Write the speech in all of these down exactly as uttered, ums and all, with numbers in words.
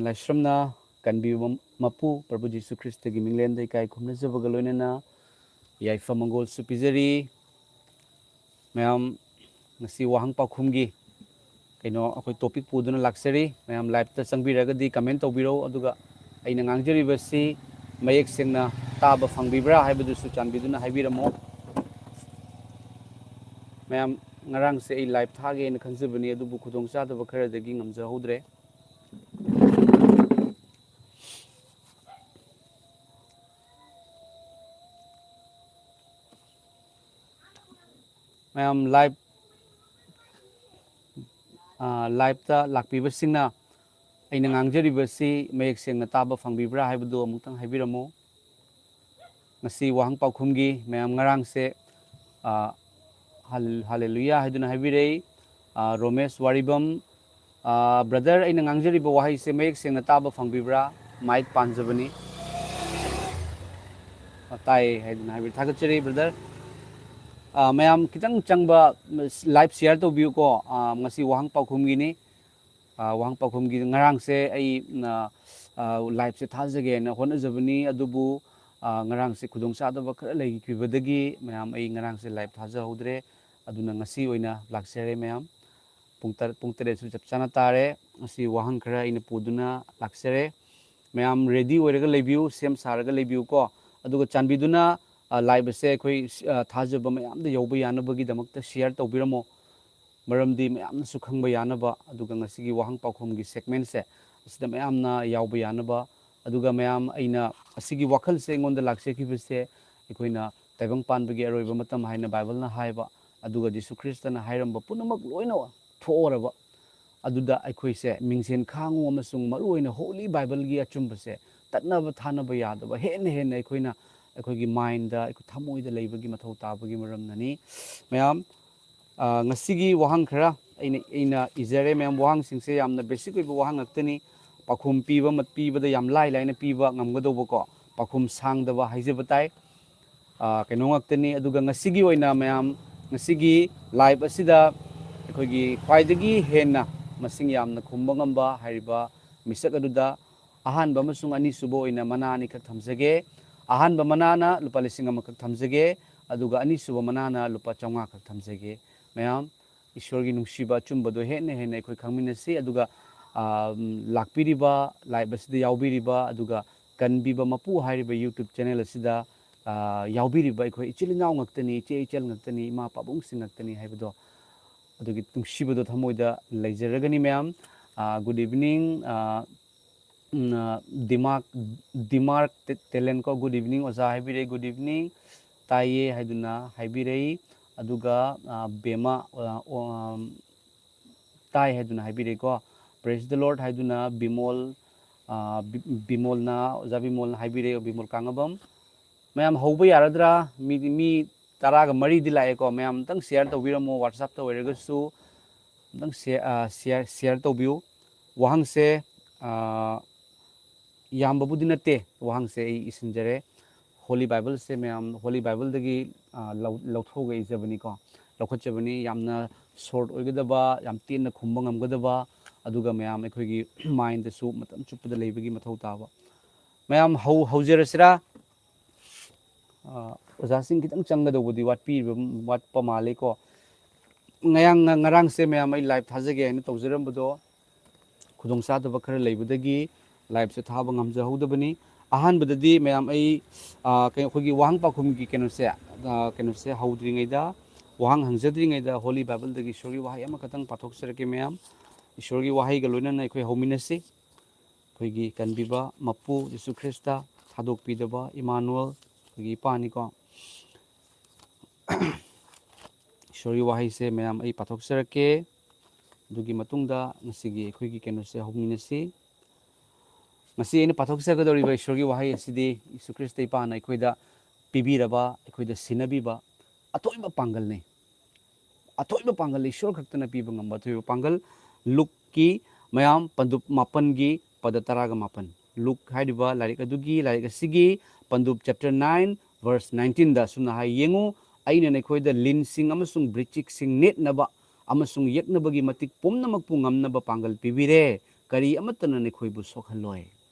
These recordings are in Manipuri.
ꯂꯥꯏꯁ꯭ꯔꯝꯅ ꯀꯟꯕꯤꯕ ꯃꯄꯨ ꯄ꯭ꯔꯚꯨ ꯖꯤꯁꯨ ꯈ꯭ꯔꯤꯁꯇꯒꯤ ꯃꯤꯡꯂꯦꯟꯗ ꯏꯀꯥꯏ ꯈꯨꯝꯅꯖꯕꯒ ꯂꯣꯏꯅꯅ ꯌꯥꯏꯐ ꯃꯪꯒꯣꯜꯁꯨ ꯄꯤꯖꯔꯤ꯫ ꯃꯌꯥꯝ, ꯉꯁꯤ ꯋꯥꯍꯪ ꯄꯥꯎꯈꯨꯝꯒꯤ ꯀꯩꯅꯣ ꯑꯩꯈꯣꯏ ꯇꯣꯄꯤꯛ ꯄꯨꯗꯨꯅ ꯂꯥꯛꯆꯔꯤ꯫ ꯃꯌꯥꯝ ꯂꯥꯏꯞꯇ ꯆꯪꯕꯤꯔꯒꯗꯤ ꯀꯃꯦꯟ ꯇꯧꯕꯤꯔꯛꯎ, ꯑꯗꯨꯒ ꯑꯩꯅ ꯉꯥꯡꯖꯔꯤꯕꯁꯤ ꯃꯌꯦꯛ ꯁꯦꯡꯅ ꯇꯥꯕ ꯐꯪꯕꯤꯕ꯭ꯔꯥ ꯍꯥꯏꯕꯗꯨꯁꯨ ꯆꯥꯟꯕꯤꯗꯨꯅ ꯍꯥꯏꯕꯤꯔꯝꯃꯣ꯫ ꯃꯌꯥꯝ, ꯉꯔꯥꯡꯁꯦ ꯑꯩ ꯂꯥꯏꯞ ꯊꯥꯒꯦꯅ ꯈꯟꯖꯕꯅꯤ, ꯑꯗꯨꯕꯨ ꯈꯨꯗꯣꯡꯆꯥꯗꯕ ꯈꯔꯗꯒꯤ ꯉꯝꯖꯍꯧꯗ꯭ꯔꯦ꯫ ꯃꯌꯥꯝ ꯂꯥꯏꯚ, ꯑ, ꯂꯥꯏꯚꯇ ꯂꯥꯛꯄꯤꯕꯁꯤꯡꯅ ꯑꯩꯅ ꯉꯥꯡꯖꯔꯤꯕꯁꯤ ꯃꯌꯦꯛ ꯁꯦꯡꯅ ꯇꯥꯕ ꯐꯪꯕꯤꯕ꯭ꯔꯥ ꯍꯥꯏꯕꯗꯨ ꯑꯃꯨꯛꯇꯪ ꯍꯥꯏꯕꯤꯔꯝꯃꯨ꯫ ꯉꯁꯤ ꯋꯥꯍꯪ ꯄꯥꯎꯈꯨꯝꯒꯤ ꯃꯌꯥꯝ ꯉꯔꯥꯡꯁꯦ, ꯑ, ꯍꯜ-, ꯍꯜꯂꯦꯂꯨꯌꯥ ꯍꯥꯏꯗꯨꯅ ꯍꯥꯏꯕꯤꯔꯛꯏ꯫ ꯑ, ꯔꯣꯃꯦꯁ ꯋꯥꯔꯤꯕꯝ, ꯑ, ꯕ꯭ꯔꯗꯔ, ꯑꯩꯅ ꯉꯥꯡꯖꯔꯤꯕ ꯋꯥꯍꯩꯁꯦ ꯃꯌꯦꯛ ꯁꯦꯡꯅ ꯇꯥꯕ ꯐꯪꯕꯤꯕ꯭ꯔꯥ? ꯃꯥꯏꯛ ꯄꯥꯟꯖꯕꯅꯤ꯫ ꯑ, ꯇꯥꯏ ꯍꯥꯏꯗꯨꯅ ꯍꯥꯏꯕꯤꯔꯛꯏ꯫ ꯊꯥꯒꯠꯆꯔꯤ ꯕ꯭ꯔꯗꯔ꯫ ꯑ, ꯃꯌꯥꯝ ꯈꯤꯇꯪ ꯆꯪꯕ, ꯂꯥꯏꯚ ꯁꯤꯌꯥꯔ ꯇꯧꯕꯤꯌꯨꯀꯣ꯫ ꯑ, ꯉꯁꯤ ꯋꯥꯍꯪ ꯄꯥꯎꯈꯨꯝꯒꯤꯅꯤ꯫ ꯑ, ꯋꯥꯍꯪ ꯄꯥꯎꯈꯨꯝꯒꯤ ꯉꯔꯥꯡꯁꯦ ꯑꯩ, ꯑ, ꯑ, ꯂꯥꯏꯚꯁꯦ ꯊꯥꯖꯒꯦꯅ ꯍꯣꯠꯅꯖꯕꯅꯤ, ꯑꯗꯨꯕꯨ, ꯑ, ꯉꯔꯥꯡꯁꯦ ꯈꯨꯗꯣꯡꯆꯥꯗꯕ ꯈꯔ ꯂꯩꯈꯤꯕꯗꯒꯤ ꯃꯌꯥꯝ ꯑꯩ ꯉꯔꯥꯡꯁꯦ ꯂꯥꯏꯚ ꯊꯥꯖꯍꯧꯗ꯭ꯔꯦ꯫ ꯑꯗꯨꯅ ꯉꯁꯤ ꯑꯣꯏꯅ ꯂꯥꯛꯆꯔꯦ ꯃꯌꯥꯝ꯫ ꯄꯨꯡ ꯇꯔ-, ꯄꯨꯡ ꯇꯔꯦꯠꯁꯨ ꯆꯞ ꯆꯥꯅ ꯇꯥꯔꯦ꯫ ꯉꯁꯤ ꯋꯥꯍꯪ ꯈꯔ ꯑꯩꯅ ꯄꯨꯗꯨꯅ ꯂꯥꯛꯆꯔꯦ꯫ ꯃꯌꯥꯝ ꯔꯦꯗꯤ ꯑꯣꯏꯔꯒ ꯂꯩꯕꯤꯌꯨ, ꯁꯦꯝ ꯁꯥꯔꯒ ꯂꯩꯕꯤꯌꯨꯀꯣ꯫ ꯑꯗꯨꯒ ꯆꯥꯟꯕꯤꯗꯨꯅ, ꯑ, ꯂꯥꯏꯚ ꯑꯁꯦ ꯑꯩꯈꯣꯏ, ꯑ, ꯊꯥꯖꯕ ꯃꯌꯥꯝꯗ ꯌꯧꯕ ꯌꯥꯅꯕꯒꯤꯗꯃꯛꯇ ꯁꯤꯌꯥꯔ ꯇꯧꯕꯤꯔꯝꯃꯣ꯫ ꯃꯔꯝꯗꯤ ꯃꯌꯥꯝꯅꯁꯨ ꯈꯪꯕ ꯌꯥꯅꯕ, ꯑꯗꯨꯒ ꯉꯁꯤꯒꯤ ꯋꯥꯍꯪ ꯄꯥꯎꯈꯨꯝꯒꯤ ꯁꯦꯒꯃꯦꯟꯁꯦ ꯑꯁꯤꯗ ꯃꯌꯥꯝꯅ ꯌꯥꯎꯕ ꯌꯥꯅꯕ, ꯑꯗꯨꯒ ꯃꯌꯥꯝ ꯑꯩꯅ ꯑꯁꯤꯒꯤ ꯋꯥꯈꯜꯁꯦ ꯑꯩꯉꯣꯟꯗ ꯂꯥꯛꯆꯈꯤꯕꯁꯦ ꯑꯩꯈꯣꯏꯅ ꯇꯥꯏꯕꯪ ꯄꯥꯟꯕꯒꯤ ꯑꯔꯣꯏꯕ ꯃꯇꯝ ꯍꯥꯏꯅ ꯕꯥꯏꯕꯜꯅ ꯍꯥꯏꯕ, ꯑꯗꯨꯒ ꯖꯤꯁꯨ ꯈ꯭ꯔꯤꯁꯇꯅ ꯍꯥꯏꯔꯝꯕ ꯄꯨꯝꯅꯃꯛ ꯂꯣꯏꯅ ꯊꯣꯛꯑꯔꯕ ꯑꯗꯨꯗ ꯑꯩꯈꯣꯏꯁꯦ ꯃꯤꯡꯁꯦꯟ ꯈꯥꯡꯉꯨ ꯑꯃꯁꯨꯡ ꯃꯔꯨꯑꯣꯏꯅ ꯍꯣꯂꯤ ꯕꯥꯏꯕꯜꯒꯤ ꯑꯆꯨꯝꯕꯁꯦ ꯇꯠꯅꯕ ꯊꯥꯅꯕ ꯌꯥꯗꯕ ꯍꯦꯟꯅ ꯍꯦꯟꯅ ꯑꯩꯈꯣꯏꯅ ꯑꯩꯈꯣꯏꯒꯤ ꯃꯥꯏꯟꯗ, ꯑꯩꯈꯣꯏ ꯊꯃꯣꯏꯗ ꯂꯩꯕꯒꯤ ꯃꯊꯧ ꯇꯥꯕꯒꯤ ꯃꯔꯝꯅꯅꯤ꯫ ꯃꯌꯥꯝ, ꯑ, ꯉꯁꯤꯒꯤ ꯋꯥꯍꯪ ꯈꯔ ꯑꯩꯅ, ꯑꯩꯅ ꯏꯖꯔꯦ꯫ ꯃꯌꯥꯝ, ꯋꯥꯍꯪꯁꯤꯡꯁꯦ ꯌꯥꯝꯅ ꯕꯦꯁꯤꯛ ꯑꯣꯏꯕ ꯋꯥꯍꯪ ꯉꯥꯛꯇꯅꯤ꯫ ꯄꯥꯎꯈꯨꯝ ꯄꯤꯕ ꯃ-, ꯄꯤꯕꯗ ꯌꯥꯝ ꯂꯥꯏ ꯂꯥꯏꯅ ꯄꯤꯕ ꯉꯝꯒꯗꯧꯕꯀꯣ, ꯄꯥꯎꯈꯨꯝ ꯁꯥꯡꯗꯕ ꯍꯥꯏꯖꯕ ꯇꯥꯏ꯫ ꯑ, ꯀꯩꯅꯣ ꯉꯥꯛꯇꯅꯤ꯫ ꯑꯗꯨꯒ ꯉꯁꯤꯒꯤ ꯑꯣꯏꯅ ꯃꯌꯥꯝ, ꯉꯁꯤꯒꯤ ꯂꯥꯏꯚ ꯑꯁꯤꯗ ꯑꯩꯈꯣꯏꯒꯤ ꯈ꯭ꯋꯥꯏꯗꯒꯤ ꯍꯦꯟꯅ ꯃꯁꯤꯡ ꯌꯥꯝꯅ ꯈꯨꯝꯕ ꯉꯝꯕ ꯍꯥꯏꯔꯤꯕ ꯃꯤꯁꯛ ꯑꯗꯨꯗ ꯑꯍꯥꯟꯕ ꯑꯃꯁꯨꯡ ꯑꯅꯤꯁꯨꯕ ꯑꯣꯏꯅ ꯃꯅꯥ ꯑꯅꯤꯈꯛ ꯊꯝꯖꯒꯦ꯫ ꯑꯍꯥꯟꯕ ꯃꯅꯥꯅ ꯂꯨꯄꯥ ꯂꯤꯁꯤꯡ ꯑꯃꯈꯛ ꯊꯝꯖꯒꯦ, ꯑꯗꯨꯒ ꯑꯅꯤꯁꯨꯕ ꯃꯅꯥꯅ ꯂꯨꯄꯥ ꯆꯥꯝꯃꯉꯥꯈꯛ ꯊꯝꯖꯒꯦ꯫ ꯃꯌꯥꯝ, ꯏꯁꯣꯔꯒꯤ ꯅꯨꯡꯁꯤꯕ ꯑꯆꯨꯝꯕꯗꯣ ꯍꯦꯟꯅ ꯍꯦꯟꯅ ꯑꯩꯈꯣꯏ ꯈꯪꯃꯤꯟꯅꯁꯤ꯫ ꯑꯗꯨꯒ, ꯑ, ꯂꯥꯛꯄꯤꯔꯤꯕ, ꯂꯥꯏꯚ ꯑꯁꯤꯗ ꯌꯥꯎꯕꯤꯔꯤꯕ, ꯑꯗꯨꯒ ꯀꯟꯕꯤꯕ ꯃꯄꯨ ꯍꯥꯏꯔꯤꯕ YouTube ꯆꯦꯅꯦꯜ ꯑꯁꯤꯗ, ꯑ, ꯌꯥꯎꯕꯤꯔꯤꯕ ꯑꯩꯈꯣꯏ ꯏꯆꯤꯜ ꯏꯅꯥꯎ ꯉꯥꯛꯇꯅꯤ, ꯏꯆꯦ ꯏꯆꯜ ꯉꯥꯛꯇꯅꯤ, ꯏꯃꯥ ꯄꯥꯕꯨꯡꯁꯤꯡ ꯉꯥꯛꯇꯅꯤ ꯍꯥꯏꯕꯗꯣ, ꯑꯗꯨꯒꯤ ꯅꯨꯡꯁꯤꯕꯗꯣ ꯊꯃꯣꯏꯗ ꯂꯩꯖꯔꯒꯅꯤ ꯃꯌꯥꯝ꯫ ꯑ, good evening, ꯑ, ꯎꯝ, ꯑ, ꯗꯤꯃꯥꯔꯛ, ꯗꯤꯃꯥꯔꯛ ꯇꯦ-, ꯇꯦꯂꯦꯟ ꯀꯣ, good evening ꯑꯣꯖꯥ ꯍꯥꯏꯕꯤꯔꯛꯏ, good evening꯫ ꯇꯥꯏꯌꯦ ꯍꯥꯏꯗꯨꯅ ꯍꯥꯏꯕꯤꯔꯛꯏ꯫ ꯑꯗꯨꯒ, ꯑ, ꯕꯦꯃꯥ, ꯑ, ꯑꯣ, ꯑꯝ, ꯇꯥꯏ ꯍꯥꯏꯗꯨꯅ ꯍꯥꯏꯕꯤꯔꯛꯏꯀꯣ꯫ Praise the Lord ꯍꯥꯏꯗꯨꯅ ꯕꯤꯃꯣꯜ, ꯑ, ꯕꯤ-, ꯕꯤꯃꯣꯜꯅ, ꯑꯣꯖꯥ ꯕꯤꯃꯣꯜꯅ ꯍꯥꯏꯕꯤꯔꯛꯏ, ꯕꯤꯃꯣꯜ ꯀꯥꯡꯉꯕꯝ꯫ ꯃꯌꯥꯝ ꯍꯧꯕ ꯌꯥꯔꯗ꯭ꯔꯥ? ꯃꯤꯗꯤ, ꯃꯤ ꯇꯔꯥꯒ ꯃꯔꯤꯗꯤ ꯂꯥꯛꯑꯦꯀꯣ꯫ ꯃꯌꯥꯝ ꯑꯝꯇꯪ share ꯇꯧꯕꯤꯔꯝꯃꯣ, WhatsApp-ꯇ ꯑꯣꯏꯔꯒꯁꯨ ꯑꯝꯇꯪ share, ꯑ, share, share ꯇꯧꯕꯤꯌꯨ꯫ ꯋꯥꯍꯪꯁꯦ, ꯑ, ꯌꯥꯝꯕꯕꯨꯗꯤ ꯅꯠꯇꯦ, ꯋꯥꯍꯪꯁꯦ ꯑꯩ ꯏꯁꯤꯟꯖꯔꯦ꯫ Holy Bible-ꯁꯦ ꯃꯌꯥꯝ Holy Bible-ꯗꯒꯤ, ꯑ, ꯂꯧ-, ꯂꯧꯊꯣꯛꯑꯒ ꯏꯖꯕꯅꯤꯀꯣ, ꯂꯧꯈꯠꯆꯕꯅꯤ꯫ ꯌꯥꯝꯅ short ꯑꯣꯏꯒꯗꯕ, ꯌꯥꯝ ꯇꯦꯟꯅ ꯈꯨꯝꯕ ꯉꯝꯒꯗꯕ, ꯑꯗꯨꯒ ꯃꯌꯥꯝ ꯑꯩꯈꯣꯏꯒꯤ mind-ꯗꯁꯨ ꯃꯇꯝ ꯆꯨꯞꯄꯗ ꯂꯩꯕꯒꯤ ꯃꯊꯧ ꯇꯥꯕ꯫ ꯃꯌꯥꯝ ꯍꯧ-, ꯍꯧꯖꯔꯁꯤꯔꯥ? ꯑ, ꯑꯣꯖꯥꯁꯤꯡ ꯈꯤꯇꯪ ꯆꯪꯒꯗꯧꯕꯗꯤ ꯋꯥꯠꯄꯤꯕ, ꯋꯥꯠꯄ ꯃꯥꯜꯂꯦꯀꯣ꯫ ꯉꯔꯥꯡ, ꯉꯔꯥꯡꯁꯦ ꯃꯌꯥꯝ ꯑꯩ live ꯊꯥꯖꯒꯦ ꯍꯥꯏꯅ ꯇꯧꯖꯔꯝꯕꯗꯣ, ꯈꯨꯗꯣꯡꯆꯥꯗꯕ ꯈꯔ ꯂꯩꯕꯗꯒꯤ live-ꯁꯦ ꯊꯥꯕ ꯉꯝꯖꯍꯧꯗꯕꯅꯤ꯫ ꯑꯍꯥꯟꯕꯗꯗꯤ ꯃꯌꯥꯝ ꯑꯩ, ꯑ, ꯀꯩ-, ꯑꯩꯈꯣꯏꯒꯤ ꯋꯥꯍꯪ ꯄꯥꯎꯈꯨꯝꯒꯤ ꯀꯩꯅꯣꯁꯦ, ꯑ, ꯀꯩꯅꯣꯁꯦ ꯍꯧꯗ꯭ꯔꯤꯉꯩꯗ, ꯋꯥꯍꯪ ꯍꯪꯖꯗ꯭ꯔꯤꯉꯩꯗ Holy Bible-ꯗꯒꯤ ꯏꯁꯣꯔꯒꯤ ꯋꯥꯍꯩ ꯑꯃꯈꯛꯇꯪ ꯄꯥꯊꯣꯛꯆꯔꯛꯀꯦ ꯃꯌꯥꯝ꯫ ꯏꯁꯣꯔꯒꯤ ꯋꯥꯍꯩꯒ ꯂꯣꯏꯅꯅ ꯑꯩꯈꯣꯏ ꯍꯧꯃꯤꯟꯅꯁꯤ꯫ ꯑꯩꯈꯣꯏꯒꯤ ꯀꯟꯕꯤꯕ ꯃꯄꯨ ꯖꯤꯁꯨ ꯈ꯭ꯔꯤꯁꯇ, ꯊꯥꯗꯣꯛꯄꯤꯗꯕ ꯏꯃꯥꯅꯨꯑꯦꯜ, ꯑꯩꯈꯣꯏꯒꯤ ꯏꯄꯥꯅꯤꯀꯣ꯫ ꯏꯁꯣꯔꯒꯤ ꯋꯥꯍꯩꯁꯦ ꯃꯌꯥꯝ ꯑꯩ ꯄꯥꯊꯣꯛꯆꯔꯛꯀꯦ꯫ ꯑꯗꯨꯒꯤ ꯃꯇꯨꯡꯗ ꯉꯁꯤꯒꯤ ꯑꯩꯈꯣꯏꯒꯤ ꯀꯩꯅꯣꯁꯦ ꯍꯧꯃꯤꯟꯅꯁꯤ꯫ ꯉꯁꯤ ꯑꯩꯅ ꯄꯥꯊꯣꯛꯆꯒꯗꯧꯔꯤꯕ ꯏꯁꯣꯔꯒꯤ ꯋꯥꯍꯩ ꯑꯁꯤꯗꯤ ꯖꯤꯁꯨ ꯈ꯭ꯔꯤꯁꯇ ꯏꯄꯥꯅ ꯑꯩꯈꯣꯏꯗ ꯄꯤꯕꯤꯔꯕ, ꯑꯩꯈꯣꯏꯗ ꯁꯤꯟꯅꯕꯤꯕ ꯑꯊꯣꯏꯕ ꯄꯥꯡꯒꯜꯅꯤ꯫ ꯑꯊꯣꯏꯕ ꯄꯥꯡꯒꯜ, ꯏꯁꯣꯔ ꯈꯛꯇꯅ ꯄꯤꯕ ꯉꯝꯕ ꯑꯊꯣꯏꯕ ꯄꯥꯡꯒꯜ꯫ ꯂꯨꯛꯀꯤ ꯃꯌꯥꯝ ꯄꯟꯗꯨꯞ ꯃꯥꯄꯟꯒꯤ ꯄꯗ ꯇꯔꯥꯒ ꯃꯥꯄꯟ꯫ ꯂꯨꯛ ꯍꯥꯏꯔꯤꯕ ꯂꯥꯏꯔꯤꯛ ꯑꯗꯨꯒꯤ, ꯂꯥꯏꯔꯤꯛ ꯑꯁꯤꯒꯤ ꯄꯟꯗꯨꯞ chapter nine verse nineteen-ꯗ ꯑꯁꯨꯝꯅ ꯍꯥꯏ, "ꯌꯦꯡꯉꯨ, ꯑꯩꯅ ꯅꯈꯣꯏꯗ ꯂꯤꯟꯁꯤꯡ ꯑꯃꯁꯨꯡ ꯕ꯭ꯔꯤꯆꯤꯛꯁꯤꯡ ꯅꯦꯠꯅꯕ ꯑꯃꯁꯨꯡ ꯌꯦꯛꯅꯕꯒꯤ ꯃꯇꯤꯛ ꯄꯨꯝꯅꯃꯛꯄꯨ ꯉꯝꯅꯕ ꯄꯥꯡꯒꯜ ꯄꯤꯕꯤꯔꯦ꯫ ꯀꯔꯤ ꯑꯃꯠꯇꯅ ꯅꯈꯣꯏꯕꯨ ꯁꯣꯛꯍꯜꯂꯣꯏ꯫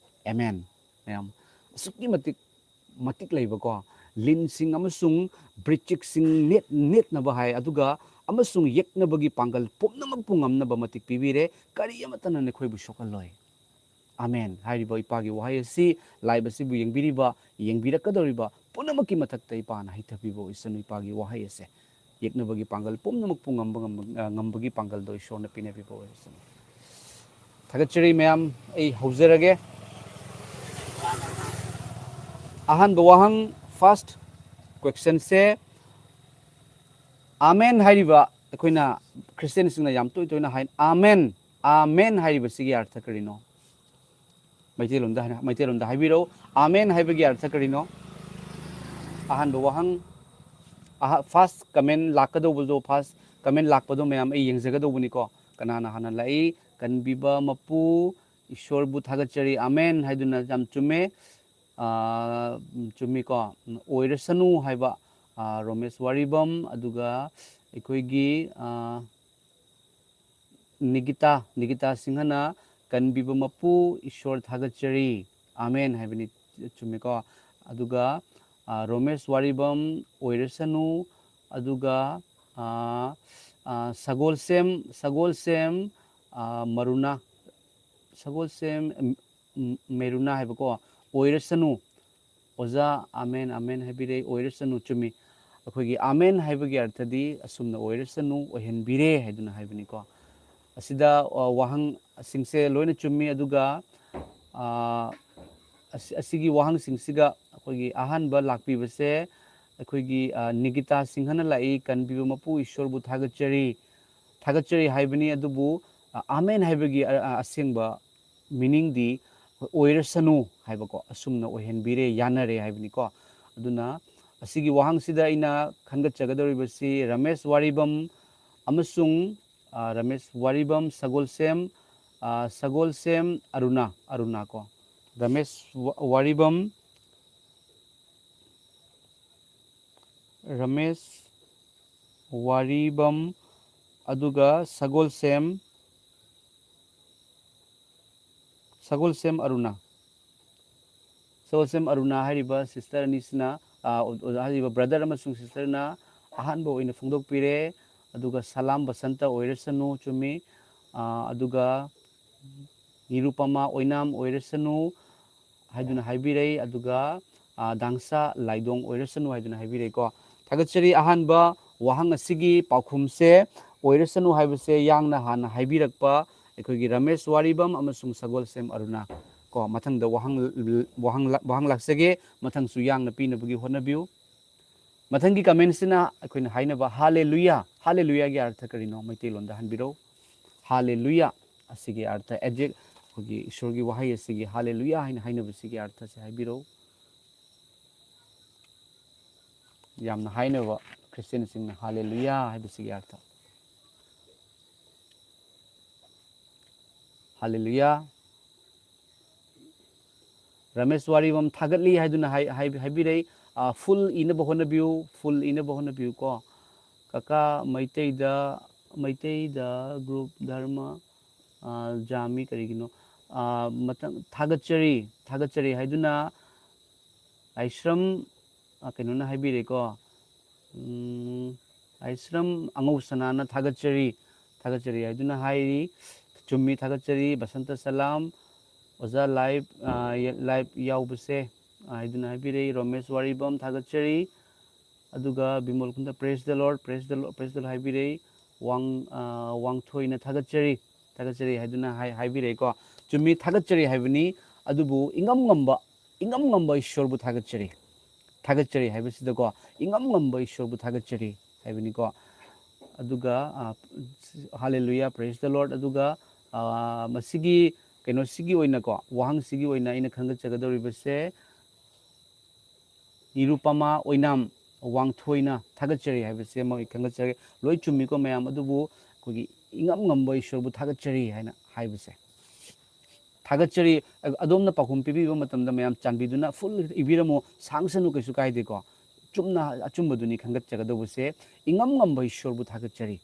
ꯑꯦꯃꯦꯟ꯫ ꯃꯌꯥꯝ, ꯑꯁꯨꯛꯀꯤ ꯃꯇꯤꯛ ꯃꯇꯤꯛ ꯂꯩꯕꯀꯣ, ꯂꯤꯟꯁꯤꯡ ꯑꯃꯁꯨꯡ ꯕ꯭ꯔꯤꯆꯤꯛꯁꯤꯡ ꯅꯦꯠ-, ꯅꯦꯠꯅꯕ ꯍꯥꯏ, ꯑꯗꯨꯒ ꯑꯃꯁꯨꯡ ꯌꯦꯛꯅꯕꯒꯤ ꯄꯥꯡꯒꯜ ꯄꯨꯝꯅꯃꯛꯄꯨ ꯉꯝꯅꯕ ꯃꯇꯤꯛ ꯄꯤꯕꯤꯔꯦ, ꯀꯔꯤ ꯑꯃꯠꯇꯅ ꯅꯈꯣꯏꯕꯨ ꯁꯣꯛꯍꯜꯂꯣꯏ꯫ ꯑꯃꯦꯟ ꯍꯥꯏꯔꯤꯕ ꯏꯄꯥꯒꯤ ꯋꯥꯍꯩ ꯑꯁꯤ live ꯑꯁꯤꯕꯨ ꯌꯦꯡꯕꯤꯔꯤꯕ, ꯌꯦꯡꯕꯤꯔꯛꯀꯗꯧꯔꯤꯕ ꯄꯨꯝꯅꯃꯛꯀꯤ ꯃꯊꯛꯇ ꯏꯄꯥꯅ ꯍꯩꯊꯕꯤꯕ ꯑꯣꯏꯁꯅꯨ ꯏꯄꯥꯒꯤ ꯋꯥꯍꯩ ꯑꯁꯦ꯫ ꯌꯦꯛꯅꯕꯒꯤ ꯄꯥꯡꯒꯜ ꯄꯨꯝꯅꯃꯛꯄꯨ ꯉꯝꯕ ꯉꯝꯕ-, ꯑ, ꯉꯝꯕꯒꯤ ꯄꯥꯡꯒꯜꯗꯣ ꯏꯁꯣꯔꯅ ꯄꯤꯅꯕꯤꯕ ꯑꯣꯏꯔꯁꯅꯨ꯫ ꯊꯥꯒꯠꯆꯔꯤ ꯃꯌꯥꯝ, ꯑꯩ ꯍꯧꯖꯔꯒꯦ꯫ ꯑꯍꯥꯟꯕ ꯋꯥꯍꯪ, first questionꯁꯦ, ꯑꯥꯃꯦꯟ ꯍꯥꯏꯔꯤꯕ, ꯑꯩꯈꯣꯏꯅ ꯈ꯭ꯔꯤꯁꯇꯤꯌꯥꯟꯁꯤꯡꯅ ꯌꯥꯝ ꯇꯣꯏ ꯇꯣꯏꯅ ꯍꯥꯏ, ꯑꯥꯃꯦꯟ, ꯑꯥꯃꯦꯟ ꯍꯥꯏꯔꯤꯕꯁꯤꯒꯤ ꯑꯔꯊ ꯀꯔꯤꯅꯣ? ꯃꯩꯇꯩꯂꯣꯟꯗ ꯍꯥꯏꯅ-, ꯃꯩꯇꯩꯂꯣꯟꯗ ꯍꯥꯏꯕꯤꯔꯛꯎ꯫ ꯑꯥꯃꯦꯟ ꯍꯥꯏꯕꯒꯤ ꯑꯔꯊ ꯀꯔꯤꯅꯣ? ꯑꯍꯥꯟꯕ ꯋꯥꯍꯪ, ꯑꯍ-, first comment ꯂꯥꯛꯀꯗꯧꯕꯗꯣ, first comment ꯂꯥꯛꯄꯗꯣ ꯃꯌꯥꯝ ꯑꯩ ꯌꯦꯡꯖꯒꯗꯧꯕꯅꯤꯀꯣ꯫ ꯀꯅꯥꯅ ꯍꯥꯟꯅ ꯂꯥꯛꯏ? ꯀꯟꯕꯤꯕ ꯃꯄꯨ, ꯏꯁꯣꯔꯕꯨ ꯊꯥꯒꯠꯆꯔꯤ, ꯑꯥꯃꯦꯟ ꯍꯥꯏꯗꯨꯅ ꯌꯥꯝ ꯆꯨꯝꯃꯦ꯫ ꯑꯥ, ꯆꯨꯝꯃꯤꯀꯣ꯫ ꯑꯣꯏꯔꯁꯅꯨ ꯍꯥꯏꯕ, ꯑꯥ, ꯔꯣꯃꯦꯁ ꯋꯥꯔꯤꯕꯝ, ꯑꯗꯨꯒ ꯑꯩꯈꯣꯏꯒꯤ, ꯑꯥ, ꯅꯤꯒꯤꯇꯥ, ꯅꯤꯒꯤꯇꯥ ꯁꯤꯡꯍꯅ ꯀꯟꯕꯤꯕ ꯃꯄꯨ ꯏꯁꯣꯔ ꯊꯥꯒꯠꯆꯔꯤ, ꯑꯥꯃꯦꯟ ꯍꯥꯏꯕꯅꯤ, ꯆꯨꯝꯃꯤꯀꯣ꯫ ꯑꯗꯨꯒ, ꯑꯥ, ꯔꯣꯃꯦꯁ ꯋꯥꯔꯤꯕꯝ ꯑꯣꯏꯔꯁꯅꯨ, ꯑꯗꯨꯒ, ꯑꯥ, ꯑꯥ, ꯁꯒꯣꯜꯁꯦꯝ, ꯁꯒꯣꯜꯁꯦꯝ, ꯑꯥ, ꯃꯔꯨꯅꯥ, ꯁꯒꯣꯜꯁꯦꯝ, ꯎꯝ, ꯎꯝ, ꯃꯦꯔꯨꯅꯥ ꯍꯥꯏꯕꯀꯣ, ꯑꯣꯏꯔꯁꯅꯨ꯫ ꯑꯣꯖꯥ, ꯑꯥꯃꯦꯟ, ꯑꯥꯃꯦꯟ ꯍꯥꯏꯕꯤꯔꯦ, ꯑꯣꯏꯔꯁꯅꯨ, ꯆꯨꯝꯃꯤ꯫ ꯑꯩꯈꯣꯏꯒꯤ ꯑꯥꯃꯦꯟ ꯍꯥꯏꯕꯒꯤ ꯑꯔꯊꯗꯤ ꯑꯁꯨꯝꯅ ꯑꯣꯏꯔꯁꯅꯨ, ꯑꯣꯏꯍꯟꯕꯤꯔꯦ ꯍꯥꯏꯗꯨꯅ ꯍꯥꯏꯕꯅꯤꯀꯣ꯫ ꯑꯁꯤꯗ, ꯑ, ꯋꯥꯍꯪꯁꯤꯡꯁꯦ ꯂꯣꯏꯅ ꯆꯨꯝꯃꯤ, ꯑꯗꯨꯒ, ꯑ, ꯑꯁꯤ-, ꯑꯁꯤꯒꯤ ꯋꯥꯍꯪꯁꯤꯡꯁꯤꯒ ꯑꯩꯈꯣꯏꯒꯤ ꯑꯍꯥꯟꯕ ꯂꯥꯛꯄꯤꯕꯁꯦ ꯑꯩꯈꯣꯏꯒꯤ, ꯑ, ꯅꯤꯒꯤꯇꯥ ꯁꯤꯡꯍꯅ ꯂꯥꯛꯏ, "ꯀꯟꯕꯤꯕ ꯃꯄꯨ ꯏꯁꯣꯔꯕꯨ ꯊꯥꯒꯠꯆꯔꯤ, ꯊꯥꯒꯠꯆꯔꯤ" ꯍꯥꯏꯕꯅꯤ, ꯑꯗꯨꯕꯨ, ꯑ, ꯑꯥꯃꯦꯟ ꯍꯥꯏꯕꯒꯤ, ꯑ, ꯑ, ꯑꯁꯦꯡꯕ meaningꯗꯤ ꯑꯣꯏꯔꯁꯅꯨ ꯍꯥꯏꯕꯀꯣ, ꯑꯁꯨꯝꯅ ꯑꯣꯏꯍꯟꯕꯤꯔꯦ, ꯌꯥꯅꯔꯦ ꯍꯥꯏꯕꯅꯤꯀꯣ꯫ ꯑꯗꯨꯅ ꯑꯁꯤꯒꯤ ꯋꯥꯍꯪꯁꯤꯗ ꯑꯩꯅ ꯈꯟꯒꯠꯆꯒꯗꯧꯔꯤꯕꯁꯤ ꯔꯃꯦꯁ ꯋꯥꯔꯤꯕꯝ ꯑꯃꯁꯨꯡ, ꯑ, ꯔꯃꯦꯁ ꯋꯥꯔꯤꯕꯝ, ꯁꯒꯣꯜꯁꯦꯝ, ꯑ, ꯁꯒꯣꯜꯁꯦꯝ ꯑꯔꯨꯅꯥ, ꯑꯔꯨꯅꯥ ꯀꯣ꯫ ꯔꯃꯦꯁ ꯋꯥ-, ꯋꯥꯔꯤꯕꯝ, ꯔꯃꯦꯁ ꯋꯥꯔꯤꯕꯝ, ꯑꯗꯨꯒ ꯁꯒꯣꯜꯁꯦꯝ, ꯁꯒꯣꯜꯁꯦꯝ ꯑꯔꯨꯅꯥ꯫ ꯁꯒꯣꯜꯁꯦꯝ ꯑꯔꯨꯅꯥ ꯍꯥꯏꯔꯤꯕ sister ꯑꯅꯤꯁꯤꯅ, ꯑ, ꯑꯣ-, ꯑꯣꯖꯥ ꯍꯥꯏꯔꯤꯕ brother ꯑꯃꯁꯨꯡ sisterꯅ ꯑꯍꯥꯟꯕ ꯑꯣꯏꯅ ꯐꯣꯡꯗꯣꯛꯄꯤꯔꯦ꯫ ꯑꯗꯨꯒ ꯁꯂꯥꯝ ꯕꯁꯟꯇ ꯑꯣꯏꯔꯁꯅꯨ, ꯆꯨꯝꯃꯤ꯫ ꯑ, ꯑꯗꯨꯒ ꯅꯤꯔꯨꯄꯃꯥ ꯑꯣꯏꯅꯥꯝ ꯑꯣꯏꯔꯁꯅꯨ ꯍꯥꯏꯗꯨꯅ ꯍꯥꯏꯕꯤꯔꯩ꯫ ꯑꯗꯨꯒ, ꯑ, ꯗꯥꯡꯁꯥ ꯂꯥꯏꯗꯣꯡ ꯑꯣꯏꯔꯁꯅꯨ ꯍꯥꯏꯗꯨꯅ ꯍꯥꯏꯕꯤꯔꯩꯀꯣ꯫ ꯊꯥꯒꯠꯆꯔꯤ꯫ ꯑꯍꯥꯟꯕ ꯋꯥꯍꯪ ꯑꯁꯤꯒꯤ ꯄꯥꯎꯈꯨꯝꯁꯦ ꯑꯣꯏꯔꯁꯅꯨ ꯍꯥꯏꯕꯁꯦ ꯌꯥꯡꯅ ꯍꯥꯟꯅ ꯍꯥꯏꯕꯤꯔꯛꯄ ꯑꯩꯈꯣꯏꯒꯤ ꯔꯃꯦꯁ ꯋꯥꯔꯤꯕꯝ ꯑꯃꯁꯨꯡ ꯁꯒꯣꯜꯁꯦꯝ ꯑꯔꯨꯅꯥ꯫ ꯀꯣ, ꯃꯊꯪꯗ ꯋꯥꯍꯪ, ꯋꯥꯍꯪ, ꯋꯥꯍꯪ ꯂꯥꯛꯆꯒꯦ꯫ ꯃꯊꯪꯁꯨ ꯌꯥꯡꯅ ꯄꯤꯅꯕꯒꯤ ꯍꯣꯠꯅꯕꯤꯌꯨ꯫ ꯃꯊꯪꯒꯤ commentꯁꯤꯅ ꯑꯩꯈꯣꯏꯅ ꯍꯥꯏꯅꯕ ꯍꯥꯂꯦꯂꯨꯌꯥ꯫ ꯍꯥꯂꯦꯂꯨꯌꯥꯒꯤ ꯑꯔꯊ ꯀꯔꯤꯅꯣ? ꯃꯩꯇꯩꯂꯣꯟꯗ ꯍꯟꯕꯤꯔꯛꯎ꯫ ꯍꯥꯂꯦꯂꯨꯌꯥ ꯑꯁꯤꯒꯤ ꯑꯔꯊ, adject-, ꯑꯩꯈꯣꯏꯒꯤ ꯏꯁꯣꯔꯒꯤ ꯋꯥꯍꯩ ꯑꯁꯤꯒꯤ ꯍꯥꯂꯦꯂꯨꯌꯥ ꯍꯥꯏꯅ ꯍꯥꯏꯅꯕꯁꯤꯒꯤ ꯑꯔꯊꯁꯦ ꯍꯥꯏꯕꯤꯔꯛꯎ꯫ ꯌꯥꯝꯅ ꯍꯥꯏꯅꯕ ꯈ꯭ꯔꯤꯁꯇꯤꯌꯥꯟꯁꯤꯡꯅ ꯍꯥꯂꯦꯂꯨꯌꯥ ꯍꯥꯏꯕꯁꯤꯒꯤ ꯑꯔꯊ꯫ ꯍꯥꯂꯦꯂꯨꯌꯥ꯫ ꯔꯃꯦꯁ ꯋꯥꯔꯤꯕꯝ ꯊꯥꯒꯠꯂꯤ ꯍꯥꯏꯗꯨꯅ ꯍꯥꯏ-, ꯍꯥꯏ-, ꯍꯥꯏꯕꯤꯔꯛꯏ꯫ ꯑ, full ꯏꯅꯕ ꯍꯣꯠꯅꯕꯤꯌꯨ, full ꯏꯅꯕ ꯍꯣꯠꯅꯕꯤꯌꯨ ꯀꯣ꯫ ꯀꯀꯥ, ꯃꯩꯇꯩꯗ, ꯃꯩꯇꯩꯗ group ꯙꯔꯃ, ꯑ, ꯖꯥꯃꯤ ꯀꯔꯤꯒꯤꯅꯣ? ꯑ, ꯃꯊꯪ, ꯊꯥꯒꯠꯆꯔꯤ, ꯊꯥꯒꯠꯆꯔꯤ ꯍꯥꯏꯗꯨꯅ ꯑꯥꯏꯁ꯭ꯔꯝ, ꯑ, ꯀꯩꯅꯣꯅ ꯍꯥꯏꯕꯤꯔꯦꯀꯣ꯫ ꯎꯝ, ꯑꯥꯏꯁ꯭ꯔꯝ ꯑꯉꯧꯁꯅꯥꯅ ꯊꯥꯒꯠꯆꯔꯤ, ꯊꯥꯒꯠꯆꯔꯤ ꯍꯥꯏꯗꯨꯅ ꯍꯥꯏꯔꯤ꯫ ꯆꯨꯝꯃꯤ, ꯊꯥꯒꯠꯆꯔꯤ꯫ ꯕꯁꯟꯇ ꯁꯂꯥꯝ, ꯑꯣꯖꯥ live, ꯑ, live ꯌꯥꯎꯕꯁꯦ, ꯑ, ꯍꯥꯏꯗꯨꯅ ꯍꯥꯏꯕꯤꯔꯛꯏ꯫ ꯔꯣꯃꯦꯁ ꯋꯥꯔꯤꯕꯝ ꯊꯥꯒꯠꯆꯔꯤ꯫ ꯑꯗꯨꯒ ꯕꯤꯃꯣꯜ ꯈꯨꯟꯗ praise the Lord, praise the Lord, praise the Lord ꯍꯥꯏꯕꯤꯔꯛꯏ꯫ ꯋꯥꯡ-, ꯑ, ꯋꯥꯡꯊꯣꯏꯅ ꯊꯥꯒꯠꯆꯔꯤ, ꯊꯥꯒꯠꯆꯔꯤ ꯍꯥꯏꯗꯨꯅ ꯍꯥꯏ-, ꯍꯥꯏꯕꯤꯔꯛꯏꯀꯣ꯫ ꯆꯨꯝꯃꯤ, ꯊꯥꯒꯠꯆꯔꯤ ꯍꯥꯏꯕꯅꯤ꯫ ꯑꯗꯨꯕꯨ ꯏꯉꯝ ꯉꯝꯕ, ꯏꯉꯝ ꯉꯝꯕ ꯏꯁꯣꯔꯕꯨ ꯊꯥꯒꯠꯆꯔꯤ, ꯊꯥꯒꯠꯆꯔꯤ ꯍꯥꯏꯕꯁꯤꯗꯀꯣ, ꯏꯉꯝ ꯉꯝꯕ ꯏꯁꯣꯔꯕꯨ ꯊꯥꯒꯠꯆꯔꯤ ꯍꯥꯏꯕꯅꯤꯀꯣ꯫ ꯑꯗꯨꯒ, ꯑ, hallelujah, praise the Lord꯫ ꯑꯗꯨꯒ, ꯑ, ꯃꯁꯤꯒꯤ ꯀꯩꯅꯣꯁꯤꯒꯤ ꯑꯣꯏꯅꯀꯣ, ꯋꯥꯍꯪꯁꯤꯒꯤ ꯑꯣꯏꯅ ꯑꯩꯅ ꯈꯪꯒꯠꯆꯒꯗꯧꯔꯤꯕꯁꯦ, ꯅꯤꯔꯨꯄꯃꯥ ꯑꯣꯏꯅꯥꯝ ꯋꯥꯡꯊꯣꯏꯅ ꯊꯥꯒꯠꯆꯔꯤ ꯍꯥꯏꯕꯁꯦ ꯑꯃ ꯑꯩ ꯈꯪꯒꯠꯆꯔꯤ꯫ ꯂꯣꯏ ꯆꯨꯝꯃꯤꯀꯣ ꯃꯌꯥꯝ, ꯑꯗꯨꯕꯨ ꯑꯩꯈꯣꯏꯒꯤ ꯏꯉꯝ ꯉꯝꯕ ꯏꯁꯣꯔꯕꯨ ꯊꯥꯒꯠꯆꯔꯤ ꯍꯥꯏꯅ ꯍꯥꯏꯕꯁꯦ꯫ ꯊꯥꯒꯠꯆꯔꯤ꯫ ꯑ-, ꯑꯗꯣꯝꯅ ꯄꯥꯎꯈꯨꯝ ꯄꯤꯕꯤꯕ ꯃꯇꯝꯗ ꯃꯌꯥꯝ ꯆꯥꯟꯕꯤꯗꯨꯅ full ꯏꯕꯤꯔꯝꯃꯨ, ꯁꯥꯡꯁꯅꯨ, ꯀꯩꯁꯨ ꯀꯥꯏꯗꯦꯀꯣ꯫ ꯆꯨꯝꯅ ꯑꯆꯨꯝꯕꯗꯨꯅꯤ ꯈꯟꯒꯠꯆꯒꯗꯧꯕꯁꯦ꯫ ꯏꯉꯝ ꯉꯝꯕ ꯏꯁꯣꯔꯕꯨ ꯊꯥꯒꯠꯆꯔꯤ꯫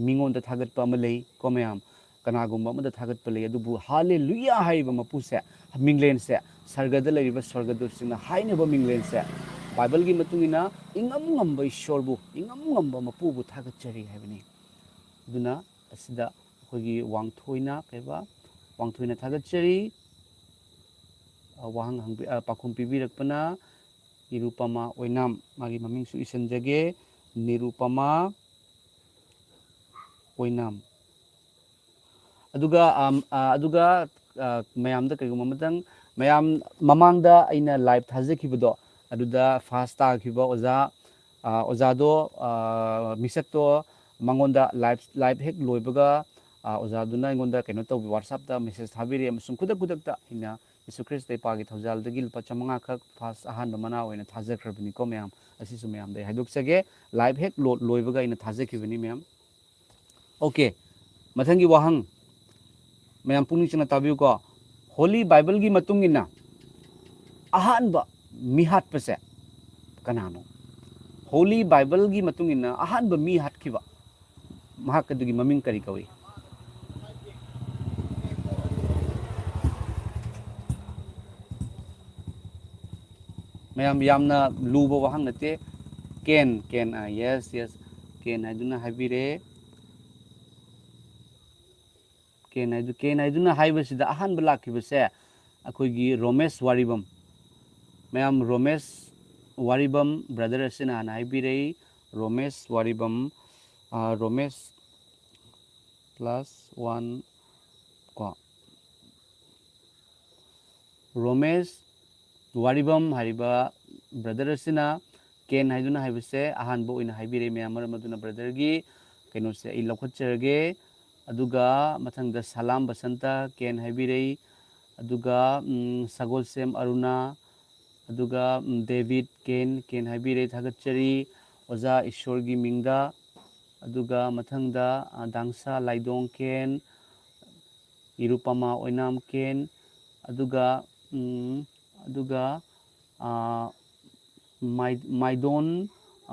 ꯃꯤꯉꯣꯟꯗ ꯊꯥꯒꯠꯄ ꯑꯃ ꯂꯩ ꯀꯣ ꯃꯌꯥꯝ꯫ ꯀꯅꯥꯒꯨꯝꯕ ꯑꯃꯗ ꯊꯥꯒꯠꯄ ꯂꯩ, ꯑꯗꯨꯕꯨ ꯍꯥꯂꯦꯂꯨꯌꯥ ꯍꯥꯏꯔꯤꯕ ꯃꯄꯨꯁꯦ, ꯃꯤꯡꯂꯦꯟꯁꯦ, ꯁꯔꯒꯗ ꯂꯩꯔꯤꯕ ꯁ꯭ꯋꯔꯒꯗꯨꯠꯁꯤꯡꯅ ꯍꯥꯏꯅꯕ ꯃꯤꯡꯂꯦꯟꯁꯦ, ꯕꯥꯏꯕꯜꯒꯤ ꯃꯇꯨꯡ ꯏꯟꯅ ꯏꯉꯝ ꯉꯝꯕ ꯏꯁꯣꯔꯕꯨ, ꯏꯉꯝ ꯉꯝꯕ ꯃꯄꯨꯕꯨ ꯊꯥꯒꯠꯆꯔꯤ ꯍꯥꯏꯕꯅꯤ꯫ ꯑꯗꯨꯅ ꯑꯁꯤꯗ ꯑꯩꯈꯣꯏꯒꯤ ꯋꯥꯡꯊꯣꯏꯅ ꯀꯩꯕ, ꯋꯥꯡꯊꯣꯏꯅ ꯊꯥꯒꯠꯆꯔꯤ꯫ ꯑ, ꯋꯥꯍꯪ ꯍꯪꯕꯤ-, ꯑ, ꯄꯥꯎꯈꯨꯝ ꯄꯤꯕꯤꯔꯛꯄꯅ ꯅꯤꯔꯨꯄꯃꯥ ꯑꯣꯏꯅꯥꯝ, ꯃꯥꯒꯤ ꯃꯃꯤꯡꯁꯨ ꯏꯁꯤꯟꯖꯒꯦ, ꯅꯤꯔꯨꯄꯃꯥ ꯑꯣꯏꯅꯥꯝ꯫ ꯑꯗꯨꯒ, ꯑꯝ, ꯑ, ꯑꯗꯨꯒ, ꯑ, ꯃꯌꯥꯝꯗ ꯀꯩꯒꯨꯝꯕ ꯑꯃꯇꯪ, ꯃꯌꯥꯝ ꯃꯃꯥꯡꯗ ꯑꯩꯅ ꯂꯥꯏꯚ ꯊꯥꯖꯈꯤꯕꯗꯣ, ꯑꯗꯨꯗ ꯐꯥꯁ ꯇꯥꯈꯤꯕ ꯑꯣꯖꯥ, ꯑ, ꯑꯣꯖꯥꯗꯣ, ꯑ, ꯃꯤꯁꯛꯇꯣ ꯃꯉꯣꯟꯗ ꯂꯥꯏꯚ, ꯂꯥꯏꯚ ꯍꯦꯛ ꯂꯣꯏꯕꯒ, ꯑ, ꯑꯣꯖꯥꯗꯨꯅ ꯑꯩꯉꯣꯟꯗ ꯀꯩꯅꯣ ꯇꯧꯕꯤ, WhatsApp-ꯇ ꯃꯦꯁꯦꯖ ꯊꯥꯕꯤꯔꯛꯑꯦ ꯑꯃꯁꯨꯡ ꯈꯨꯗꯛ ꯈꯨꯗꯛꯇ ꯑꯩꯅ ꯌꯦꯁꯨ ꯈ꯭ꯔꯤꯁꯇ ꯏꯄꯥꯒꯤ ꯊꯧꯖꯥꯜꯗꯒꯤ ꯂꯨꯄꯥ ꯆꯥꯃꯉꯥ ꯈꯛ ꯐꯥꯁ ꯑꯍꯥꯟꯕ ꯃꯅꯥ ꯑꯣꯏꯅ ꯊꯥꯖꯈ꯭ꯔꯕꯅꯤꯀꯣ ꯃꯌꯥꯝ꯫ ꯑꯁꯤꯁꯨ ꯃꯌꯥꯝꯗ ꯑꯩ ꯍꯥꯏꯗꯣꯛꯆꯒꯦ꯫ ꯂꯥꯏꯚ ꯍꯦꯛ ꯂꯣ-, ꯂꯣꯏꯕꯒ ꯑꯩꯅ ꯊꯥꯖꯈꯤꯕꯅꯤ ꯃꯌꯥꯝ꯫ ꯑꯣꯀꯦ, ꯃꯊꯪꯒꯤ ꯋꯥꯍꯪ꯫ ꯃꯌꯥꯝ ꯄꯨꯛꯅꯤꯡ ꯆꯪꯅ ꯇꯥꯕꯤꯌꯨꯀꯣ꯫ ꯍꯣꯂꯤ ꯕꯥꯏꯕꯜꯒꯤ ꯃꯇꯨꯡ ꯏꯟꯅ ꯑꯍꯥꯟꯕ ꯃꯤꯍꯥꯠꯄꯁꯦ ꯀꯅꯥꯅꯣ? ꯍꯣꯂꯤ ꯕꯥꯏꯕꯜꯒꯤ ꯃꯇꯨꯡ ꯏꯟꯅ ꯑꯍꯥꯟꯕ ꯃꯤ ꯍꯥꯠꯈꯤꯕ, ꯃꯍꯥꯛ ꯑꯗꯨꯒꯤ ꯃꯃꯤꯡ ꯀꯔꯤ ꯀꯧꯏ? ꯃꯌꯥꯝ, ꯌꯥꯝꯅ ꯂꯨꯕ ꯋꯥꯍꯪ ꯅꯠꯇꯦ꯫ ꯀꯦꯟ, ꯀꯦꯟ, ꯑꯥ, yes, yes, ꯀꯦꯟ ꯍꯥꯏꯗꯨꯅ ꯍꯥꯏꯕꯤꯔꯦ꯫ ꯀꯦꯟ ꯍꯥꯏꯗꯨ, ꯀꯦꯟ ꯍꯥꯏꯗꯨꯅ ꯍꯥꯏꯕꯁꯤꯗ ꯑꯍꯥꯟꯕ ꯂꯥꯛꯈꯤꯕꯁꯦ ꯑꯩꯈꯣꯏꯒꯤ ꯔꯣꯃꯦꯁ ꯋꯥꯔꯤꯕꯝ꯫ ꯃꯌꯥꯝ, ꯔꯣꯃꯦꯁ ꯋꯥꯔꯤꯕꯝ ꯕ꯭ꯔꯗꯔ ꯑꯁꯤꯅ ꯍꯥꯟꯅ ꯍꯥꯏꯕꯤꯔꯛꯏ꯫ ꯔꯣꯃꯦꯁ ꯋꯥꯔꯤꯕꯝ, ꯑꯥ, ꯔꯣꯃꯦꯁ ꯀ꯭ꯂꯥꯁ ꯋꯥꯟ ꯀꯣ꯫ ꯔꯣꯃꯦꯁ ꯋꯥꯔꯤꯕꯝ ꯍꯥꯏꯔꯤꯕ ꯕ꯭ꯔꯗꯔ ꯑꯁꯤꯅ ꯀꯦꯟ ꯍꯥꯏꯗꯨꯅ ꯍꯥꯏꯕꯁꯦ ꯑꯍꯥꯟꯕ ꯑꯣꯏꯅ ꯍꯥꯏꯕꯤꯔꯦ꯫ ꯃꯌꯥꯝ, ꯃꯔꯝ ꯑꯗꯨꯅ ꯕ꯭ꯔꯗꯔꯒꯤ ꯀꯩꯅꯣꯁꯦ ꯑꯩ ꯂꯧꯈꯠꯆꯔꯒꯦ꯫ ꯑꯗꯨꯒ ꯃꯊꯪꯗ ꯁꯂꯥꯝ ꯕꯁꯟꯇ ꯀꯦꯟ ꯍꯥꯏꯕꯤꯔꯛꯏ꯫ ꯑꯗꯨꯒ, ꯎꯝ, ꯁꯒꯣꯜꯁꯦꯝ ꯑꯔꯨꯅꯥ, ꯑꯗꯨꯒ, ꯎꯝ, ꯗꯦꯕꯤꯠ ꯀꯦꯟ, ꯀꯦꯟ ꯍꯥꯏꯕꯤꯔꯛꯏ, ꯊꯥꯒꯠꯆꯔꯤ꯫ ꯑꯣꯖꯥ ꯏꯁꯣꯔꯒꯤ ꯃꯤꯡꯗ꯫ ꯑꯗꯨꯒ ꯃꯊꯪꯗ, ꯑ, ꯗꯥꯡꯁꯥ ꯂꯥꯏꯗꯣꯡ ꯀꯦꯟ, ꯏꯔꯨꯄꯃꯥ ꯑꯣꯏꯅꯥꯝ ꯀꯦꯟ, ꯑꯗꯨꯒ, ꯎꯝ, ꯑꯗꯨꯒ, ꯑ, ꯃꯥꯏ-, ꯃꯥꯏꯗꯣꯟ,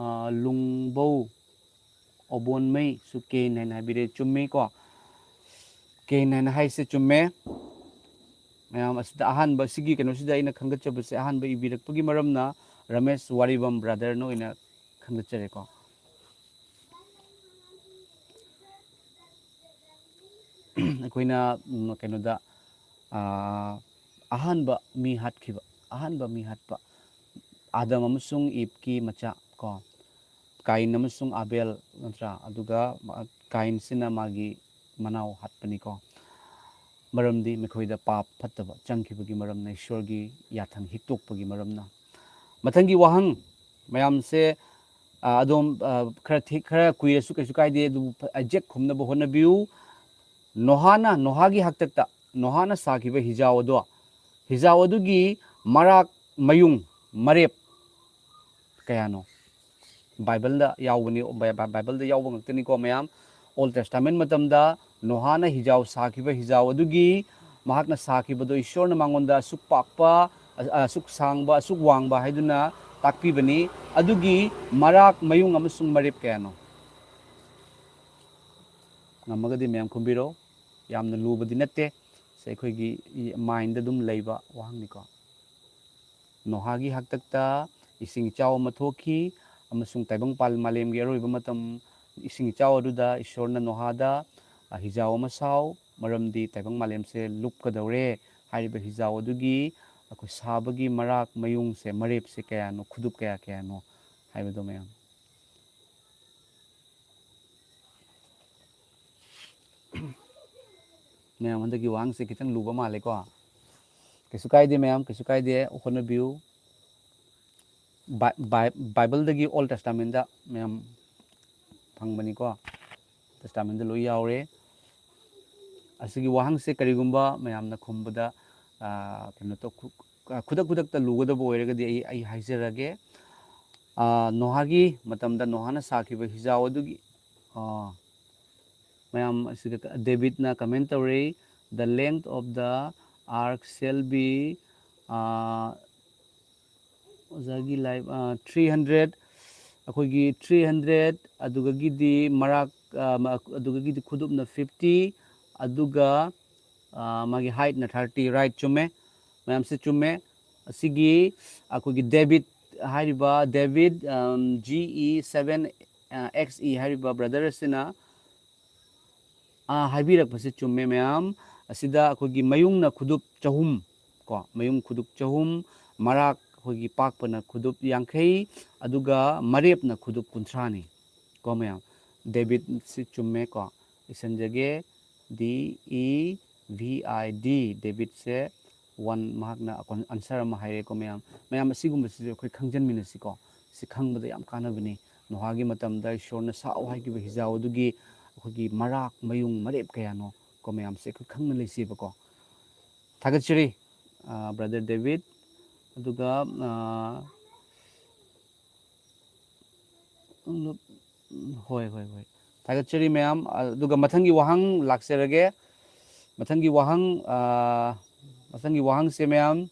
ꯑ, ꯂꯨꯡꯕꯧ ꯑꯣꯕꯣꯟꯃꯩꯁꯨ ꯀꯦꯟ ꯍꯥꯏꯅ ꯍꯥꯏꯕꯤꯔꯦ꯫ ꯆꯨꯝꯃꯤꯀꯣ? ꯀꯦꯟ ꯍꯥꯏꯅ ꯍꯥꯏꯁꯦ ꯆꯨꯝꯃꯦ꯫ ꯃꯌꯥꯝ ꯑꯁꯤꯗ ꯑꯍꯥꯟꯕ, ꯁꯤꯒꯤ ꯀꯩꯅꯣꯁꯤꯗ ꯑꯩꯅ ꯈꯟꯒꯠꯆꯕꯁꯦ, ꯑꯍꯥꯟꯕ ꯏꯕꯤꯔꯛꯄꯒꯤ ꯃꯔꯝꯅ ꯔꯃꯦꯁ ꯋꯥꯔꯤꯕꯝ ꯕ꯭ꯔꯗꯔꯅ ꯑꯣꯏꯅ ꯈꯟꯒꯠꯆꯔꯦꯀꯣ꯫ ꯑꯩꯈꯣꯏꯅ, ꯎꯝ, ꯀꯩꯅꯣꯗ, ꯑꯥ, ꯑꯍꯥꯟꯕ ꯃꯤ ꯍꯥꯠꯈꯤꯕ, ꯑꯍꯥꯟꯕ ꯃꯤ ꯍꯥꯠꯄ, ꯑꯥꯗꯝ ꯑꯃꯁꯨꯡ ꯏꯞꯀꯤ ꯃꯆꯥ ꯀꯣ, ꯀꯥꯏꯟ ꯑꯃꯁꯨꯡ ꯑꯥꯕꯦꯜ, ꯅꯠꯇ꯭ꯔꯥ? ꯑꯗꯨꯒ ꯃꯥ-, ꯀꯥꯏꯟꯁꯤꯅ ꯃꯥꯒꯤ ꯃꯅꯥꯎ ꯍꯥꯠꯄꯅꯤꯀꯣ꯫ ꯃꯔꯝꯗꯤ ꯃꯈꯣꯏꯗ ꯄꯥꯞ ꯐꯠꯇꯕ ꯆꯪꯈꯤꯕꯒꯤ ꯃꯔꯝꯅ, ꯏꯁꯣꯔꯒꯤ ꯌꯥꯊꯪ ꯍꯤꯛꯇꯣꯛꯄꯒꯤ ꯃꯔꯝꯅ꯫ ꯃꯊꯪꯒꯤ ꯋꯥꯍꯪ ꯃꯌꯥꯝꯁꯦ, ꯑ, ꯑꯗꯣꯝ, ꯑ, ꯈꯔ ꯊꯦ-, ꯈꯔ ꯀꯨꯏꯔꯁꯨ ꯀꯩꯁꯨ ꯀꯥꯏꯗꯦ, ꯑꯗꯨꯕꯨ ꯐ-, exact ꯈꯨꯝꯅꯕ ꯍꯣꯠꯅꯕꯤꯌꯨ꯫ ꯅꯣꯍꯥꯅ, ꯅꯣꯍꯥꯒꯤ ꯍꯥꯛꯇꯛꯇ ꯅꯣꯍꯥꯅ ꯁꯥꯈꯤꯕ ꯍꯤꯖꯥꯎ ꯑꯗꯣ, ꯍꯤꯖꯥꯎ ꯑꯗꯨꯒꯤ ꯃꯔꯥꯛ, ꯃꯌꯨꯡ, ꯃꯔꯦꯞ ꯀꯌꯥꯅꯣ? ꯕꯥꯏꯕꯜꯗ ꯌꯥꯎꯕꯅꯤ, ꯕꯥꯏ-, ꯕꯥꯏ-, ꯕꯥꯏꯕꯜꯗ ꯌꯥꯎꯕ ꯉꯥꯛꯇꯅꯤꯀꯣ ꯃꯌꯥꯝ꯫ Old Testament ꯃꯇꯝꯗ ꯅꯣꯍꯥꯅ ꯍꯤꯖꯥꯎ ꯁꯥꯈꯤꯕ, ꯍꯤꯖꯥꯎ ꯑꯗꯨꯒꯤ ꯃꯍꯥꯛꯅ ꯁꯥꯈꯤꯕꯗꯣ ꯏꯁꯣꯔꯅ ꯃꯉꯣꯟꯗ ꯑꯁꯨꯛ ꯄꯥꯛꯄ, ꯑ-, ꯑꯁꯨꯛ ꯁꯥꯡꯕ, ꯑꯁꯨꯛ ꯋꯥꯡꯕ ꯍꯥꯏꯗꯨꯅ ꯇꯥꯛꯄꯤꯕꯅꯤ꯫ ꯑꯗꯨꯒꯤ ꯃꯔꯥꯛ, ꯃꯌꯨꯡ ꯑꯃꯁꯨꯡ ꯃꯔꯦꯞ ꯀꯌꯥꯅꯣ? ꯉꯝꯃꯒꯗꯤ ꯃꯌꯥꯝ ꯈꯨꯝꯕꯤꯔꯣ꯫ ꯌꯥꯝꯅ ꯂꯨꯕꯗꯤ ꯅꯠꯇꯦ꯫ ꯁꯦ ꯑꯩꯈꯣꯏꯒꯤ ꯃꯥꯏꯟꯗ ꯑꯗꯨꯝ ꯂꯩꯕ ꯋꯥꯍꯪꯅꯤꯀꯣ꯫ ꯅꯣꯍꯥꯒꯤ ꯍꯥꯛꯇꯛꯇ ꯏꯁꯤꯡ ꯏꯆꯥꯎ ꯑꯃ ꯊꯣꯛꯈꯤ, ꯑꯃꯁꯨꯡ ꯇꯥꯏꯕꯪ ꯄꯥꯜ-, ꯃꯥꯂꯦꯝꯒꯤ ꯑꯔꯣꯏꯕ ꯃꯇꯝ ꯏꯁꯤꯡ ꯏꯆꯥꯎ ꯑꯗꯨꯗ ꯏꯁꯣꯔꯅ ꯅꯣꯍꯥꯗ, "ꯑ, ꯍꯤꯖꯥꯎ ꯑꯃ ꯁꯥꯎ, ꯃꯔꯝꯗꯤ ꯇꯥꯏꯕꯪ ꯃꯥꯂꯦꯝꯁꯦ ꯂꯨꯞꯀꯗꯧꯔꯦ"꯫ ꯍꯥꯏꯔꯤꯕ ꯍꯤꯖꯥꯎ ꯑꯗꯨꯒꯤ ꯑꯩꯈꯣꯏ ꯁꯥꯕꯒꯤ ꯃꯔꯥꯛ ꯃꯌꯨꯡꯁꯦ, ꯃꯔꯦꯞꯁꯦ ꯀꯌꯥꯅꯣ, ꯈꯨꯗꯨꯞ ꯀꯌꯥ ꯀꯌꯥꯅꯣ ꯍꯥꯏꯕꯗꯣ ꯃꯌꯥꯝ꯫ ꯃꯌꯥꯝ, ꯍꯟꯗꯛꯀꯤ ꯋꯥꯍꯪꯁꯦ ꯈꯤꯇꯪ ꯂꯨꯕ ꯃꯥꯜꯂꯦꯀꯣ꯫ ꯀꯩꯁꯨ ꯀꯥꯏꯗꯦ ꯃꯌꯥꯝ, ꯀꯩꯁꯨ ꯀꯥꯏꯗꯦ, ꯍꯣꯠꯅꯕꯤꯌꯨ꯫ ꯕꯥꯏ-, ꯕꯥꯏ-, ꯕꯥꯏꯕꯜꯗꯒꯤ Old Testament ꯃꯌꯥꯝ ꯐꯪꯕꯅꯤꯀꯣ꯫ Testament ꯂꯣꯏ ꯌꯥꯎꯔꯦ꯫ ꯑꯁꯤꯒꯤ ꯋꯥꯍꯪꯁꯦ ꯀꯔꯤꯒꯨꯝꯕ ꯃꯌꯥꯝꯅ ꯈꯨꯝꯕꯗ, ꯑ, ꯀꯩꯅꯣ ꯇꯧ-, ꯈꯨ-, ꯑ, ꯈꯨꯗꯛ ꯈꯨꯗꯛꯇ ꯂꯨꯒꯗꯕ ꯑꯣꯏꯔꯒꯗꯤ ꯑꯩ, ꯑꯩ ꯍꯥꯏꯖꯔꯒꯦ꯫ ꯑ, ꯅꯣꯍꯥꯒꯤ ꯃꯇꯝꯗ ꯅꯣꯍꯥꯅ ꯁꯥꯈꯤꯕ ꯍꯤꯖꯥꯎ ꯑꯗꯨꯒꯤ, ꯑ, ꯃꯌꯥꯝ ꯑꯁꯤꯗ ꯗꯦꯕꯤꯠꯅ comment ꯇꯧꯔꯤ, "The length of the ark shall be, ꯑ, ꯑꯣꯖꯥꯒꯤ ꯂꯥꯏꯐ, ꯑ, three hundred, ꯑꯩꯈꯣꯏꯒꯤ three hundred, ꯑꯗꯨꯗꯒꯤꯗꯤ ꯃꯔꯥꯛ, ꯑ, ꯃ-, ꯑꯗꯨꯗꯒꯤꯗꯤ ꯈꯨꯗꯨꯞꯅ fifty, ꯑꯗꯨꯒ, ꯑ, ꯃꯥꯒꯤ ꯍꯥꯏꯠꯅ ꯊꯥꯔꯇꯤ, ꯔꯥꯏꯠ, ꯆꯨꯝꯃꯦ꯫ ꯃꯌꯥꯝꯁꯦ ꯆꯨꯝꯃꯦ꯫ ꯑꯁꯤꯒꯤ ꯑꯩꯈꯣꯏꯒꯤ ꯗꯦꯕꯤꯠ ꯍꯥꯏꯔꯤꯕ, ꯗꯦꯕꯤꯠ, ꯑꯝ, ꯖꯤ ꯏ ꯁꯕꯦꯟ, ꯑ, ꯑꯦꯛꯁ ꯏ ꯍꯥꯏꯔꯤꯕ ꯕ꯭ꯔꯗꯔ ꯑꯁꯤꯅ, ꯑ, ꯍꯥꯏꯕꯤꯔꯛꯄꯁꯦ ꯆꯨꯝꯃꯦ ꯃꯌꯥꯝ꯫ ꯑꯁꯤꯗ ꯑꯩꯈꯣꯏꯒꯤ ꯃꯌꯨꯡꯅ ꯈꯨꯗꯨꯞ ꯆꯍꯨꯝ ꯀꯣ, ꯃꯌꯨꯡ ꯈꯨꯗꯨꯞ ꯆꯍꯨꯝ, ꯃꯔꯥꯛ ꯑꯩꯈꯣꯏꯒꯤ ꯄꯥꯛꯄꯅ ꯈꯨꯗꯨꯞ ꯌꯥꯡꯈꯩ, ꯑꯗꯨꯒ ꯃꯔꯦꯞꯅ ꯈꯨꯗꯨꯞ ꯀꯨꯟꯊ꯭ꯔꯥꯅꯤ ꯀꯣ ꯃꯌꯥꯝ꯫ ꯗꯦꯕꯤꯠꯁꯤ ꯆꯨꯝꯃꯦ ꯀꯣ, ꯏꯁꯟꯖꯒꯦ, D E V I D, ꯗꯦꯕꯤꯠꯁꯦ ꯋꯥꯟ, ꯃꯍꯥꯛꯅ ꯑꯟꯁꯔ ꯑꯃ ꯍꯥꯏꯔꯦꯀꯣ ꯃꯌꯥꯝ꯫ ꯃꯌꯥꯝ, ꯑꯁꯤꯒꯨꯝꯕꯁꯤꯁꯨ ꯑꯩꯈꯣꯏ ꯈꯪꯖꯟꯃꯤꯟꯅꯁꯤꯀꯣ꯫ ꯁꯤ ꯈꯪꯕꯗ ꯌꯥꯝ ꯀꯥꯟꯅꯕꯅꯤ꯫ ꯅꯣꯍꯥꯒꯤ ꯃꯇꯝꯗ ꯏꯁꯣꯔꯅ ꯁꯥꯎ ꯍꯥꯏꯈꯤꯕ ꯍꯤꯖꯥꯎ ꯑꯗꯨꯒꯤ ꯑꯩꯈꯣꯏꯒꯤ ꯃꯔꯥꯛ, ꯃꯌꯨꯡ, ꯃꯔꯦꯞ ꯀꯌꯥꯅꯣ ꯀꯣ ꯃꯌꯥꯝꯁꯦ ꯑꯩꯈꯣꯏ ꯈꯪꯅ ꯂꯩꯁꯦꯕꯀꯣ꯫ ꯊꯥꯒꯠꯆꯔꯤ, ꯑ, ꯕ꯭ꯔꯗꯔ ꯗꯦꯕꯤꯠ꯫ ꯑꯗꯨꯒ, ꯑ, ꯍꯣꯏ, ꯍꯣꯏ, ꯍꯣꯏ꯫ ꯊꯥꯒꯠꯆꯔꯤ ꯃꯌꯥꯝ꯫ ꯑꯗꯨꯒ ꯃꯊꯪꯒꯤ ꯋꯥꯍꯪ ꯂꯥꯛꯆꯔꯒꯦ꯫ ꯃꯊꯪꯒꯤ ꯋꯥꯍꯪ, ꯑ, ꯃꯊꯪꯒꯤ ꯋꯥꯍꯪꯁꯦ ꯃꯌꯥꯝ,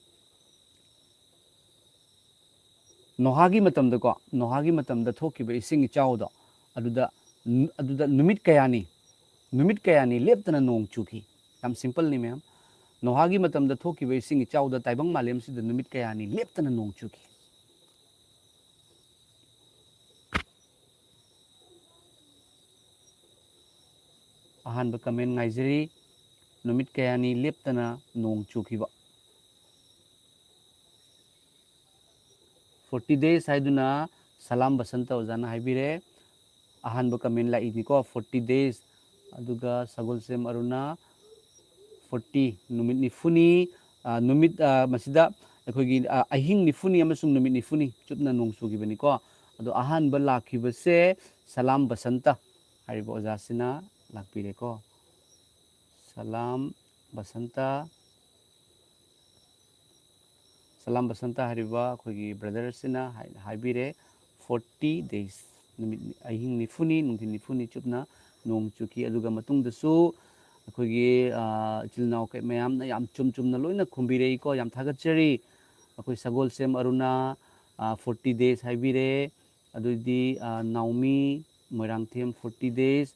ꯅꯣꯍꯥꯒꯤ ꯃꯇꯝꯗꯀꯣ, ꯅꯣꯍꯥꯒꯤ ꯃꯇꯝꯗ ꯊꯣꯛꯈꯤꯕ ꯏꯁꯤꯡ ꯏꯆꯥꯎꯗꯣ, ꯑꯗꯨꯗ, ꯑꯗꯨꯗ ꯅꯨꯃꯤꯠ ꯀꯌꯥꯅꯤ, ꯅꯨꯃꯤꯠ ꯀꯌꯥꯅꯤ ꯂꯦꯞꯇꯅ ꯅꯣꯡ ꯆꯨꯈꯤ? ꯌꯥꯝ ꯁꯤꯝꯄꯜꯅꯤ ꯃꯌꯥꯝ꯫ ꯅꯣꯍꯥꯒꯤ ꯃꯇꯝꯗ ꯊꯣꯛꯈꯤꯕ ꯏꯁꯤꯡ ꯏꯆꯥꯎꯗ ꯇꯥꯏꯕꯪ ꯃꯥꯂꯦꯝꯁꯤꯗ ꯅꯨꯃꯤꯠ ꯀꯌꯥꯅꯤ ꯂꯦꯞꯇꯅ ꯅꯣꯡ ꯆꯨꯈꯤ? ꯑꯍꯥꯟꯕ ꯀꯃꯦꯟ ꯉꯥꯏꯖꯔꯤ꯫ ꯅꯨꯃꯤꯠ ꯀꯌꯥꯅꯤ ꯂꯦꯞꯇꯅ ꯅꯣꯡ ꯆꯨꯈꯤꯕ? ꯐꯣꯔꯇꯤ ꯗꯦꯖ ꯍꯥꯏꯗꯨꯅ ꯁꯂꯥꯝ ꯕꯁꯟꯇ ꯑꯣꯖꯥꯅ ꯍꯥꯏꯕꯤꯔꯦ꯫ ꯑꯍꯥꯟꯕ ꯀꯃꯦꯟ ꯂꯥꯛꯏꯅꯤꯀꯣ, ꯐꯣꯔꯇꯤ ꯗꯦꯖ꯫ ꯑꯗꯨꯒ ꯁꯒꯣꯜꯁꯦꯝ ꯑꯔꯨꯅ, ꯐꯣꯔꯇꯤ, ꯅꯨꯃꯤꯠ ꯅꯤꯐꯨꯅꯤ꯫ ꯑ, ꯅꯨꯃꯤꯠ, ꯑ, ꯃꯁꯤꯗ ꯑꯩꯈꯣꯏꯒꯤ, ꯑ, ꯑꯍꯤꯡ ꯅꯤꯐꯨꯅꯤ ꯑꯃꯁꯨꯡ ꯅꯨꯃꯤꯠ ꯅꯤꯐꯨꯅꯤ ꯆꯨꯞꯅ ꯅꯣꯡ ꯆꯨꯈꯤꯕꯅꯤꯀꯣ꯫ ꯑꯗꯣ ꯑꯍꯥꯟꯕ ꯂꯥꯛꯈꯤꯕꯁꯦ ꯁꯂꯥꯝ ꯕꯁꯟꯇ ꯍꯥꯏꯔꯤꯕ ꯑꯣꯖꯥꯁꯤꯅ ꯂꯥꯛꯄꯤꯔꯦꯀꯣ꯫ ꯁꯂꯥꯝ ꯕꯁꯟꯇ, ꯁꯂꯥꯝ ꯕꯁꯟꯇ ꯍꯥꯏꯔꯤꯕ ꯑꯩꯈꯣꯏꯒꯤ ꯕ꯭ꯔꯗꯔꯁꯤꯅ ꯍꯥꯏ-, ꯍꯥꯏꯕꯤꯔꯦ, ꯐꯣꯔꯇꯤ ꯗꯦꯖ, ꯅꯨꯃꯤꯠ, ꯑꯍꯤꯡ ꯅꯤꯐꯨꯅꯤ, ꯅꯨꯡꯊꯤꯜ ꯅꯤꯐꯨꯅꯤ ꯆꯨꯞꯅ ꯅꯣꯡ ꯆꯨꯈꯤ꯫ ꯑꯗꯨꯒ ꯃꯇꯨꯡꯗꯁꯨ ꯑꯩꯈꯣꯏꯒꯤ, ꯑ, ꯏꯆꯤꯜ ꯏꯅꯥꯎ ꯀꯩ-, ꯃꯌꯥꯝꯅ ꯌꯥꯝ ꯆꯨꯝ ꯆꯨꯝꯅ ꯂꯣꯏꯅ ꯈꯨꯝꯕꯤꯔꯛꯏꯀꯣ, ꯌꯥꯝ ꯊꯥꯒꯠꯆꯔꯤ꯫ ꯑꯩꯈꯣꯏ ꯁꯒꯣꯜꯁꯦꯝ ꯑꯔꯨꯅꯥ, ꯑ, ꯐꯣꯔꯇꯤ ꯗꯦꯖ ꯍꯥꯏꯕꯤꯔꯦ꯫ ꯑꯗꯨꯗꯤ, ꯑ, ꯅꯥꯎꯃꯤ ꯃꯣꯏꯔꯥꯡꯊꯦꯝ, ꯐꯣꯔꯇꯤ ꯗꯦꯖ꯫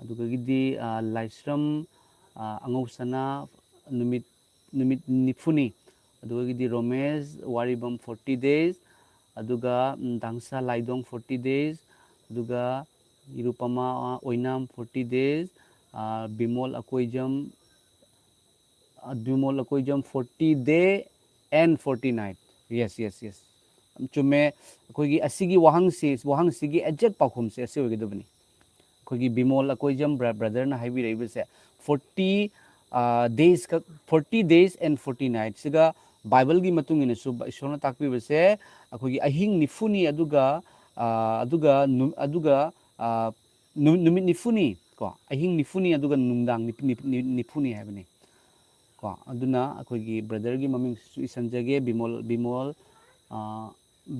ꯑꯗꯨꯗꯒꯤꯗꯤ, ꯑ, ꯂꯥꯏꯁ꯭ꯔꯝ, ꯑꯉꯧꯁꯅꯥ ꯅꯨꯃꯤꯠ ꯅꯨꯃꯤꯠ ꯅꯤꯐꯨꯅꯤ, ꯑꯗꯨꯗꯒꯤꯗꯤ ꯔꯣꯃꯦꯁ ꯋꯥꯔꯤꯕꯝ forty days, ꯑꯗꯨꯒ ꯗꯥꯡꯁꯥ ꯂꯥꯏꯗꯣꯡ forty days, ꯑꯗꯨꯒ ꯏꯔꯨꯄꯃ ꯑꯣꯏꯅꯥꯝ forty days, Bimol Akoijam Bimol Akoijam forty day and forty night. Yes, yes, yes. ꯆꯨꯝꯃꯦ꯫ ꯑꯩꯈꯣꯏꯒꯤ ꯑꯁꯤꯒꯤ ꯋꯥꯍꯪꯁꯤ, ꯋꯥꯍꯪꯁꯤꯒꯤ ꯑꯦꯛꯖꯦꯛ ꯄꯥꯎꯈꯨꯝꯁꯦ ꯑꯁꯤ ꯑꯣꯏꯒꯗꯕꯅꯤ꯫ ꯑꯩꯈꯣꯏꯒꯤ ꯕꯤꯃꯣꯜ ꯑꯀꯣꯏꯖꯝ ꯕ꯭ꯔꯗꯔꯅ ꯍꯥꯏꯕꯤꯔꯛꯏꯕꯁꯦ forty days ꯈꯛ, forty days and forty night ꯁꯤꯒ ꯕꯥꯏꯕꯜꯒꯤ ꯃꯇꯨꯡ ꯏꯟꯅꯁꯨ ꯏꯁꯣꯔꯅ ꯇꯥꯛꯄꯤꯕꯁꯦ ꯑꯩꯈꯣꯏꯒꯤ ꯑꯍꯤꯡ ꯅꯤꯐꯨꯅꯤ, ꯑꯗꯨꯒ ꯑꯗꯨꯒ ꯑꯗꯨꯒ ꯅꯨꯃꯤꯠ ꯅꯤꯐꯨꯅꯤ ꯀꯣ, ꯑꯍꯤꯡ ꯅꯤꯐꯨꯅꯤ ꯑꯗꯨꯒ ꯅꯨꯡꯗꯥꯡ ꯅꯤꯐꯨꯅꯤ ꯍꯥꯏꯕꯅꯤ ꯀꯣ꯫ ꯑꯗꯨꯅ ꯑꯩꯈꯣꯏꯒꯤ ꯕ꯭ꯔꯗꯔꯒꯤ ꯃꯃꯤꯡꯁꯤꯁꯨ ꯏꯁꯟꯖꯒꯦ, ꯕꯤꯃꯣꯜ ꯕꯤꯃꯣꯜ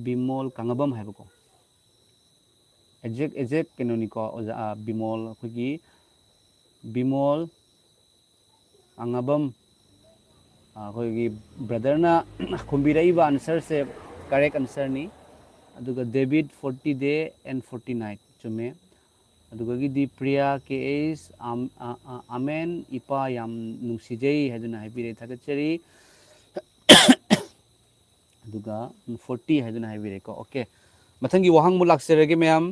ꯕꯤꯃꯣꯜ ꯀꯥꯡꯉꯕꯝ ꯍꯥꯏꯕꯀꯣ꯫ ꯑꯦꯛꯖꯦꯛ ꯑꯦꯛꯖꯦꯛ ꯀꯩꯅꯣꯅꯤꯀꯣ ꯑꯣꯖꯥ, ꯕꯤꯃꯣꯜ, ꯑꯩꯈꯣꯏꯒꯤ ꯕꯤꯃꯣꯜ ꯑꯉꯥꯕꯝ, ꯑꯩꯈꯣꯏꯒꯤ ꯕ꯭ꯔꯗꯔꯅ ꯈꯨꯝꯕꯤꯔꯛꯏꯕ ꯑꯟꯁꯔꯁꯦ ꯀꯔꯦꯛ ꯑꯟꯁꯔꯅꯤ꯫ ꯑꯗꯨꯒ debit forty day and forty night ꯆꯨꯝꯃꯦ꯫ ꯑꯗꯨꯒꯒꯤꯗꯤ ꯄ꯭ꯔꯤꯌꯥ ꯀꯦ ꯑꯦꯁ ꯑꯥꯃꯦꯟ, ꯏꯄꯥ ꯌꯥꯝ ꯅꯨꯡꯁꯤꯖꯩ ꯍꯥꯏꯗꯨꯅ ꯍꯥꯏꯕꯤꯔꯦ, ꯊꯥꯒꯠꯆꯔꯤ꯫ ꯑꯗꯨꯒ forty ꯍꯥꯏꯗꯨꯅ ꯍꯥꯏꯕꯤꯔꯦꯀꯣ꯫ ꯑꯣꯀꯦ, ꯃꯊꯪꯒꯤ ꯋꯥꯍꯪ ꯑꯃꯨꯛ ꯂꯥꯛꯆꯔꯒꯦ ꯃꯌꯥꯝ꯫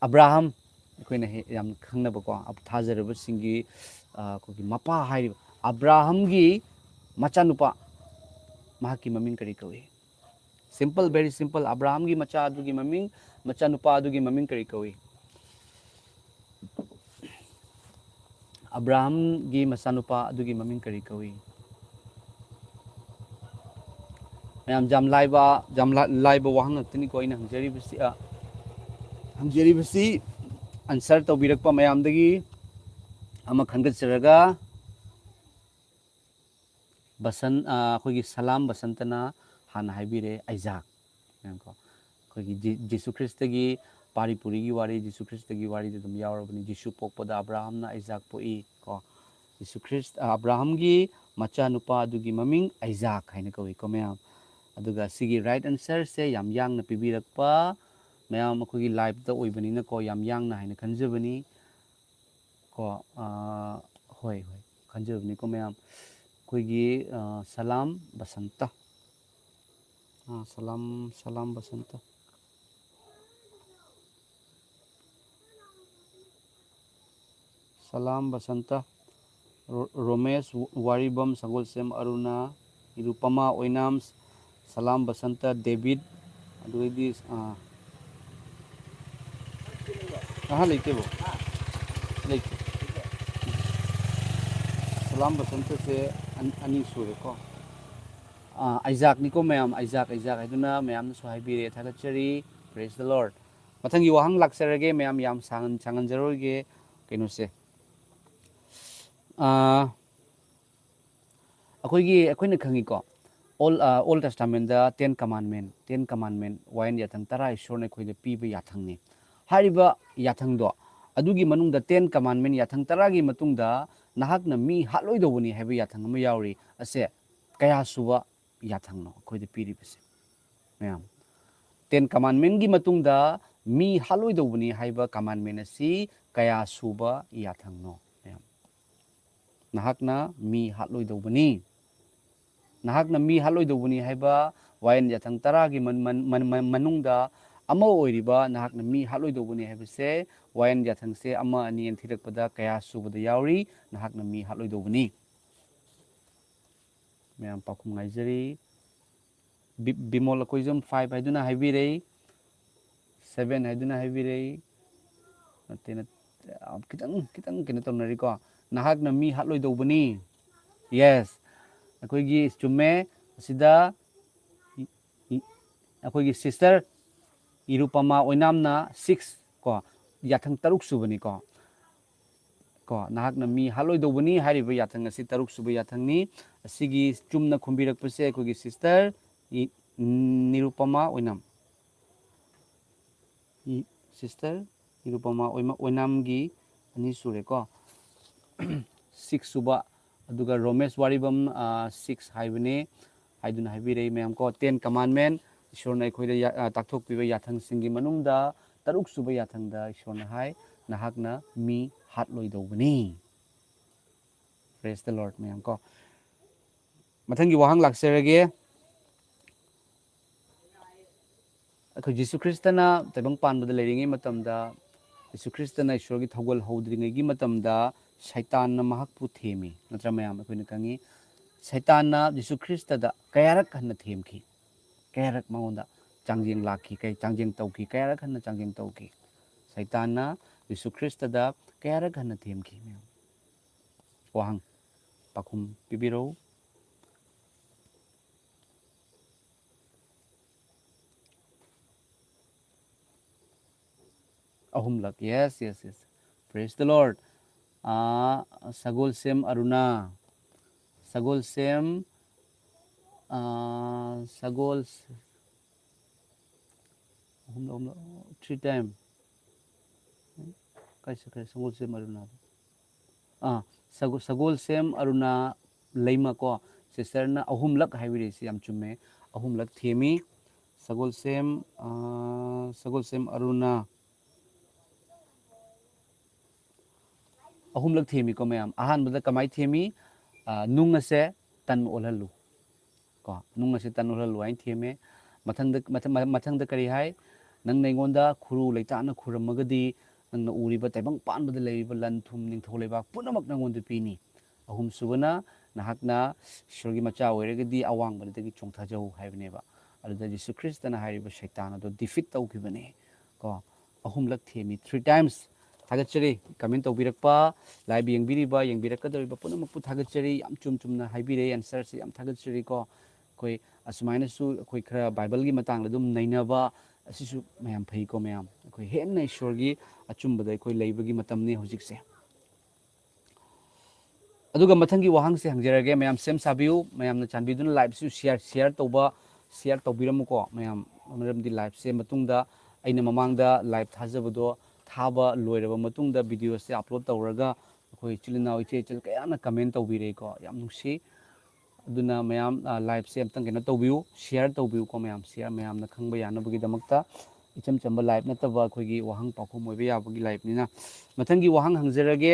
ꯑꯕ꯭ꯔꯥꯍꯝ, ꯑꯩꯈꯣꯏꯅ ꯌꯥꯝ ꯈꯪꯅꯕꯀꯣ, ꯊꯥꯖꯔꯕꯁꯤꯡꯒꯤ ꯑꯩꯈꯣꯏꯒꯤ ꯃꯄꯥ ꯍꯥꯏꯔꯤꯕ ꯑꯕ꯭ꯔꯥꯍꯝꯒꯤ ꯃꯆꯥꯅꯨꯄꯥ, ꯃꯍꯥꯛꯀꯤ ꯃꯃꯤꯡ ꯀꯔꯤ ꯀꯧꯏ? Simple, very simple. ꯑꯕ꯭ꯔꯥꯍꯝꯒꯤ ꯃꯆꯥ ꯑꯗꯨꯒꯤ ꯃꯃꯤꯡ, ꯃꯆꯥꯅꯨꯄꯥ ꯑꯗꯨꯒꯤ ꯃꯃꯤꯡ ꯀꯔꯤ ꯀꯧꯏ? ꯑꯕ꯭ꯔꯥꯍꯝꯒꯤ ꯃꯆꯥꯅꯨꯄꯥ ꯑꯗꯨꯒꯤ ꯃꯃꯤꯡ ꯀꯔꯤ ꯀꯧꯏ? ꯃꯌꯥꯝ, ꯌꯥꯝ ꯂꯥꯏꯕ, ꯌꯥꯝ ꯂꯥꯏꯕ ꯋꯥꯍꯪ ꯉꯥꯛꯇꯅꯤꯀꯣ ꯑꯩꯅ ꯍꯪꯖꯔꯤꯕꯁꯤ꯫ ꯍꯪꯖꯔꯤꯕꯁꯤ ꯑꯟꯁꯔ ꯇꯧꯕꯤꯔꯛꯄ ꯃꯌꯥꯝꯗꯒꯤ ꯑꯃ ꯈꯟꯒꯠꯆꯔꯒ, ꯕꯁꯟ ꯑꯩꯈꯣꯏꯒꯤ ꯁꯂꯥꯝ ꯕꯁꯟꯇꯅ ꯍꯥꯟꯅ ꯍꯥꯏꯕꯤꯔꯦ, ꯑꯩꯖꯥꯛ꯫ ꯀꯣ, ꯑꯩꯈꯣꯏꯒꯤ ꯖꯤꯁꯨ ꯈ꯭ꯔꯤꯁꯇꯒꯤ ꯄꯥꯔꯤ ꯄꯨꯔꯤꯒꯤ ꯋꯥꯔꯤ, ꯖꯤꯁꯨ ꯈ꯭ꯔꯤꯁꯇꯒꯤ ꯋꯥꯔꯤꯗꯤ ꯑꯗꯨꯝ ꯌꯥꯎꯔꯕꯅꯤ꯫ ꯖꯤꯁꯨ ꯄꯣꯛꯄꯗ ꯑꯕ꯭ꯔꯥꯍꯝꯅ ꯑꯩꯖꯥꯛ ꯄꯣꯛꯏ꯫ ꯀꯣ, ꯖꯤꯁꯨ ꯈ꯭ꯔꯤꯁ, ꯑꯕ꯭ꯔꯥꯍꯝꯒꯤ ꯃꯆꯥꯅꯨꯄꯥ ꯑꯗꯨꯒꯤ ꯃꯃꯤꯡ ꯑꯩꯖꯥꯛ ꯍꯥꯏꯅ ꯀꯧꯏꯀꯣ ꯃꯌꯥꯝ꯫ ꯑꯗꯨꯒ ꯁꯤꯒꯤ ꯔꯥꯏꯠ ꯑꯟꯁꯔꯁꯦ ꯌꯥꯝ ꯌꯥꯡꯅ ꯄꯤꯕꯤꯔꯛꯄ ꯃꯌꯥꯝ, ꯑꯩꯈꯣꯏꯒꯤ ꯂꯥꯏꯞꯇ ꯑꯣꯏꯕꯅꯤꯅꯀꯣ, ꯌꯥꯝ ꯌꯥꯡꯅ ꯍꯥꯏꯅ ꯈꯟꯖꯕꯅꯤ꯫ ꯀꯣ, ꯑꯥ, ꯍꯣꯏ, ꯍꯣꯏ, ꯈꯟꯖꯕꯅꯤꯀꯣ ꯃꯌꯥꯝ꯫ ꯑꯩꯈꯣꯏꯒꯤ, ꯑꯥ, ꯁꯂꯥꯝ ꯕꯁꯟꯇ꯫ ꯑꯥ, ꯁꯂꯥꯝ, ꯁꯂꯥꯝ ꯕꯁꯟꯇ꯫ ꯁꯂꯥꯝ ꯕꯁꯟꯇ, ꯔꯣ-, ꯔꯣꯃꯦꯁ, ꯋꯥꯔꯤꯕꯝ, ꯁꯒꯣꯜꯁꯦꯝ, ꯑꯔꯨꯅꯥ, ꯅꯤꯔꯨꯄꯃꯥ ꯑꯣꯏꯅꯥꯝ, ꯁꯂꯥꯝ ꯕꯁꯟꯇ, ꯗꯦꯕꯤꯠ, ꯑꯗꯨꯗꯩꯗꯤ, ꯑꯥ, ꯑꯍꯥ, ꯂꯩꯇꯦꯕꯣ꯫ ꯂꯩꯇꯦ꯫ ꯁꯂꯥꯝ ꯕꯁꯟꯇꯁꯦ ꯑꯅꯤ, ꯑꯅꯤ ꯁꯨꯔꯦꯀꯣ꯫ ꯑꯥ, ꯑꯥꯏꯖꯥꯛꯅꯤꯀꯣ ꯃꯌꯥꯝ, ꯑꯥꯏꯖꯥꯛ, ꯑꯥꯏꯖꯥꯛ ꯍꯥꯏꯗꯨꯅ ꯃꯌꯥꯝꯅꯁꯨ ꯍꯥꯏꯕꯤꯔꯦ, ꯊꯥꯒꯠꯆꯔꯤ꯫ Praise the Lord꯫ ꯃꯊꯪꯒꯤ ꯋꯥꯍꯪ ꯂꯥꯛꯆꯔꯒꯦ ꯃꯌꯥꯝ, ꯌꯥꯝ ꯁꯥꯡꯍꯟ-, ꯁꯥꯡꯍꯟꯖꯔꯣꯏꯒꯦ ꯀꯩꯅꯣꯁꯦ꯫ ꯑꯥ, ꯑꯩꯈꯣꯏꯒꯤ, ꯑꯩꯈꯣꯏꯅ ꯈꯪꯉꯤꯀꯣ, Old, ꯑꯥ, Old Testamentꯗ Ten Commandment, Ten Commandment, ꯋꯥꯌꯦꯜ ꯌꯥꯊꯪ ꯇꯔꯥ ꯏꯁꯣꯔꯅ ꯑꯩꯈꯣꯏꯗ ꯄꯤꯕ ꯌꯥꯊꯪꯅꯤ꯫ ꯍꯥꯏꯔꯤꯕ ꯌꯥꯊꯪꯗꯣ, ꯑꯗꯨꯒꯤ ꯃꯅꯨꯡꯗ Ten Commandment ꯌꯥꯊꯪ ꯇꯔꯥꯒꯤ ꯃꯇꯨꯡꯗ ꯅꯍꯥꯛꯅ ꯃꯤ ꯍꯥꯠꯂꯣꯏꯗꯧꯕꯅꯤ ꯍꯥꯏꯕ ꯌꯥꯊꯪ ꯑꯃ ꯌꯥꯎꯔꯤ꯫ ꯑꯁꯦ ꯀꯌꯥ ꯁꯨꯕ ꯌꯥꯊꯪꯅꯣ ꯑꯩꯈꯣꯏꯗ ꯄꯤꯔꯤꯕꯁꯦ? ꯃꯌꯥꯝ, Ten Commandmentꯀꯤ ꯃꯇꯨꯡꯗ ꯃꯤ ꯍꯥꯠꯂꯣꯏꯗꯧꯕꯅꯤ ꯍꯥꯏꯕ commandment ꯑꯁꯤ ꯀꯌꯥ ꯁꯨꯕ ꯌꯥꯊꯪꯅꯣ? ꯃꯌꯥꯝ, ꯅꯍꯥꯛꯅ ꯃꯤ ꯍꯥꯠꯂꯣꯏꯗꯧꯕꯅꯤ꯫ ꯅꯍꯥꯛꯅ ꯃꯤ ꯍꯥꯠꯂꯣꯏꯗꯧꯕꯅꯤ ꯍꯥꯏꯕ ꯋꯥꯌꯦꯜ ꯌꯥꯊꯪ ꯇꯔꯥꯒꯤ ꯃꯟ-, ꯃꯟ-, ꯃꯟ-, ꯃꯟ-, ꯃꯅꯨꯡꯗ ꯑꯃ ꯑꯣꯏꯔꯤꯕ ꯅꯍꯥꯛꯅ ꯃꯤ ꯍꯥꯠꯂꯣꯏꯗꯧꯕꯅꯤ ꯍꯥꯏꯕꯁꯦ ꯋꯥꯌꯦꯜ ꯌꯥꯊꯪꯁꯦ ꯑꯃ ꯑꯅꯤ ꯑꯅ ꯊꯤꯔꯛꯄꯗ ꯀꯌꯥ ꯁꯨꯕꯗ ꯌꯥꯎꯔꯤ? ꯅꯍꯥꯛꯅ ꯃꯤ ꯍꯥꯠꯂꯣꯏꯗꯧꯕꯅꯤ꯫ ꯃꯌꯥꯝ ꯄꯥꯎꯈꯨꯝ ꯉꯥꯏꯖꯔꯤ꯫ ꯕꯤ-, ꯕꯤꯃꯣꯜ ꯑꯀꯣꯏꯖꯝ five ꯍꯥꯏꯗꯨꯅ ꯍꯥꯏꯕꯤꯔꯦ꯫ Seven ꯍꯥꯏꯗꯨꯅ ꯍꯥꯏꯕꯤꯔꯦ꯫ ꯅꯠꯇꯦ, ꯅꯠꯇꯦ, ꯈꯤꯇꯪ, ꯈꯤꯇꯪ ꯀꯩꯅꯣ ꯇꯧꯅꯔꯤꯀꯣ꯫ ꯅꯍꯥꯛꯅ ꯃꯤ ꯍꯥꯠꯂꯣꯏꯗꯧꯕꯅꯤ꯫ Yes, ꯑꯩꯈꯣꯏꯒꯤ ꯆꯨꯝꯃꯦ꯫ ꯑꯁꯤꯗ ꯏ-, ꯏ-, ꯑꯩꯈꯣꯏꯒꯤ sister ꯏꯔꯨꯄꯃꯥ ꯑꯣꯏꯅꯥꯝꯅ six ꯀꯣ, ꯌꯥꯊꯪ ꯇꯔꯨꯛ ꯁꯨꯕꯅꯤꯀꯣ꯫ ꯀꯣ, ꯅꯍꯥꯛꯅ ꯃꯤ ꯍꯥꯠꯂꯣꯏꯗꯧꯕꯅꯤ ꯍꯥꯏꯔꯤꯕ ꯌꯥꯊꯪ ꯑꯁꯤ ꯇꯔꯨꯛ ꯁꯨꯕ ꯌꯥꯊꯪꯅꯤ꯫ ꯑꯁꯤꯒꯤ ꯆꯨꯝꯅ ꯈꯨꯝꯕꯤꯔꯛꯄꯁꯦ ꯑꯩꯈꯣꯏꯒꯤ sister ꯏ-, ꯅꯤꯔꯨꯄꯃꯥ ꯑꯣꯏꯅꯥꯝ꯫ ꯏ-, sister ꯅꯤꯔꯨꯄꯃꯥ ꯑꯣꯏꯃ-, ꯑꯣꯏꯅꯥꯝꯒꯤ ꯑꯅꯤ ꯁꯨꯔꯦꯀꯣ꯫ Six ꯁꯨꯕ, ꯑꯗꯨꯒ ꯔꯣꯃꯦꯁ ꯋꯥꯔꯤꯕꯝ, ꯑꯥ, six ꯍꯥꯏꯕꯅꯦ ꯍꯥꯏꯗꯨꯅ ꯍꯥꯏꯕꯤꯔꯛꯏ ꯃꯌꯥꯝ ꯀꯣ꯫ Ten Commandment, ꯏꯁꯣꯔꯅ ꯑꯩꯈꯣꯏꯗ ꯌꯥ-, ꯑꯥ, ꯇꯥꯛꯊꯣꯛꯄꯤꯕ ꯌꯥꯊꯪꯁꯤꯡꯒꯤ ꯃꯅꯨꯡꯗ ꯇꯔꯨꯛ ꯁꯨꯕ ꯌꯥꯊꯪꯗ ꯏꯁꯣꯔꯅ ꯍꯥꯏ, ꯅꯍꯥꯛꯅ ꯃꯤ ꯍꯥꯠꯂꯣꯏꯗꯧꯕꯅꯤ꯫ Praise the Lord, ꯃꯌꯥꯝ ꯀꯣ꯫ ꯃꯊꯪꯒꯤ ꯋꯥꯍꯪ ꯂꯥꯛꯆꯔꯒꯦ꯫ ꯑꯩꯈꯣꯏ ꯖꯤꯁꯨ ꯈ꯭ꯔꯤꯁꯇꯅ ꯇꯥꯏꯕꯪ ꯄꯥꯟꯕꯗ ꯂꯩꯔꯤꯉꯩ ꯃꯇꯝꯗ, ꯖꯤꯁꯨ ꯈ꯭ꯔꯤꯁꯇꯅ ꯏꯁꯣꯔꯒꯤ ꯊꯧꯒꯜ ꯍꯧꯗ꯭ꯔꯤꯉꯩꯒꯤ ꯃꯇꯝꯗ ꯁꯩꯇꯥꯟꯅ ꯃꯍꯥꯛꯄꯨ ꯊꯦꯝꯃꯤ, ꯅꯠꯇ꯭ꯔꯥ ꯃꯌꯥꯝ? ꯑꯩꯈꯣꯏꯅ ꯈꯪꯉꯤ, ꯁꯩꯇꯥꯟꯅ ꯖꯤꯁꯨ ꯈ꯭ꯔꯤꯁꯇꯗ ꯀꯌꯥꯔꯛ ꯍꯟꯅ ꯊꯦꯝꯈꯤ, ꯀꯌꯥꯔꯛ ꯃꯉꯣꯟꯗ ꯆꯥꯡꯖꯦꯡ ꯂꯥꯛꯈꯤ, ꯀꯩ ꯆꯥꯡꯖꯦꯡ ꯇꯧꯈꯤ, ꯀꯌꯥꯔꯛ ꯍꯟꯅ ꯆꯥꯡꯖꯦꯡ ꯇꯧꯈꯤ꯫ ꯁꯩꯇꯥꯟꯅ ꯖꯤꯁꯨ ꯈ꯭ꯔꯤꯁꯇꯗ ꯀꯌꯥꯔꯛ ꯍꯟꯅ ꯊꯦꯝꯈꯤ, ꯃꯌꯥꯝ? ꯋꯥꯍꯪ ꯄꯥꯎꯈꯨꯝ ꯄꯤꯕꯤꯔꯛꯎ꯫ ꯑꯍꯨꯝꯂꯛ꯫ Yes, yes, yes. Praise the Lord. ꯑꯥ, ꯁꯒꯣꯜꯁꯦꯝ ꯑꯔꯨꯅꯥ꯫ ꯁꯒꯣꯜꯁꯦꯝ, ꯑꯥ, ꯁꯒꯣꯜ-, ꯑꯍꯨꯝꯂꯛ, ꯑꯍꯨꯝꯂꯛ, three time꯫ ꯀꯥꯏ ꯆꯠꯈ꯭ꯔꯦ ꯁꯒꯣꯜꯁꯦꯝ ꯑꯔꯨꯅꯥ? ꯑꯥ, ꯁꯒꯣ-, ꯁꯒꯣꯜꯁꯦꯝ ꯑꯔꯨꯅꯥ ꯂꯩꯃ ꯀꯣ, sisterꯅ ꯑꯍꯨꯝꯂꯛ ꯍꯥꯏꯕꯤꯔꯛꯏꯁꯤ ꯌꯥꯝ ꯆꯨꯝꯃꯦ꯫ ꯑꯍꯨꯝꯂꯛ ꯊꯦꯝꯃꯤ꯫ ꯁꯒꯣꯜꯁꯦꯝ, ꯑꯥ, ꯁꯒꯣꯜꯁꯦꯝ ꯑꯔꯨꯅꯥ ꯑꯍꯨꯝꯂꯛ ꯊꯦꯝꯃꯤꯀꯣ ꯃꯌꯥꯝ꯫ ꯑꯍꯥꯟꯕꯗ ꯀꯃꯥꯏ ꯊꯦꯝꯃꯤ? ꯑꯥ, "ꯅꯨꯡ ꯑꯁꯦ ꯇꯟ ꯑꯣꯜꯍꯜꯂꯨ"꯫ ꯀꯣ, "ꯅꯨꯡ ꯑꯁꯦ ꯇꯟ ꯑꯣꯜꯍꯜꯂꯨ" ꯍꯥꯏꯅ ꯊꯦꯝꯃꯦ꯫ ꯃꯊꯪꯗ, ꯃꯊꯪ, ꯃꯊꯪꯗ ꯀꯔꯤ ꯍꯥꯏ? "ꯅꯪꯅ ꯑꯩꯉꯣꯟꯗ ꯈꯨꯔꯨ ꯂꯩꯇꯥꯅ ꯈꯨꯔꯝꯃꯒꯗꯤ, ꯅꯪꯅ ꯎꯔꯤꯕ ꯇꯥꯏꯕꯪ ꯄꯥꯟꯕꯗ ꯂꯩꯔꯤꯕ ꯂꯟ ꯊꯨꯝ, ꯅꯤꯡꯊꯧ ꯂꯩꯕꯥꯛ ꯄꯨꯝꯅꯃꯛ ꯅꯪꯉꯣꯟꯗ ꯄꯤꯅꯤ"꯫ ꯑꯍꯨꯝꯁꯨꯕꯅ, "ꯅꯍꯥꯛꯅ ꯏꯁꯣꯔꯒꯤ ꯃꯆꯥ ꯑꯣꯏꯔꯒꯗꯤ ꯑꯋꯥꯡꯕꯗꯒꯤ ꯆꯣꯡꯊꯖꯧ" ꯍꯥꯏꯕꯅꯦꯕ꯫ ꯑꯗꯨꯗ ꯖꯤꯁꯨ ꯈ꯭ꯔꯤꯁꯇꯅ ꯍꯥꯏꯔꯤꯕ ꯁꯩꯇꯥꯟ ꯑꯗꯣ defeat ꯇꯧꯈꯤꯕꯅꯦ꯫ ꯀꯣ, ꯑꯍꯨꯝꯂꯛ ꯊꯦꯝꯃꯤ, three times꯫ ꯊꯥꯒꯠꯆꯔꯤ꯫ Comment ꯇꯧꯕꯤꯔꯛꯄ, live ꯌꯦꯡꯕꯤꯔꯤꯕ, ꯌꯦꯡꯕꯤꯔꯛꯀꯗꯧꯔꯤꯕ ꯄꯨꯝꯅꯃꯛꯄꯨ ꯊꯥꯒꯠꯆꯔꯤ꯫ ꯌꯥꯝ ꯆꯨꯝ ꯆꯨꯝꯅ ꯍꯥꯏꯕꯤꯔꯛꯏ, answerꯁꯦ ꯌꯥꯝ ꯊꯥꯒꯠꯆꯔꯤꯀꯣ꯫ ꯑꯩꯈꯣꯏ ꯑꯁꯨꯃꯥꯏꯅꯁꯨ ꯑꯩꯈꯣꯏ ꯈꯔ ꯕꯥꯏꯕꯜꯒꯤ ꯃꯇꯥꯡꯗ ꯑꯗꯨꯝ ꯅꯩꯅꯕ, ꯑꯁꯤꯁꯨ ꯃꯌꯥꯝ ꯐꯩꯀꯣ ꯃꯌꯥꯝ꯫ ꯑꯩꯈꯣꯏ ꯍꯦꯟꯅ ꯏꯁꯣꯔꯒꯤ ꯑꯆꯨꯝꯕꯗ ꯑꯩꯈꯣꯏ ꯂꯩꯕꯒꯤ ꯃꯇꯝꯅꯤ ꯍꯧꯖꯤꯛꯁꯦ꯫ ꯑꯗꯨꯒ ꯃꯊꯪꯒꯤ ꯋꯥꯍꯪꯁꯦ ꯍꯪꯖꯔꯒꯦ, ꯃꯌꯥꯝ ꯁꯦꯝ ꯁꯥꯕꯤꯌꯨ, ꯃꯌꯥꯝꯅ ꯆꯥꯟꯕꯤꯗꯨꯅ liveꯁꯨ share, share ꯇꯧꯕ, share ꯇꯧꯕꯤꯔꯝꯃꯨꯀꯣ ꯃꯌꯥꯝ, ꯃꯔꯝꯗꯤ liveꯁꯦ ꯃꯇꯨꯡꯗ ꯑꯩꯅ ꯃꯃꯥꯡꯗ live ꯊꯥꯖꯕꯗꯣ ꯊꯥꯕ ꯂꯣꯏꯔꯕ ꯃꯇꯨꯡꯗ videoꯁꯦ upload ꯇꯧꯔꯒ ꯑꯩꯈꯣꯏ ꯏꯆꯤꯜ ꯏꯅꯥꯎ ꯏꯆꯦ ꯏꯆꯜ ꯀꯌꯥꯅ comment ꯇꯧꯕꯤꯔꯦꯀꯣ, ꯌꯥꯝ ꯅꯨꯡꯁꯤ꯫ ꯑꯗꯨꯅ ꯃꯌꯥꯝ, ꯑ, liveꯁꯦ ꯑꯝꯇꯪ ꯀꯩꯅꯣ ꯇꯧꯕꯤꯌꯨ, share ꯇꯧꯕꯤꯌꯨꯀꯣ ꯃꯌꯥꯝ, share ꯃꯌꯥꯝꯅ ꯈꯪꯕ ꯌꯥꯅꯕꯒꯤꯗꯃꯛꯇ꯫ ꯏꯆꯝ ꯆꯝꯕ ꯂꯥꯏꯐ ꯅꯠꯇꯕ ꯑꯩꯈꯣꯏꯒꯤ ꯋꯥꯍꯪ ꯄꯥꯎꯈꯨꯝ ꯑꯣꯏꯕ ꯌꯥꯕꯒꯤ ꯂꯥꯏꯐꯅꯤꯅ꯫ ꯃꯊꯪꯒꯤ ꯋꯥꯍꯪ ꯍꯪꯖꯔꯒꯦ꯫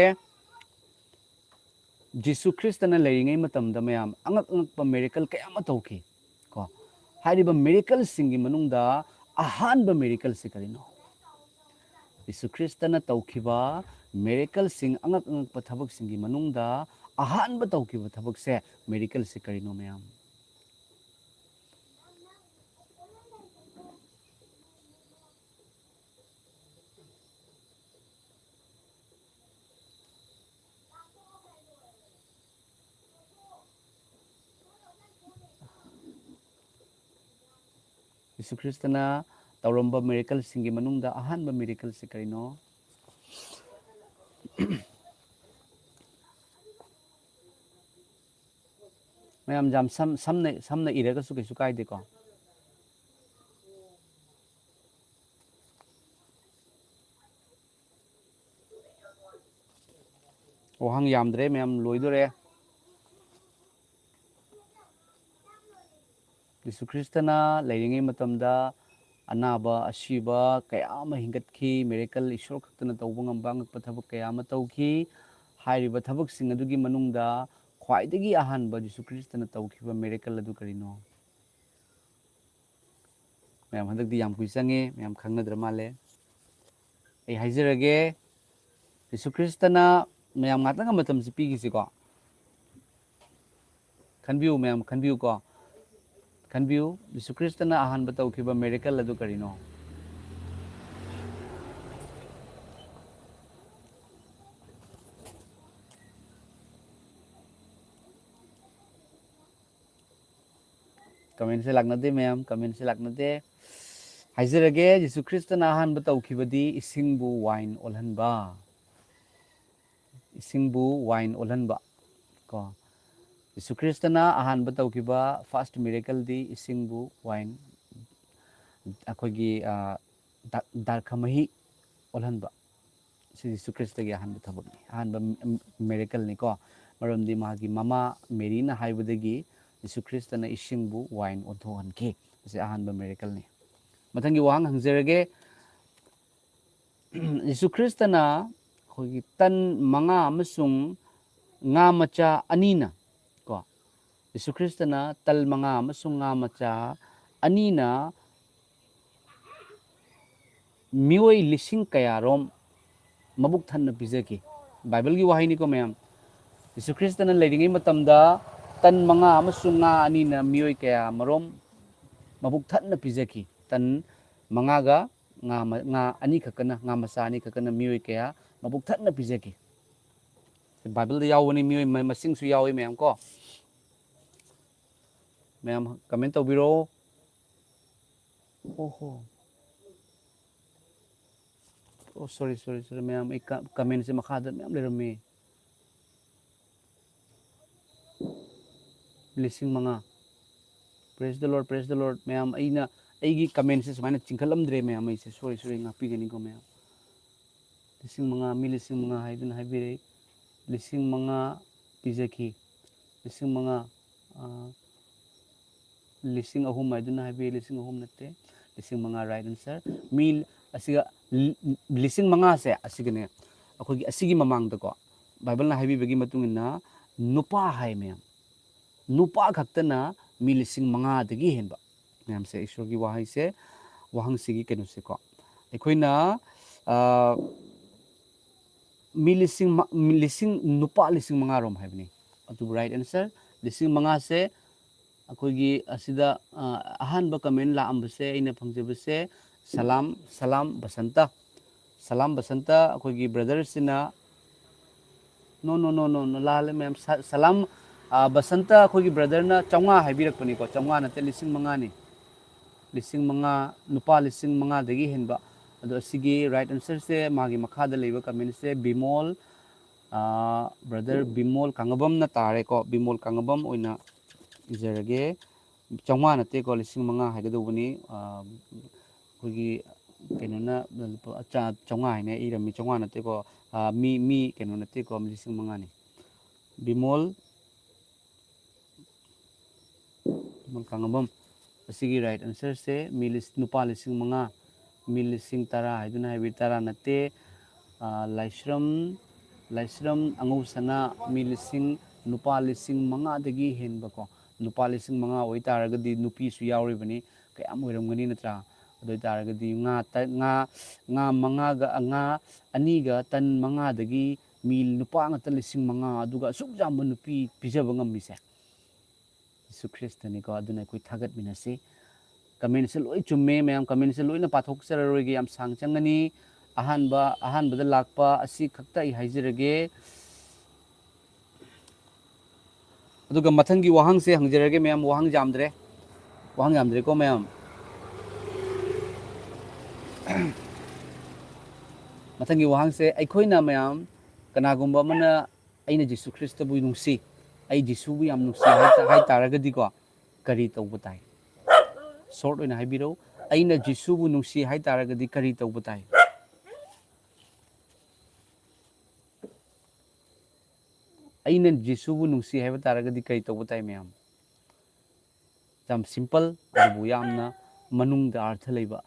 ꯖꯤꯁꯨ ꯈ꯭ꯔꯤꯁꯇꯅ ꯂꯩꯔꯤꯉꯩ ꯃꯇꯝꯗ ꯃꯌꯥꯝ ꯑꯉꯛ ꯑꯉꯛꯄ ꯃꯤꯔꯦꯀꯜ ꯀꯌꯥ ꯑꯃ ꯇꯧꯈꯤ ꯀꯣ꯫ ꯍꯥꯏꯔꯤꯕ ꯃꯤꯔꯦꯀꯜꯁꯤꯡꯒꯤ ꯃꯅꯨꯡꯗ ꯑꯍꯥꯟꯕ ꯃꯤꯔꯦꯀꯜꯁꯤ ꯀꯔꯤꯅꯣ? ꯖꯤꯁꯨ ꯈ꯭ꯔꯤꯁꯇꯅ ꯇꯧꯈꯤꯕ ꯃꯤꯔꯦꯀꯜꯁꯤꯡ, ꯑꯉꯛ ꯑꯉꯛꯄ ꯊꯕꯛꯁꯤꯡꯒꯤ ꯃꯅꯨꯡꯗ ꯑꯍꯥꯟꯕ ꯇꯧꯈꯤꯕ ꯊꯕꯛꯁꯦ, ꯃꯤꯔꯦꯀꯜꯁꯦ ꯀꯔꯤꯅꯣ ꯃꯌꯥꯝ? ꯖꯤꯁꯨ ꯈ꯭ꯔꯤꯁꯇꯅ ꯇꯧꯔꯝꯕ ꯃꯤꯔꯦꯀꯜꯁꯤꯡꯒꯤ ꯃꯅꯨꯡꯗ ꯑꯍꯥꯟꯕ ꯃꯤꯔꯦꯀꯜꯁꯤ ꯀꯔꯤꯅꯣ? ꯃꯌꯥꯝ ꯌꯥꯝ ꯁꯝ-, ꯁꯝꯅ, ꯁꯝꯅ ꯏꯔꯒꯁꯨ ꯀꯩꯁꯨ ꯀꯥꯏꯗꯦꯀꯣ꯫ ꯋꯥꯍꯪ ꯌꯥꯝꯗ꯭ꯔꯦ ꯃꯌꯥꯝ, ꯂꯣꯏꯗꯣꯔꯦ꯫ ꯖꯤꯁꯨ ꯈ꯭ꯔꯤꯁꯇꯅ ꯂꯩꯔꯤꯉꯩ ꯃꯇꯝꯗ ꯑꯅꯥꯕ, ꯑꯁꯤꯕ ꯀꯌꯥ ꯑꯃ ꯍꯤꯡꯒꯠꯈꯤ꯫ ꯃꯤꯔꯦꯀꯜ, ꯏꯁꯣꯔ ꯈꯛꯇꯅ ꯇꯧꯕ ꯉꯝꯕ ꯑꯉꯛꯄ ꯊꯕꯛ ꯀꯌꯥ ꯑꯃ ꯇꯧꯈꯤ꯫ ꯍꯥꯏꯔꯤꯕ ꯊꯕꯛꯁꯤꯡ ꯑꯗꯨꯒꯤ ꯃꯅꯨꯡꯗ ꯈ꯭ꯋꯥꯏꯗꯒꯤ ꯑꯍꯥꯟꯕ ꯖꯤꯁꯨ ꯈ꯭ꯔꯤꯁꯇꯅ ꯇꯧꯈꯤꯕ ꯃꯤꯔꯦꯀꯜ ꯑꯗꯨ ꯀꯔꯤꯅꯣ? ꯃꯌꯥꯝ, ꯍꯟꯗꯛꯇꯤ ꯌꯥꯝ ꯀꯨꯏ ꯆꯪꯉꯦ, ꯃꯌꯥꯝ ꯈꯪꯅꯗ꯭ꯔ ꯃꯥꯜꯂꯦ꯫ ꯑꯩ ꯍꯥꯏꯖꯔꯒꯦ, ꯖꯤꯁꯨ ꯈ꯭ꯔꯤꯁꯇꯅ, ꯃꯌꯥꯝ ꯉꯥꯛꯇꯪ ꯃꯇꯝꯁꯤ ꯄꯤꯈꯤꯁꯤꯀꯣ꯫ ꯈꯟꯕꯤꯌꯨ ꯃꯌꯥꯝ, ꯈꯟꯕꯤꯌꯨꯀꯣ꯫ ꯈꯟꯕꯤꯌꯨ, ꯖꯤꯁꯨ ꯈ꯭ꯔꯤꯁꯇꯅ ꯑꯍꯥꯟꯕ ꯇꯧꯈꯤꯕ ꯃꯤꯔꯦꯀꯜ ꯑꯗꯨ ꯀꯔꯤꯅꯣ? ꯀꯃꯦꯟꯁꯦ ꯂꯥꯛꯅꯗꯦ ꯃꯌꯥꯝ, ꯀꯃꯦꯟꯁꯦ ꯂꯥꯛꯅꯗꯦ꯫ ꯍꯥꯏꯖꯔꯒꯦ, ꯖꯤꯁꯨ ꯈ꯭ꯔꯤꯁꯇꯅ ꯑꯍꯥꯟꯕ ꯇꯧꯈꯤꯕꯗꯤ ꯏꯁꯤꯡꯕꯨ ꯋꯥꯏꯟ ꯑꯣꯜꯍꯟꯕ꯫ ꯏꯁꯤꯡꯕꯨ ꯋꯥꯏꯟ ꯑꯣꯜꯍꯟꯕ ꯀꯣ꯫ ꯖꯤꯁꯨ ꯈ꯭ꯔꯤꯁꯇꯅ ꯑꯍꯥꯟꯕ ꯇꯧꯈꯤꯕ ꯐꯥꯔꯁ ꯃꯤꯔꯦꯀꯜꯗꯤ ꯏꯁꯤꯡꯕꯨ ꯋꯥꯏꯟ, ꯑꯩꯈꯣꯏꯒꯤ, ꯑ, ꯗꯥ-, ꯗꯥꯔꯈ ꯃꯍꯤ ꯑꯣꯜꯍꯟꯕ꯫ ꯁꯤ ꯖꯤꯁꯨ ꯈ꯭ꯔꯤꯁꯇꯒꯤ ꯑꯍꯥꯟꯕ ꯊꯕꯛꯅꯤ, ꯑꯍꯥꯟꯕ ꯃꯤꯔꯦꯀꯜꯅꯤꯀꯣ꯫ ꯃꯔꯝꯗꯤ ꯃꯥꯒꯤ ꯃꯃꯥ ꯃꯦꯔꯤꯅ ꯍꯥꯏꯕꯗꯒꯤ ꯖꯤꯁꯨ ꯈ꯭ꯔꯤꯁꯇꯅ ꯏꯁꯤꯡꯕꯨ ꯋꯥꯏꯟ ꯑꯣꯟꯊꯣꯛꯍꯟꯈꯤ꯫ ꯃꯁꯤ ꯑꯍꯥꯟꯕ ꯃꯤꯔꯦꯀꯜꯅꯤ꯫ ꯃꯊꯪꯒꯤ ꯋꯥꯍꯪ ꯍꯪꯖꯔꯒꯦ꯫ ꯌꯤꯁꯨ ꯈ꯭ꯔꯤꯁꯇꯅ ꯑꯩꯈꯣꯏꯒꯤ ꯇꯟ ꯃꯉꯥ ꯑꯃꯁꯨꯡ ꯉꯥ ꯃꯆꯥ ꯑꯅꯤꯅ, ꯀꯣ, ꯌꯤꯁꯨ ꯈ꯭ꯔꯤꯁꯇꯅ ꯇꯜ ꯃꯉꯥ ꯑꯃꯁꯨꯡ ꯉꯥ ꯃꯆꯥ ꯑꯅꯤꯅ ꯃꯤꯑꯣꯏ ꯂꯤꯁꯤꯡ ꯀꯌꯥꯔꯣꯝ ꯃꯕꯨꯛ ꯊꯟꯅ ꯄꯤꯖꯈꯤ꯫ ꯕꯥꯏꯕꯜꯒꯤ ꯋꯥꯍꯩꯅꯤꯀꯣ ꯃꯌꯥꯝ꯫ ꯌꯤꯁꯨ ꯈ꯭ꯔꯤꯁꯇꯅ ꯂꯩꯔꯤꯉꯩ ꯃꯇꯝꯗ ꯇꯟ ꯃꯉꯥ ꯑꯃꯁꯨꯡ ꯉꯥ ꯑꯅꯤꯅ ꯃꯤꯑꯣꯏ ꯀꯌꯥ ꯑꯃꯔꯣꯝ ꯃꯕꯨꯛ ꯊꯟꯅ ꯄꯤꯖꯈꯤ꯫ ꯇꯟ ꯃꯉꯥꯒ ꯉꯥ ꯃ-, ꯉꯥ ꯑꯅꯤꯈꯛꯀꯅ, ꯉꯥ ꯃꯆꯥ ꯑꯅꯤꯈꯛꯀꯅ ꯃꯤꯑꯣꯏ ꯀꯌꯥ ꯃꯕꯨꯛ ꯊꯟꯅ ꯄꯤꯖꯈꯤ꯫ ꯕꯥꯏꯕꯜꯗ ꯌꯥꯎꯕꯅꯤ, ꯃꯤꯑꯣꯏ ꯃ-, ꯃꯁꯤꯡꯁꯨ ꯌꯥꯎꯏ ꯃꯌꯥꯝ ꯀꯣ꯫ ꯃꯌꯥꯝ ꯀꯃꯦꯟ ꯇꯧꯕꯤꯔꯛꯑꯣ꯫ ꯑꯣꯍꯣ꯫ ꯑꯣ, ꯁꯣꯔꯤ, ꯁꯣꯔꯤ, ꯁꯣꯔꯤ, ꯃꯌꯥꯝ, ꯑꯩ ꯀ-, ꯀꯃꯦꯟꯁꯦ ꯃꯈꯥꯗ ꯃꯌꯥꯝ ꯂꯩꯔꯝꯃꯦ꯫ ꯂꯤꯁꯤꯡ ꯃꯉꯥ꯫ Praise the Lord, praise the Lord꯫ ꯃꯌꯥꯝ, ꯑꯩꯅ, ꯑꯩꯒꯤ ꯀꯃꯦꯟꯁꯦ ꯁꯨꯃꯥꯏꯅ ꯆꯤꯡꯈꯠꯂꯝꯗ꯭ꯔꯦ ꯃꯌꯥꯝ, ꯑꯩꯁꯦ ꯁꯣꯔꯤ, ꯁꯣꯔꯤ, ꯉꯥꯛꯄꯤꯒꯅꯤꯀꯣ ꯃꯌꯥꯝ꯫ ꯂꯤꯁꯤꯡ ꯃꯉꯥ, ꯃꯤ ꯂꯤꯁꯤꯡ ꯃꯉꯥ ꯍꯥꯏꯗꯨꯅ ꯍꯥꯏꯕꯤꯔꯛꯏ꯫ ꯂꯤꯁꯤꯡ ꯃꯉꯥ ꯄꯤꯖꯈꯤ꯫ ꯂꯤꯁꯤꯡ ꯃꯉꯥ, ꯑꯥ, ꯂꯤꯁꯤꯡ ꯑꯍꯨꯝ ꯍꯥꯏꯗꯨꯅ ꯍꯥꯏꯕꯤꯔꯛꯏ꯫ ꯂꯤꯁꯤꯡ ꯑꯍꯨꯝ ꯅꯠꯇꯦ, ꯂꯤꯁꯤꯡ ꯃꯉꯥ right answer꯫ ꯃꯤ ꯑꯁꯤꯒ ꯂꯤ-, ꯂꯤꯁꯤꯡ ꯃꯉꯥꯁꯦ ꯑꯁꯤꯒꯅꯦ, ꯑꯩꯈꯣꯏꯒꯤ ꯑꯁꯤꯒꯤ ꯃꯃꯥꯡꯗꯀꯣ, ꯕꯥꯏꯕꯜꯅ ꯍꯥꯏꯕꯤꯕꯒꯤ ꯃꯇꯨꯡ ꯏꯟꯅ ꯅꯨꯄꯥ ꯍꯥꯏ ꯃꯌꯥꯝ, ꯅꯨꯄꯥ ꯈꯛꯇꯅ ꯃꯤ ꯂꯤꯁꯤꯡ ꯃꯉꯥꯗꯒꯤ ꯍꯦꯟꯕ꯫ ꯃꯌꯥꯝꯁꯦ, ꯏꯁꯣꯔꯒꯤ ꯋꯥꯍꯩꯁꯦ, ꯋꯥꯍꯪꯁꯤꯒꯤ ꯀꯩꯅꯣꯁꯦꯀꯣ, ꯑꯩꯈꯣꯏꯅ, ꯑ, ꯃꯤ ꯂꯤꯁꯤꯡ ꯃ-, ꯃꯤ ꯂꯤꯁꯤꯡ, ꯅꯨꯄꯥ ꯂꯤꯁꯤꯡ ꯃꯉꯥꯔꯣꯝ ꯍꯥꯏꯕꯅꯤ꯫ ꯑꯗꯨꯕꯨ right answer, ꯂꯤꯁꯤꯡ ꯃꯉꯥꯁꯦ ꯑꯩꯈꯣꯏꯒꯤ ꯑꯁꯤꯗ, ꯑ, ꯑꯍꯥꯟꯕ ꯀꯃꯦꯟ ꯂꯥꯛꯑꯝꯕꯁꯦ, ꯑꯩꯅ ꯐꯪꯖꯕꯁꯦ, ꯁꯂꯥꯝ, ꯁꯂꯥꯝ ꯕꯁꯟꯇ꯫ ꯁꯂꯥꯝ ꯕꯁꯟꯇ ꯑꯩꯈꯣꯏꯒꯤ ꯕ꯭ꯔꯗꯔꯁꯤꯅ, no, no, no, no, no, ꯂꯥꯜꯂꯦ ꯃꯌꯥꯝ꯫ ꯁ-, ꯁꯂꯥꯝ, ꯑ, ꯕꯁꯟꯇ ꯑꯩꯈꯣꯏꯒꯤ ꯕ꯭ꯔꯗꯔꯅ ꯆꯥꯝꯃꯉꯥ ꯍꯥꯏꯕꯤꯔꯛꯄꯅꯤꯀꯣ, ꯆꯥꯝꯃꯉꯥ ꯅꯠꯇꯦ, ꯂꯤꯁꯤꯡ ꯃꯉꯥꯅꯤ꯫ ꯂꯤꯁꯤꯡ ꯃꯉꯥ, ꯅꯨꯄꯥ ꯂꯤꯁꯤꯡ ꯃꯉꯥꯗꯒꯤ ꯍꯦꯟꯕ꯫ ꯑꯗꯣ ꯑꯁꯤꯒꯤ right answerꯁꯦ, ꯃꯥꯒꯤ ꯃꯈꯥꯗ ꯂꯩꯕ ꯀꯃꯦꯟꯁꯦ, ꯕꯤꯃꯣꯜ, ꯑ, ꯕ꯭ꯔꯗꯔ ꯕꯤꯃꯣꯜ ꯀꯥꯡꯉꯕꯝꯅ ꯇꯥꯔꯦꯀꯣ꯫ ꯕꯤꯃꯣꯜ ꯀꯥꯡꯉꯕꯝ ꯑꯣꯏꯅ ꯏꯖꯔꯒꯦ꯫ ꯆꯥꯝꯃꯉꯥ ꯅꯠꯇꯦꯀꯣ, ꯂꯤꯁꯤꯡ ꯃꯉꯥ ꯍꯥꯏꯒꯗꯧꯕꯅꯤ꯫ ꯑ, ꯑꯩꯈꯣꯏꯒꯤ ꯀꯩꯅꯣꯅ ꯂꯨꯄꯥ ꯆꯥ-, ꯆꯥꯝꯃꯉꯥ ꯍꯥꯏꯅ ꯏꯔꯝꯃꯤ, ꯆꯥꯝꯃꯉꯥ ꯅꯠꯇꯦꯀꯣ꯫ ꯑ, ꯃꯤ, ꯃꯤ ꯀꯩꯅꯣ ꯅꯠꯇꯦꯀꯣ, ꯂꯤꯁꯤꯡ ꯃꯉꯥꯅꯤ꯫ ꯕꯤꯃꯣꯜ, ꯕꯤꯃꯣꯜ ꯀꯥꯡꯉꯕꯝ꯫ ꯑꯁꯤꯒꯤ right answerꯁꯦ ꯃꯤ ꯂꯤꯁ-, ꯅꯨꯄꯥ ꯂꯤꯁꯤꯡ ꯃꯉꯥ, ꯃꯤ ꯂꯤꯁꯤꯡ ꯇꯔꯥ ꯍꯥꯏꯗꯨꯅ ꯍꯥꯏꯕꯗꯤ ꯇꯔꯥ ꯅꯠꯇꯦ꯫ ꯑꯥ, ꯂꯥꯏꯁ꯭ꯔꯝ, ꯂꯥꯏꯁ꯭ꯔꯝ ꯑꯉꯧꯁꯅꯥ ꯃꯤ ꯂꯤꯁꯤꯡ, ꯅꯨꯄꯥ ꯂꯤꯁꯤꯡ ꯃꯉꯥꯗꯒꯤ ꯍꯦꯟꯕꯀꯣ, ꯅꯨꯄꯥ ꯂꯤꯁꯤꯡ ꯃꯉꯥ ꯑꯣꯏꯇꯥꯔꯒꯗꯤ ꯅꯨꯄꯤꯁꯨ ꯌꯥꯎꯔꯤꯕꯅꯤ, ꯀꯌꯥꯝ ꯑꯣꯏꯔꯝꯒꯅꯤ ꯅꯠꯇ꯭ꯔꯥ? ꯑꯗꯨ ꯑꯣꯏꯇꯥꯔꯒꯗꯤ ꯉꯥ ꯇ-, ꯉꯥ, ꯉꯥ ꯃꯉꯥꯒ, ꯉꯥ ꯑꯅꯤꯒ ꯇꯟ ꯃꯉꯥꯗꯒꯤ ꯃꯤ ꯅꯨꯄꯥ ꯉꯥꯛꯇ ꯂꯤꯁꯤꯡ ꯃꯉꯥ, ꯑꯗꯨꯒ ꯑꯁꯨꯛ ꯌꯥꯝꯕ ꯅꯨꯄꯤ ꯄꯤꯖꯕ ꯉꯝꯃꯤꯁꯦ꯫ ꯖꯤꯁꯨ ꯈ꯭ꯔꯤꯁꯇꯅꯤꯀꯣ꯫ ꯑꯗꯨꯅ ꯑꯩꯈꯣꯏ ꯊꯥꯒꯠꯃꯤꯟꯅꯁꯤ꯫ Commentꯁꯦ ꯂꯣꯏ ꯆꯨꯝꯃꯦ ꯃꯌꯥꯝ, commentꯁꯦ ꯂꯣꯏꯅ ꯄꯥꯊꯣꯛꯆꯔꯔꯣꯏꯒꯦ, ꯌꯥꯝ ꯁꯥꯡ ꯆꯪꯒꯅꯤ꯫ ꯑꯍꯥꯟꯕ, ꯑꯍꯥꯟꯕꯗ ꯂꯥꯛꯄ ꯑꯁꯤ ꯈꯛꯇ ꯑꯩ ꯍꯥꯏꯖꯔꯒꯦ꯫ ꯑꯗꯨꯒ ꯃꯊꯪꯒꯤ ꯋꯥꯍꯪꯁꯦ ꯍꯪꯖꯔꯒꯦ ꯃꯌꯥꯝ, ꯋꯥꯍꯪ ꯌꯥꯝꯗ꯭ꯔꯦ, ꯋꯥꯍꯪ ꯌꯥꯝꯗ꯭ꯔꯦꯀꯣ ꯃꯌꯥꯝ꯫ ꯃꯊꯪꯒꯤ ꯋꯥꯍꯪꯁꯦ, ꯑꯩꯈꯣꯏꯅ ꯃꯌꯥꯝ, ꯀꯅꯥꯒꯨꯝꯕ ꯑꯃꯅ "ꯑꯩꯅ ꯖꯤꯁꯨ ꯈ꯭ꯔꯤꯁꯇꯕꯨ ꯅꯨꯡꯁꯤ, ꯑꯩ ꯖꯤꯁꯨꯕꯨ ꯌꯥꯝ ꯅꯨꯡꯁꯤ" ꯍꯥꯏ ꯇꯥ-, ꯍꯥꯏ ꯇꯥꯔꯒꯗꯤꯀꯣ, ꯀꯔꯤ ꯇꯧꯕ ꯇꯥꯏ? Short ꯑꯣꯏꯅ ꯍꯥꯏꯕꯤꯔꯛꯎ꯫ "ꯑꯩꯅ ꯖꯤꯁꯨꯕꯨ ꯅꯨꯡꯁꯤ" ꯍꯥꯏ ꯇꯥꯔꯒꯗꯤ ꯀꯔꯤ ꯇꯧꯕ ꯇꯥꯏ? "ꯑꯩꯅ ꯖꯤꯁꯨꯕꯨ ꯅꯨꯡꯁꯤ" ꯍꯥꯏꯕ ꯇꯥꯔꯒꯗꯤ ꯀꯔꯤ ꯇꯧꯕ ꯇꯥꯏ ꯃꯌꯥꯝ? ꯌꯥꯝ simple, ꯑꯗꯨꯕꯨ ꯌꯥꯝꯅ ꯃꯅꯨꯡꯗ ꯑꯔꯊ ꯂꯩꯕ꯫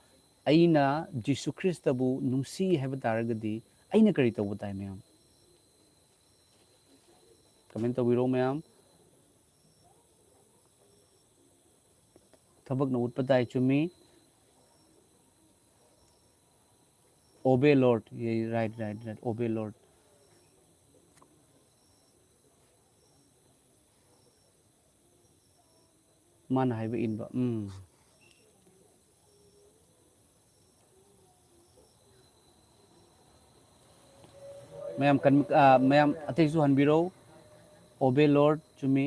"ꯑꯩꯅ ꯖꯤꯁꯨ ꯈ꯭ꯔꯤꯁꯇꯕꯨ ꯅꯨꯡꯁꯤ" ꯍꯥꯏꯕ ꯇꯥꯔꯒꯗꯤ ꯑꯩꯅ ꯀꯔꯤ ꯇꯧꯕ ꯇꯥꯏ ꯃꯌꯥꯝ? Comment ꯇꯧꯕꯤꯔꯣ ꯃꯌꯥꯝ꯫ ꯊꯕꯛꯅ ꯎꯠꯄ ꯇꯥꯏ, ꯆꯨꯝꯃꯤ꯫ "Obey Lord", ꯌꯦ, right, right, right, "Obey Lord"꯫ ꯃꯥꯅ ꯍꯥꯏꯕ ꯏꯟꯕ꯫ ꯎꯝ꯫ ꯃꯌꯥꯝ ꯀꯟ-, ꯑ, ꯃꯌꯥꯝ ꯑꯇꯩꯁꯨ ꯍꯟꯕꯤꯔꯧ꯫ "Obey Lord", ꯆꯨꯝꯃꯤ꯫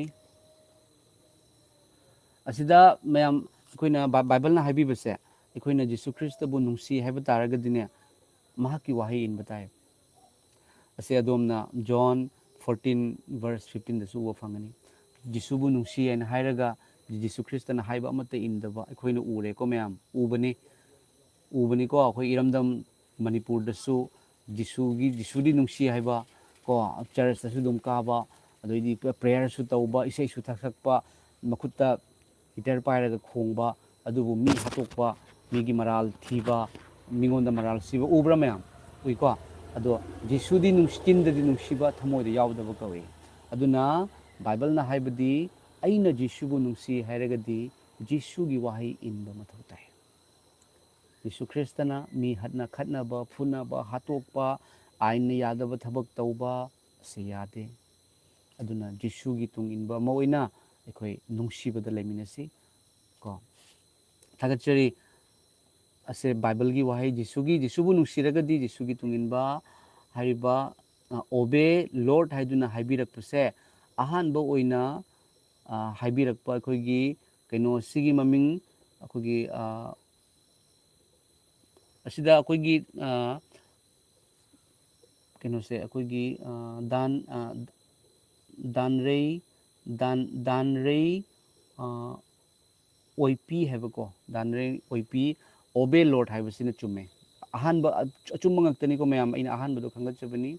ꯑꯁꯤꯗ ꯃꯌꯥꯝ ꯑꯩꯈꯣꯏꯅ ꯕꯥ-, ꯕꯥꯏꯕꯜꯅ ꯍꯥꯏꯕꯤꯕꯁꯦ, ꯑꯩꯈꯣꯏꯅ ꯖꯤꯁꯨ ꯈ꯭ꯔꯤꯁꯇꯕꯨ ꯅꯨꯡꯁꯤ ꯍꯥꯏꯕ ꯇꯥꯔꯒꯗꯤꯅꯦ, ꯃꯍꯥꯛꯀꯤ ꯋꯥꯍꯩ ꯏꯟꯕ ꯇꯥꯏ꯫ ꯑꯁꯤ ꯑꯗꯣꯝꯅ John fourteen verse fifteenꯗꯁꯨ ꯎꯕ ꯐꯪꯒꯅꯤ꯫ ꯖꯤꯁꯨꯕꯨ ꯅꯨꯡꯁꯤ ꯍꯥꯏꯅ ꯍꯥꯏꯔꯒ ꯖꯤꯁꯨ ꯈ꯭ꯔꯤꯁꯇꯅ ꯍꯥꯏꯕ ꯑꯃꯠꯇ ꯏꯟꯗꯕ ꯑꯩꯈꯣꯏꯅ ꯎꯔꯦꯀꯣ ꯃꯌꯥꯝ, ꯎꯕꯅꯤ, ꯎꯕꯅꯤꯀꯣ꯫ ꯑꯩꯈꯣꯏ ꯏꯔꯝꯗꯝ ꯃꯅꯤꯄꯨꯔꯗꯁꯨ ꯖꯤꯁꯨꯒꯤ, ꯖꯤꯁꯨꯗꯤ ꯅꯨꯡꯁꯤ ꯍꯥꯏꯕ ꯀꯣ, ꯆꯔꯆꯇꯁꯨ ꯑꯗꯨꯝ ꯀꯥꯕ, ꯑꯗꯩꯗꯤ ꯄ꯭ꯔꯦꯌꯔꯁꯨ ꯇꯧꯕ, ꯏꯁꯩꯁꯨ ꯁꯛꯄ, ꯃꯈꯨꯠꯇ ꯍꯤꯇꯔ ꯄꯥꯏꯔꯒ ꯈꯣꯡꯕ, ꯑꯗꯨꯕꯨ ꯃꯤ ꯍꯥꯠꯇꯣꯛꯄ, ꯃꯤꯒꯤ ꯃꯔꯥꯜ ꯊꯤꯕ, ꯃꯤꯉꯣꯟꯗ ꯃꯔꯥꯜ ꯁꯤꯕ ꯎꯕ꯭ꯔꯥ ꯃꯌꯥꯝ? ꯎꯏꯀꯣ? ꯑꯗꯣ ꯖꯤꯁꯨꯗꯤ ꯅꯨꯡꯁꯤ-, ꯆꯤꯟꯗꯗꯤ ꯅꯨꯡꯁꯤꯕ, ꯊꯃꯣꯏꯗ ꯌꯥꯎꯗꯕ ꯀꯧꯏ꯫ ꯑꯗꯨꯅ ꯕꯥꯏꯕꯜꯅ ꯍꯥꯏꯕꯗꯤ, "ꯑꯩꯅ ꯖꯤꯁꯨꯕꯨ ꯅꯨꯡꯁꯤ ꯍꯥꯏꯔꯒꯗꯤ ꯖꯤꯁꯨꯒꯤ ꯋꯥꯍꯩ ꯏꯟꯕ ꯃꯊꯧ ꯇꯥꯏ"꯫ ꯖꯤꯁꯨ ꯈ꯭ꯔꯤꯁꯇꯅ ꯃꯤ ꯍꯠꯅ ꯈꯠꯅꯕ, ꯐꯨꯅꯕ, ꯍꯥꯠꯇꯣꯛꯄ, ꯑꯥꯏꯟꯅ ꯌꯥꯗꯕ ꯊꯕꯛ ꯇꯧꯕ ꯑꯁꯤ ꯌꯥꯗꯦ꯫ ꯑꯗꯨꯅ ꯖꯤꯁꯨꯒꯤ ꯇꯨꯡ ꯏꯟꯕ ꯑꯃ ꯑꯣꯏꯅ ꯑꯩꯈꯣꯏ ꯅꯨꯡꯁꯤꯕꯗ ꯂꯩꯃꯤꯟꯅꯁꯤ ꯀꯣ꯫ ꯊꯥꯒꯠꯆꯔꯤ꯫ ꯑꯁꯦ ꯕꯥꯏꯕꯜꯒꯤ ꯋꯥꯍꯩ, ꯖꯤꯁꯨꯒꯤ, ꯖꯤꯁꯨꯕꯨ ꯅꯨꯡꯁꯤꯔꯒꯗꯤ ꯖꯤꯁꯨꯒꯤ ꯇꯨꯡ ꯏꯟꯕ ꯍꯥꯏꯔꯤꯕ, ꯑ, "Obey Lord" ꯍꯥꯏꯗꯨꯅ ꯍꯥꯏꯕꯤꯔꯛꯄꯁꯦ, ꯑꯍꯥꯟꯕ ꯑꯣꯏꯅ, ꯑ, ꯍꯥꯏꯕꯤꯔꯛꯄ ꯑꯩꯈꯣꯏꯒꯤ ꯀꯩꯅꯣꯁꯤꯒꯤ ꯃꯃꯤꯡ, ꯑꯩꯈꯣꯏꯒꯤ, ꯑ, ꯑꯁꯤꯗ ꯑꯩꯈꯣꯏꯒꯤ, ꯑ, ꯀꯩꯅꯣꯁꯦ, ꯑꯩꯈꯣꯏꯒꯤ, ꯑ, ꯗꯥꯟ-, ꯑ, ꯗꯥꯟꯔꯩ, ꯗꯥꯟ-, ꯗꯥꯟꯔꯩ, ꯑ, ꯑꯣꯏꯄꯤ ꯍꯥꯏꯕꯀꯣ, ꯗꯥꯟꯔꯩ ꯑꯣꯏꯄꯤ, "Obey Lord" ꯍꯥꯏꯕꯁꯤꯅ ꯆꯨꯝꯃꯦ꯫ ꯑꯍꯥꯟꯕ, ꯑ-, ꯑꯆꯨꯝꯕ ꯉꯥꯛꯇꯅꯤꯀꯣ ꯃꯌꯥꯝ, ꯑꯩꯅ ꯑꯍꯥꯟꯕꯗꯣ ꯈꯪꯒꯠꯆꯕꯅꯤ꯫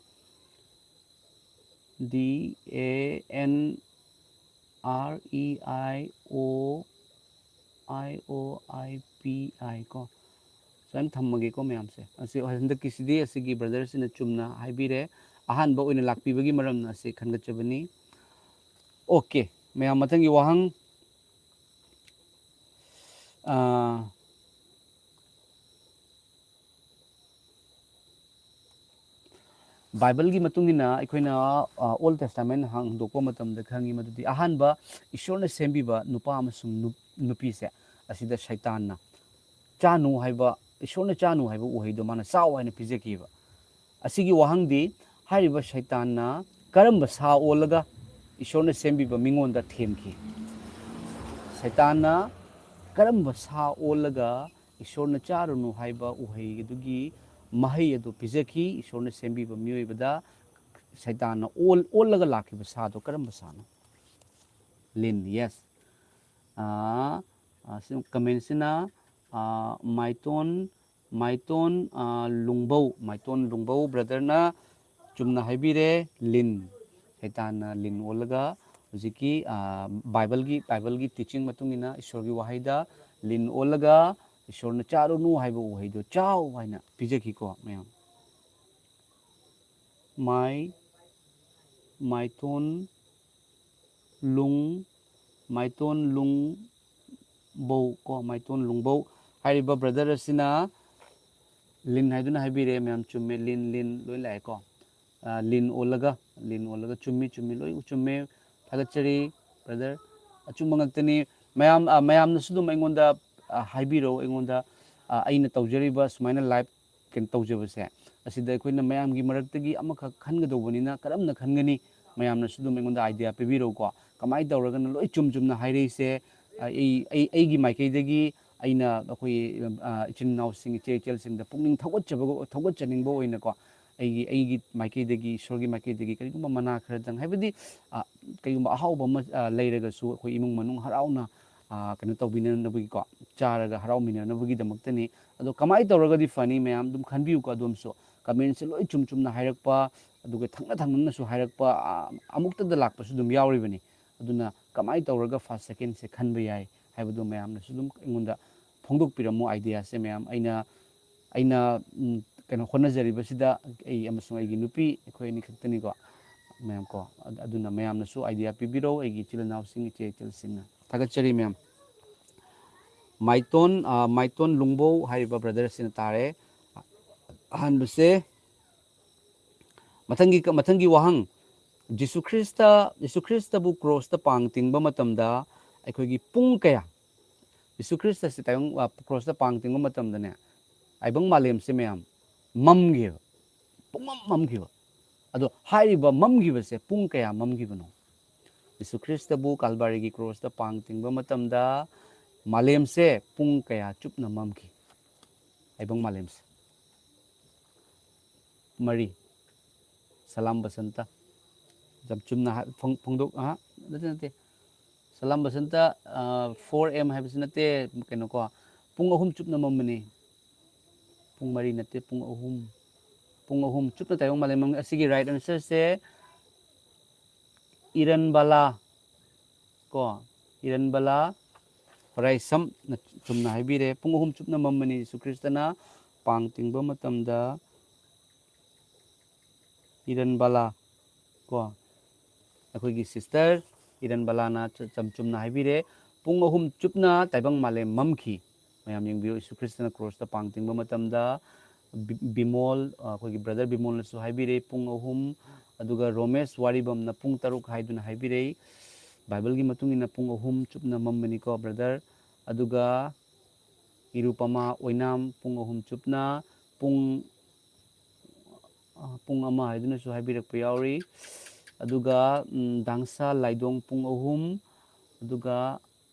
D A N R E I O I O I P I ꯀꯣ꯫ ꯁꯨꯃꯥꯏꯅ ꯊꯝꯃꯒꯦꯀꯣ ꯃꯌꯥꯝꯁꯦ꯫ ꯑꯁꯤ ꯍꯟꯗꯛꯀꯤꯁꯤꯗꯤ ꯑꯁꯤꯒꯤ ꯕ꯭ꯔꯗꯔꯁꯤꯅ ꯆꯨꯝꯅ ꯍꯥꯏꯕꯤꯔꯦ꯫ ꯑꯍꯥꯟꯕ ꯑꯣꯏꯅ ꯂꯥꯛꯄꯤꯕꯒꯤ ꯃꯔꯝꯅ ꯑꯁꯤ ꯈꯟꯒꯠꯆꯕꯅꯤ꯫ ꯑꯣꯀꯦ, ꯃꯌꯥꯝ ꯃꯊꯪꯒꯤ ꯋꯥꯍꯪ, ꯑꯥ, ꯕꯥꯏꯕꯜꯒꯤ ꯃꯇꯨꯡ ꯏꯟꯅ ꯑꯩꯈꯣꯏꯅ, ꯑ, Old Testament ꯍꯥꯡꯗꯣꯛꯄ ꯃꯇꯝꯗ ꯈꯪꯉꯤ ꯃꯗꯨꯗꯤ ꯑꯍꯥꯟꯕ ꯏꯁꯣꯔꯅ ꯁꯦꯝꯕꯤꯕ ꯅꯨꯄꯥ ꯑꯃꯁꯨꯡ ꯅꯨ-, ꯅꯨꯄꯤꯁꯦ, ꯑꯁꯤꯗ ꯁꯩꯇꯥꯟꯅ ꯆꯥꯅꯨ ꯍꯥꯏꯕ, ꯏꯁꯣꯔꯅ ꯆꯥꯅꯨ ꯍꯥꯏꯕ ꯎꯍꯩꯗꯣ ꯃꯥꯅ ꯆꯥꯎ ꯍꯥꯏꯅ ꯄꯤꯖꯈꯤꯕ꯫ ꯑꯁꯤꯒꯤ ꯋꯥꯍꯪꯗꯤ, ꯍꯥꯏꯔꯤꯕ ꯁꯩꯇꯥꯟꯅ ꯀꯔꯝꯕ ꯁꯥ ꯑꯣꯜꯂꯒ ꯏꯁꯣꯔꯅ ꯁꯦꯝꯕꯤꯕ ꯃꯤꯉꯣꯟꯗ ꯊꯦꯝꯈꯤ? ꯁꯩꯇꯥꯟꯅ ꯀꯔꯝꯕ ꯁꯥ ꯑꯣꯜꯂꯒ ꯏꯁꯣꯔꯅ ꯆꯥꯔꯨꯅꯨ ꯍꯥꯏꯕ ꯎꯍꯩ ꯑꯗꯨꯒꯤ ꯃꯍꯩ ꯑꯗꯨ ꯄꯤꯖꯈꯤ? ꯏꯁꯣꯔꯅ ꯁꯦꯝꯕꯤꯕ ꯃꯤꯑꯣꯏꯕꯗ ꯁꯩꯇꯥꯟꯅ ꯑꯣꯜ-, ꯑꯣꯜꯂꯒ ꯂꯥꯛꯈꯤꯕ ꯁꯥꯗꯣ ꯀꯔꯝꯕ ꯁꯥꯅꯣ? ꯂꯤꯟ, yes꯫ ꯑꯥ, ꯑꯥ, ꯁꯤ ꯀꯃꯦꯟꯁꯤꯅ, ꯑꯥ, ꯃꯥꯏꯇꯣꯟ, ꯃꯥꯏꯇꯣꯟ, ꯑꯥ, ꯂꯨꯡꯕꯧ, ꯃꯥꯏꯇꯣꯟ ꯂꯨꯡꯕꯧ ꯕ꯭ꯔꯗꯔꯅ ꯆꯨꯝꯅ ꯍꯥꯏꯕꯤꯔꯦ, ꯂꯤꯟ꯫ ꯁꯩꯇꯥꯟꯅ ꯂꯤꯟ ꯑꯣꯜꯂꯒ ꯍꯧꯖꯤꯛꯀꯤ ꯕꯥꯏꯕꯜꯒꯤ ꯕꯥꯏꯕꯜꯒꯤ ꯇꯤꯆꯤꯡ ꯃꯇꯨꯡ ꯏꯟꯅ ꯏꯁꯣꯔꯒꯤ ꯋꯥꯍꯩꯗ ꯂꯤꯟ ꯑꯣꯜꯂꯒ ꯏꯁꯣꯔꯅ "ꯆꯥꯔꯨꯅꯨ" ꯍꯥꯏꯕ ꯎꯍꯩꯗꯣ "ꯆꯥꯎ" ꯍꯥꯏꯅ ꯄꯤꯖꯈꯤꯀꯣ ꯃꯌꯥꯝ꯫ ꯃꯥꯏ ꯃꯥꯏꯇꯣꯟ ꯂꯨꯡ ꯃꯥꯏꯇꯣꯟ ꯂꯨꯡꯕꯧ ꯀꯣ ꯃꯥꯏꯇꯣꯟ ꯂꯨꯡꯕꯧ ꯍꯥꯏꯔꯤꯕ ꯕ꯭ꯔꯗꯔ ꯑꯁꯤꯅ ꯂꯤꯟ ꯍꯥꯏꯗꯨꯅ ꯍꯥꯏꯕꯤꯔꯦ ꯃꯌꯥꯝ꯫ ꯆꯨꯝꯃꯦ, ꯂꯤꯟ ꯂꯤꯟ ꯂꯣꯏ ꯂꯥꯛꯑꯦꯀꯣ꯫ ꯂꯤꯟ ꯑꯣꯜꯂꯒ ꯂꯤꯟ ꯑꯣꯜꯂꯒ ꯆꯨꯝꯃꯤ ꯆꯨꯝꯃꯤ ꯂꯣꯏ ꯆꯨꯝꯃꯦ꯫ ꯊꯥꯒꯠꯆꯔꯤ ꯕ꯭ꯔꯗꯔ꯫ ꯑꯆꯨꯝꯕ ꯉꯥꯛꯇꯅꯤ꯫ ꯃꯌꯥꯝ ꯃꯌꯥꯝꯅꯁꯨ ꯑꯗꯨꯝ ꯑꯩꯉꯣꯟꯗ ꯍꯥꯏꯕꯤꯔꯛꯎ꯫ ꯑꯩꯉꯣꯟꯗ ꯑꯩꯅ ꯇꯧꯖꯔꯤꯕ ꯁꯨꯃꯥꯏꯅ ꯂꯥꯏꯚ ꯀꯩꯅꯣ ꯇꯧꯖꯕꯁꯦ ꯑꯁꯤꯗ ꯑꯩꯈꯣꯏꯅ ꯃꯌꯥꯝꯒꯤ ꯃꯔꯛꯇꯒꯤ ꯑꯃꯈꯛ ꯈꯟꯒꯗꯧꯕꯅꯤꯅ ꯀꯔꯝꯅ ꯈꯟꯒꯅꯤ? ꯃꯌꯥꯝꯅꯁꯨ ꯑꯗꯨꯝ ꯑꯩꯉꯣꯟꯗ ꯑꯥꯏꯗꯤꯌꯥ ꯄꯤꯕꯤꯔꯛꯎꯀꯣ꯫ ꯀꯃꯥꯏꯅ ꯇꯧꯔꯒꯅ ꯂꯣꯏ ꯆꯨꯝ ꯆꯨꯝꯅ ꯍꯥꯏꯔꯛꯏꯁꯦ? ꯑꯩ ꯑꯩ ꯑꯩꯒꯤ ꯃꯥꯏꯀꯩꯗꯒꯤ ꯑꯩꯅ ꯑꯩꯈꯣꯏ ꯏꯆꯤꯟ ꯏꯅꯥꯎꯁꯤꯡ ꯏꯆꯦ ꯏꯆꯜꯁꯤꯡꯗ ꯄꯨꯛꯅꯤꯡ ꯊꯧꯒꯠꯆꯕ ꯊꯧꯒꯠꯆꯅꯤꯡꯕ ꯑꯣꯏꯅꯀꯣ꯫ ꯑꯩꯒꯤ ꯑꯩꯒꯤ ꯃꯥꯏꯀꯩꯗꯒꯤ ꯏꯁꯣꯔꯒꯤ ꯃꯥꯏꯀꯩꯗꯒꯤ ꯀꯔꯤꯒꯨꯝꯕ ꯃꯅꯥ ꯈꯔꯗꯪ ꯍꯥꯏꯕꯗꯤ ꯀꯔꯤꯒꯨꯝꯕ ꯑꯍꯥꯎꯕ ꯑꯃ ꯂꯩꯔꯒꯁꯨ ꯑꯩꯈꯣꯏ ꯏꯃꯨꯡ ꯃꯅꯨꯡ ꯍꯔꯥꯎꯅ ꯀꯩꯅꯣ ꯇꯧꯕꯤꯅꯅꯕꯒꯤꯀꯣ꯫ ꯆꯥꯔꯒ ꯍꯔꯥꯎꯃꯤꯟꯅꯅꯕꯒꯤꯗꯃꯛꯇꯅꯤ꯫ ꯑꯗꯣ ꯀꯃꯥꯏꯅ ꯇꯧꯔꯒꯗꯤ ꯐꯅꯤ? ꯃꯌꯥꯝ ꯑꯗꯨꯝ ꯈꯟꯕꯤꯌꯨꯀꯣ꯫ ꯑꯗꯣꯝꯁꯨ ꯀꯃꯦꯟꯁꯦ ꯂꯣꯏ ꯆꯨꯝ ꯆꯨꯝꯅ ꯍꯥꯏꯔꯛꯄ, ꯑꯗꯨꯒ ꯊꯪꯅ ꯊꯪꯅꯅꯁꯨ ꯍꯥꯏꯔꯛꯄ ꯑꯃꯨꯛꯇꯗ ꯂꯥꯛꯄꯁꯨ ꯑꯗꯨꯝ ꯌꯥꯎꯔꯤꯕꯅꯤ꯫ ꯑꯗꯨꯅ ꯀꯃꯥꯏꯅ ꯇꯧꯔꯒ ꯐꯥꯔꯁ ꯁꯦꯀꯦꯟꯁꯦ ꯈꯟꯕ ꯌꯥꯏ ꯍꯥꯏꯕꯗꯣ ꯃꯌꯥꯝꯅꯁꯨ ꯑꯗꯨꯝ ꯑꯩꯉꯣꯟꯗ ꯐꯣꯡꯗꯣꯛꯄꯤꯔꯝꯃꯨ꯫ ꯑꯥꯏꯗꯤꯌꯥꯁꯦ ꯃꯌꯥꯝ ꯑꯩꯅ ꯑꯩꯅ ꯀꯩꯅꯣ ꯍꯣꯠꯅꯖꯔꯤꯕꯁꯤꯗ ꯑꯩ ꯑꯃꯁꯨꯡ ꯑꯩꯒꯤ ꯅꯨꯄꯤ ꯑꯩꯈꯣꯏ ꯑꯅꯤ ꯈꯛꯇꯅꯤꯀꯣ ꯃꯌꯥꯝ ꯀꯣ꯫ ꯑꯗꯨꯅ ꯃꯌꯥꯝꯅꯁꯨ ꯑꯥꯏꯗꯤꯌꯥ ꯄꯤꯕꯤꯔꯛꯎ ꯑꯩꯒꯤ ꯏꯆꯤꯜ ꯏꯅꯥꯎꯁꯤꯡ ꯏꯆꯦ ꯏꯆꯜꯁꯤꯡꯅ꯫ ꯊꯥꯒꯠꯆꯔꯤ ꯃꯌꯥꯝ꯫ ꯃꯥꯏꯇꯣꯟ ꯃꯥꯏꯇꯣꯟ ꯂꯨꯡꯕꯧ ꯍꯥꯏꯔꯤꯕ ꯕ꯭ꯔꯗꯔ ꯑꯁꯤꯅ ꯇꯥꯔꯦ꯫ ꯑꯍꯥꯟꯕꯁꯦ ꯃꯊꯪꯒꯤ ꯃꯊꯪꯒꯤ ꯋꯥꯍꯪ꯫ ꯖꯤꯁꯨ ꯈ꯭ꯔꯤꯁꯇ ꯖꯤꯁꯨ ꯈ꯭ꯔꯤꯁꯇꯕꯨ ꯀ꯭ꯔꯣꯁꯇ ꯄꯥꯡ ꯇꯤꯡꯕ ꯃꯇꯝꯗ ꯑꯩꯈꯣꯏꯒꯤ ꯄꯨꯡ ꯀꯌꯥ? ꯖꯤꯁꯨ ꯈ꯭ꯔꯤꯁꯇꯁꯦ ꯇꯥꯏꯕꯪ ꯀ꯭ꯔꯣꯁꯇ ꯄꯥꯡ ꯇꯤꯡꯕ ꯃꯇꯝꯗꯅꯦ ꯇꯥꯏꯕꯪ ꯃꯥꯂꯦꯝꯁꯦ ꯃꯌꯥꯝ ꯃꯝꯈꯤꯕ꯫ ꯄꯨꯡꯃꯝ ꯃꯝꯈꯤꯕ꯫ ꯑꯗꯣ ꯍꯥꯏꯔꯤꯕ ꯃꯝꯈꯤꯕꯁꯦ ꯄꯨꯡ ꯀꯌꯥ ꯃꯝꯈꯤꯕꯅꯣ? ꯖꯤꯁꯨ ꯈ꯭ꯔꯤꯁꯇꯕꯨ ꯀꯥꯜꯕꯥꯔꯤꯒꯤ ꯀ꯭ꯔꯣꯁꯇ ꯄꯥꯡ ꯇꯤꯡꯕ ꯃꯇꯝꯗ ꯃꯥꯂꯦꯝꯁꯦ ꯄꯨꯡ ꯀꯌꯥ ꯆꯨꯞꯅ ꯃꯝꯈꯤ? ꯇꯥꯏꯕꯪ ꯃꯥꯂꯦꯝꯁꯦ꯫ ꯃꯔꯤ꯫ ꯁꯂꯥꯝ ꯕꯁꯟꯇ꯫ ꯌꯥꯝ ꯆꯨꯝꯅ ꯐꯣꯡꯗꯣꯛ ꯑ ꯅꯠꯇꯦ ꯅꯠꯇꯦ꯫ ꯁꯂꯥꯝ ꯕꯁꯟꯇ꯫ ꯐꯣꯔ ꯑꯦꯝ ꯍꯥꯏꯕꯁꯤ ꯅꯠꯇꯦ꯫ ꯀꯩꯅꯣꯀꯣ꯫ ꯄꯨꯡ ꯑꯍꯨꯝ ꯆꯨꯞꯅ ꯃꯝꯕꯅꯤ꯫ ꯄꯨꯡ ꯃꯔꯤ ꯅꯠꯇꯦ ꯄꯨꯡ ꯑꯍꯨꯝ꯫ ꯄꯨꯡ ꯑꯍꯨꯝ ꯆꯨꯞꯅ ꯇꯥꯏꯕꯪ ꯃꯥꯂꯦꯝ ꯃꯝꯒꯅꯤ꯫ ꯑꯁꯤꯒꯤ ꯔꯥꯏꯠ ꯑꯟꯁꯔꯁꯦ ꯏꯔꯟꯕꯥꯂꯥ꯫ ꯀꯣ, ꯏꯔꯟꯕꯂꯥ ꯍꯣꯔꯥꯏꯁꯝꯅ ꯆꯨꯝꯅ ꯍꯥꯏꯕꯤꯔꯦ꯫ ꯄꯨꯡ ꯑꯍꯨꯝ ꯆꯨꯞꯅ ꯃꯝꯕꯅꯤ ꯖꯤꯁꯨ ꯈ꯭ꯔꯤꯁꯇꯅ ꯄꯥꯡ ꯇꯤꯡꯕ ꯃꯇꯝꯗ꯫ ꯏꯔꯟꯕꯂꯥ ꯀꯣ, ꯑꯩꯈꯣꯏꯒꯤ ꯁꯤꯁꯇꯔ ꯏꯔꯟꯕꯂꯥꯅ ꯆ-, ꯆꯝ-, ꯆꯨꯝꯅ ꯍꯥꯏꯕꯤꯔꯦ꯫ ꯄꯨꯡ ꯑꯍꯨꯝ ꯆꯨꯞꯅ ꯇꯥꯏꯕꯪ ꯃꯥꯂꯦꯝ ꯃꯝꯈꯤ꯫ ꯃꯌꯥꯝ ꯌꯦꯡꯕꯤꯌꯨ, ꯌꯤꯁꯨ ꯈ꯭ꯔꯤꯁꯇꯅ ꯀ꯭ꯔꯣꯁꯇ ꯄꯥꯡ ꯇꯤꯡꯕ ꯃꯇꯝꯗ ꯕꯤ-, ꯕꯤꯃꯣꯜ, ꯑ, ꯑꯩꯈꯣꯏꯒꯤ ꯕ꯭ꯔꯗꯔ ꯕꯤꯃꯣꯜꯅꯁꯨ ꯍꯥꯏꯕꯤꯔꯦ ꯄꯨꯡ ꯑꯍꯨꯝ, ꯑꯗꯨꯒ ꯔꯣꯃꯦꯁ ꯋꯥꯔꯤꯕꯝꯅ ꯄꯨꯡ ꯇꯔꯨꯛ ꯍꯥꯏꯗꯨꯅ ꯍꯥꯏꯕꯤꯔꯦ꯫ ꯕꯥꯏꯕꯜꯒꯤ ꯃꯇꯨꯡ ꯏꯟꯅ ꯄꯨꯡ ꯑꯍꯨꯝ ꯆꯨꯞꯅ ꯃꯝꯕꯅꯤꯀꯣ, ꯕ꯭ꯔꯗꯔ꯫ ꯑꯗꯨꯒ ꯏꯔꯨꯄꯃꯥ ꯑꯣꯏꯅꯥꯝ ꯄꯨꯡ ꯑꯍꯨꯝ ꯆꯨꯞꯅ, ꯄꯨꯡ, ꯑ, ꯄꯨꯡ ꯑꯃ ꯍꯥꯏꯗꯨꯅꯁꯨ ꯍꯥꯏꯕꯤꯔꯛꯄ ꯌꯥꯎꯔꯤ꯫ ꯑꯗꯨꯒ, ꯎꯝ, ꯗꯥꯡꯁꯥ ꯂꯥꯏꯗꯣꯡ ꯄꯨꯡ ꯑꯍꯨꯝ, ꯑꯗꯨꯒ,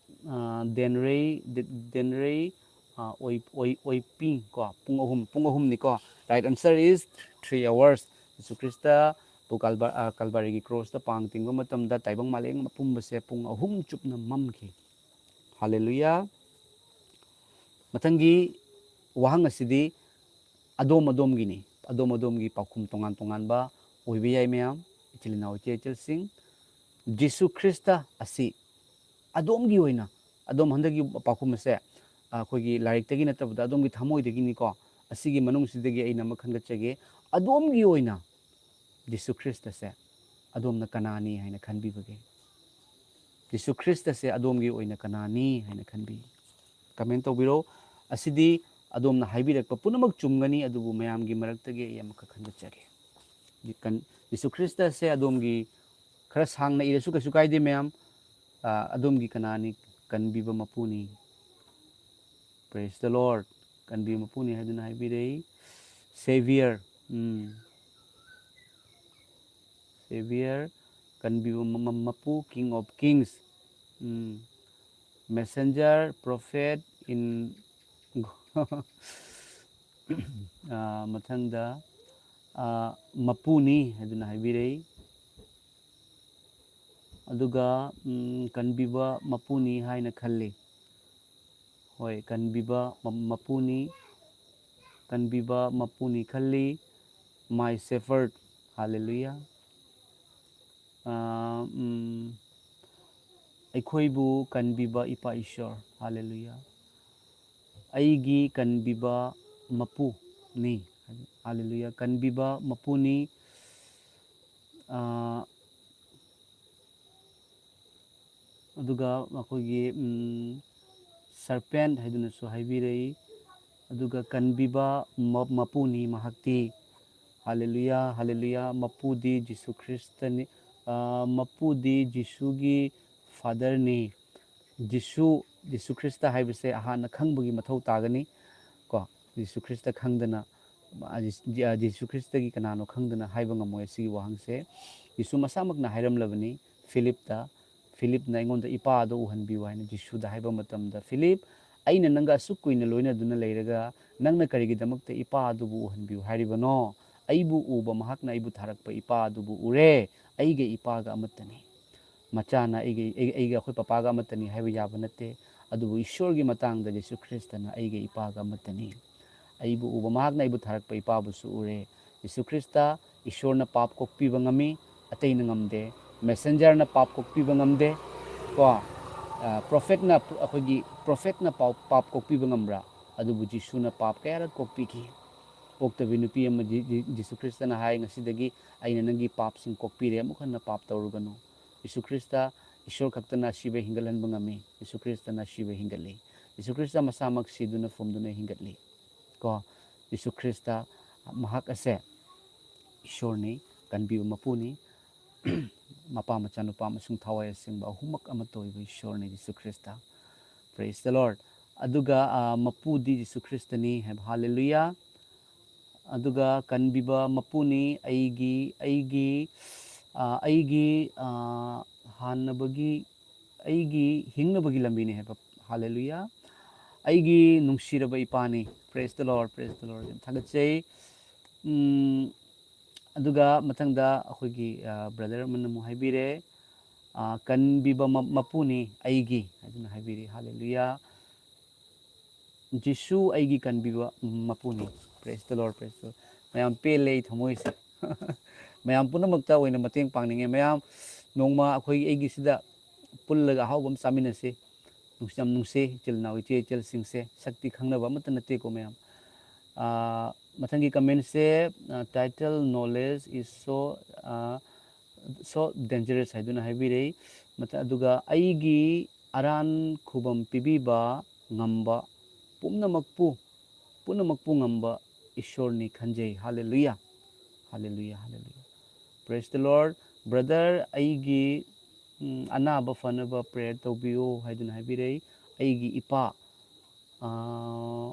ꯑ, ꯗꯦꯟꯔꯩ, ꯗꯦ-, ꯗꯦꯟꯔꯩ, ꯑ, ꯑꯣꯏ-, ꯑꯣꯏ-, ꯑꯣꯏꯄꯤꯡ ꯀꯣ, ꯄꯨꯡ ꯑꯍꯨꯝ, ꯄꯨꯡ ꯑꯍꯨꯝꯅꯤꯀꯣ꯫ Right answer is three hours꯫ Jesus Christ ꯄꯨ ꯀꯜꯕ-, ꯑ, ꯀꯜꯕꯥꯔꯤꯒꯤ ꯀ꯭ꯔꯣꯁꯇ ꯄꯥꯡ ꯇꯤꯡꯕ ꯃꯇꯝꯗ ꯇꯥꯏꯕꯪ ꯃꯥꯂꯦꯝ ꯑꯄꯨꯝꯕꯁꯦ ꯄꯨꯡ ꯑꯍꯨꯝ ꯆꯨꯞꯅ ꯃꯝꯈꯤ꯫ ꯍꯥꯂꯦꯂꯨꯌꯥ꯫ ꯃꯊꯪꯒꯤ ꯋꯥꯍꯪ ꯑꯁꯤꯗꯤ ꯑꯗꯣꯝ ꯑꯗꯣꯝꯒꯤꯅꯤ꯫ ꯑꯗꯣꯝ ꯑꯗꯣꯝꯒꯤ ꯄꯥꯎꯈꯨꯝ ꯇꯣꯉꯥꯟ ꯇꯣꯉꯥꯟꯕ ꯑꯣꯏꯕ ꯌꯥꯏ ꯃꯌꯥꯝ, ꯏꯆꯤꯜ ꯏꯅꯥꯎ ꯏꯆꯦ ꯏꯆꯜꯁꯤꯡ꯫ ꯖꯤꯁꯨ ꯈ꯭ꯔꯤꯁꯇ ꯑꯁꯤ ꯑꯗꯣꯝꯒꯤ ꯑꯣꯏꯅ, ꯑꯗꯣꯝ ꯍꯟꯗꯛꯀꯤ ꯄꯥꯎꯈꯨꯝ ꯑꯁꯦ ꯑꯩꯈꯣꯏꯒꯤ ꯂꯥꯏꯔꯤꯛꯇꯒꯤ ꯅꯠꯇꯕꯗ ꯑꯗꯣꯝꯒꯤ ꯊꯃꯣꯏꯗꯒꯤꯅꯤꯀꯣ꯫ ꯑꯁꯤꯒꯤ ꯃꯅꯨꯡꯁꯤꯗꯒꯤ ꯑꯩꯅ ꯑꯃ ꯈꯟꯒꯠꯆꯒꯦ꯫ ꯑꯗꯣꯝꯒꯤ ꯑꯣꯏꯅ ꯖꯤꯁꯨ ꯈ꯭ꯔꯤꯁꯇꯁꯦ ꯑꯗꯣꯝꯅ ꯀꯅꯥꯅꯤ ꯍꯥꯏꯅ ꯈꯟꯕꯤꯕꯒꯦ? ꯖꯤꯁꯨ ꯈ꯭ꯔꯤꯁꯇꯁꯦ ꯑꯗꯣꯝꯒꯤ ꯑꯣꯏꯅ ꯀꯅꯥꯅꯤ ꯍꯥꯏꯅ ꯈꯟꯕꯤ? ꯀꯃꯦꯟ ꯇꯧꯕꯤꯔꯣ꯫ ꯑꯁꯤꯗꯤ ꯑꯗꯣꯝꯅ ꯍꯥꯏꯕꯤꯔꯛꯄ ꯄꯨꯝꯅꯃꯛ ꯆꯨꯝꯒꯅꯤ, ꯑꯗꯨꯕꯨ ꯃꯌꯥꯝꯒꯤ ꯃꯔꯛꯇꯒꯤ ꯑꯩ ꯑꯃꯈꯛ ꯈꯟꯒꯠꯆꯒꯦ꯫ ꯀꯟ-, ꯖꯤꯁꯨ ꯈ꯭ꯔꯤꯁꯇꯁꯦ ꯑꯗꯣꯝꯒꯤ, ꯈꯔ ꯁꯥꯡꯅ ꯏꯔꯁꯨ ꯀꯩꯁꯨ ꯀꯥꯏꯗꯦ ꯃꯌꯥꯝ, ꯑ, ꯑꯗꯣꯝꯒꯤ ꯀꯅꯥꯅꯤ? ꯀꯟꯕꯤꯕ ꯃꯄꯨꯅꯤ꯫ Praise the Lord꯫ ꯀꯟꯕꯤꯕ ꯃꯄꯨꯅꯤ ꯍꯥꯏꯗꯨꯅ ꯍꯥꯏꯕꯤꯔꯛꯏ꯫ Savior, ꯎꯝ꯫ Savior, ꯀꯟꯕꯤꯕ ꯃ-, ꯃ-, ꯃꯄꯨ, King of Kings꯫ Um. Messenger, prophet in, ꯑ, ꯃꯊꯪꯗ, ꯑ, ꯃꯄꯨꯅꯤ ꯍꯥꯏꯗꯨꯅ ꯍꯥꯏꯕꯤꯔꯛꯏ꯫ ꯑꯗꯨꯒ, ꯎꯝ, ꯀꯟꯕꯤꯕ ꯃꯄꯨꯅꯤ ꯍꯥꯏꯅ ꯈꯜꯂꯤ꯫ ꯍꯣꯏ, ꯀꯟꯕꯤꯕ ꯃ-, ꯃꯄꯨꯅꯤ, ꯀꯟꯕꯤꯕ ꯃꯄꯨꯅꯤ ꯈꯜꯂꯤ꯫ My shepherd, hallelujah꯫ ꯑ, ꯎꯝ, ꯑꯩꯈꯣꯏꯕꯨ ꯀꯟꯕꯤꯕ ꯏꯄꯥ ꯏꯁꯣꯔ, ꯍꯥꯂꯦꯂꯨꯌꯥ꯫ ꯑꯩꯒꯤ ꯀꯟꯕꯤꯕ ꯃꯄꯨꯅꯤ, ꯍꯥꯂꯦꯂꯨꯌꯥ꯫ ꯀꯟꯕꯤꯕ ꯃꯄꯨꯅꯤ꯫ ꯑꯥ, ꯑꯗꯨꯒ ꯃꯈꯣꯏꯒꯤ, ꯎꯝ, serpent ꯍꯥꯏꯗꯨꯅꯁꯨ ꯍꯥꯏꯕꯤꯔꯛꯏ꯫ ꯑꯗꯨꯒ ꯀꯟꯕꯤꯕ ꯃ-, ꯃꯄꯨꯅꯤ ꯃꯍꯥꯛꯇꯤ꯫ ꯍꯥꯂꯦꯂꯨꯌꯥ, ꯍꯥꯂꯦꯂꯨꯌꯥ꯫ ꯃꯄꯨꯗꯤ ꯖꯤꯁꯨ ꯈ꯭ꯔꯤꯁꯇꯅꯤ꯫ ꯑꯥ, ꯃꯄꯨꯗꯤ ꯖꯤꯁꯨꯒꯤ fatherꯅꯤ꯫ ꯖꯤꯁꯨ, ꯖꯤꯁꯨ ꯈ꯭ꯔꯤꯁꯇ ꯍꯥꯏꯕꯁꯦ ꯍꯥꯟꯅ ꯈꯪꯕꯒꯤ ꯃꯊꯧ ꯇꯥꯒꯅꯤ꯫ ꯀꯣ, ꯖꯤꯁꯨ ꯈ꯭ꯔꯤꯁꯇ ꯈꯪꯗꯅ, ꯑ, ꯖꯤꯁ-, ꯑ, ꯖꯤꯁꯨ ꯈ꯭ꯔꯤꯁꯇꯒꯤ ꯀꯅꯥꯅꯣ ꯈꯪꯗꯅ ꯍꯥꯏꯕ ꯉꯝꯃꯣꯏ ꯑꯁꯤꯒꯤ ꯋꯥꯍꯪꯁꯦ꯫ ꯖꯤꯁꯨ ꯃꯁꯥꯃꯛꯅ ꯍꯥꯏꯔꯝꯂꯕꯅꯤ ꯐꯤꯂꯤꯞꯇ, ꯐꯤꯂꯤꯞꯅ "ꯑꯩꯉꯣꯟꯗ ꯏꯄꯥ ꯑꯗꯨ ꯎꯍꯟꯕꯤꯌꯨ" ꯍꯥꯏꯅ ꯖꯤꯁꯨꯗ ꯍꯥꯏꯕ ꯃꯇꯝꯗ, "ꯐꯤꯂꯤꯞ, ꯑꯩꯅ ꯅꯪꯒ ꯑꯁꯨꯛ ꯀꯨꯏꯅ ꯂꯣꯏꯅꯗꯨꯅ ꯂꯩꯔꯒ ꯅꯪꯅ ꯀꯔꯤꯒꯤꯗꯃꯛꯇ ꯏꯄꯥ ꯑꯗꯨꯕꯨ ꯎꯍꯟꯕꯤꯌꯨ ꯍꯥꯏꯔꯤꯕꯅꯣ? ꯑꯩꯕꯨ ꯎꯕ ꯃꯍꯥꯛꯅ ꯑꯩꯕꯨ ꯊꯥꯔꯛꯄ ꯏꯄꯥ ꯑꯗꯨꯕꯨ ꯎꯔꯦ꯫ ꯑꯩꯒ ꯏꯄꯥꯒ ꯑꯃꯠꯇꯅꯤ"꯫ ꯃꯆꯥꯅ ꯑꯩꯒ, ꯑꯩ-, ꯑꯩꯒ ꯑꯩꯈꯣꯏ ꯄꯄꯥꯒ ꯑꯃꯠꯇꯅꯤ ꯍꯥꯏꯕ ꯌꯥꯕ ꯅꯠꯇꯦ꯫ ꯑꯗꯨꯕꯨ ꯏꯁꯣꯔꯒꯤ ꯃꯇꯥꯡꯗ ꯖꯤꯁꯨ ꯈ꯭ꯔꯤꯁꯇꯅ "ꯑꯩꯒ ꯏꯄꯥꯒ ꯑꯃꯠꯇꯅꯤ"꯫ ꯑꯩꯕꯨ ꯎꯕ ꯃꯍꯥꯛꯅ ꯑꯩꯕꯨ ꯊꯥꯔꯛꯄ ꯏꯄꯥꯕꯨꯁꯨ ꯎꯔꯦ꯫ ꯖꯤꯁꯨ ꯈ꯭ꯔꯤꯁꯇ ꯏꯁꯣꯔꯅ ꯄꯥꯞ ꯀꯣꯛꯄꯤꯕ ꯉꯝꯃꯤ, ꯑꯇꯩꯅ ꯉꯝꯗꯦ꯫ Messengerꯅ ꯄꯥꯞ ꯀꯣꯛꯄꯤꯕ ꯉꯝꯗꯦ꯫ ꯀꯣ, ꯑ, prophetꯅ, ꯑꯩꯈꯣꯏꯒꯤ prophetꯅ ꯄꯥꯎ, ꯄꯥꯞ ꯀꯣꯛꯄꯤꯕ ꯉꯝꯕ꯭ꯔꯥ? ꯑꯗꯨꯕꯨ ꯖꯤꯁꯨꯅ ꯄꯥꯞ ꯀꯌꯥꯔꯛ ꯀꯣꯛꯄꯤꯈꯤ꯫ ꯄꯣꯛꯇꯕꯤ ꯅꯨꯄꯤ ꯑꯃ ꯖꯤ-, ꯖꯤ-, ꯖꯤꯁꯨ ꯈ꯭ꯔꯤꯁꯇꯅ ꯍꯥꯏ, "ꯉꯁꯤꯗꯒꯤ ꯑꯩꯅ ꯅꯪꯒꯤ ꯄꯥꯞꯁꯤꯡ ꯀꯣꯛꯄꯤꯔꯦ, ꯑꯃꯨꯛ ꯍꯟꯅ ꯄꯥꯞ ꯇꯧꯔꯨꯒꯅꯨ"꯫ ꯖꯤꯁꯨ ꯈ꯭ꯔꯤꯁꯇ ꯏꯁꯣꯔ ꯈꯛꯇꯅ ꯁꯤꯕ ꯍꯤꯡꯒꯠꯍꯟꯕ ꯉꯝꯃꯤ꯫ ꯖꯤꯁꯨ ꯈ꯭ꯔꯤꯁꯇꯅ ꯁꯤꯕ ꯍꯤꯡꯒꯠꯂꯤ꯫ ꯖꯤꯁꯨ ꯈ꯭ꯔꯤꯁꯇ ꯃꯁꯥꯃꯛ ꯁꯤꯗꯨꯅ ꯐꯨꯝꯗꯨꯅ ꯍꯤꯡꯒꯠꯂꯤ꯫ ꯀꯣ, ꯖꯤꯁꯨ ꯈ꯭ꯔꯤꯁꯇ ꯃꯍꯥꯛ ꯑꯁꯦ ꯏꯁꯣꯔꯅꯤ, ꯀꯟꯕꯤꯕ ꯃꯄꯨꯅꯤ꯫ ꯃꯄꯥ, ꯃꯆꯥꯅꯨꯄꯥ ꯑꯃꯁꯨꯡ ꯊꯋꯥꯏ ꯑꯁꯦꯡꯕ ꯑꯍꯨꯝꯃꯛ ꯑꯃꯠꯇ ꯑꯣꯏꯕ ꯏꯁꯣꯔꯅꯤ Jesus Christ. Praise the Lord꯫ ꯑꯗꯨꯒ, ꯑ, ꯃꯄꯨꯗꯤ ꯖꯤꯁꯨ ꯈ꯭ꯔꯤꯁꯇꯅꯤ ꯍꯥꯏꯕ꯫ ꯍꯥꯂꯦꯂꯨꯌꯥ꯫ ꯑꯗꯨꯒ ꯀꯟꯕꯤꯕ ꯃꯄꯨꯅꯤ꯫ ꯑꯩꯒꯤ, ꯑꯩꯒꯤ, ꯑ, ꯑꯩꯒꯤ, ꯑ, ꯍꯥꯟꯅꯕꯒꯤ, ꯑꯩꯒꯤ ꯍꯤꯡꯅꯕꯒꯤ ꯂꯝꯕꯤꯅꯤ ꯍꯥꯏꯕ꯫ ꯍꯥꯂꯦꯂꯨꯌꯥ꯫ ꯑꯩꯒꯤ ꯅꯨꯡꯁꯤꯔꯕ ꯏꯄꯥꯅꯤ꯫ Praise the Lord, praise the Lord꯫ ꯌꯥꯝ ꯊꯥꯒꯠꯆꯩ꯫ ꯎꯝ, ꯑꯗꯨꯒ ꯃꯊꯪꯗ ꯑꯩꯈꯣꯏꯒꯤ, ꯑ, brother ꯑꯃꯅ ꯑꯃꯨꯛ ꯍꯥꯏꯕꯤꯔꯦ, ꯑ, "ꯀꯟꯕꯤꯕ ꯃ-, ꯃꯄꯨꯅꯤ ꯑꯩꯒꯤ" ꯍꯥꯏꯗꯨꯅ ꯍꯥꯏꯕꯤꯔꯤ꯫ ꯍꯥꯂꯦꯂꯨꯌꯥ꯫ "ꯖꯤꯁꯨ ꯑꯩꯒꯤ ꯀꯟꯕꯤꯕ ꯃꯄꯨꯅꯤ"꯫ Praise the Lord, praise the Lord꯫ ꯃꯌꯥꯝ ꯄꯦꯜꯂꯦ ꯑꯩ ꯊꯃꯣꯏꯁꯦ꯫ ꯃꯌꯥꯝ ꯄꯨꯝꯅꯃꯛꯇ ꯑꯣꯏꯅ ꯃꯇꯦꯡ ꯄꯥꯡꯅꯤꯡꯉꯦ꯫ ꯃꯌꯥꯝ ꯅꯣꯡꯃ ꯑꯩꯈꯣꯏꯒꯤ, ꯑꯩꯒꯤꯁꯤꯗ ꯄꯨꯜꯂꯒ ꯑꯍꯥꯎꯕ ꯑꯃ ꯆꯥꯃꯤꯟꯅꯁꯤ꯫ ꯅꯨꯡꯁꯤ-, ꯌꯥꯝ ꯅꯨꯡꯁꯤ ꯏꯆꯤꯜ ꯏꯅꯥꯎ, ꯏꯆꯦ ꯏꯆꯜꯁꯤꯡꯁꯦ꯫ ꯁꯛꯇꯤ ꯈꯪꯅꯕ ꯑꯃꯠꯇ ꯅꯠꯇꯦꯀꯣ ꯃꯌꯥꯝ꯫ ꯑꯥ, ꯃꯊꯪꯒꯤ comment say, ah, "Title knowledge is so, ah, so dangerous" ꯍꯥꯏꯗꯨꯅ ꯍꯥꯏꯕꯤꯔꯛꯏ꯫ ꯃꯊ-, ꯑꯗꯨꯒ "ꯑꯩꯒꯤ ꯑꯔꯥꯟ ꯈꯨꯕꯝ ꯄꯤꯕꯤꯕ ꯉꯝꯕ ꯄꯨꯝꯅꯃꯛꯄꯨ, ꯄꯨꯝꯅꯃꯛꯄꯨ ꯉꯝꯕ ꯏꯁꯣꯔꯅꯤ ꯈꯟꯖꯩ꯫ Hallelujah, hallelujah, hallelujah, praise the Lord꯫ Brother, ꯑꯩꯒꯤ, ꯎꯝ, ꯑꯅꯥꯕ ꯐꯅꯕ prayer ꯇꯧꯕꯤꯌꯨ" ꯍꯥꯏꯗꯨꯅ ꯍꯥꯏꯕꯤꯔꯛꯏ꯫ "ꯑꯩꯒꯤ ꯏꯄꯥ", ꯑꯥ,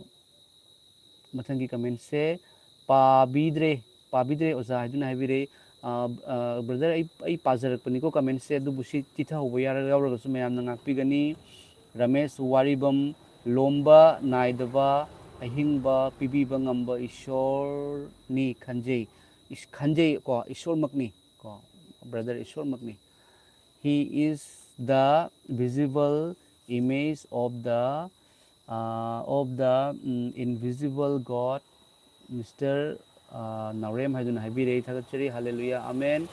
ꯃꯊꯪꯒꯤ comment ꯁꯦ "ꯄꯥꯕꯤꯗ꯭ꯔꯦ, ꯄꯥꯕꯤꯗ꯭ꯔꯦ ꯑꯣꯖꯥ" ꯍꯥꯏꯗꯨꯅ ꯍꯥꯏꯕꯤꯔꯛꯏ꯫ ꯑꯥ, ꯑꯥ, brother, ꯑꯩ, ꯑꯩ ꯄꯥꯖꯔꯛꯄꯅꯤꯀꯣ comment ꯁꯦ, ꯑꯗꯨꯕꯨ ꯁꯤ ꯆꯤꯊꯍꯧꯕ ꯌꯥꯔ-, ꯌꯥꯎꯔꯒꯁꯨ ꯃꯌꯥꯝꯅ ꯉꯥꯛꯄꯤꯒꯅꯤ꯫ ꯔꯃꯦꯁ ꯋꯥꯔꯤꯕꯝ, "ꯂꯣꯝꯕ ꯅꯥꯏꯗꯕ ꯑꯍꯤꯡꯕ ꯄꯤꯕꯤꯕ ꯉꯝꯕ ꯏꯁꯣꯔꯅꯤ ꯈꯟꯖꯩ"꯫ ꯏꯁ-, ꯈꯟꯖꯩ ꯀꯣ, ꯏꯁꯣꯔꯃꯛꯅꯤ ꯀꯣ, brother, ꯏꯁꯣꯔꯃꯛꯅꯤ꯫ "He is the visible image of the, uh, of the, um, invisible God", Mister, ꯑ, ꯅꯥꯎꯔꯦꯝ ꯍꯥꯏꯗꯨꯅ ꯍꯥꯏꯕꯤꯔꯛꯏ꯫ ꯊꯥꯒꯠꯆꯔꯤ꯫ Hallelujah, amen꯫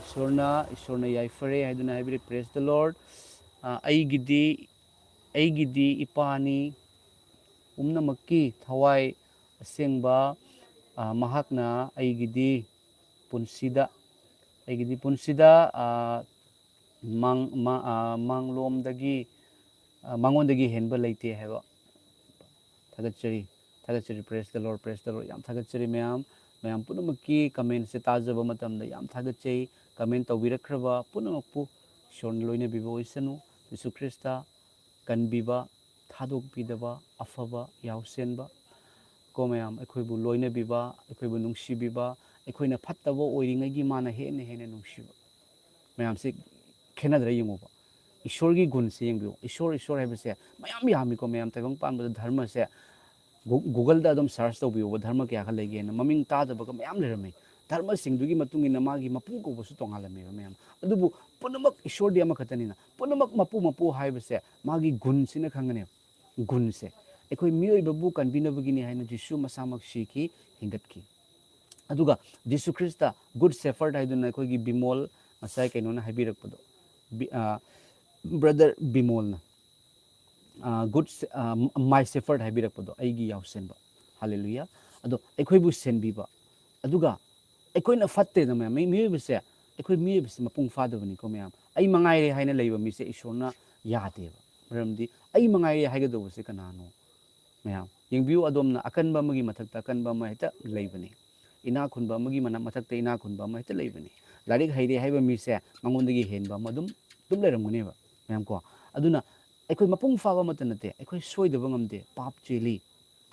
ꯏꯁꯣꯔꯅ, ꯏꯁꯣꯔꯅ ꯌꯥꯏꯐꯔꯦ ꯍꯥꯏꯗꯨꯅ ꯍꯥꯏꯕꯤꯔꯛꯏ꯫ Praise the Lord꯫ ꯑ, "ꯑꯩꯒꯤꯗꯤ, ꯑꯩꯒꯤꯗꯤ ꯏꯄꯥꯅꯤ ꯄꯨꯝꯅꯃꯛꯀꯤ ꯊꯋꯥꯏ ꯑꯁꯦꯡꯕ, ꯑ, ꯃꯍꯥꯛꯅ ꯑꯩꯒꯤꯗꯤ ꯄꯨꯟꯁꯤꯗ, ꯑꯩꯒꯤꯗꯤ ꯄꯨꯟꯁꯤꯗ, ꯑ, ꯃꯥꯡ-, ꯃꯥ-, ꯑ, ꯃꯥꯡꯂꯣꯝꯗꯒꯤ, ꯑ, ꯃꯉꯣꯟꯗꯒꯤ ꯍꯦꯟꯕ ꯂꯩꯇꯦ" ꯍꯥꯏꯕ꯫ ꯊꯥꯒꯠꯆꯔꯤ, ꯊꯥꯒꯠꯆꯔꯤ꯫ Praise the Lord, praise the Lord꯫ ꯌꯥꯝ ꯊꯥꯒꯠꯆꯔꯤ ꯃꯌꯥꯝ꯫ ꯃꯌꯥꯝ ꯄꯨꯝꯅꯃꯛꯀꯤ comment ꯁꯦ ꯇꯥꯖꯕ ꯃꯇꯝꯗ ꯌꯥꯝ ꯊꯥꯒꯠꯆꯩ꯫ Comment ꯇꯧꯕꯤꯔꯛꯈ꯭ꯔꯕ ꯄꯨꯝꯅꯃꯛꯄꯨ ꯏꯁꯣꯔꯅ ꯂꯣꯏꯅꯕꯤꯕ ꯑꯣꯏꯁꯅꯨ꯫ ꯖꯤꯁꯨ ꯈ꯭ꯔꯤꯁꯇ ꯀꯟꯕꯤꯕ, ꯊꯥꯗꯣꯛꯄꯤꯗꯕ ꯑꯐꯕ ꯌꯥꯎꯁꯦꯟꯕ ꯀꯣ ꯃꯌꯥꯝ, ꯑꯩꯈꯣꯏꯕꯨ ꯂꯣꯏꯅꯕꯤꯕ, ꯑꯩꯈꯣꯏꯕꯨ ꯅꯨꯡꯁꯤꯕꯤꯕ, ꯑꯩꯈꯣꯏꯅ ꯐꯠꯇꯕ ꯑꯣꯏꯔꯤꯉꯩꯒꯤ ꯃꯥꯅ ꯍꯦꯟꯅ ꯍꯦꯟꯅ ꯅꯨꯡꯁꯤꯕ꯫ ꯃꯌꯥꯝꯁꯦ ꯈꯦꯠꯅꯗ꯭ꯔꯥ ꯌꯦꯡꯉꯣꯕ꯫ ꯏꯁꯣꯔꯒꯤ ꯒꯨꯟꯁꯦ ꯌꯦꯡꯕꯤꯌꯨ꯫ ꯏꯁꯣꯔ, ꯏꯁꯣꯔ ꯍꯥꯏꯕꯁꯦ ꯃꯌꯥꯝ ꯌꯥꯝꯃꯤꯀꯣ ꯃꯌꯥꯝ, ꯇꯥꯏꯕꯪ ꯄꯥꯟꯕꯗ ꯙꯔꯃꯁꯦ ꯒꯨ-, Google ꯗ ꯑꯗꯨꯝ search ꯇꯧꯕꯤꯌꯣꯕ, ꯙꯔꯃ ꯀꯌꯥ ꯈꯔ ꯂꯩꯒꯦꯅ꯫ ꯃꯃꯤꯡ ꯇꯥꯗꯕꯒ ꯃꯌꯥꯝ ꯂꯩꯔꯝꯃꯤ꯫ ꯙꯔꯃꯁꯤꯡꯗꯨꯒꯤ ꯃꯇꯨꯡ ꯏꯟꯅ ꯃꯥꯒꯤ ꯃꯄꯨ ꯀꯧꯕꯁꯨ ꯇꯣꯉꯥꯜꯂꯝꯃꯦꯕ ꯃꯌꯥꯝ꯫ ꯑꯗꯨꯕꯨ ꯄꯨꯝꯅꯃꯛ ꯏꯁꯣꯔꯗꯤ ꯑꯃꯈꯛꯇꯅꯤꯅ, ꯄꯨꯝꯅꯃꯛ ꯃꯄꯨ, ꯃꯄꯨ ꯍꯥꯏꯕꯁꯦ ꯃꯥꯒꯤ ꯒꯨꯟꯁꯤꯅ ꯈꯪꯒꯅꯦꯕ꯫ ꯒꯨꯟꯁꯦ꯫ ꯑꯩꯈꯣꯏ ꯃꯤꯑꯣꯏꯕꯕꯨ ꯀꯟꯕꯤꯅꯕꯒꯤꯅꯤ ꯍꯥꯏꯅ ꯖꯤꯁꯨ ꯃꯁꯥꯃꯛ ꯁꯤꯈꯤ, ꯍꯤꯡꯒꯠꯈꯤ꯫ ꯑꯗꯨꯒ ꯖꯤꯁꯨ ꯈ꯭ꯔꯤꯁꯇ, Good Shepherd ꯍꯥꯏꯗꯨꯅ ꯑꯩꯈꯣꯏꯒꯤ ꯕꯤꯃꯣꯜ ꯉꯁꯥꯏ ꯀꯩꯅꯣꯅ ꯍꯥꯏꯕꯤꯔꯛꯄꯗꯣ, ꯕꯤ-, ꯑ, ꯕ꯭ꯔꯗꯔ ꯕꯤꯃꯣꯜꯅ ꯒꯨꯗ ꯃꯥꯏ ꯁꯦꯐꯔꯗ ꯍꯥꯏꯕꯤꯔꯛꯄꯗꯣ, ꯑꯩꯒꯤ ꯌꯥꯎꯁꯦꯟꯕ, ꯍꯥꯂꯦꯂꯨꯌꯥ꯫ ꯑꯗꯣ ꯑꯩꯈꯣꯏꯕꯨ ꯁꯦꯟꯕꯤꯕ, ꯑꯗꯨꯒ ꯑꯩꯈꯣꯏꯅ ꯐꯠꯇꯦꯗ ꯃꯌꯥꯝ꯫ ꯃꯤ, ꯃꯤꯑꯣꯏꯕꯁꯦ, ꯑꯩꯈꯣꯏ ꯃꯤꯑꯣꯏꯕꯁꯦ ꯃꯄꯨꯡ ꯐꯥꯗꯕꯅꯤꯀꯣ ꯃꯌꯥꯝ꯫ ꯑꯩ ꯃꯉꯥꯏꯔꯦ ꯍꯥꯏꯅ ꯂꯩꯕ ꯃꯤꯁꯦ ꯏꯁꯣꯔꯅ ꯌꯥꯗꯦꯕ꯫ ꯃꯔꯝꯗꯤ ꯑꯩ ꯃꯉꯥꯏꯔꯦ ꯍꯥꯏꯒꯗꯧꯕꯁꯦ ꯀꯅꯥꯅꯣ? ꯃꯌꯥꯝ ꯌꯦꯡꯕꯤꯌꯨ, ꯑꯗꯣꯝꯅ ꯑꯀꯟꯕ ꯑꯃꯒꯤ ꯃꯊꯛꯇ ꯑꯀꯟꯕ ꯑꯃ ꯍꯦꯛꯇ ꯂꯩꯕꯅꯤ꯫ ꯏꯅꯥꯛ ꯈꯨꯟꯕ ꯑꯃꯒꯤ ꯃꯅ-, ꯃꯊꯛꯇ ꯏꯅꯥꯛ ꯈꯨꯟꯕ ꯑꯃ ꯍꯦꯛꯇ ꯂꯩꯕꯅꯤ꯫ ꯂꯥꯏꯔꯤꯛ ꯍꯩꯔꯦ ꯍꯥꯏꯕ ꯃꯤꯁꯦ ꯃꯉꯣꯟꯗꯒꯤ ꯍꯦꯟꯕ ꯑꯃ ꯑꯗꯨꯝ, ꯑꯗꯨꯝ ꯂꯩꯔꯝꯒꯅꯦꯕ ꯃꯌꯥꯝ ꯀꯣ꯫ ꯑꯗꯨꯅ ꯑꯩꯈꯣꯏ ꯃꯄꯨꯡ ꯐꯥꯕ ꯑꯃꯠꯇ ꯅꯠꯇꯦ, ꯑꯩꯈꯣꯏ ꯁꯣꯏꯗꯕ ꯉꯝꯗꯦ, ꯄꯥꯞ ꯆꯦꯜꯂꯤ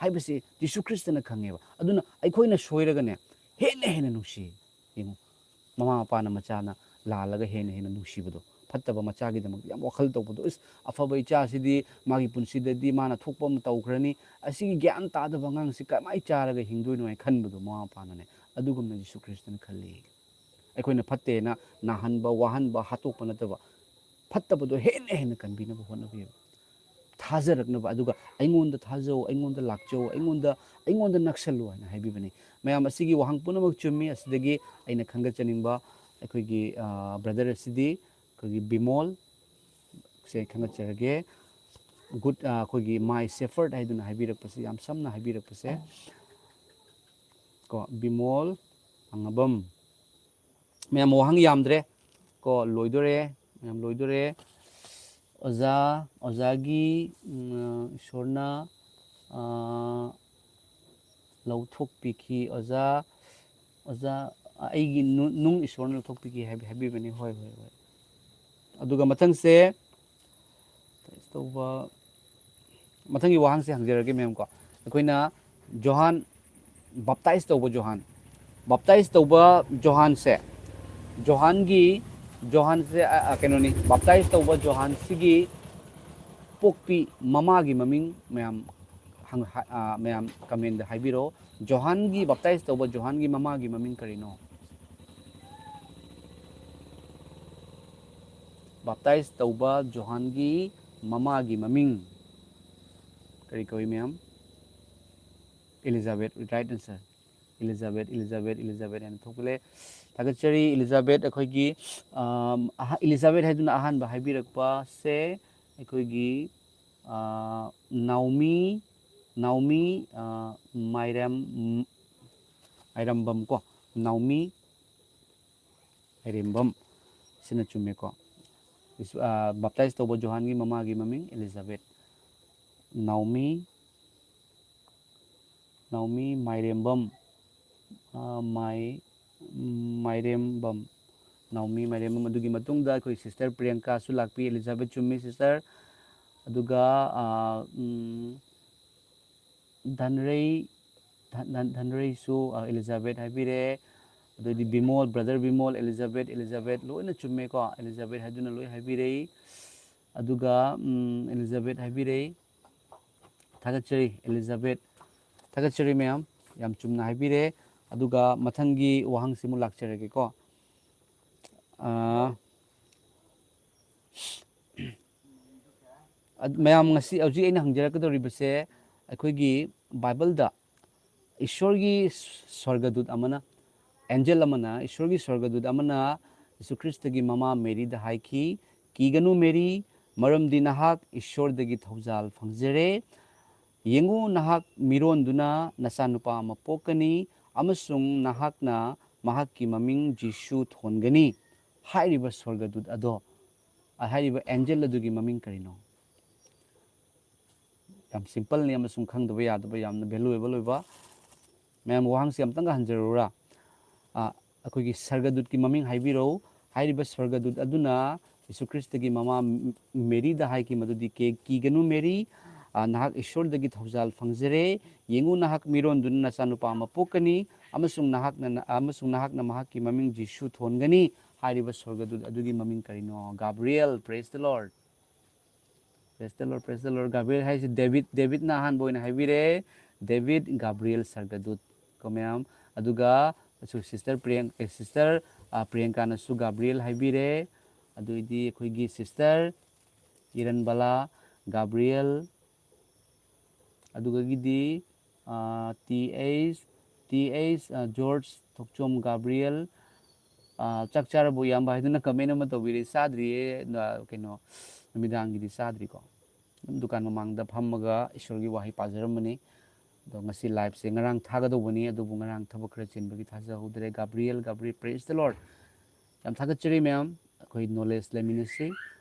ꯍꯥꯏꯕꯁꯤ ꯖꯤꯁꯨ ꯈ꯭ꯔꯤꯁꯇꯅ ꯈꯪꯉꯦꯕ꯫ ꯑꯗꯨꯅ ꯑꯩꯈꯣꯏꯅ ꯁꯣꯏꯔꯒꯅꯦ, ꯍꯦꯟꯅ ꯍꯦꯟꯅ ꯅꯨꯡꯁꯤ꯫ ꯌꯦꯡꯉꯨ, ꯃꯃꯥ ꯃꯄꯥꯅ ꯃꯆꯥꯅ ꯂꯥꯜꯂꯒ ꯍꯦꯟꯅ ꯍꯦꯟꯅ ꯅꯨꯡꯁꯤꯕꯗꯣ, ꯐꯠꯇꯕ ꯃꯆꯥꯒꯤꯗꯃꯛꯇ ꯌꯥꯝ ꯋꯥꯈꯜ ꯇꯧꯕꯗꯣ, "ꯏꯁ, ꯑꯐꯕ ꯏꯆꯥꯁꯤꯗꯤ ꯃꯥꯒꯤ ꯄꯨꯟꯁꯤꯗꯗꯤ ꯃꯥꯅ ꯊꯣꯛꯄ ꯑꯃ ꯇꯧꯈ꯭ꯔꯅꯤ, ꯑꯁꯤꯒꯤ ꯒ꯭ꯌꯥꯟ ꯇꯥꯗꯕ ꯑꯉꯥꯡꯁꯤ ꯀꯃꯥꯏꯅ ꯆꯥꯔꯒ ꯍꯤꯡꯗꯣꯏꯅꯣ?" ꯍꯥꯏꯅ ꯈꯟꯕꯗꯣ ꯃꯃꯥ ꯃꯄꯥꯅꯅꯦ꯫ ꯑꯗꯨꯒꯨꯝꯅ ꯖꯤꯁꯨ ꯈ꯭ꯔꯤꯁꯇꯅ ꯈꯜꯂꯤ꯫ ꯑꯩꯈꯣꯏꯅ ꯐꯠꯇꯦꯅ ꯅꯥꯍꯟꯕ, ꯋꯥꯍꯟꯕ, ꯍꯥꯠꯇꯣꯛꯄ ꯅꯠꯇꯕ, ꯐꯠꯇꯕꯗꯣ ꯍꯦꯟꯅ ꯍꯦꯟꯅ ꯀꯟꯕꯤꯅꯕ ꯍꯣꯠꯅꯕꯤꯌꯨ꯫ ꯊꯥꯖꯔꯛꯅꯕ, ꯑꯗꯨꯒ "ꯑꯩꯉꯣꯟꯗ ꯊꯥꯖꯧ, ꯑꯩꯉꯣꯟꯗ ꯂꯥꯛꯆꯧ, ꯑꯩꯉꯣꯟꯗ, ꯑꯩꯉꯣꯟꯗ ꯅꯛꯁꯜꯂꯨ" ꯍꯥꯏꯅ ꯍꯥꯏꯕꯤꯕꯅꯤ꯫ ꯃꯌꯥꯝ, ꯑꯁꯤꯒꯤ ꯋꯥꯍꯪ ꯄꯨꯝꯅꯃꯛ ꯆꯨꯝꯃꯤ꯫ ꯑꯁꯤꯗꯒꯤ ꯑꯩꯅ ꯈꯪꯒꯠꯆꯅꯤꯡꯕ ꯑꯩꯈꯣꯏꯒꯤ, ꯑ, ꯕ꯭ꯔꯗꯔ ꯑꯁꯤꯗꯤ ꯑꯩꯈꯣꯏꯒꯤ ꯕꯤꯃꯣꯜ ꯁꯦ ꯈꯪꯒꯠꯆꯔꯒꯦ꯫ ꯒꯨꯗ, ꯑ, ꯑꯩꯈꯣꯏꯒꯤ ꯃꯥꯏ ꯁꯦꯐꯔꯗ ꯍꯥꯏꯗꯨꯅ ꯍꯥꯏꯕꯤꯔꯛꯄꯁꯦ, ꯌꯥꯝ ꯁꯝꯅ ꯍꯥꯏꯕꯤꯔꯛꯄꯁꯦ꯫ ꯀꯣ, ꯕꯤꯃꯣꯜ ꯑꯉꯥꯕꯝ꯫ ꯃꯌꯥꯝ, ꯋꯥꯍꯪ ꯌꯥꯝꯗ꯭ꯔꯦ ꯀꯣ, ꯂꯣꯏꯗꯣꯔꯦ, ꯃꯌꯥꯝ, ꯂꯣꯏꯗꯣꯔꯦ꯫ ꯑꯣꯖꯥ, ꯑꯣꯖꯥꯒꯤ, ꯎꯝ, ꯏꯁꯣꯔꯅ, ꯑ, ꯂꯧꯊꯣꯛꯄꯤꯈꯤ꯫ ꯑꯣꯖꯥ, ꯑꯣꯖꯥ, ꯑꯩꯒꯤ ꯅꯨ-, ꯅꯨꯡ ꯏꯁꯣꯔꯅ ꯂꯧꯊꯣꯛꯄꯤꯈꯤ ꯍꯥꯏꯕꯤ-, ꯍꯥꯏꯕꯤꯕꯅꯤ꯫ ꯍꯣꯏ, ꯍꯣꯏ, ꯍꯣꯏ꯫ ꯑꯗꯨꯒ ꯃꯊꯪꯁꯦ, ꯇꯧꯕ, ꯃꯊꯪꯒꯤ ꯋꯥꯍꯪꯁꯦ ꯍꯪꯖꯔꯒꯦ ꯃꯦꯝ ꯀꯣ꯫ ꯑꯩꯈꯣꯏꯅ ꯖꯣꯍꯥꯟ, ꯕꯞꯇꯥꯏꯖ ꯇꯧꯕ ꯖꯣꯍꯥꯟ, ꯕꯞꯇꯥꯏꯖ ꯇꯧꯕ ꯖꯣꯍꯥꯟꯁꯦ, ꯖꯣꯍꯥꯟꯒꯤ, ꯖꯣꯍꯥꯟꯁꯦ, ꯑ, ꯑ, ꯀꯩꯅꯣꯅꯤ, ꯕꯞꯇꯥꯏꯖ ꯇꯧꯕ ꯖꯣꯍꯥꯟꯁꯤꯒꯤ ꯄꯣꯛꯄꯤ ꯃꯃꯥꯒꯤ ꯃꯃꯤꯡ ꯃꯌꯥꯝ ꯍꯪ-, ꯍ-, ꯑ, ꯃꯌꯥꯝ ꯀꯃꯦꯟꯗ ꯍꯥꯏꯕꯤꯔꯛꯑꯣ꯫ ꯖꯣꯍꯥꯟꯒꯤ, ꯕꯞꯇꯥꯏꯖ ꯇꯧꯕ ꯖꯣꯍꯥꯟꯒꯤ ꯃꯃꯥꯒꯤ ꯃꯃꯤꯡ ꯀꯔꯤꯅꯣ? ꯕꯥꯞꯇꯥꯏꯖ ꯇꯧꯕ ꯖꯣꯍꯥꯟꯒꯤ ꯃꯃꯥꯒꯤ ꯃꯃꯤꯡ ꯀꯔꯤ ꯀꯧꯏ, ꯃꯌꯥꯝ? ꯏꯂꯤꯖꯥꯕꯦꯠ, right answer꯫ ꯏꯂꯤꯖꯥꯕꯦꯠ, ꯏꯂꯤꯖꯥꯕꯦꯠ, ꯏꯂꯤꯖꯥꯕꯦꯠ ꯍꯥꯏꯅ ꯊꯣꯛꯂꯦ꯫ ꯊꯥꯒꯠꯆꯔꯤ ꯏꯂꯤꯖꯥꯕꯦꯠ꯫ ꯑꯩꯈꯣꯏꯒꯤ ꯑꯦꯂꯤꯖꯥꯕꯦꯠ ꯍꯥꯏꯗꯨꯅ ꯑꯍꯥꯟꯕ ꯍꯥꯏꯕꯤꯔꯛꯄꯁꯦ ꯑꯩꯈꯣꯏꯒꯤ ꯅꯥꯎꯃꯤ ꯅꯥꯎꯃꯤ ꯃꯥꯏꯔꯦꯝ ꯃꯥꯏꯔꯝꯕꯝ ꯀꯣ, ꯅꯥꯎꯃꯤ ꯃꯥꯏꯔꯦꯝꯕꯝ ꯁꯤꯅ ꯆꯨꯝꯃꯦꯀꯣ꯫ ꯕꯥꯞꯇꯥꯏꯁ ꯇꯧꯕ ꯖꯣꯍꯥꯟꯒꯤ ꯃꯃꯥꯒꯤ ꯃꯃꯤꯡ ꯏꯂꯤꯖꯥꯕꯦꯠ꯫ ꯅꯥꯎꯃꯤ ꯅꯥꯎꯃꯤ ꯃꯥꯏꯔꯦꯝꯕꯝ ꯃꯥꯏ ꯃꯥꯏꯔꯦꯝꯕꯝ ꯅꯥꯎꯃꯤ ꯃꯥꯏꯔꯦꯝꯕꯝ꯫ ꯑꯗꯨꯒꯤ ꯃꯇꯨꯡꯗ ꯑꯩꯈꯣꯏ ꯁꯤꯁꯇꯔ ꯄ꯭ꯔꯤꯌꯥꯡꯀꯥꯁꯨ ꯂꯥꯛꯄꯤ꯫ ꯏꯂꯤꯖꯥꯕꯦꯠ ꯆꯨꯝꯃꯤ ꯁꯤꯁꯇꯔ꯫ ꯑꯗꯨꯒ ꯙꯟꯔꯩ ꯙꯟꯔꯩꯁꯨ ꯏꯂꯤꯖꯥꯕꯦꯠ ꯍꯥꯏꯕꯤꯔꯦ꯫ ꯑꯗꯩꯗꯤ ꯕꯤꯃꯣꯜ, ꯕ꯭ꯔꯗꯔ ꯕꯤꯃꯣꯜ, ꯏꯂꯤꯖꯥꯕꯦꯠ ꯏꯂꯤꯖꯥꯕꯦꯠ ꯂꯣꯏꯅ ꯆꯨꯝꯃꯦꯀꯣ꯫ ꯏꯂꯤꯖꯥꯕꯦꯠ ꯍꯥꯏꯗꯨꯅ ꯂꯣꯏ ꯍꯥꯏꯕꯤꯔꯛꯏ꯫ ꯑꯗꯨꯒ ꯏꯂꯤꯖꯥꯕꯦꯠ ꯍꯥꯏꯕꯤꯔꯛꯏ꯫ ꯊꯥꯒꯠꯆꯔꯤ ꯏꯂꯤꯖꯥꯕꯦꯠ꯫ ꯊꯥꯒꯠꯆꯔꯤ ꯃꯌꯥꯝ, ꯌꯥꯝ ꯆꯨꯝꯅ ꯍꯥꯏꯕꯤꯔꯦ꯫ ꯑꯗꯨꯒ ꯃꯊꯪꯒꯤ ꯋꯥꯍꯪꯁꯤꯃꯨꯛ ꯂꯥꯛꯆꯔꯒꯦꯀꯣ꯫ ꯃꯌꯥꯝ, ꯉꯁꯤ ꯍꯧꯖꯤꯛ ꯑꯩꯅ ꯍꯪꯖꯔꯛꯀꯗꯧꯔꯤꯕꯁꯦ ꯑꯩꯈꯣꯏꯒꯤ ꯕꯥꯏꯕꯜꯗ ꯏꯁꯣꯔꯒꯤ ꯁ꯭ꯋꯔꯒꯗꯨꯠ ꯑꯃꯅ, ꯑꯦꯟꯖꯦꯜ ꯑꯃꯅ, ꯏꯁꯣꯔꯒꯤ ꯁ꯭ꯋꯔꯒꯗꯨꯠ ꯑꯃꯅ ꯖꯤꯁꯨ ꯈ꯭ꯔꯤꯁꯇꯒꯤ ꯃꯃꯥ ꯃꯦꯔꯤꯗ ꯍꯥꯏꯈꯤ, "ꯀꯤꯒꯅꯨ ꯃꯦꯔꯤ, ꯃꯔꯝꯗꯤ ꯅꯍꯥꯛ ꯏꯁꯣꯔꯗꯒꯤ ꯊꯧꯖꯥꯜ ꯐꯪꯖꯔꯦ꯫ ꯌꯦꯡꯉꯨ, ꯅꯍꯥꯛ ꯃꯤꯔꯣꯟꯗꯨꯅ ꯅꯆꯥꯅꯨꯄꯥ ꯑꯃ ꯄꯣꯛꯀꯅꯤ, ꯑꯃꯁꯨꯡ ꯅꯍꯥꯛꯅ ꯃꯍꯥꯛꯀꯤ ꯃꯃꯤꯡ ꯖꯤꯁꯨ ꯊꯣꯟꯒꯅꯤ"꯫ ꯍꯥꯏꯔꯤꯕ ꯁ꯭ꯋꯔꯒꯗꯨꯠ ꯑꯗꯣ, ꯍꯥꯏꯔꯤꯕ ꯑꯦꯟꯖꯦꯜ ꯑꯗꯨꯒꯤ ꯃꯃꯤꯡ ꯀꯔꯤꯅꯣ? ꯌꯥꯝ ꯁꯤꯝꯄꯜꯅꯤ ꯑꯃꯁꯨꯡ ꯈꯪꯗꯕ ꯌꯥꯗꯕ ꯌꯥꯝꯅ ꯚꯦꯂꯨꯑꯦꯕꯜ ꯑꯣꯏꯕ꯫ ꯃꯌꯥꯝ, ꯋꯥꯍꯪꯁꯤ ꯑꯝꯇꯪꯒ ꯍꯟꯖꯔꯛꯎꯔꯥ? ꯑꯩꯈꯣꯏꯒꯤ ꯁ꯭ꯋꯔꯒꯗꯨꯠꯀꯤ ꯃꯃꯤꯡ ꯍꯥꯏꯕꯤꯔꯛꯎ꯫ ꯍꯥꯏꯔꯤꯕ ꯁ꯭ꯋꯔꯒꯗꯨꯠ ꯑꯗꯨꯅ ꯖꯤꯁꯨ ꯈ꯭ꯔꯤꯁꯇꯒꯤ ꯃꯃꯥ ꯃꯦꯔꯤꯗ ꯍꯥꯏꯈꯤ ꯃꯗꯨꯗꯤ, "ꯀꯤꯒꯅꯨ ꯃꯦꯔꯤ, ꯅꯍꯥꯛ ꯏꯁꯣꯔꯗꯒꯤ ꯊꯧꯖꯥꯜ ꯐꯪꯖꯔꯦ꯫ ꯌꯦꯡꯉꯨ, ꯅꯍꯥꯛ ꯃꯤꯔꯣꯟꯗꯨꯅ ꯅꯆꯥꯅꯨꯄꯥ ꯑꯃ ꯄꯣꯛꯀꯅꯤ, ꯑꯃꯁꯨꯡ ꯅꯍꯥꯛꯅ ꯑꯃꯁꯨꯡ ꯅꯍꯥꯛꯅ ꯃꯍꯥꯛꯀꯤ ꯃꯃꯤꯡ ꯖꯤꯁꯨ ꯊꯣꯟꯒꯅꯤ"꯫ ꯍꯥꯏꯔꯤꯕ ꯁ꯭ꯋꯔꯒꯗꯨꯠ ꯑꯗꯨꯒꯤ ꯃꯃꯤꯡ ꯀꯔꯤꯅꯣ? ꯒꯥꯕ꯭ꯔꯤꯌꯦꯜ꯫ Praise the Lord꯫ Praise the Lord, praise the Lord꯫ ꯒꯥꯕ꯭ꯔꯤꯌꯦꯜ ꯍꯥꯏꯁꯤ ꯗꯦꯕꯤꯠ, ꯗꯦꯕꯤꯠꯅ ꯑꯍꯥꯟꯕ ꯑꯣꯏꯅ ꯍꯥꯏꯕꯤꯔꯦ꯫ ꯗꯦꯕꯤꯠ, ꯒꯥꯕ꯭ꯔꯤꯌꯦꯜ, ꯁ꯭ꯋꯔꯒꯗꯨꯠ ꯀꯣ ꯃꯌꯥꯝ꯫ ꯑꯗꯨꯒ ꯁꯤꯁꯇꯔ ꯄ꯭ꯔꯤꯌꯥꯡ-, ꯑꯦ, ꯁꯤꯁꯇꯔ, ꯑ, ꯄ꯭ꯔꯤꯌꯥꯡꯀꯥꯅꯁꯨ ꯒꯥꯕ꯭ꯔꯤꯌꯦꯜ ꯍꯥꯏꯕꯤꯔꯦ꯫ ꯑꯗꯨꯏꯗꯤ ꯑꯩꯈꯣꯏꯒꯤ ꯁꯤꯁꯇꯔ ꯏꯔꯟꯕꯂꯥ ꯒꯥꯕ꯭ꯔꯤꯌꯦꯜ, ꯑꯗꯨꯗꯒꯤꯗꯤ, ꯑ, ꯇꯤ ꯑꯩꯆ, ꯇꯤ ꯑꯩꯆ, ꯑ, ꯖꯣꯔꯖ ꯊꯣꯛꯆꯣꯝ ꯒꯥꯕ꯭ꯔꯤꯌꯦꯜ, ꯑꯥ, "ꯆꯥꯛ ꯆꯥꯔꯕꯣ ꯏꯌꯥꯝꯕ?" ꯍꯥꯏꯗꯨꯅ comment ꯑꯃ ꯇꯧꯕꯤꯔꯦ꯫ ꯆꯥꯗ꯭ꯔꯤꯌꯦ, ꯅ-, ꯀꯩꯅꯣ, ꯅꯨꯃꯤꯗꯥꯡꯒꯤꯗꯤ ꯆꯥꯗ꯭ꯔꯤꯀꯣ꯫ ꯑꯗꯨꯝ ꯗꯨꯀꯥꯟ ꯃꯃꯥꯡꯗ ꯐꯝꯃꯒ ꯏꯁꯣꯔꯒꯤ ꯋꯥꯍꯩ ꯄꯥꯖꯔꯝꯕꯅꯤ꯫ ꯑꯗꯣ ꯉꯁꯤ liveꯁꯦ ꯉꯔꯥꯡ ꯊꯥꯒꯗꯧꯕꯅꯤ, ꯑꯗꯨꯕꯨ ꯉꯔꯥꯡ ꯊꯕꯛ ꯈꯔ ꯆꯤꯟꯕꯒꯤ ꯊꯥꯖꯍꯧꯗ꯭ꯔꯦ꯫ Gabriel, Gabriel, praise the Lord꯫ ꯌꯥꯝ ꯊꯥꯒꯠꯆꯔꯤ ꯃꯌꯥꯝ꯫ ꯑꯩꯈꯣꯏ knowledge ꯂꯩꯃꯤꯟꯅꯁꯤ꯫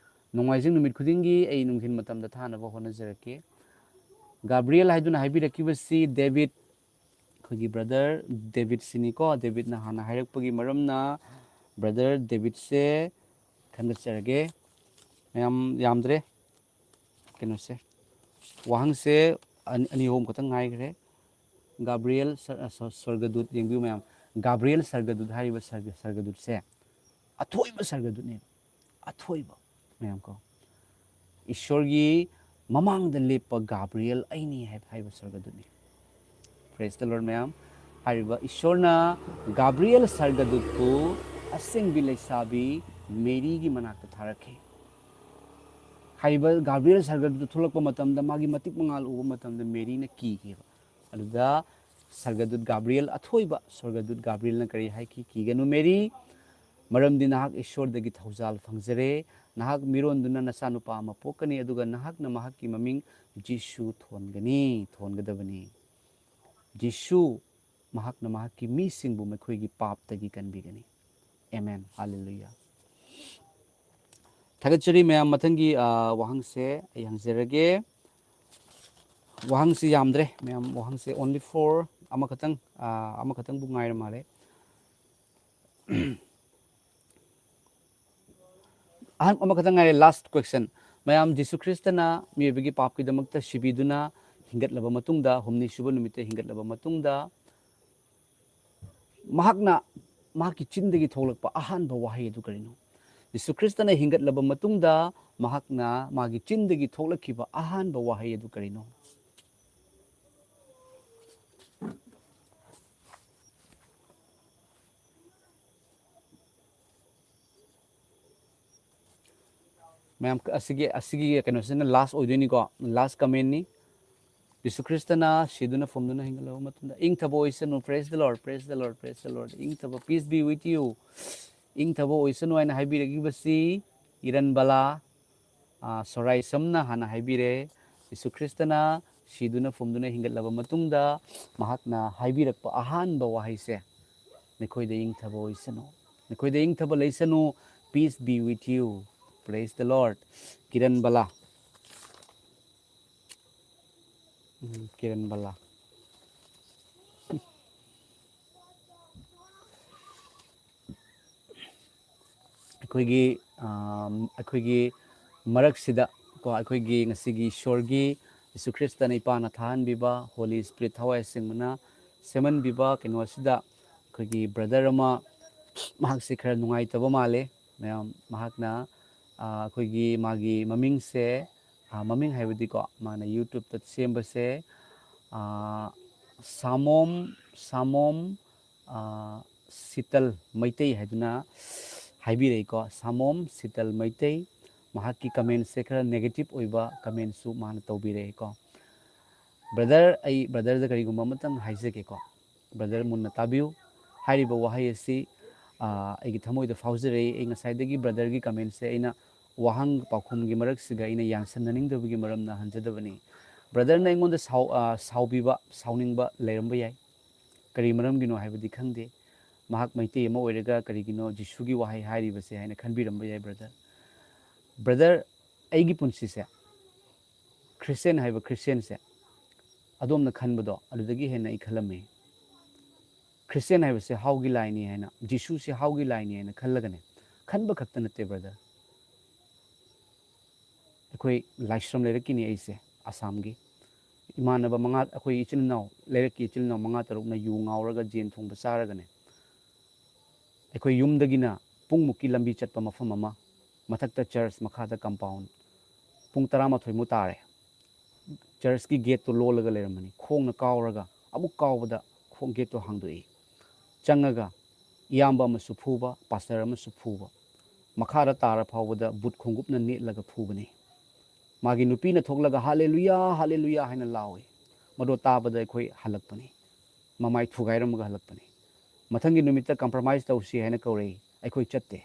ꯅꯣꯡꯃꯥꯏꯖꯤꯡ ꯅꯨꯃꯤꯠ ꯈꯨꯗꯤꯡꯒꯤ ꯑꯩ ꯅꯨꯡꯊꯤꯜ ꯃꯇꯝꯗ ꯊꯥꯅꯕ ꯍꯣꯠꯅꯖꯔꯛꯀꯦ꯫ Gabriel ꯍꯥꯏꯗꯨꯅ ꯍꯥꯏꯕꯤꯔꯛꯈꯤꯕꯁꯤ ꯗꯦꯕꯤꯠ, ꯑꯩꯈꯣꯏꯒꯤ brother ꯗꯦꯕꯤꯠꯁꯤꯅꯤꯀꯣ꯫ ꯗꯦꯕꯤꯠꯅ ꯍꯥꯟꯅ ꯍꯥꯏꯔꯛꯄꯒꯤ ꯃꯔꯝꯅ brother ꯗꯦꯕꯤꯠꯁꯦ ꯈꯟꯒꯠꯆꯔꯒꯦ꯫ ꯃꯌꯥꯝ ꯌꯥꯝꯗ꯭ꯔꯦ꯫ ꯀꯩꯅꯣꯁꯦ, ꯋꯥꯍꯪꯁꯦ ꯑꯅꯤ, ꯑꯅꯤ ꯑꯍꯨꯝ ꯈꯛꯇꯪ ꯉꯥꯏꯈ꯭ꯔꯦ꯫ ꯒꯥꯕ꯭ꯔꯤꯌꯦꯜ ꯁ-, ꯑ, ꯁ-, ꯁ꯭ꯋꯔꯒꯗꯨꯠ ꯌꯦꯡꯕꯤꯌꯨ ꯃꯌꯥꯝ꯫ ꯒꯥꯕ꯭ꯔꯤꯌꯦꯜ ꯁ꯭ꯋꯔꯒꯗꯨꯠ ꯍꯥꯏꯔꯤꯕ ꯁ꯭ꯋꯔꯒ-, ꯁ꯭ꯋꯔꯒꯗꯨꯠꯁꯦ ꯑꯊꯣꯏꯕ ꯁ꯭ꯋꯔꯒꯗꯨꯠꯅꯦꯕ꯫ ꯑꯊꯣꯏꯕ, ꯃꯌꯥꯝ ꯀꯣ꯫ ꯏꯁꯣꯔꯒꯤ ꯃꯃꯥꯡꯗ ꯂꯦꯞꯄ ꯒꯥꯕ꯭ꯔꯤꯌꯦꯜ ꯑꯩꯅꯤ ꯍꯥꯏꯕ, ꯍꯥꯏꯕ ꯁ꯭ꯋꯔꯒꯗꯨꯠꯅꯤ꯫ Praise the Lord ꯃꯌꯥꯝ꯫ ꯍꯥꯏꯔꯤꯕ ꯏꯁꯣꯔꯅ ꯒꯥꯕ꯭ꯔꯤꯌꯦꯜ ꯁ꯭ꯋꯔꯒꯗꯨꯠꯄꯨ ꯑꯁꯦꯡꯕꯤ ꯂꯩꯁꯥꯕꯤ ꯃꯦꯔꯤꯒꯤ ꯃꯅꯥꯛꯇ ꯊꯥꯔꯛꯈꯤ꯫ ꯍꯥꯏꯔꯤꯕ ꯒꯥꯕ꯭ꯔꯤꯌꯦꯜ ꯁ꯭ꯋꯔꯒꯗꯨꯠꯇ ꯊꯣꯛꯂꯛꯄ ꯃꯇꯝꯗ ꯃꯥꯒꯤ ꯃꯇꯤꯛ ꯃꯉꯥꯜ ꯎꯕ ꯃꯇꯝꯗ ꯃꯦꯔꯤꯅ ꯀꯤꯈꯤꯕ꯫ ꯑꯗꯨꯗ ꯁ꯭ꯋꯔꯒꯗꯨꯠ ꯒꯥꯕ꯭ꯔꯤꯌꯦꯜ, ꯑꯊꯣꯏꯕ ꯁ꯭ꯋꯔꯒꯗꯨꯠ ꯒꯥꯕ꯭ꯔꯤꯌꯦꯜꯅ ꯀꯔꯤ ꯍꯥꯏꯈꯤ? "ꯀꯤꯒꯅꯨ ꯃꯦꯔꯤ, ꯃꯔꯝꯗꯤ ꯅꯍꯥꯛ ꯏꯁꯣꯔꯗꯒꯤ ꯊꯧꯖꯥꯜ ꯐꯪꯖꯔꯦ꯫ ꯅꯍꯥꯛ ꯃꯤꯔꯣꯟꯗꯨꯅ ꯅꯆꯥꯅꯨꯄꯥ ꯑꯃ ꯄꯣꯛꯀꯅꯤ, ꯑꯗꯨꯒ ꯅꯍꯥꯛꯅ ꯃꯍꯥꯛꯀꯤ ꯃꯃꯤꯡ ꯖꯤꯁꯨ ꯊꯣꯟꯒꯅꯤ", ꯊꯣꯟꯒꯗꯕꯅꯤ꯫ ꯖꯤꯁꯨ, ꯃꯍꯥꯛꯅ ꯃꯍꯥꯛꯀꯤ ꯃꯤꯁꯤꯡꯕꯨ ꯃꯈꯣꯏꯒꯤ ꯄꯥꯞꯇꯒꯤ ꯀꯟꯕꯤꯒꯅꯤ꯫ ꯑꯦꯃꯦꯟ꯫ ꯍꯥꯂꯦꯂꯨꯌꯥ꯫ ꯊꯥꯒꯠꯆꯔꯤ ꯃꯌꯥꯝ꯫ ꯃꯊꯪꯒꯤ, ꯑ, ꯋꯥꯍꯪꯁꯦ ꯑꯩ ꯍꯪꯖꯔꯒꯦ꯫ ꯋꯥꯍꯪꯁꯤ ꯌꯥꯝꯗ꯭ꯔꯦ ꯃꯌꯥꯝ, ꯋꯥꯍꯪꯁꯦ only for ꯑꯃꯈꯛꯇꯪ, ꯑ, ꯑꯃꯈꯛꯇꯪꯕꯨ ꯉꯥꯏꯔ ꯃꯥꯜꯂꯦ꯫ ꯑꯍꯪ ꯑꯃꯈꯛꯇꯪ ꯉꯥꯏꯔꯦ, last question꯫ ꯃꯌꯥꯝ, ꯖꯤꯁꯨ ꯈ꯭ꯔꯤꯁꯇꯅ ꯃꯤꯑꯣꯏꯕꯒꯤ ꯄꯥꯞꯀꯤꯗꯃꯛꯇ ꯁꯤꯕꯤꯗꯨꯅ ꯍꯤꯡꯒꯠꯂꯕ ꯃꯇꯨꯡꯗ, ꯍꯨꯝꯅꯤ ꯁꯨꯕ ꯅꯨꯃꯤꯠꯇ ꯍꯤꯡꯒꯠꯂꯕ ꯃꯇꯨꯡꯗ, ꯃꯍꯥꯛꯅ, ꯃꯍꯥꯛꯀꯤ ꯆꯤꯟꯗꯒꯤ ꯊꯣꯛꯂꯛꯄ ꯑꯍꯥꯟꯕ ꯋꯥꯍꯩ ꯑꯗꯨ ꯀꯔꯤꯅꯣ? ꯖꯤꯁꯨ ꯈ꯭ꯔꯤꯁꯇꯅ ꯍꯤꯡꯒꯠꯂꯕ ꯃꯇꯨꯡꯗ ꯃꯍꯥꯛꯅ, ꯃꯥꯒꯤ ꯆꯤꯟꯗꯒꯤ ꯊꯣꯛꯂꯛꯈꯤꯕ ꯑꯍꯥꯟꯕ ꯋꯥꯍꯩ ꯑꯗꯨ ꯀꯔꯤꯅꯣ? ꯃꯌꯥꯝ, ꯑꯁꯤꯒꯤ, ꯑꯁꯤꯒꯤ ꯀꯩꯅꯣꯁꯤꯅ last ꯑꯣꯏꯗꯣꯏꯅꯤꯀꯣ, last commentꯅꯤ꯫ ꯖꯤꯁꯨ ꯈ꯭ꯔꯤꯁꯇꯅ ꯁꯤꯗꯨꯅ ꯐꯨꯝꯗꯨꯅ ꯍꯤꯡꯒꯠꯂꯕ ꯃꯇꯨꯡꯗ, "ꯏꯪꯊꯕ ꯑꯣꯏꯁꯅꯨ, praise the Lord, praise the Lord, praise the Lord, ꯏꯪꯊꯕ, peace be with you, ꯏꯪꯊꯕ ꯑꯣꯏꯁꯅꯨ" ꯍꯥꯏꯅ ꯍꯥꯏꯕꯤꯔꯛꯂꯤꯕꯁꯤ ꯏꯔꯟꯕꯂꯥ, ꯑ, ꯁꯣꯔꯥꯏꯁꯝꯅ ꯍꯥꯟꯅ ꯍꯥꯏꯕꯤꯔꯦ꯫ ꯖꯤꯁꯨ ꯈ꯭ꯔꯤꯁꯇꯅ ꯁꯤꯗꯨꯅ ꯐꯨꯝꯗꯨꯅ ꯍꯤꯡꯒꯠꯂꯕ ꯃꯇꯨꯡꯗ ꯃꯍꯥꯛꯅ ꯍꯥꯏꯕꯤꯔꯛꯄ ꯑꯍꯥꯟꯕ ꯋꯥꯍꯩꯁꯦ, "ꯅꯈꯣꯏꯗ ꯏꯪꯊꯕ ꯑꯣꯏꯁꯅꯨ, ꯅꯈꯣꯏꯗ ꯏꯪꯊꯕ ꯂꯩꯁꯅꯨ, peace be with you, praise the Lord", ꯀꯤꯔꯟꯕꯂꯥ꯫ ꯎꯝ, ꯀꯤꯔꯟꯕꯂꯥ꯫ ꯑꯩꯈꯣꯏꯒꯤ, ꯑꯥ, ꯑꯩꯈꯣꯏꯒꯤ ꯃꯔꯛꯁꯤꯗ ꯀꯣ, ꯑꯩꯈꯣꯏꯒꯤ ꯉꯁꯤꯒꯤ ꯏꯁꯣꯔꯒꯤ, ꯖꯤꯁꯨ ꯈ꯭ꯔꯤꯁꯇꯅ ꯏꯄꯥꯅ ꯊꯥꯍꯟꯕꯤꯕ, Holy Spirit ꯊꯋꯥꯏ ꯑꯁꯦꯡꯕꯅ ꯁꯦꯝꯍꯟꯕꯤꯕ ꯀꯩꯅꯣꯁꯤꯗ ꯑꯩꯈꯣꯏꯒꯤ brother ꯑꯃ, ꯃꯍꯥꯛꯁꯦ ꯈꯔ ꯅꯨꯡꯉꯥꯏꯇꯕ ꯃꯥꯜꯂꯦ ꯃꯌꯥꯝ꯫ ꯃꯍꯥꯛꯅ, ꯑꯥ, ꯑꯩꯈꯣꯏꯒꯤ ꯃꯥꯒꯤ ꯃꯃꯤꯡꯁꯦ, ꯑꯥ, ꯃꯃꯤꯡ ꯍꯥꯏꯕꯗꯤꯀꯣ, ꯃꯥꯅ YouTube-ꯇ ꯁꯦꯝꯕꯁꯦ, ꯑꯥ, ꯁꯥꯃꯣꯝ, ꯁꯥꯃꯣꯝ, ꯑꯥ, ꯁꯤꯇꯜ ꯃꯩꯇꯩ ꯍꯥꯏꯗꯨꯅ ꯍꯥꯏꯕꯤꯔꯛꯏꯀꯣ꯫ ꯁꯥꯃꯣꯝ ꯁꯤꯇꯜ ꯃꯩꯇꯩ, ꯃꯍꯥꯛꯀꯤ comment-ꯁꯦ ꯈꯔ negative ꯑꯣꯏꯕ comment-ꯁꯨ ꯃꯥꯅ ꯇꯧꯕꯤꯔꯛꯏꯀꯣ꯫ Brother, ꯑꯩ brother-ꯗ ꯀꯔꯤꯒꯨꯝꯕ ꯑꯃꯇꯪ ꯍꯥꯏꯖꯒꯦꯀꯣ꯫ Brother, ꯃꯨꯟꯅ ꯇꯥꯕꯤꯌꯨ꯫ ꯍꯥꯏꯔꯤꯕ ꯋꯥꯍꯩ ꯑꯁꯤ, ꯑꯥ, ꯑꯩꯒꯤ ꯊꯃꯣꯏꯗ ꯐꯥꯎꯖꯔꯛꯏ꯫ ꯑꯩ ꯉꯁꯥꯏꯗꯒꯤ brother-ꯒꯤ comment-ꯁꯦ ꯑꯩꯅ ꯋꯥꯍꯪ ꯄꯥꯎꯈꯨꯝꯒꯤ ꯃꯔꯛꯁꯤꯗ ꯑꯩꯅ ꯌꯥꯟꯁꯟꯅꯅꯤꯡꯗꯕꯒꯤ ꯃꯔꯝꯅ ꯍꯟꯖꯗꯕꯅꯤ꯫ Brother-ꯅ ꯑꯩꯉꯣꯟꯗ ꯁꯥꯎ-, ꯑꯥ, ꯁꯥꯎꯕꯤꯕ, ꯁꯥꯎꯅꯤꯡꯕ ꯂꯩꯔꯝꯕ ꯌꯥꯏ꯫ ꯀꯔꯤ ꯃꯔꯝꯒꯤꯅꯣ ꯍꯥꯏꯕꯗꯤ ꯈꯪꯗꯦ꯫ ꯃꯍꯥꯛ ꯃꯩꯇꯩ ꯑꯃ ꯑꯣꯏꯔꯒ ꯀꯔꯤꯒꯤꯅꯣ ꯖꯤꯁꯨꯒꯤ ꯋꯥꯍꯩ ꯍꯥꯏꯔꯤꯕꯁꯦ ꯍꯥꯏꯅ ꯈꯟꯕꯤꯔꯝꯕ ꯌꯥꯏ, brother꯫ Brother, ꯑꯩꯒꯤ ꯄꯨꯟꯁꯤꯁꯦ, Christian ꯍꯥꯏꯕ Christian-ꯁꯦ ꯑꯗꯣꯝꯅ ꯈꯟꯕꯗꯣ ꯑꯗꯨꯗꯒꯤ ꯍꯦꯟꯅ ꯑꯩ ꯈꯜꯂꯝꯃꯤ꯫ Christian ꯍꯥꯏꯕꯁꯦ ꯍꯥꯎꯒꯤ ꯂꯥꯏꯅꯤ ꯍꯥꯏꯅ, ꯖꯤꯁꯨꯁꯦ ꯍꯥꯎꯒꯤ ꯂꯥꯏꯅꯤ ꯍꯥꯏꯅ ꯈꯜꯂꯒꯅꯦ, ꯈꯟꯕ ꯈꯛꯇ ꯅꯠꯇꯦ, brother꯫ ꯑꯩꯈꯣꯏ ꯂꯥꯏꯁ꯭ꯔꯝ ꯂꯩꯔꯛꯀꯤꯅꯤ ꯑꯩꯁꯦ, ꯑꯁꯥꯝꯒꯤ꯫ ꯏꯃꯥꯟꯅꯕ ꯃꯉꯥ, ꯑꯩꯈꯣꯏ ꯏꯆꯤꯜ ꯏꯅꯥꯎ, ꯂꯩꯔꯛꯀꯤ ꯏꯆꯤꯜ ꯏꯅꯥꯎ ꯃꯉꯥ ꯇꯔꯨꯛꯅ ꯌꯨ ꯉꯥꯎꯔꯒ ꯖꯦꯟ ꯊꯣꯡꯕ ꯆꯥꯔꯒꯅꯦ, ꯑꯩꯈꯣꯏ ꯌꯨꯝꯗꯒꯤꯅ ꯄꯨꯡꯃꯨꯛꯀꯤ ꯂꯝꯕꯤ ꯆꯠꯄ ꯃꯐꯝ ꯑꯃ, ꯃꯊꯛꯇ church, ꯃꯈꯥꯗ compound, ꯄꯨꯡ ꯇꯔꯥꯃꯥꯊꯣꯏꯃꯨꯛ ꯇꯥꯔꯦ꯫ Church-ꯀꯤ gate-ꯇꯣ ꯂꯣꯜꯂꯒ ꯂꯩꯔꯝꯕꯅꯤ꯫ ꯈꯣꯡꯅ ꯀꯥꯎꯔꯒ, ꯑꯃꯨꯛ ꯀꯥꯎꯕꯗ ꯈꯣꯡ gate-ꯇꯣ ꯍꯥꯡꯗꯣꯛꯏ꯫ ꯆꯪꯉꯒ ꯏꯌꯥꯝꯕ ꯑꯃꯁꯨ ꯐꯨꯕ, pastor ꯑꯃꯁꯨ ꯐꯨꯕ꯫ ꯃꯈꯥꯗ ꯇꯥꯔ ꯐꯥꯎꯕꯗ boot ꯈꯣꯡꯎꯞꯅ ꯅꯦꯠꯂꯒ ꯐꯨꯕꯅꯤ꯫ ꯃꯥꯒꯤ ꯅꯨꯄꯤꯅ ꯊꯣꯛꯂꯒ, "ꯍꯥꯂꯦꯂꯨꯌꯥ, ꯍꯥꯂꯦꯂꯨꯌꯥ" ꯍꯥꯏꯅ ꯂꯥꯎꯏ꯫ ꯃꯗꯣ ꯇꯥꯕꯗ ꯑꯩꯈꯣꯏ ꯍꯜꯂꯛꯄꯅꯤ, ꯃꯃꯥꯏ ꯊꯨꯒꯥꯏꯔꯝꯃꯒ ꯍꯜꯂꯛꯄꯅꯤ꯫ ꯃꯊꯪꯒꯤ ꯅꯨꯃꯤꯠꯇ compromise ꯇꯧꯁꯤ ꯍꯥꯏꯅ ꯀꯧꯔꯛꯏ, ꯑꯩꯈꯣꯏ ꯆꯠꯇꯦ꯫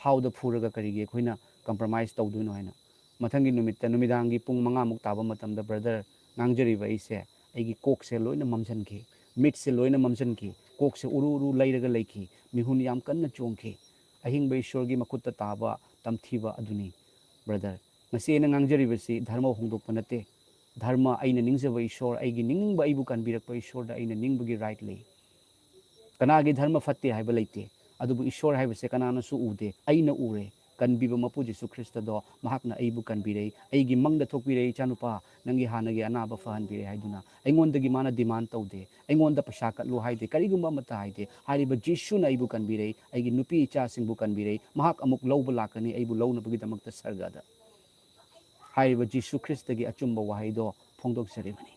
ꯍꯥꯎꯗ ꯐꯨꯔꯒ ꯀꯔꯤꯒꯤ ꯑꯩꯈꯣꯏꯅ compromise ꯇꯧꯗꯣꯏꯅꯣ ꯍꯥꯏꯅ꯫ ꯃꯊꯪꯒꯤ ꯅꯨꯃꯤꯠꯇ ꯅꯨꯃꯤꯗꯥꯡꯒꯤ ꯄꯨꯡ ꯃꯉꯥꯃꯨꯛ ꯇꯥꯕ ꯃꯇꯝꯗ brother, ꯉꯥꯡꯖꯔꯤꯕ ꯑꯩꯁꯦ, ꯑꯩꯒꯤ ꯀꯣꯛꯁꯦ ꯂꯣꯏꯅ ꯃꯝꯁꯤꯟꯈꯤ, ꯃꯤꯠꯁꯦ ꯂꯣꯏꯅ ꯃꯝꯁꯤꯟꯈꯤ, ꯀꯣꯛꯁꯦ ꯎꯔꯨ ꯎꯔꯨ ꯂꯩꯔꯒ ꯂꯩꯈꯤ, ꯃꯤꯍꯨꯟ ꯌꯥꯝ ꯀꯟꯅ ꯆꯣꯡꯈꯤ꯫ ꯑꯍꯤꯡꯕ ꯏꯁꯣꯔꯒꯤ ꯃꯈꯨꯠꯇ ꯇꯥꯕ ꯇꯝꯊꯤꯕ ꯑꯗꯨꯅꯤ brother꯫ ꯉꯁꯤ ꯑꯩꯅ ꯉꯥꯡꯖꯔꯤꯕꯁꯤ ꯙꯔꯃ ꯍꯣꯡꯗꯣꯛꯄ ꯅꯠꯇꯦ꯫ ꯙꯔꯃ, ꯑꯩꯅ ꯅꯤꯡꯖꯕ ꯏꯁꯣꯔ, ꯑꯩꯒꯤ ꯅꯤꯡꯅꯤꯡꯕ, ꯑꯩꯕꯨ ꯀꯟꯕꯤꯔꯛꯄ ꯏꯁꯣꯔꯗ ꯑꯩꯅ ꯅꯤꯡꯕꯒꯤ right ꯂꯩ꯫ ꯀꯅꯥꯒꯤ ꯙꯔꯃ ꯐꯠꯇꯦ ꯍꯥꯏꯕ ꯂꯩꯇꯦ꯫ ꯑꯗꯨꯕꯨ ꯏꯁꯣꯔ ꯍꯥꯏꯕꯁꯦ ꯀꯅꯥꯅꯁꯨ ꯎꯗꯦ, ꯑꯩꯅ ꯎꯔꯦ꯫ ꯀꯟꯕꯤꯕ ꯃꯄꯨ ꯖꯤꯁꯨ ꯈ꯭ꯔꯤꯁꯇꯗꯣ ꯃꯍꯥꯛꯅ ꯑꯩꯕꯨ ꯀꯟꯕꯤꯔꯛꯏ, ꯑꯩꯒꯤ ꯃꯪꯗ ꯊꯣꯛꯄꯤꯔꯛꯏ, "ꯏꯆꯥꯅꯨꯄꯥ, ꯅꯪꯒꯤ ꯍꯥꯟꯅꯒꯤ ꯑꯅꯥꯕ ꯐꯍꯟꯕꯤꯔꯦ" ꯍꯥꯏꯗꯨꯅ꯫ ꯑꯩꯉꯣꯟꯗꯒꯤ ꯃꯥꯅ demand ꯇꯧꯗꯦ, ꯑꯩꯉꯣꯟꯗ ꯄꯩꯁꯥ ꯀꯠꯂꯨ ꯍꯥꯏꯗꯦ, ꯀꯔꯤꯒꯨꯝꯕ ꯑꯃꯠꯇ ꯍꯥꯏꯗꯦ꯫ ꯍꯥꯏꯔꯤꯕ ꯖꯤꯁꯨꯅ ꯑꯩꯕꯨ ꯀꯟꯕꯤꯔꯛꯏ, ꯑꯩꯒꯤ ꯅꯨꯄꯤ ꯏꯆꯥꯁꯤꯡꯕꯨ ꯀꯟꯕꯤꯔꯛꯏ, ꯃꯍꯥꯛ ꯑꯃꯨꯛ ꯂꯧꯕ ꯂꯥꯛꯀꯅꯤ ꯑꯩꯕꯨ ꯂꯧꯅꯕꯒꯤꯗꯃꯛꯇ ꯁꯔꯒꯗ꯫ ꯍꯥꯏꯔꯤꯕ ꯖꯤꯁꯨ ꯈ꯭ꯔꯤꯁꯇꯒꯤ ꯑꯆꯨꯝꯕ ꯋꯥꯍꯩꯗꯣ ꯐꯣꯡꯗꯣꯛꯆꯔꯤꯕꯅꯤ꯫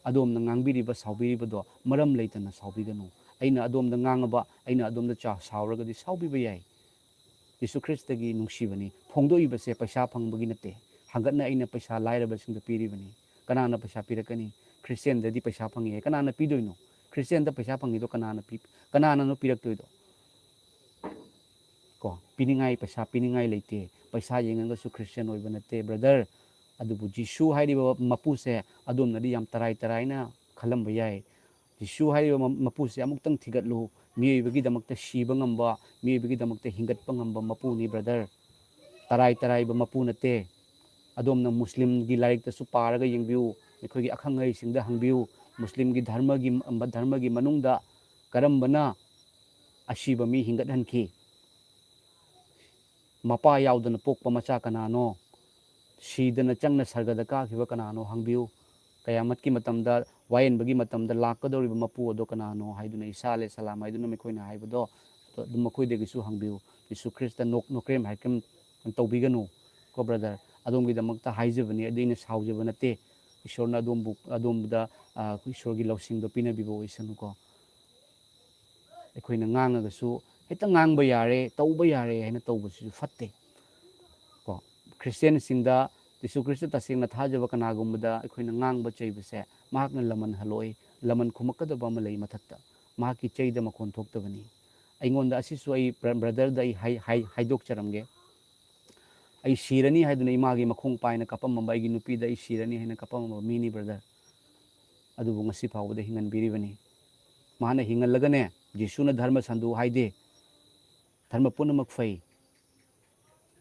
ꯑꯗꯣꯝꯅ ꯉꯥꯡꯕꯤꯔꯤꯕ, ꯁꯥꯎꯕꯤꯔꯤꯕꯗꯣ ꯃꯔꯝ ꯂꯩꯇꯅ ꯁꯥꯎꯕꯤꯒꯅꯨ꯫ ꯑꯩꯅ ꯑꯗꯣꯝꯗ ꯉꯥꯡꯉꯕ, ꯑꯩꯅ ꯑꯗꯣꯝꯗ ꯆꯥ-, ꯁꯥꯎꯔꯒꯗꯤ ꯁꯥꯎꯕꯤꯕ ꯌꯥꯏ꯫ ꯖꯤꯁꯨ ꯈ꯭ꯔꯤꯁꯇꯒꯤ ꯅꯨꯡꯁꯤꯕꯅꯤ꯫ ꯐꯣꯡꯗꯣꯛꯏꯕꯁꯦ ꯄꯩꯁꯥ ꯐꯪꯕꯒꯤ ꯅꯠꯇꯦ꯫ ꯍꯪꯒꯠꯅ ꯑꯩꯅ ꯄꯩꯁꯥ ꯂꯥꯏꯔꯕꯁꯤꯡꯗ ꯄꯤꯔꯤꯕꯅꯤ꯫ ꯀꯅꯥꯅ ꯄꯩꯁꯥ ꯄꯤꯔꯛꯀꯅꯤ? ꯈ꯭ꯔꯤꯁꯇꯤꯌꯥꯟꯗꯗꯤ ꯄꯩꯁꯥ ꯐꯪꯉꯤ ꯍꯥꯏ꯫ ꯀꯅꯥꯅ ꯄꯤꯗꯣꯏꯅꯣ? ꯈ꯭ꯔꯤꯁꯇꯤꯌꯥꯟꯗ ꯄꯩꯁꯥ ꯐꯪꯉꯤꯗꯣ ꯀꯅꯥꯅ ꯄꯤ-, ꯀꯅꯥꯅꯅꯣ ꯄꯤꯔꯛꯇꯣꯏꯗꯣ? ꯀꯣ, ꯄꯤꯅꯤꯡꯉꯥꯏ, ꯄꯩꯁꯥ ꯄꯤꯅꯤꯡꯉꯥꯏ ꯂꯩꯇꯦ꯫ ꯄꯩꯁꯥ ꯌꯦꯡꯉꯒꯁꯨ ꯈ꯭ꯔꯤꯁꯇꯤꯌꯥꯟ ꯑꯣꯏꯕ ꯅꯠꯇꯦ, brother꯫ ꯑꯗꯨꯕꯨ ꯖꯤꯁꯨ ꯍꯥꯏꯔꯤꯕ ꯃꯄꯨꯁꯦ ꯑꯗꯣꯝꯅꯗꯤ ꯌꯥꯝ ꯇꯔꯥꯏ ꯇꯔꯥꯏꯅ ꯈꯜꯂꯝꯕ ꯌꯥꯏ꯫ ꯖꯤꯁꯨ ꯍꯥꯏꯔꯤꯕ ꯃ-, ꯃꯄꯨꯁꯦ ꯑꯃꯨꯛꯇꯪ ꯊꯤꯒꯠꯂꯨ꯫ ꯃꯤꯑꯣꯏꯕꯒꯤꯗꯃꯛꯇ ꯁꯤꯕ ꯉꯝꯕ, ꯃꯤꯑꯣꯏꯕꯒꯤꯗꯃꯛꯇ ꯍꯤꯡꯒꯠꯄ ꯉꯝꯕ ꯃꯄꯨꯅꯤ, brother꯫ ꯇꯔꯥꯏ ꯇꯔꯥꯏꯕ ꯃꯄꯨ ꯅꯠꯇꯦ꯫ ꯑꯗꯣꯝꯅ ꯃꯨꯁꯂꯤꯝꯒꯤ ꯂꯥꯏꯔꯤꯛꯇꯁꯨ ꯄꯥꯔꯒ ꯌꯦꯡꯕꯤꯌꯨ, ꯑꯩꯈꯣꯏꯒꯤ ꯑꯈꯪ ꯑꯍꯩꯁꯤꯡꯗ ꯍꯪꯕꯤꯌꯨ, ꯃꯨꯁꯂꯤꯝꯒꯤ ꯙꯔꯃꯒꯤ, ꯙꯔꯃꯒꯤ ꯃꯅꯨꯡꯗ ꯀꯔꯝꯕꯅ ꯑꯁꯤꯕ ꯃꯤ ꯍꯤꯡꯒꯠꯍꯟꯈꯤ? ꯃꯄꯥ ꯌꯥꯎꯗꯅ ꯄꯣꯛꯄ ꯃꯆꯥ ꯀꯅꯥꯅꯣ? ꯁꯤꯗꯅ ꯆꯪꯅ ꯁꯔꯒꯗ ꯀꯥꯈꯤꯕ ꯀꯅꯥꯅꯣ ꯍꯪꯕꯤꯌꯨ꯫ ꯀꯌꯥꯃꯠꯀꯤ ꯃꯇꯝꯗ, ꯋꯥꯌꯦꯟꯕꯒꯤ ꯃꯇꯝꯗ ꯂꯥꯛꯀꯗꯧꯔꯤꯕ ꯃꯄꯨ ꯑꯗꯣ ꯀꯅꯥꯅꯣ ꯍꯥꯏꯗꯨꯅ, ꯏꯁꯥ ꯑꯂꯦ ꯁꯂꯥꯝ ꯍꯥꯏꯗꯨꯅ ꯃꯈꯣꯏꯅ ꯍꯥꯏꯕꯗꯣ, ꯑꯗꯨꯝ ꯃꯈꯣꯏꯗꯒꯤꯁꯨ ꯍꯪꯕꯤꯌꯨ꯫ ꯖꯤꯁꯨ ꯈ꯭ꯔꯤꯁꯇ ꯅꯣꯛ-, ꯅꯣꯀ꯭ꯔꯦꯝ ꯍꯥꯏꯀ꯭ꯔꯦꯝ ꯇꯧꯕꯤꯒꯅꯨ ꯀꯣ, brother꯫ ꯑꯗꯣꯝꯒꯤꯗꯃꯛꯇ ꯍꯥꯏꯖꯕꯅꯤ, ꯑꯗꯨ ꯑꯩꯅ ꯁꯥꯎꯖꯕ ꯅꯠꯇꯦ꯫ ꯏꯁꯣꯔꯅ ꯑꯗꯣꯝꯕꯨ, ꯑꯗꯣꯝꯕꯗ, ꯑ, ꯏꯁꯣꯔꯒꯤ ꯂꯧꯁꯤꯡꯗꯣ ꯄꯤꯅꯕꯤꯕ ꯑꯣꯏꯁꯅꯨꯀꯣ꯫ ꯑꯩꯈꯣꯏꯅ ꯉꯥꯡꯉꯒꯁꯨ ꯍꯦꯛꯇ ꯉꯥꯡꯕ ꯌꯥꯔꯦ, ꯇꯧꯕ ꯌꯥꯔꯦ ꯍꯥꯏꯅ ꯇꯧꯕꯁꯤꯁꯨ ꯐꯠꯇꯦ ꯀꯣ꯫ ꯈ꯭ꯔꯤꯁꯇꯤꯌꯥꯟꯁꯤꯡꯗ ꯌꯤꯁꯨ ꯈ꯭ꯔꯤꯁꯇ ꯇꯁꯦꯡꯅ ꯊꯥꯖꯕ ꯀꯅꯥꯒꯨꯝꯕꯗ ꯑꯩꯈꯣꯏꯅ ꯉꯥꯡꯕ ꯆꯩꯕꯁꯦ ꯃꯍꯥꯛꯅ ꯂꯃꯟ ꯍꯜꯂꯣꯛꯏ꯫ ꯂꯃꯟ ꯈꯨꯝꯃꯛꯀꯗꯕ ꯑꯃ ꯂꯩ ꯃꯊꯛꯇ꯫ ꯃꯍꯥꯛꯀꯤ ꯆꯩꯗ ꯃꯈꯣꯟ ꯊꯣꯛꯇꯕꯅꯤ꯫ ꯑꯩꯉꯣꯟꯗ ꯑꯁꯤꯁꯨ ꯑꯩ ꯕ꯭ꯔ-, ꯕ꯭ꯔꯗꯔꯗ ꯑꯩ ꯍꯥꯏ-, ꯍꯥꯏ-, ꯍꯥꯏꯗꯣꯛꯆꯔꯝꯒꯦ꯫ ꯑꯩ ꯁꯤꯔꯅꯤ ꯍꯥꯏꯗꯨꯅ ꯏꯃꯥꯒꯤ ꯃꯈꯣꯡ ꯄꯥꯏꯅ ꯀꯞꯄꯝꯃꯕ ꯑꯩꯒꯤ ꯅꯨꯄꯤꯗ ꯑꯩ ꯁꯤꯔꯅꯤ ꯍꯥꯏꯅ ꯀꯞꯄꯝꯃꯕ ꯃꯤꯅꯤ ꯕ꯭ꯔꯗꯔ꯫ ꯑꯗꯨꯕꯨ ꯉꯁꯤ ꯐꯥꯎꯕꯗ ꯍꯤꯡꯍꯟꯕꯤꯔꯤꯕꯅꯤ꯫ ꯃꯥꯅ ꯍꯤꯡꯍꯜꯂꯒꯅꯦ, ꯖꯤꯁꯨꯅ ꯙꯔꯃ ꯁꯟꯗꯣꯛꯎ ꯍꯥꯏꯗꯦ꯫ ꯙꯔꯃ ꯄꯨꯝꯅꯃꯛ ꯐꯩ꯫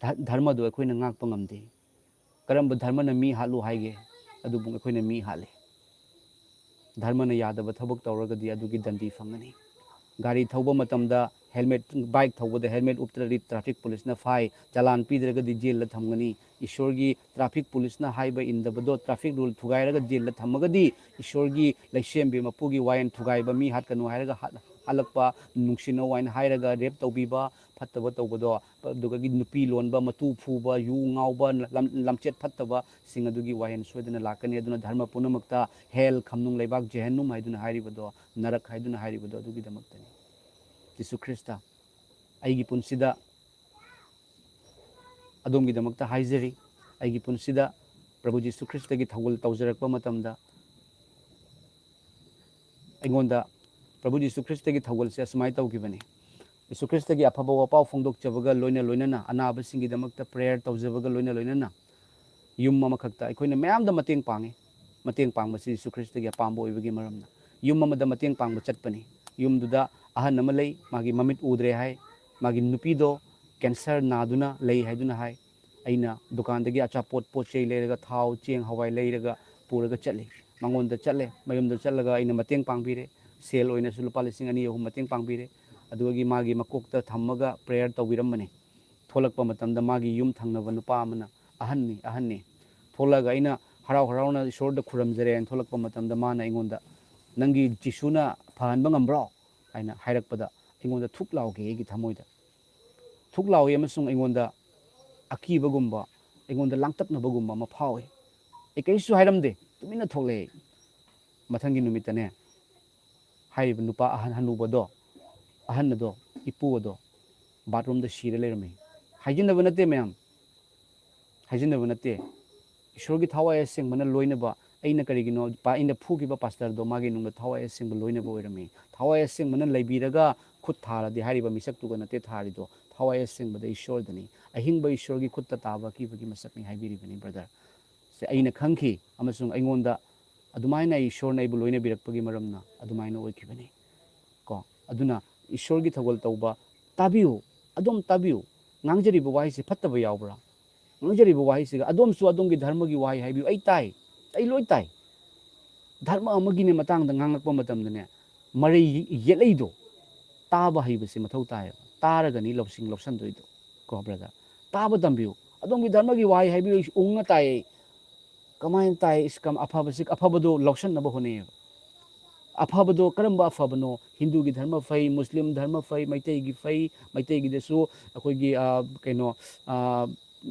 ꯙ-, ꯙꯔꯃꯗꯨ ꯑꯩꯈꯣꯏꯅ ꯉꯥꯛꯄ ꯉꯝꯗꯦ꯫ ꯀꯔꯝꯕ ꯙꯔꯃꯅ ꯃꯤ ꯍꯥꯠꯂꯨ ꯍꯥꯏꯒꯦ? ꯑꯗꯨꯕꯨ ꯑꯩꯈꯣꯏꯅ ꯃꯤ ꯍꯥꯠꯂꯦ꯫ ꯙꯔꯃꯅ ꯌꯥꯗꯕ ꯊꯕꯛ ꯇꯧꯔꯒꯗꯤ ꯑꯗꯨꯒꯤ ꯗꯟꯗꯤ ꯐꯪꯒꯅꯤ꯫ ꯒꯥꯔꯤ ꯊꯧꯕ ꯃꯇꯝꯗ helmet, bike ꯊꯧꯕꯗ helmet ꯎꯞꯇ꯭ꯔꯗꯤ traffic policeꯅ ꯐꯥꯏ, ꯆꯂꯥꯟ ꯄꯤꯗ꯭ꯔꯒꯗꯤ ꯖꯦꯜꯗ ꯊꯝꯒꯅꯤ꯫ ꯏꯁꯣꯔꯒꯤ traffic policeꯅ ꯍꯥꯏꯕ ꯏꯟꯗꯕꯗꯣ traffic rule ꯊꯨꯒꯥꯏꯔꯒ ꯖꯦꯜꯗ ꯊꯝꯃꯒꯗꯤ ꯏꯁꯣꯔꯒꯤ ꯂꯩꯁꯦꯝꯕꯤ ꯃꯄꯨꯒꯤ ꯋꯥꯌꯦꯜ ꯊꯨꯒꯥꯏꯕ, ꯃꯤ ꯍꯥꯠꯀꯅꯨ ꯍꯥꯏꯔꯒ ꯍꯥꯠ-, ꯍꯥꯠꯂꯛꯄ, ꯅꯨꯡꯁꯤꯅꯧ ꯍꯥꯏꯅ ꯍꯥꯏꯔꯒ rape ꯇꯧꯕꯤꯕ, ꯐꯠꯇꯕ ꯇꯧꯕꯗꯣ, ꯑꯗꯨꯗꯒꯤ ꯅꯨꯄꯤ ꯂꯣꯟꯕ, ꯃꯇꯨ ꯐꯨꯕ, ꯌꯨ ꯉꯥꯎꯕ, ꯂꯝ-, ꯂꯝꯆꯠ ꯐꯠꯇꯕꯁꯤꯡ ꯑꯗꯨꯒꯤ ꯋꯥꯌꯦꯜ ꯁꯣꯏꯗꯅ ꯂꯥꯛꯀꯅꯤ꯫ ꯑꯗꯨꯅ ꯙꯔꯃ ꯄꯨꯝꯅꯃꯛꯇ hell, ꯈꯝꯅꯨꯡ ꯂꯩꯕꯥꯛ, ꯖꯦꯍꯦꯟꯅꯨꯝ ꯍꯥꯏꯗꯨꯅ ꯍꯥꯏꯔꯤꯕꯗꯣ, ꯅꯔꯛ ꯍꯥꯏꯗꯨꯅ ꯍꯥꯏꯔꯤꯕꯗꯣ ꯑꯗꯨꯒꯤꯗꯃꯛꯇꯅꯤ꯫ ꯖꯤꯁꯨ ꯈ꯭ꯔꯤꯁꯇ, ꯑꯩꯒꯤ ꯄꯨꯟꯁꯤꯗ ꯑꯗꯣꯝꯒꯤꯗꯃꯛꯇ ꯍꯥꯏꯖꯔꯤ, ꯑꯩꯒꯤ ꯄꯨꯟꯁꯤꯗ ꯄ꯭ꯔꯚꯨ ꯖꯤꯁꯨ ꯈ꯭ꯔꯤꯁꯇꯒꯤ ꯊꯧꯒꯜ ꯇꯧꯖꯔꯛꯄ ꯃꯇꯝꯗ ꯑꯩꯉꯣꯟꯗ ꯄ꯭ꯔꯚꯨ ꯖꯤꯁꯨ ꯈ꯭ꯔꯤꯁꯇꯒꯤ ꯊꯧꯒꯜꯁꯦ ꯑꯁꯨꯃꯥꯏꯅ ꯇꯧꯈꯤꯕꯅꯤ꯫ ꯖꯤꯁꯨ ꯈ꯭ꯔꯤꯁꯇꯒꯤ ꯑꯐꯕ ꯋꯥꯄꯥꯎ ꯐꯣꯡꯗꯣꯛꯆꯕꯒ ꯂꯣꯏꯅ ꯂꯣꯏꯅꯅ, ꯑꯅꯥꯕꯁꯤꯡꯒꯤꯗꯃꯛꯇ prayer ꯇꯧꯖꯕꯒ ꯂꯣꯏꯅ ꯂꯣꯏꯅꯅ, ꯌꯨꯝ ꯑꯃꯈꯛꯇ ꯑꯩꯈꯣꯏꯅ ꯃꯌꯥꯝꯗ ꯃꯇꯦꯡ ꯄꯥꯡꯉꯤ꯫ ꯃꯇꯦꯡ ꯄꯥꯡꯕꯁꯤ ꯖꯤꯁꯨ ꯈ꯭ꯔꯤꯁꯇꯒꯤ ꯑꯄꯥꯝꯕ ꯑꯣꯏꯕꯒꯤ ꯃꯔꯝꯅ ꯌꯨꯝ ꯑꯃꯗ ꯃꯇꯦꯡ ꯄꯥꯡꯕ ꯆꯠꯄꯅꯤ꯫ ꯌꯨꯝꯗꯨꯗ ꯑꯍꯟ ꯑꯃ ꯂꯩ, ꯃꯥꯒꯤ ꯃꯃꯤꯠ ꯎꯗ꯭ꯔꯦ ꯍꯥꯏ, ꯃꯥꯒꯤ ꯅꯨꯄꯤꯗꯣ cancer ꯅꯥꯗꯨꯅ ꯂꯩ ꯍꯥꯏꯗꯨꯅ ꯍꯥꯏ꯫ ꯑꯩꯅ ꯗꯨꯀꯥꯟꯗꯒꯤ ꯑꯆꯥꯄꯣꯠ, ꯄꯣꯠ ꯆꯩ ꯂꯩꯔꯒ, ꯊꯥꯎ, ꯆꯦꯡ, ꯍꯋꯥꯏ ꯂꯩꯔꯒ ꯄꯨꯔꯒ ꯆꯠꯂꯤ꯫ ꯃꯉꯣꯟꯗ ꯆꯠꯂꯦ, ꯃꯌꯨꯝꯗ ꯆꯠꯂꯒ ꯑꯩꯅ ꯃꯇꯦꯡ ꯄꯥꯡꯕꯤꯔꯦ꯫ ꯁꯦꯜ ꯑꯣꯏꯅꯁꯨ ꯂꯨꯄꯥ ꯂꯤꯁꯤꯡ ꯑꯅꯤ ꯑꯍꯨꯝ ꯃꯇꯦꯡ ꯄꯥꯡꯕꯤꯔꯦ꯫ ꯑꯗꯨꯗꯒꯤ ꯃꯥꯒꯤ ꯃꯀꯣꯛꯇ ꯊꯝꯃꯒ prayer ꯇꯧꯕꯤꯔꯝꯕꯅꯤ꯫ ꯊꯣꯛꯂꯛꯄ ꯃꯇꯝꯗ ꯃꯥꯒꯤ ꯌꯨꯝ ꯊꯪꯅꯕ ꯅꯨꯄꯥ ꯑꯃꯅ, "ꯑꯍꯟꯅꯤ, ꯑꯍꯟꯅꯤ"꯫ ꯊꯣꯛꯂꯛꯑꯒ ꯑꯩꯅ ꯍꯔꯥꯎ ꯍꯔꯥꯎꯅ ꯏꯁꯣꯔꯗ ꯈꯨꯔꯝꯖꯔꯦꯅ ꯊꯣꯛꯂꯛꯄ ꯃꯇꯝꯗ ꯃꯥꯅ ꯑꯩꯉꯣꯟꯗ, "ꯅꯪꯒꯤ ꯖꯤꯁꯨꯅ ꯐꯍꯟꯕ ꯉꯝꯕ꯭ꯔꯣ?" ꯍꯥꯏꯅ ꯍꯥꯏꯔꯛꯄꯗ ꯑꯩꯉꯣꯟꯗ ꯊꯨꯛ ꯂꯥꯎꯈꯤ ꯑꯩꯒꯤ ꯊꯃꯣꯏꯗ꯫ ꯊꯨꯛ ꯂꯥꯎꯏ ꯑꯃꯁꯨꯡ ꯑꯩꯉꯣꯟꯗ ꯑꯀꯤꯕꯒꯨꯝꯕ, ꯑꯩꯉꯣꯟꯗ ꯂꯥꯡꯇꯛꯅꯕꯒꯨꯝꯕ ꯑꯃ ꯐꯥꯎꯏ꯫ ꯑꯩ ꯀꯔꯤꯁꯨ ꯍꯥꯏꯔꯝꯗꯦ, ꯇꯨꯃꯤꯟꯅ ꯊꯣꯛꯂꯛꯑꯦ꯫ ꯃꯊꯪꯒꯤ ꯅꯨꯃꯤꯠꯇꯅꯦ, ꯍꯥꯏꯔꯤꯕ ꯅꯨꯄꯥ ꯑꯍꯟ, ꯍꯅꯨꯕꯗꯣ, ꯑꯍꯟ ꯑꯗꯣ, ꯏꯄꯨ ꯑꯗꯣ bathroomꯗ ꯁꯤꯔ ꯂꯩꯔꯝꯃꯤ꯫ ꯍꯥꯏꯖꯤꯟꯅꯕ ꯅꯠꯇꯦ ꯃꯌꯥꯝ, ꯍꯥꯏꯖꯤꯟꯅꯕ ꯅꯠꯇꯦ꯫ ꯏꯁꯣꯔꯒꯤ ꯊꯋꯥꯏ ꯑꯁꯦꯡꯕꯅ ꯂꯣꯏꯅꯕ, ꯑꯩꯅ ꯀꯔꯤꯒꯤꯅꯣ, ꯄꯥ-, ꯑꯩꯅ ꯐꯨꯈꯤꯕ ꯄꯥꯁꯇꯔꯗꯣ ꯃꯥꯒꯤ ꯅꯨꯡꯗ ꯊꯋꯥꯏ ꯑꯁꯦꯡꯕ ꯂꯣꯏꯅꯕ ꯑꯣꯏꯔꯝꯃꯤ꯫ ꯊꯋꯥꯏ ꯑꯁꯦꯡꯕꯅ ꯂꯩꯕꯤꯔꯒ ꯈꯨꯠ ꯊꯥꯔꯗꯤ ꯍꯥꯏꯔꯤꯕ ꯃꯤꯁꯛꯇꯨꯒ ꯅꯠꯇꯦ ꯊꯥꯔꯤꯗꯣ, ꯊꯋꯥꯏ ꯑꯁꯦꯡꯕꯗ ꯏꯁꯣꯔꯗꯅꯤ꯫ ꯑꯍꯤꯡꯕ ꯏꯁꯣꯔꯒꯤ ꯈꯨꯠꯇ ꯇꯥꯕ ꯑꯀꯤꯕꯒꯤ ꯃꯁꯛꯅꯤ ꯍꯥꯏꯕꯤꯔꯤꯕꯅꯤ, ꯕ꯭ꯔꯗꯔ꯫ ꯁꯦ ꯑꯩꯅ ꯈꯪꯈꯤ, ꯑꯃꯁꯨꯡ ꯑꯩꯉꯣꯟꯗ ꯑꯗꯨꯃꯥꯏꯅ ꯏꯁꯣꯔꯅ ꯑꯩꯕꯨ ꯂꯣꯏꯅꯕꯤꯔꯛꯄꯒꯤ ꯃꯔꯝꯅ ꯑꯗꯨꯃꯥꯏꯅ ꯑꯣꯏꯈꯤꯕꯅꯤ꯫ ꯀꯣ, ꯑꯗꯨꯅ ꯏꯁꯣꯔꯒꯤ ꯊꯧꯒꯜ ꯇꯧꯕ, ꯇꯥꯕꯤꯌꯨ, ꯑꯗꯣꯝ ꯇꯥꯕꯤꯌꯨ꯫ ꯉꯥꯡꯖꯔꯤꯕ ꯋꯥꯍꯩꯁꯦ ꯐꯠꯇꯕ ꯌꯥꯎꯕ꯭ꯔꯥ? ꯉꯥꯡꯖꯔꯤꯕ ꯋꯥꯍꯩꯁꯤꯒ ꯑꯗꯣꯝꯁꯨ ꯑꯗꯣꯝꯒꯤ ꯙꯔꯃꯒꯤ ꯋꯥꯍꯩ ꯍꯥꯏꯕꯤꯌꯨ꯫ ꯑꯩ ꯇꯥꯏ, ꯑꯩ ꯂꯣꯏ ꯇꯥꯏ꯫ ꯙꯔꯃ ꯑꯃꯒꯤꯅꯦ ꯃꯇꯥꯡꯗ ꯉꯥꯡꯂꯛꯄ ꯃꯇꯝꯗꯅꯦ, ꯃꯔꯩ ꯌꯦꯠꯂꯛꯏꯗꯣ ꯇꯥꯕ ꯍꯩꯕꯁꯦ ꯃꯊꯧ ꯇꯥꯏꯌꯦꯕ꯫ ꯇꯥꯔꯒꯅꯤ ꯂꯧꯁꯤꯡ ꯂꯧꯁꯟꯗꯣꯏꯗꯣ꯫ ꯀꯣ, ꯕ꯭ꯔꯗꯔ? ꯇꯥꯕ ꯇꯝꯕꯤꯌꯨ꯫ ꯑꯗꯣꯝꯒꯤ ꯙꯔꯃꯒꯤ ꯋꯥꯍꯩ ꯍꯥꯏꯕꯤꯌꯨ, ꯑꯩꯁꯨ ꯎꯪꯉ ꯇꯥꯏꯌꯦ꯫ ꯀꯃꯥꯏꯅ ꯇꯥꯏ? ꯏꯁ, ꯀꯝ-, ꯑꯐꯕꯁꯤ, ꯑꯐꯕꯗꯣ ꯂꯧꯁꯟꯅꯕ ꯍꯣꯠꯅꯩꯌꯦꯕ꯫ ꯑꯐꯕꯗꯣ ꯀꯔꯝꯕ ꯑꯐꯕꯅꯣ? ꯍꯤꯟꯗꯨꯒꯤ ꯙꯔꯃ ꯐꯩ, ꯃꯨꯁꯂꯤꯝ ꯙꯔꯃ ꯐꯩ, ꯃꯩꯇꯩꯒꯤ ꯐꯩ, ꯃꯩꯇꯩꯒꯤꯗꯁꯨ ꯑꯩꯈꯣꯏꯒꯤ, ꯑ, ꯀꯩꯅꯣ, ꯑ,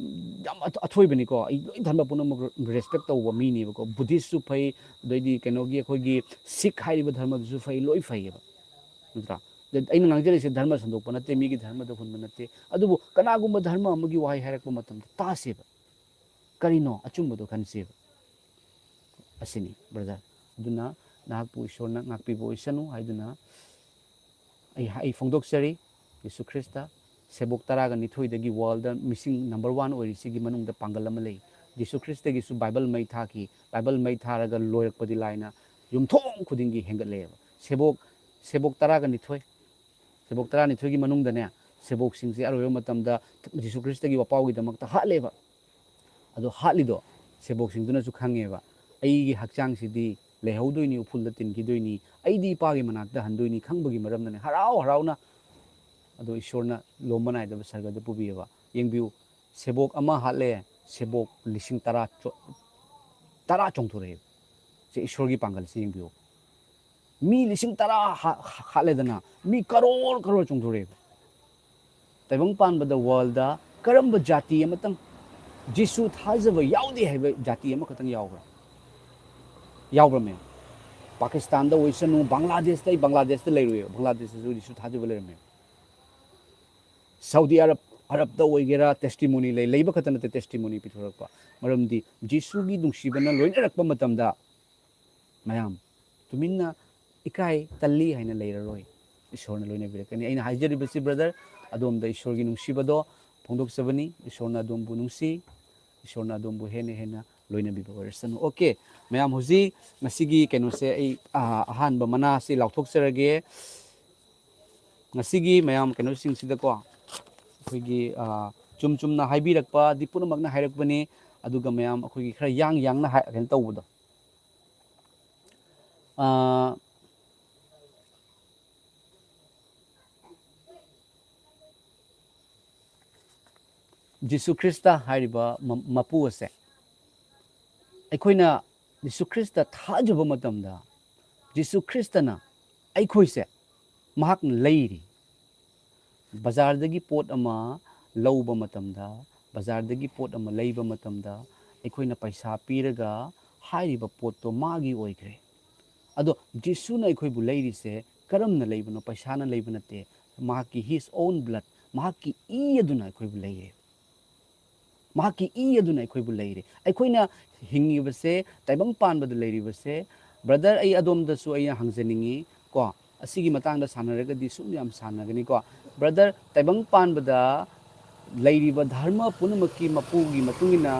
ꯌꯥꯝ ꯑꯊ-, ꯑꯊꯣꯏꯕꯅꯤꯀꯣ꯫ ꯑꯩ ꯂꯣꯏ ꯙꯔꯃ ꯄꯨꯝꯅꯃꯛ ꯔꯦꯁꯄꯦꯛ ꯇꯧꯕ ꯃꯤꯅꯦꯕꯀꯣ꯫ ꯕꯨꯙꯤꯁꯁꯨ ꯐꯩ, ꯑꯗꯩꯗꯤ ꯀꯩꯅꯣꯒꯤ ꯑꯩꯈꯣꯏꯒꯤ ꯁꯤꯈ ꯍꯥꯏꯔꯤꯕ ꯙꯔꯃꯗꯨꯁꯨ ꯐꯩ, ꯂꯣꯏ ꯐꯩꯌꯦꯕ, ꯅꯠꯇ꯭ꯔꯥ? ꯑꯗ ꯑꯩꯅ ꯉꯥꯡꯖꯔꯤꯁꯦ ꯙꯔꯃ ꯁꯟꯗꯣꯛꯄ ꯅꯠꯇꯦ, ꯃꯤꯒꯤ ꯙꯔꯃꯗ ꯍꯨꯟꯕ ꯅꯠꯇꯦ꯫ ꯑꯗꯨꯕꯨ ꯀꯅꯥꯒꯨꯝꯕ ꯙꯔꯃ ꯑꯃꯒꯤ ꯋꯥꯍꯩ ꯍꯥꯏꯔꯛꯄ ꯃꯇꯝꯗ ꯇꯥꯁꯦꯕ, ꯀꯔꯤꯅꯣ ꯑꯆꯨꯝꯕꯗꯣ ꯈꯟꯁꯦꯕ꯫ ꯑꯁꯤꯅꯤ, ꯕ꯭ꯔꯗꯔ꯫ ꯑꯗꯨꯅ ꯅꯍꯥꯛꯄꯨ ꯏꯁꯣꯔꯅ ꯉꯥꯛꯄꯤꯕ ꯑꯣꯏꯁꯅꯨ ꯍꯥꯏꯗꯨꯅ ꯑꯩ, ꯑꯩ ꯐꯣꯡꯗꯣꯛꯆꯔꯤ꯫ ꯖꯤꯁꯨ ꯈ꯭ꯔꯤꯁꯇ ꯁꯦꯕꯣꯛ ꯇꯔꯥꯒ ꯅꯤꯊꯣꯏꯗꯒꯤ ꯋꯥꯔꯜꯗ ꯃꯤꯁꯤꯡ ꯅꯝꯕꯔ ꯋꯥꯟ ꯑꯣꯏꯔꯤꯁꯤꯒꯤ ꯃꯅꯨꯡꯗ ꯄꯥꯡꯒꯜ ꯑꯃ ꯂꯩ꯫ ꯖꯤꯁꯨ ꯈ꯭ꯔꯤꯁꯇꯒꯤꯁꯨ ꯕꯥꯏꯕꯜ ꯃꯩ ꯊꯥꯈꯤ꯫ ꯕꯥꯏꯕꯜ ꯃꯩ ꯊꯥꯔꯒ ꯂꯣꯏꯔꯛꯄꯗꯤ ꯂꯥꯏꯅ ꯌꯨꯝꯊꯣꯡ ꯈꯨꯗꯤꯡꯒꯤ ꯍꯦꯟꯒꯠꯂꯛꯑꯦꯕ꯫ ꯁꯦꯕꯣꯛ, ꯁꯦꯕꯣꯛ ꯇꯔꯥꯒ ꯅꯤꯊꯣꯏ, ꯁꯦꯕꯣꯛ ꯇꯔꯥꯅꯤꯊꯣꯏꯒꯤ ꯃꯅꯨꯡꯗꯅꯦ, ꯁꯦꯕꯣꯛꯁꯤꯡꯁꯦ ꯑꯔꯣꯏꯕ ꯃꯇꯝꯗ ꯖꯤꯁꯨ ꯈ꯭ꯔꯤꯁꯇꯒꯤ ꯋꯥꯄꯥꯎꯒꯤꯗꯃꯛꯇ ꯍꯥꯠꯂꯦꯕ꯫ ꯑꯗꯣ ꯍꯥꯠꯂꯤꯗꯣ ꯁꯦꯕꯣꯛꯁꯤꯡꯗꯨꯅꯁꯨ ꯈꯪꯉꯦꯕ, "ꯑꯩꯒꯤ ꯍꯛꯆꯥꯡꯁꯤꯗꯤ ꯂꯩꯍꯧꯗꯣꯏꯅꯤ, ꯎꯐꯨꯜꯗ ꯇꯤꯟꯈꯤꯗꯣꯏꯅꯤ, ꯑꯩꯗꯤ ꯏꯄꯥꯒꯤ ꯃꯅꯥꯛꯇ ꯍꯟꯗꯣꯏꯅꯤ" ꯈꯪꯕꯒꯤ ꯃꯔꯝꯅꯅꯦ ꯍꯔꯥꯎ ꯍꯔꯥꯎꯅ꯫ ꯑꯗꯣ ꯏꯁꯣꯔꯅ ꯂꯣꯝꯕ ꯅꯥꯏꯗꯕ ꯁꯔꯒꯗ ꯄꯨꯕꯤꯑꯕ꯫ ꯌꯦꯡꯕꯤꯌꯨ, ꯁꯦꯕꯣꯛ ꯑꯃ ꯍꯥꯠꯂꯦ, ꯁꯦꯕꯣꯛ ꯂꯤꯁꯤꯡ ꯇꯔꯥ ꯆꯣ-, ꯇꯔꯥ ꯆꯣꯡꯊꯣꯔꯛꯑꯦꯕ꯫ ꯁꯦ ꯏꯁꯣꯔꯒꯤ ꯄꯥꯡꯒꯜꯁꯦ ꯌꯦꯡꯕꯤꯌꯨ꯫ ꯃꯤ ꯂꯤꯁꯤꯡ ꯇꯔꯥ ꯍꯥ-, ꯍꯥꯠꯂꯦꯗꯅ, ꯃꯤ ꯀꯔꯣꯔ ꯀꯔꯣꯔ ꯆꯣꯡꯊꯣꯔꯛꯑꯦꯕ꯫ ꯇꯥꯏꯕꯪ ꯄꯥꯟꯕꯗ ꯋꯥꯔꯜꯗ ꯀꯔꯝꯕ ꯖꯥꯇꯤ ꯑꯃꯇꯪ ꯖꯤꯁꯨ ꯊꯥꯖꯕ ꯌꯥꯎꯗꯦ ꯍꯥꯏꯕ ꯖꯥꯇꯤ ꯑꯃꯈꯛꯇꯪ ꯌꯥꯎꯕ꯭ꯔꯥ? ꯌꯥꯎꯕ꯭ꯔꯥ, ꯃꯌꯥꯝ? ꯄꯥꯀꯤꯁꯇꯥꯟꯗ ꯑꯣꯏꯁꯅꯨ, ꯕꯪꯒ꯭ꯂꯥꯗꯦꯁꯇ, ꯑꯩ ꯕꯪꯒ꯭ꯂꯥꯗꯦꯁꯇ ꯂꯩꯔꯨꯏꯕ, ꯕꯪꯒ꯭ꯂꯥꯗꯦꯁꯇꯁꯨ ꯖꯤꯁꯨ ꯊꯥꯖꯕ ꯂꯩꯔꯝꯃꯦ꯫ ꯁꯥꯎꯗꯤ ꯑꯔꯕ, ꯑꯔꯞꯇ ꯑꯣꯏꯒꯦꯔꯥ, ꯇꯦꯁꯇꯤꯃꯣꯅꯤ ꯂꯩ, ꯂꯩꯕ ꯈꯛꯇ ꯅꯠꯇꯦ ꯇꯦꯁꯇꯤꯃꯣꯅꯤ ꯄꯤꯊꯣꯔꯛꯄ꯫ ꯃꯔꯝꯗꯤ ꯖꯤꯁꯨꯒꯤ ꯅꯨꯡꯁꯤꯕꯅ ꯂꯣꯏꯅꯔꯛꯄ ꯃꯇꯝꯗ ꯃꯌꯥꯝ ꯇꯨꯃꯤꯟꯅ ꯏꯀꯥꯏ ꯇꯜꯂꯤ ꯍꯥꯏꯅ ꯂꯩꯔꯔꯣꯏ꯫ ꯏꯁꯣꯔꯅ ꯂꯣꯏꯅꯕꯤꯔꯛꯀꯅꯤ꯫ ꯑꯩꯅ ꯍꯥꯏꯖꯔꯤꯕꯁꯤ, ꯕ꯭ꯔꯗꯔ, ꯑꯗꯣꯝꯗ ꯏꯁꯣꯔꯒꯤ ꯅꯨꯡꯁꯤꯕꯗꯣ ꯐꯣꯡꯗꯣꯛꯆꯕꯅꯤ꯫ ꯏꯁꯣꯔꯅ ꯑꯗꯣꯝꯕꯨ ꯅꯨꯡꯁꯤ, ꯏꯁꯣꯔꯅ ꯑꯗꯣꯝꯕꯨ ꯍꯦꯟꯅ ꯍꯦꯟꯅ ꯂꯣꯏꯅꯕꯤꯕ ꯑꯣꯏꯔꯁꯅꯨ꯫ ꯑꯣꯀꯦ, ꯃꯌꯥꯝ, ꯍꯧꯖꯤꯛ ꯉꯁꯤꯒꯤ ꯀꯩꯅꯣꯁꯦ ꯑꯩ, ꯑꯥ, ꯑꯍꯥꯟꯕ ꯃꯅꯥꯁꯤ ꯂꯥꯎꯊꯣꯛꯆꯔꯒꯦ꯫ ꯉꯁꯤꯒꯤ ꯃꯌꯥꯝ ꯀꯩꯅꯣꯁꯤꯡꯁꯤꯗꯀꯣ, ꯑꯩꯈꯣꯏꯒꯤ, ꯑꯥ, ꯆꯨꯝ ꯆꯨꯝꯅ ꯍꯥꯏꯕꯤꯔꯛꯄꯗꯤ ꯄꯨꯝꯅꯃꯛꯅ ꯍꯥꯏꯔꯛꯄꯅꯤ, ꯑꯗꯨꯒ ꯃꯌꯥꯝ ꯑꯩꯈꯣꯏꯒꯤ ꯈꯔ ꯌꯥꯡ ꯌꯥꯡꯅ ꯍꯥꯏ-, ꯀꯩꯅꯣ ꯇꯧꯕꯗꯣ, ꯑꯥ, ꯖꯤꯁꯨ ꯈ꯭ꯔꯤꯁꯇ ꯍꯥꯏꯔꯤꯕ ꯃ-, ꯃꯄꯨ ꯑꯁꯦ, ꯑꯩꯈꯣꯏꯅ ꯖꯤꯁꯨ ꯈ꯭ꯔꯤꯁꯇ ꯊꯥꯖꯕ ꯃꯇꯝꯗ, ꯖꯤꯁꯨ ꯈ꯭ꯔꯤꯁꯇꯅ ꯑꯩꯈꯣꯏꯁꯦ ꯃꯍꯥꯛꯅ ꯂꯩꯔꯤ꯫ ꯕꯖꯥꯔꯗꯒꯤ ꯄꯣꯠ ꯑꯃ ꯂꯧꯕ ꯃꯇꯝꯗ, ꯕꯖꯥꯔꯗꯒꯤ ꯄꯣꯠ ꯑꯃ ꯂꯩꯕ ꯃꯇꯝꯗ, ꯑꯩꯈꯣꯏꯅ ꯄꯩꯁꯥ ꯄꯤꯔꯒ ꯍꯥꯏꯔꯤꯕ ꯄꯣꯠꯇꯣ ꯃꯥꯒꯤ ꯑꯣꯏꯈ꯭ꯔꯦ꯫ ꯑꯗꯣ ꯖꯤꯁꯨꯅ ꯑꯩꯈꯣꯏꯕꯨ ꯂꯩꯔꯤꯁꯦ ꯀꯔꯝꯅ ꯂꯩꯕꯅꯣ? ꯄꯩꯁꯥꯅ ꯂꯩꯕ ꯅꯠꯇꯦ꯫ ꯃꯍꯥꯛꯀꯤ his own blood, ꯃꯍꯥꯛꯀꯤ ꯏ ꯑꯗꯨꯅ ꯑꯩꯈꯣꯏꯕꯨ ꯂꯩꯔꯦ꯫ ꯃꯍꯥꯛꯀꯤ ꯏ ꯑꯗꯨꯅ ꯑꯩꯈꯣꯏꯕꯨ ꯂꯩꯔꯦ꯫ ꯑꯩꯈꯣꯏꯅ ꯍꯤꯡꯉꯤꯕꯁꯦ, ꯇꯥꯏꯕꯪ ꯄꯥꯟꯕꯗ ꯂꯩꯔꯤꯕꯁꯦ, ꯕ꯭ꯔꯗꯔ, ꯑꯩ ꯑꯗꯣꯝꯗꯁꯨ ꯑꯩꯅ ꯍꯪꯖꯅꯤꯡꯉꯤ ꯀꯣ, ꯑꯁꯤꯒꯤ ꯃꯇꯥꯡꯗ ꯁꯥꯟꯅꯔꯒꯗꯤ ꯁꯨꯝ ꯌꯥꯝ ꯁꯥꯟꯅꯒꯅꯤꯀꯣ꯫ ꯕ꯭ꯔꯗꯔ, ꯇꯥꯏꯕꯪ ꯄꯥꯟꯕꯗ ꯂꯩꯔꯤꯕ ꯙꯔꯃ ꯄꯨꯝꯅꯃꯛꯀꯤ ꯃꯄꯨꯒꯤ ꯃꯇꯨꯡ ꯏꯟꯅ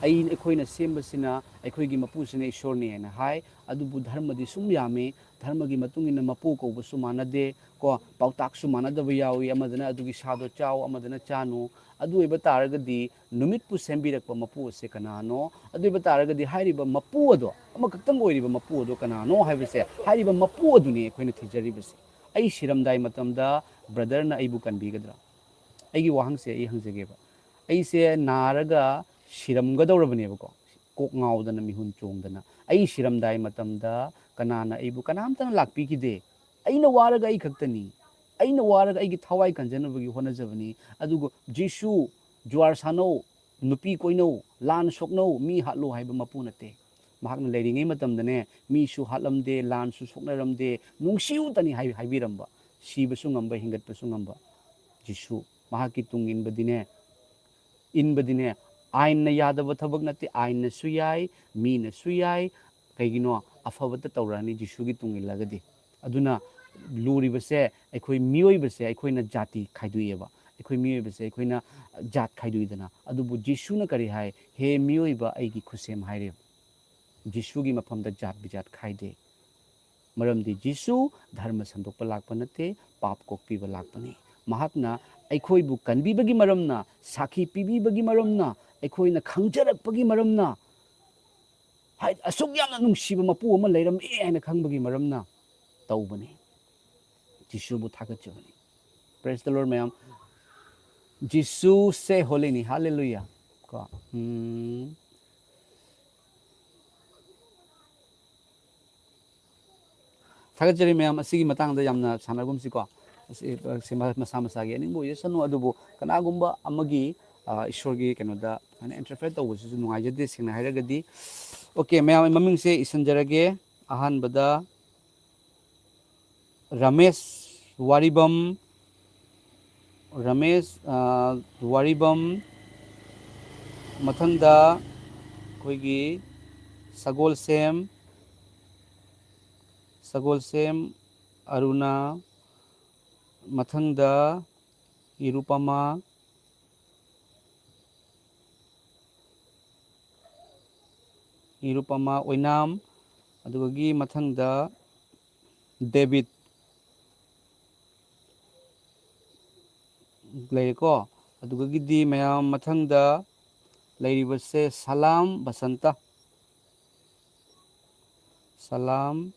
ꯑꯩ, ꯑꯩꯈꯣꯏꯅ ꯁꯦꯝꯕꯁꯤꯅ, ꯑꯩꯈꯣꯏꯒꯤ ꯃꯄꯨꯁꯤꯅ ꯏꯁꯣꯔꯅꯤ ꯍꯥꯏꯅ ꯍꯥꯏ꯫ ꯑꯗꯨꯕꯨ ꯙꯔꯃꯗꯤ ꯁꯨꯝ ꯌꯥꯝꯃꯤ꯫ ꯙꯔꯃꯒꯤ ꯃꯇꯨꯡ ꯏꯟꯅ ꯃꯄꯨ ꯀꯧꯕꯁꯨ ꯃꯥꯟꯅꯗꯦ ꯀꯣ, ꯄꯥꯎꯇꯥꯛꯁꯨ ꯃꯥꯟꯅꯗꯕ ꯌꯥꯎꯏ꯫ ꯑꯃꯗꯅ "ꯑꯗꯨꯒꯤ ꯁꯥꯗꯣ ꯆꯥꯎ", ꯑꯃꯗꯅ "ꯆꯥꯅꯨ"꯫ ꯑꯗꯨ ꯑꯣꯏꯕ ꯇꯥꯔꯒꯗꯤ ꯅꯨꯃꯤꯠꯄꯨ ꯁꯦꯝꯕꯤꯔꯛꯄ ꯃꯄꯨ ꯑꯁꯦ ꯀꯅꯥꯅꯣ? ꯑꯗꯨ ꯑꯣꯏꯕ ꯇꯥꯔꯒꯗꯤ ꯍꯥꯏꯔꯤꯕ ꯃꯄꯨ ꯑꯗꯣ, ꯑꯃꯈꯛꯇꯪ ꯑꯣꯏꯔꯤꯕ ꯃꯄꯨ ꯑꯗꯣ ꯀꯅꯥꯅꯣ ꯍꯥꯏꯕꯁꯦ, ꯍꯥꯏꯔꯤꯕ ꯃꯄꯨ ꯑꯗꯨꯅꯤ ꯑꯩꯈꯣꯏꯅ ꯊꯤꯖꯔꯤꯕꯁꯦ꯫ ꯑꯩ ꯁꯤꯔꯝꯗꯥꯏ ꯃꯇꯝꯗ ꯕ꯭ꯔꯗꯔꯅ ꯑꯩꯕꯨ ꯀꯟꯕꯤꯒꯗ꯭ꯔꯥ? ꯑꯩꯒꯤ ꯋꯥꯍꯪꯁꯦ ꯑꯩ ꯍꯪꯖꯒꯦꯕ꯫ ꯑꯩꯁꯦ ꯅꯥꯔꯒ ꯁꯤꯔꯝꯒꯗꯧꯔꯕꯅꯦꯕꯀꯣ, ꯀꯣꯛ ꯉꯥꯎꯗꯅ, ꯃꯤꯍꯨꯟ ꯆꯣꯡꯗꯅ꯫ ꯑꯩ ꯁꯤꯔꯝꯗꯥꯏ ꯃꯇꯝꯗ ꯀꯅꯥꯅ ꯑꯩꯕꯨ, ꯀꯅꯥꯝꯇꯅ ꯂꯥꯛꯄꯤꯈꯤꯗꯦ꯫ ꯑꯩꯅ ꯋꯥꯔꯒ ꯑꯩ ꯈꯛꯇꯅꯤ꯫ ꯑꯩꯅ ꯋꯥꯔꯒ ꯑꯩꯒꯤ ꯊꯋꯥꯏ ꯀꯟꯖꯅꯕꯒꯤ ꯍꯣꯠꯅꯖꯕꯅꯤ꯫ ꯑꯗꯨꯒ ꯖꯤꯁꯨ, ꯖꯨꯋꯥꯔ ꯁꯥꯟꯅꯧ, ꯅꯨꯄꯤ ꯀꯣꯏꯅꯧ, ꯂꯥꯟ ꯁꯣꯛꯅꯧ, ꯃꯤ ꯍꯥꯠꯂꯣ ꯍꯥꯏꯕ ꯃꯄꯨ ꯅꯠꯇꯦ꯫ ꯃꯍꯥꯛꯅ ꯂꯩꯔꯤꯉꯩ ꯃꯇꯝꯗꯅꯦ, ꯃꯤꯁꯨ ꯍꯥꯠꯂꯝꯗꯦ, ꯂꯥꯟꯁꯨ ꯁꯣꯛꯅꯔꯝꯗꯦ, "ꯅꯨꯡꯁꯤꯌꯨꯇꯅꯤ" ꯍꯥꯏ-, ꯍꯥꯏꯕꯤꯔꯝꯕ꯫ ꯁꯤꯕꯁꯨ ꯉꯝꯕ, ꯍꯤꯡꯒꯠꯄꯁꯨ ꯉꯝꯕ ꯖꯤꯁꯨ꯫ ꯃꯍꯥꯛꯀꯤ ꯇꯨꯡ ꯏꯟꯕꯗꯤꯅꯦ, ꯏꯟꯕꯗꯤꯅꯦ, ꯑꯥꯏꯟꯅ ꯌꯥꯗꯕ ꯊꯕꯛ ꯅꯠꯇꯦ꯫ ꯑꯥꯏꯟꯅꯁꯨ ꯌꯥꯏ, ꯃꯤꯅꯁꯨ ꯌꯥꯏ꯫ ꯀꯩꯒꯤꯅꯣ? ꯑꯐꯕꯇ ꯇꯧꯔꯛꯑꯅꯤ ꯖꯤꯁꯨꯒꯤ ꯇꯨꯡ ꯏꯜꯂꯒꯗꯤ꯫ ꯑꯗꯨꯅ ꯂꯨꯔꯤꯕꯁꯦ, ꯑꯩꯈꯣꯏ ꯃꯤꯑꯣꯏꯕꯁꯦ ꯑꯩꯈꯣꯏꯅ ꯖꯥꯇꯤ ꯈꯥꯏꯗꯣꯛꯑꯦꯕ꯫ ꯑꯩꯈꯣꯏ ꯃꯤꯑꯣꯏꯕꯁꯦ ꯑꯩꯈꯣꯏꯅ ꯖꯥꯠ ꯈꯥꯏꯗꯣꯛꯏꯗꯅ꯫ ꯑꯗꯨꯕꯨ ꯖꯤꯁꯨꯅ ꯀꯔꯤ ꯍꯥꯏ? "ꯍꯦ ꯃꯤꯑꯣꯏꯕ, ꯑꯩꯒꯤ ꯈꯨꯠꯁꯦꯝ" ꯍꯥꯏꯔꯦꯕ꯫ ꯖꯤꯁꯨꯒꯤ ꯃꯐꯝꯗ ꯖꯥꯠ ꯕꯤꯖꯥꯠ ꯈꯥꯏꯗꯦ꯫ ꯃꯔꯝꯗꯤ ꯖꯤꯁꯨ ꯙꯔꯃ ꯁꯟꯗꯣꯛꯄ ꯂꯥꯛꯄ ꯅꯠꯇꯦ, ꯄꯥꯞ ꯀꯣꯛꯄꯤꯕ ꯂꯥꯛꯄꯅꯤ꯫ ꯃꯍꯥꯛꯅ ꯑꯩꯈꯣꯏꯕꯨ ꯀꯟꯕꯤꯕꯒꯤ ꯃꯔꯝꯅ, ꯁꯥꯈꯤ ꯄꯤꯕꯤꯕꯒꯤ ꯃꯔꯝꯅ, ꯑꯩꯈꯣꯏꯅ ꯈꯪꯖꯔꯛꯄꯒꯤ ꯃꯔꯝꯅ, ꯍꯥꯏ-, ꯑꯁꯨꯛ ꯌꯥꯝꯅ ꯅꯨꯡꯁꯤꯕ ꯃꯄꯨ ꯑꯃ ꯂꯩꯔꯝꯃꯤ ꯍꯥꯏꯅ ꯈꯪꯕꯒꯤ ꯃꯔꯝꯅ ꯇꯧꯕꯅꯤ꯫ ꯖꯤꯁꯨꯕꯨ ꯊꯥꯒꯠꯆꯕꯅꯤ꯫ Praise the Lord, ꯃꯌꯥꯝ꯫ ꯖꯤꯁꯨꯁꯦ ꯍꯣꯂꯤꯅꯤ꯫ ꯍꯥꯂꯦꯂꯨꯌꯥ꯫ ꯀꯣ, ꯎꯝ꯫ ꯊꯥꯒꯠꯆꯔꯤ ꯃꯌꯥꯝ꯫ ꯑꯁꯤꯒꯤ ꯃꯇꯥꯡꯗ ꯌꯥꯝꯅ ꯁꯥꯟꯅꯒꯨꯝꯁꯤꯀꯣ꯫ ꯑꯁꯤ, ꯑꯁꯤ ꯃꯁꯥ ꯃꯁꯥꯒꯤ ꯑꯅꯤꯡꯕ ꯑꯣꯏꯖꯁꯅꯨ, ꯑꯗꯨꯕꯨ ꯀꯅꯥꯒꯨꯝꯕ ꯑꯃꯒꯤ, ꯑ, ꯏꯁꯣꯔꯒꯤ ꯀꯩꯅꯣꯗ ꯁꯨꯃꯥꯏꯅ interfere ꯇꯧꯕꯁꯤꯁꯨ ꯅꯨꯡꯉꯥꯏꯖꯗꯦ, ꯁꯦꯡꯅ ꯍꯥꯏꯔꯒꯗꯤ꯫ OK, ꯃꯌꯥꯝ, ꯃꯃꯤꯡꯁꯦ ꯏꯁꯤꯟꯖꯔꯒꯦ꯫ ꯑꯍꯥꯟꯕꯗ ꯔꯃꯦꯁ ꯋꯥꯔꯤꯕꯝ, ꯔꯃꯦꯁ, ꯑ, ꯋꯥꯔꯤꯕꯝ, ꯃꯊꯪꯗ ꯑꯩꯈꯣꯏꯒꯤ ꯁꯒꯣꯜꯁꯦꯝ, ꯁꯒꯣꯜꯁꯦꯝ ꯑꯔꯨꯅꯥ, ꯃꯊꯪꯗ ꯅꯤꯔꯨꯄꯃꯥ, ꯅꯤꯔꯨꯄꯃꯥ ꯑꯣꯏꯅꯥꯝ, ꯑꯗꯨꯗꯒꯤ ꯃꯊꯪꯗ ꯗꯦꯕꯤꯠ ꯂꯩꯔꯦꯀꯣ꯫ ꯑꯗꯨꯗꯒꯤꯗꯤ ꯃꯌꯥꯝ ꯃꯊꯪꯗ ꯂꯩꯔꯤꯕꯁꯦ ꯁꯂꯥꯝ ꯕꯁꯟꯇ, ꯁꯂꯥꯝ,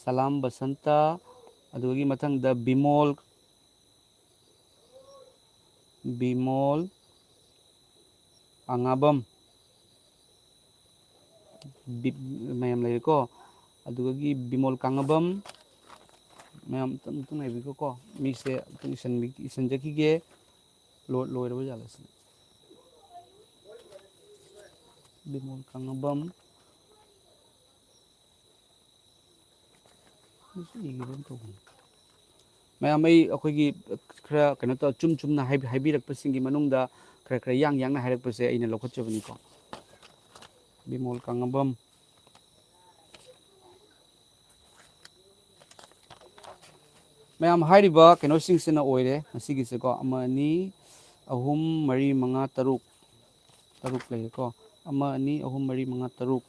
ꯁꯂꯥꯝ ꯕꯁꯟꯇ, ꯑꯗꯨꯗꯒꯤ ꯃꯊꯪꯗ ꯕꯤꯃꯣꯜ, ꯕꯤꯃꯣꯜ ꯑꯉꯥꯕꯝ, ꯕꯤ-, ꯃꯌꯥꯝ ꯂꯩꯔꯦꯀꯣ꯫ ꯑꯗꯨꯗꯒꯤ ꯕꯤꯃꯣꯜ ꯀꯥꯡꯉꯕꯝ, ꯃꯌꯥꯝ ꯑꯝꯇꯪ, ꯑꯝꯇꯪ ꯉꯥꯏꯕꯤꯈꯣꯀꯣ꯫ ꯃꯤꯁꯦ ꯑꯝꯇꯪ ꯏꯁꯟꯕꯤ-, ꯏꯁꯟꯖꯈꯤꯒꯦ꯫ ꯂꯣ-, ꯂꯣꯏꯔꯕ ꯖꯥꯠꯂ ꯁꯤꯅ? ꯕꯤꯃꯣꯜ ꯀꯥꯡꯉꯕꯝ꯫ ꯃꯁꯤ ꯏꯒꯗꯕ ꯇꯧꯕꯅꯤ꯫ ꯃꯌꯥꯝ, ꯑꯩ ꯑꯩꯈꯣꯏꯒꯤ ꯈꯔ ꯀꯩꯅꯣ ꯇꯧ, ꯆꯨꯝ ꯆꯨꯝꯅ ꯍꯥꯏꯕꯤ-, ꯍꯥꯏꯕꯤꯔꯛꯄꯁꯤꯡꯒꯤ ꯃꯅꯨꯡꯗ ꯈꯔ ꯈꯔ ꯌꯥꯡ ꯌꯥꯡꯅ ꯍꯥꯏꯔꯛꯄꯁꯦ ꯑꯩꯅ ꯂꯧꯈꯠꯆꯕꯅꯤꯀꯣ꯫ ꯕꯤꯃꯣꯜ ꯀꯥꯡꯉꯕꯝ꯫ ꯃꯌꯥꯝ, ꯍꯥꯏꯔꯤꯕ ꯀꯩꯅꯣꯁꯤꯡꯁꯤꯅ ꯑꯣꯏꯔꯦ ꯉꯁꯤꯒꯤꯁꯦꯀꯣ꯫ ꯑꯃ, ꯑꯅꯤ, ꯑꯍꯨꯝ, ꯃꯔꯤ, ꯃꯉꯥ, ꯇꯔꯨꯛ꯫ ꯇꯔꯨꯛ ꯂꯩꯔꯦꯀꯣ꯫ ꯑꯃ, ꯑꯅꯤ, ꯑꯍꯨꯝ, ꯃꯔꯤ, ꯃꯉꯥ, ꯇꯔꯨꯛ꯫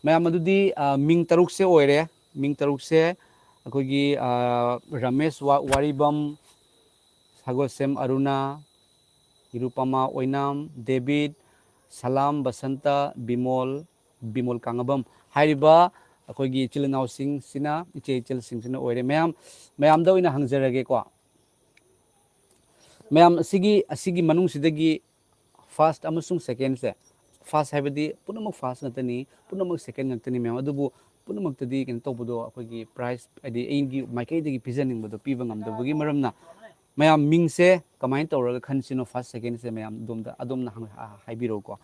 ꯃꯌꯥꯝ, ꯑꯗꯨꯗꯤ, ꯑ, ꯃꯤꯡ ꯇꯔꯨꯛꯁꯦ ꯑꯣꯏꯔꯦ꯫ ꯃꯤꯡ ꯇꯔꯨꯛꯁꯦ ꯑꯩꯈꯣꯏꯒꯤ, ꯑ, ꯔꯃꯦꯁ ꯋꯥ-, ꯋꯥꯔꯤꯕꯝ, ꯁꯒꯣꯜꯁꯦꯝ ꯑꯔꯨꯅꯥ, ꯅꯤꯔꯨꯄꯃꯥ ꯑꯣꯏꯅꯥꯝ, ꯗꯦꯕꯤꯠ, ꯁꯂꯥꯝ, ꯕꯁꯟꯇ, ꯕꯤꯃꯣꯜ, ꯕꯤꯃꯣꯜ ꯀꯥꯡꯉꯕꯝ ꯍꯥꯏꯔꯤꯕ ꯑꯩꯈꯣꯏꯒꯤ ꯏꯆꯤꯜ ꯏꯅꯥꯎꯁꯤꯡꯁꯤꯅ, ꯏꯆꯦ ꯏꯆꯜꯁꯤꯡꯁꯤꯅ ꯑꯣꯏꯔꯦ꯫ ꯃꯌꯥꯝ, ꯃꯌꯥꯝꯗ ꯑꯣꯏꯅ ꯍꯪꯖꯔꯒꯦꯀꯣ꯫ ꯃꯌꯥꯝ, ꯑꯁꯤꯒꯤ, ꯑꯁꯤꯒꯤ ꯃꯅꯨꯡꯁꯤꯗꯒꯤ first ꯑꯃꯁꯨꯡ secondꯁꯦ, first ꯍꯥꯏꯕꯗꯤ ꯄꯨꯝꯅꯃꯛ first ꯉꯥꯛꯇꯅꯤ, ꯄꯨꯝꯅꯃꯛ second ꯉꯥꯛꯇꯅꯤ ꯃꯌꯥꯝ, ꯑꯗꯨꯕꯨ ꯄꯨꯝꯅꯃꯛꯇꯗꯤ ꯀꯩꯅꯣ ꯇꯧꯕꯗꯣ, ꯑꯩꯈꯣꯏꯒꯤ prize ꯍꯥꯏꯗꯤ ꯑꯩꯒꯤ ꯃꯥꯏꯀꯩꯗꯒꯤ ꯄꯤꯖꯅꯤꯡꯕꯗꯣ ꯄꯤꯕ ꯉꯝꯗꯕꯒꯤ ꯃꯔꯝꯅ, ꯃꯌꯥꯝ, ꯃꯤꯡꯁꯦ ꯀꯃꯥꯏꯅ ꯇꯧꯔꯒ ꯈꯟꯁꯤꯅꯣ first secondꯁꯦ? ꯃꯌꯥꯝ ꯑꯗꯣꯝꯗ, ꯑꯗꯣꯝꯅ ꯍꯪ-, ꯍꯥ-, ꯍꯥꯏꯕꯤꯔꯛꯎꯀꯣ꯫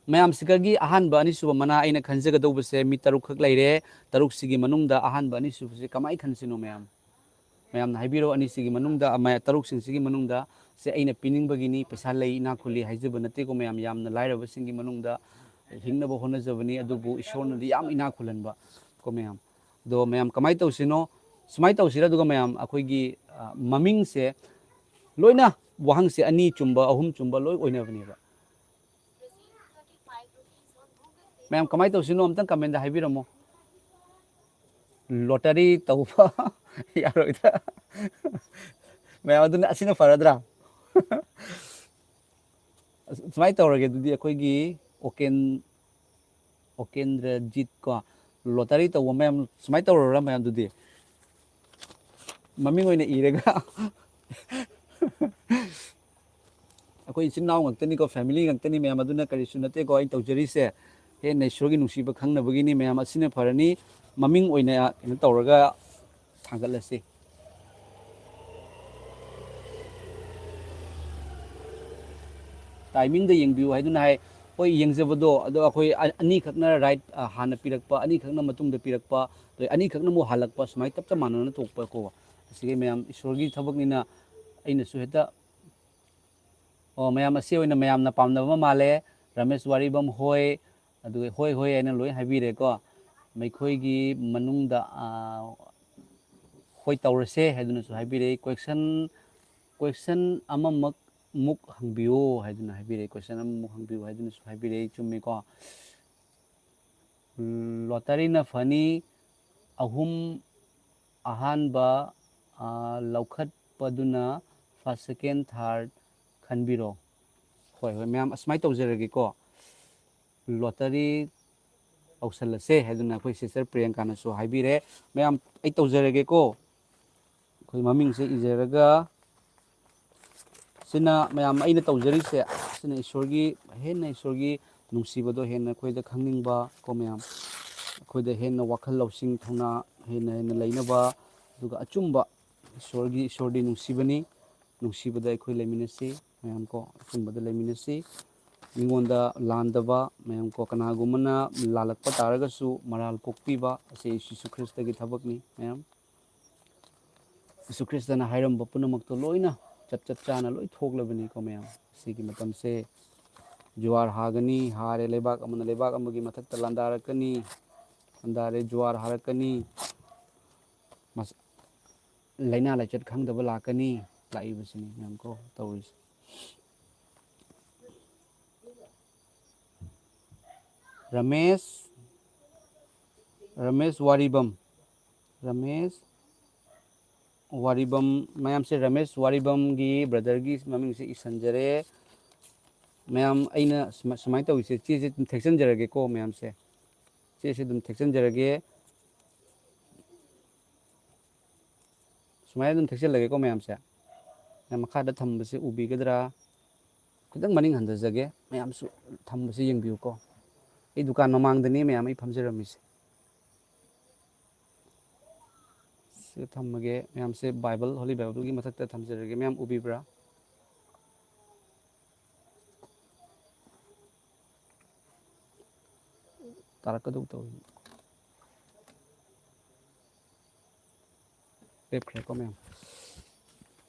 ꯃꯌꯥꯝꯁꯤꯗꯒꯤ ꯑꯍꯥꯟꯕ, ꯑꯅꯤꯁꯨꯕ ꯃꯅꯥ ꯑꯩꯅ ꯈꯟꯖꯒꯗꯧꯕꯁꯦ ꯃꯤ ꯇꯔꯨꯛꯈꯛ ꯂꯩꯔꯦ꯫ ꯇꯔꯨꯛꯁꯤꯒꯤ ꯃꯅꯨꯡꯗ ꯑꯍꯥꯟꯕ, ꯑꯅꯤꯁꯨꯕꯁꯦ ꯀꯃꯥꯏꯅ ꯈꯟꯁꯤꯅꯣ ꯃꯌꯥꯝ? ꯃꯌꯥꯝꯅ ꯍꯥꯏꯕꯤꯔꯣ, ꯑꯅꯤꯁꯤꯒꯤ ꯃꯅꯨꯡꯗ, ꯑꯃ, ꯇꯔꯨꯛꯁꯤꯡꯁꯤꯒꯤ ꯃꯅꯨꯡꯗ ꯁꯦ ꯑꯩꯅ ꯄꯤꯅꯤꯡꯕꯒꯤꯅꯤ꯫ ꯄꯩꯁꯥ ꯂꯩ, ꯏꯅꯥꯛ ꯈꯨꯜꯂꯤ ꯍꯥꯏꯖꯕ ꯅꯠꯇꯦꯀꯣ ꯃꯌꯥꯝ, ꯌꯥꯝꯅ ꯂꯥꯏꯔꯕꯁꯤꯡꯒꯤ ꯃꯅꯨꯡꯗ ꯍꯤꯡꯅꯕ ꯍꯣꯠꯅꯖꯕꯅꯤ, ꯑꯗꯨꯕꯨ ꯏꯁꯣꯔꯅꯗꯤ ꯌꯥꯝ ꯏꯅꯥꯛ ꯈꯨꯜꯍꯟꯕ ꯀꯣ ꯃꯌꯥꯝ꯫ ꯑꯗꯣ ꯃꯌꯥꯝ ꯀꯃꯥꯏꯅ ꯇꯧꯁꯤꯅꯣ? ꯁꯨꯃꯥꯏꯅ ꯇꯧꯁꯤꯔꯥ? ꯑꯗꯨꯒ ꯃꯌꯥꯝ, ꯑꯩꯈꯣꯏꯒꯤ, ꯑ, ꯃꯃꯤꯡꯁꯦ ꯂꯣꯏꯅ, ꯋꯥꯍꯪꯁꯦ ꯑꯅꯤ ꯆꯨꯝꯕ, ꯑꯍꯨꯝ ꯆꯨꯝꯕ ꯂꯣꯏ ꯑꯣꯏꯅꯕꯅꯦꯕ꯫ ꯃꯌꯥꯝ ꯀꯃꯥꯏꯅ ꯇꯧꯁꯤꯅꯣ ꯑꯝꯇꯪ commentꯗ ꯍꯥꯏꯕꯤꯔꯝꯃꯣ꯫ Lottery ꯇꯧꯕ ꯌꯥꯔꯣꯏꯗ꯭ꯔꯥ? ꯃꯌꯥꯝ ꯑꯗꯨꯅ, ꯑꯁꯤꯅ ꯐꯔꯗ꯭ꯔꯥ? ꯑꯁ, ꯁꯨꯃꯥꯏꯅ ꯇꯧꯔꯒꯦ ꯑꯗꯨꯗꯤ, ꯑꯩꯈꯣꯏꯒꯤ ꯑꯣꯀꯦꯟ-, ꯑꯣꯀꯦꯟꯗ꯭ꯔꯖꯤꯠ ꯀꯣ, lottery ꯇꯧꯕ ꯃꯌꯥꯝ ꯁꯨꯃꯥꯏꯅ ꯇꯧꯔꯔ ꯃꯌꯥꯝꯗꯨꯗꯤ꯫ ꯃꯃꯤꯡ ꯑꯣꯏꯅ ꯏꯔꯒ꯫ ꯑꯩꯈꯣꯏ ꯏꯆꯤꯟ ꯏꯅꯥꯎ ꯉꯥꯛꯇꯅꯤꯀꯣ, family ꯉꯥꯛꯇꯅꯤ ꯃꯌꯥꯝ, ꯑꯗꯨꯅ ꯀꯔꯤꯁꯨ ꯅꯠꯇꯦꯀꯣ ꯑꯩꯅ ꯇꯧꯖꯔꯤꯁꯦ꯫ ꯍꯦꯟꯅ ꯏꯁꯣꯔꯒꯤ ꯅꯨꯡꯁꯤꯕ ꯈꯪꯅꯕꯒꯤꯅꯤ ꯃꯌꯥꯝ, ꯑꯁꯤꯅ ꯐꯔꯅꯤ꯫ ꯃꯃꯤꯡ ꯑꯣꯏꯅ ꯀꯩꯅꯣ ꯇꯧꯔꯒ ꯊꯥꯡꯒꯠꯂꯁꯤ꯫ Timingꯗ ꯌꯦꯡꯕꯤꯌꯨ ꯍꯥꯏꯗꯨꯅ ꯍꯥꯏ꯫ ꯍꯣꯏ, ꯌꯦꯡꯖꯕꯗꯣ, ꯑꯗꯣ ꯑꯩꯈꯣꯏ ꯑ-, ꯑꯅꯤꯈꯛꯅ right, ꯑ, ꯍꯥꯟꯅ ꯄꯤꯔꯛꯄ, ꯑꯅꯤꯈꯛꯅ ꯃꯇꯨꯡꯗ ꯄꯤꯔꯛꯄ, ꯑꯗꯩ ꯑꯅꯤꯈꯛꯅ ꯑꯃꯨꯛ ꯍꯜꯂꯛꯄ, ꯁꯨꯃꯥꯏꯅ ꯆꯞ ꯆꯞ ꯃꯥꯟꯅꯅ ꯊꯣꯛꯄ ꯀꯣ꯫ ꯑꯁꯤꯒꯤ ꯃꯌꯥꯝ ꯏꯁꯣꯔꯒꯤ ꯊꯕꯛꯅꯤꯅ ꯑꯩꯅꯁꯨ ꯍꯦꯛꯇ, ꯑꯣ, ꯃꯌꯥꯝ ꯑꯁꯤ ꯑꯣꯏꯅ ꯃꯌꯥꯝꯅ ꯄꯥꯝꯅꯕ ꯑꯃ ꯃꯥꯜꯂꯦ꯫ ꯔꯃꯦꯁ ꯋꯥꯔꯤꯕꯝ ꯍꯣꯏ, ꯑꯗꯨꯒ ꯍꯣꯏ ꯍꯣꯏ ꯍꯥꯏꯅ ꯂꯣꯏ ꯍꯥꯏꯕꯤꯔꯦꯀꯣ꯫ ꯃꯩꯈꯣꯏꯒꯤ ꯃꯅꯨꯡꯗ, ꯑ, ꯍꯣꯏ ꯇꯧꯔꯁꯦ ꯍꯥꯏꯗꯨꯅꯁꯨ ꯍꯥꯏꯕꯤꯔꯛꯏ꯫ Question, question ꯑꯃꯃꯛ ꯃꯨꯛ ꯍꯪꯕꯤꯌꯨ ꯍꯥꯏꯗꯨꯅ ꯍꯥꯏꯕꯤꯔꯛꯏ꯫ Question ꯑꯃꯃꯨꯛ ꯍꯪꯕꯤꯌꯨ ꯍꯥꯏꯗꯨꯅꯁꯨ ꯍꯥꯏꯕꯤꯔꯛꯏ꯫ ꯆꯨꯝꯃꯤꯀꯣ? ꯂꯣꯇꯔꯤꯅ ꯐꯅꯤ꯫ ꯑꯍꯨꯝ ꯑꯍꯥꯟꯕ, ꯑ, ꯂꯧꯈꯠꯄꯗꯨꯅ first, second, third ꯈꯟꯕꯤꯔꯣ꯫ ꯍꯣꯏ, ꯍꯣꯏ, ꯃꯌꯥꯝ ꯑꯁꯨꯃꯥꯏꯅ ꯇꯧꯖꯔꯒꯦꯀꯣ꯫ ꯂꯣꯇꯔꯤ ꯇꯧꯁꯜꯂꯁꯦ ꯍꯥꯏꯗꯨꯅ ꯑꯩꯈꯣꯏ sister ꯄ꯭ꯔꯤꯌꯥꯡꯀꯥꯅꯁꯨ ꯍꯥꯏꯕꯤꯔꯦ꯫ ꯃꯌꯥꯝ, ꯑꯩ ꯇꯧꯖꯔꯒꯦꯀꯣ꯫ ꯑꯩꯈꯣꯏ ꯃꯃꯤꯡꯁꯦ ꯏꯖꯔꯒ, ꯁꯤꯅ ꯃꯌꯥꯝ ꯑꯩꯅ ꯇꯧꯖꯔꯤꯁꯦ, ꯁꯤꯅ ꯏꯁꯣꯔꯒꯤ, ꯍꯦꯟꯅ ꯏꯁꯣꯔꯒꯤ ꯅꯨꯡꯁꯤꯕꯗꯣ ꯍꯦꯟꯅ ꯑꯩꯈꯣꯏꯗ ꯈꯪꯅꯤꯡꯕ ꯀꯣ ꯃꯌꯥꯝ, ꯑꯩꯈꯣꯏꯗ ꯍꯦꯟꯅ ꯋꯥꯈꯜ ꯂꯧꯁꯤꯡ ꯊꯧꯅꯥ ꯍꯦꯟꯅ ꯍꯦꯟꯅ ꯂꯩꯅꯕ, ꯑꯗꯨꯒ ꯑꯆꯨꯝꯕ ꯏꯁꯣꯔꯒꯤ, ꯏꯁꯣꯔꯗꯤ ꯅꯨꯡꯁꯤꯕꯅꯤ, ꯅꯨꯡꯁꯤꯕꯗ ꯑꯩꯈꯣꯏ ꯂꯩꯃꯤꯟꯅꯁꯤ ꯃꯌꯥꯝ ꯀꯣ, ꯑꯆꯨꯝꯕꯗ ꯂꯩꯃꯤꯟꯅꯁꯤ꯫ ꯃꯤꯉꯣꯟꯗ ꯂꯥꯟꯗꯕ ꯃꯌꯥꯝ ꯀꯣ, ꯀꯅꯥꯒꯨꯝꯕꯅ ꯂꯥꯜꯂꯛꯄ ꯇꯥꯔꯒꯁꯨ ꯃꯔꯥꯜ ꯀꯣꯛꯄꯤꯕ ꯑꯁꯤ ꯖꯤꯁꯨ ꯈ꯭ꯔꯤꯁꯇꯒꯤ ꯊꯕꯛꯅꯤ ꯃꯌꯥꯝ꯫ ꯖꯤꯁꯨ ꯈ꯭ꯔꯤꯁꯇꯅ ꯍꯥꯏꯔꯝꯕ ꯄꯨꯝꯅꯃꯛꯇꯣ ꯂꯣꯏꯅ ꯆꯞ ꯆꯞ ꯆꯥꯅ ꯂꯣꯏ ꯊꯣꯛꯂꯕꯅꯤꯀꯣ ꯃꯌꯥꯝ꯫ ꯁꯤꯒꯤ ꯃꯇꯝꯁꯦ ꯖꯨꯋꯥꯔ ꯍꯥꯒꯅꯤ, ꯍꯥꯔꯦ ꯂꯩꯕꯥꯛ ꯑꯃꯅ ꯂꯩꯕꯥꯛ ꯑꯃꯒꯤ ꯃꯊꯛꯇ ꯂꯥꯟꯗꯥꯔꯛꯀꯅꯤ, ꯂꯥꯟꯗꯥꯔꯦ ꯖꯨꯋꯥꯔ ꯍꯥꯔꯛꯀꯅꯤ, ꯃꯁ-, ꯂꯥꯏꯅꯥ ꯂꯥꯏꯆꯠ ꯈꯪꯗꯕ ꯂꯥꯛꯀꯅꯤ, ꯂꯥꯛꯏꯕꯁꯤꯅꯤ ꯃꯌꯥꯝ ꯀꯣ ꯇꯧꯔꯤꯁꯦ꯫ ꯔꯃꯦꯁ, ꯔꯃꯦꯁ ꯋꯥꯔꯤꯕꯝ, ꯔꯃꯦꯁ ꯋꯥꯔꯤꯕꯝ, ꯃꯌꯥꯝꯁꯦ ꯔꯃꯦꯁ ꯋꯥꯔꯤꯕꯝꯒꯤ brotherꯒꯤ ꯃꯃꯤꯡꯁꯦ ꯏꯁꯟꯖꯔꯦ꯫ ꯃꯌꯥꯝ ꯑꯩꯅ ꯁꯨꯃꯥꯏ-, ꯁꯨꯃꯥꯏꯅ ꯇꯧꯔꯤꯁꯦ, ꯆꯦꯁꯦ ꯑꯗꯨꯝ ꯊꯦꯛꯆꯟꯖꯔꯒꯦꯀꯣ ꯃꯌꯥꯝꯁꯦ, ꯆꯦꯁꯦ ꯑꯗꯨꯝ ꯊꯦꯛꯆꯟꯖꯔꯒꯦ꯫ ꯁꯨꯃꯥꯏꯅ ꯑꯗꯨꯝ ꯊꯦꯛꯆꯜꯂꯒꯦꯀꯣ ꯃꯌꯥꯝꯁꯦ꯫ ꯃꯌꯥꯝ ꯃꯈꯥꯗ ꯊꯝꯕꯁꯦ ꯎꯕꯤꯒꯗ꯭ꯔꯥ? ꯈꯤꯇꯪ ꯃꯅꯤꯡ ꯍꯟꯊꯖꯒꯦ, ꯃꯌꯥꯝꯁꯨ ꯊꯝꯕꯁꯦ ꯌꯦꯡꯕꯤꯌꯨꯀꯣ꯫ ꯑꯩ ꯗꯨꯀꯥꯟ ꯃꯃꯥꯡꯗꯅꯤ ꯃꯌꯥꯝ ꯑꯩ ꯐꯝꯖꯔꯝꯃꯤꯁꯦ꯫ ꯁꯤꯗ ꯊꯝꯃꯒꯦ꯫ ꯃꯌꯥꯝꯁꯦ ꯕꯥꯏꯕꯜ, ꯍꯣꯂꯤ ꯕꯥꯏꯕꯜꯒꯤ ꯃꯊꯛꯇ ꯊꯝꯖꯔꯒꯦ꯫ ꯃꯌꯥꯝ ꯎꯕꯤꯕ꯭ꯔꯥ? ꯇꯥꯔꯛꯀꯗꯧ ꯇꯧꯏ꯫ ꯂꯦꯞꯈ꯭ꯔꯦꯀꯣ ꯃꯌꯥꯝ꯫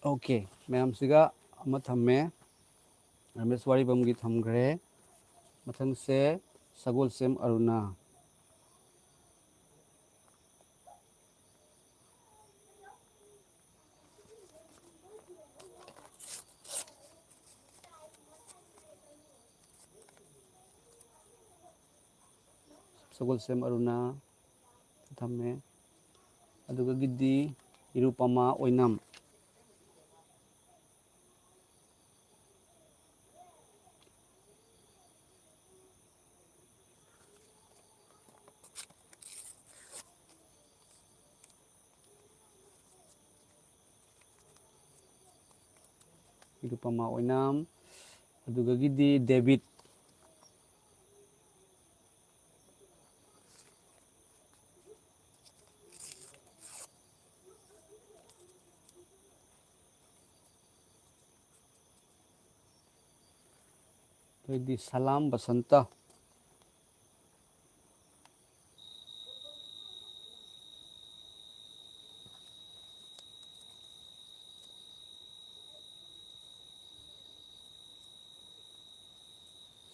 ꯑꯣꯀꯦ, ꯃꯌꯥꯝꯁꯤꯒ ꯑꯃ ꯊꯝꯃꯦ꯫ ꯔꯃꯦꯁ ꯋꯥꯔꯤꯕꯝꯒꯤ ꯊꯝꯈ꯭ꯔꯦ꯫ ꯃꯊꯪꯁꯦ ꯁꯒꯣꯜꯁꯦꯝ ꯑꯔꯨꯅꯥ꯫ ꯁꯒꯣꯜꯁꯦꯝ ꯑꯔꯨꯅꯥ ꯊꯝꯃꯦ꯫ ꯑꯗꯨꯗꯒꯤꯗꯤ ꯏꯔꯨꯄꯃꯥ ꯑꯣꯏꯅꯥꯝ꯫ ꯏꯔꯨꯄꯃꯥ ꯑꯣꯏꯅꯥꯝ, ꯑꯗꯨꯗꯒꯤꯗꯤ ꯗꯦꯕꯤꯠ꯫ ꯑꯗꯩꯗꯤ ꯁꯂꯥꯝ ꯕꯁꯟꯇ꯫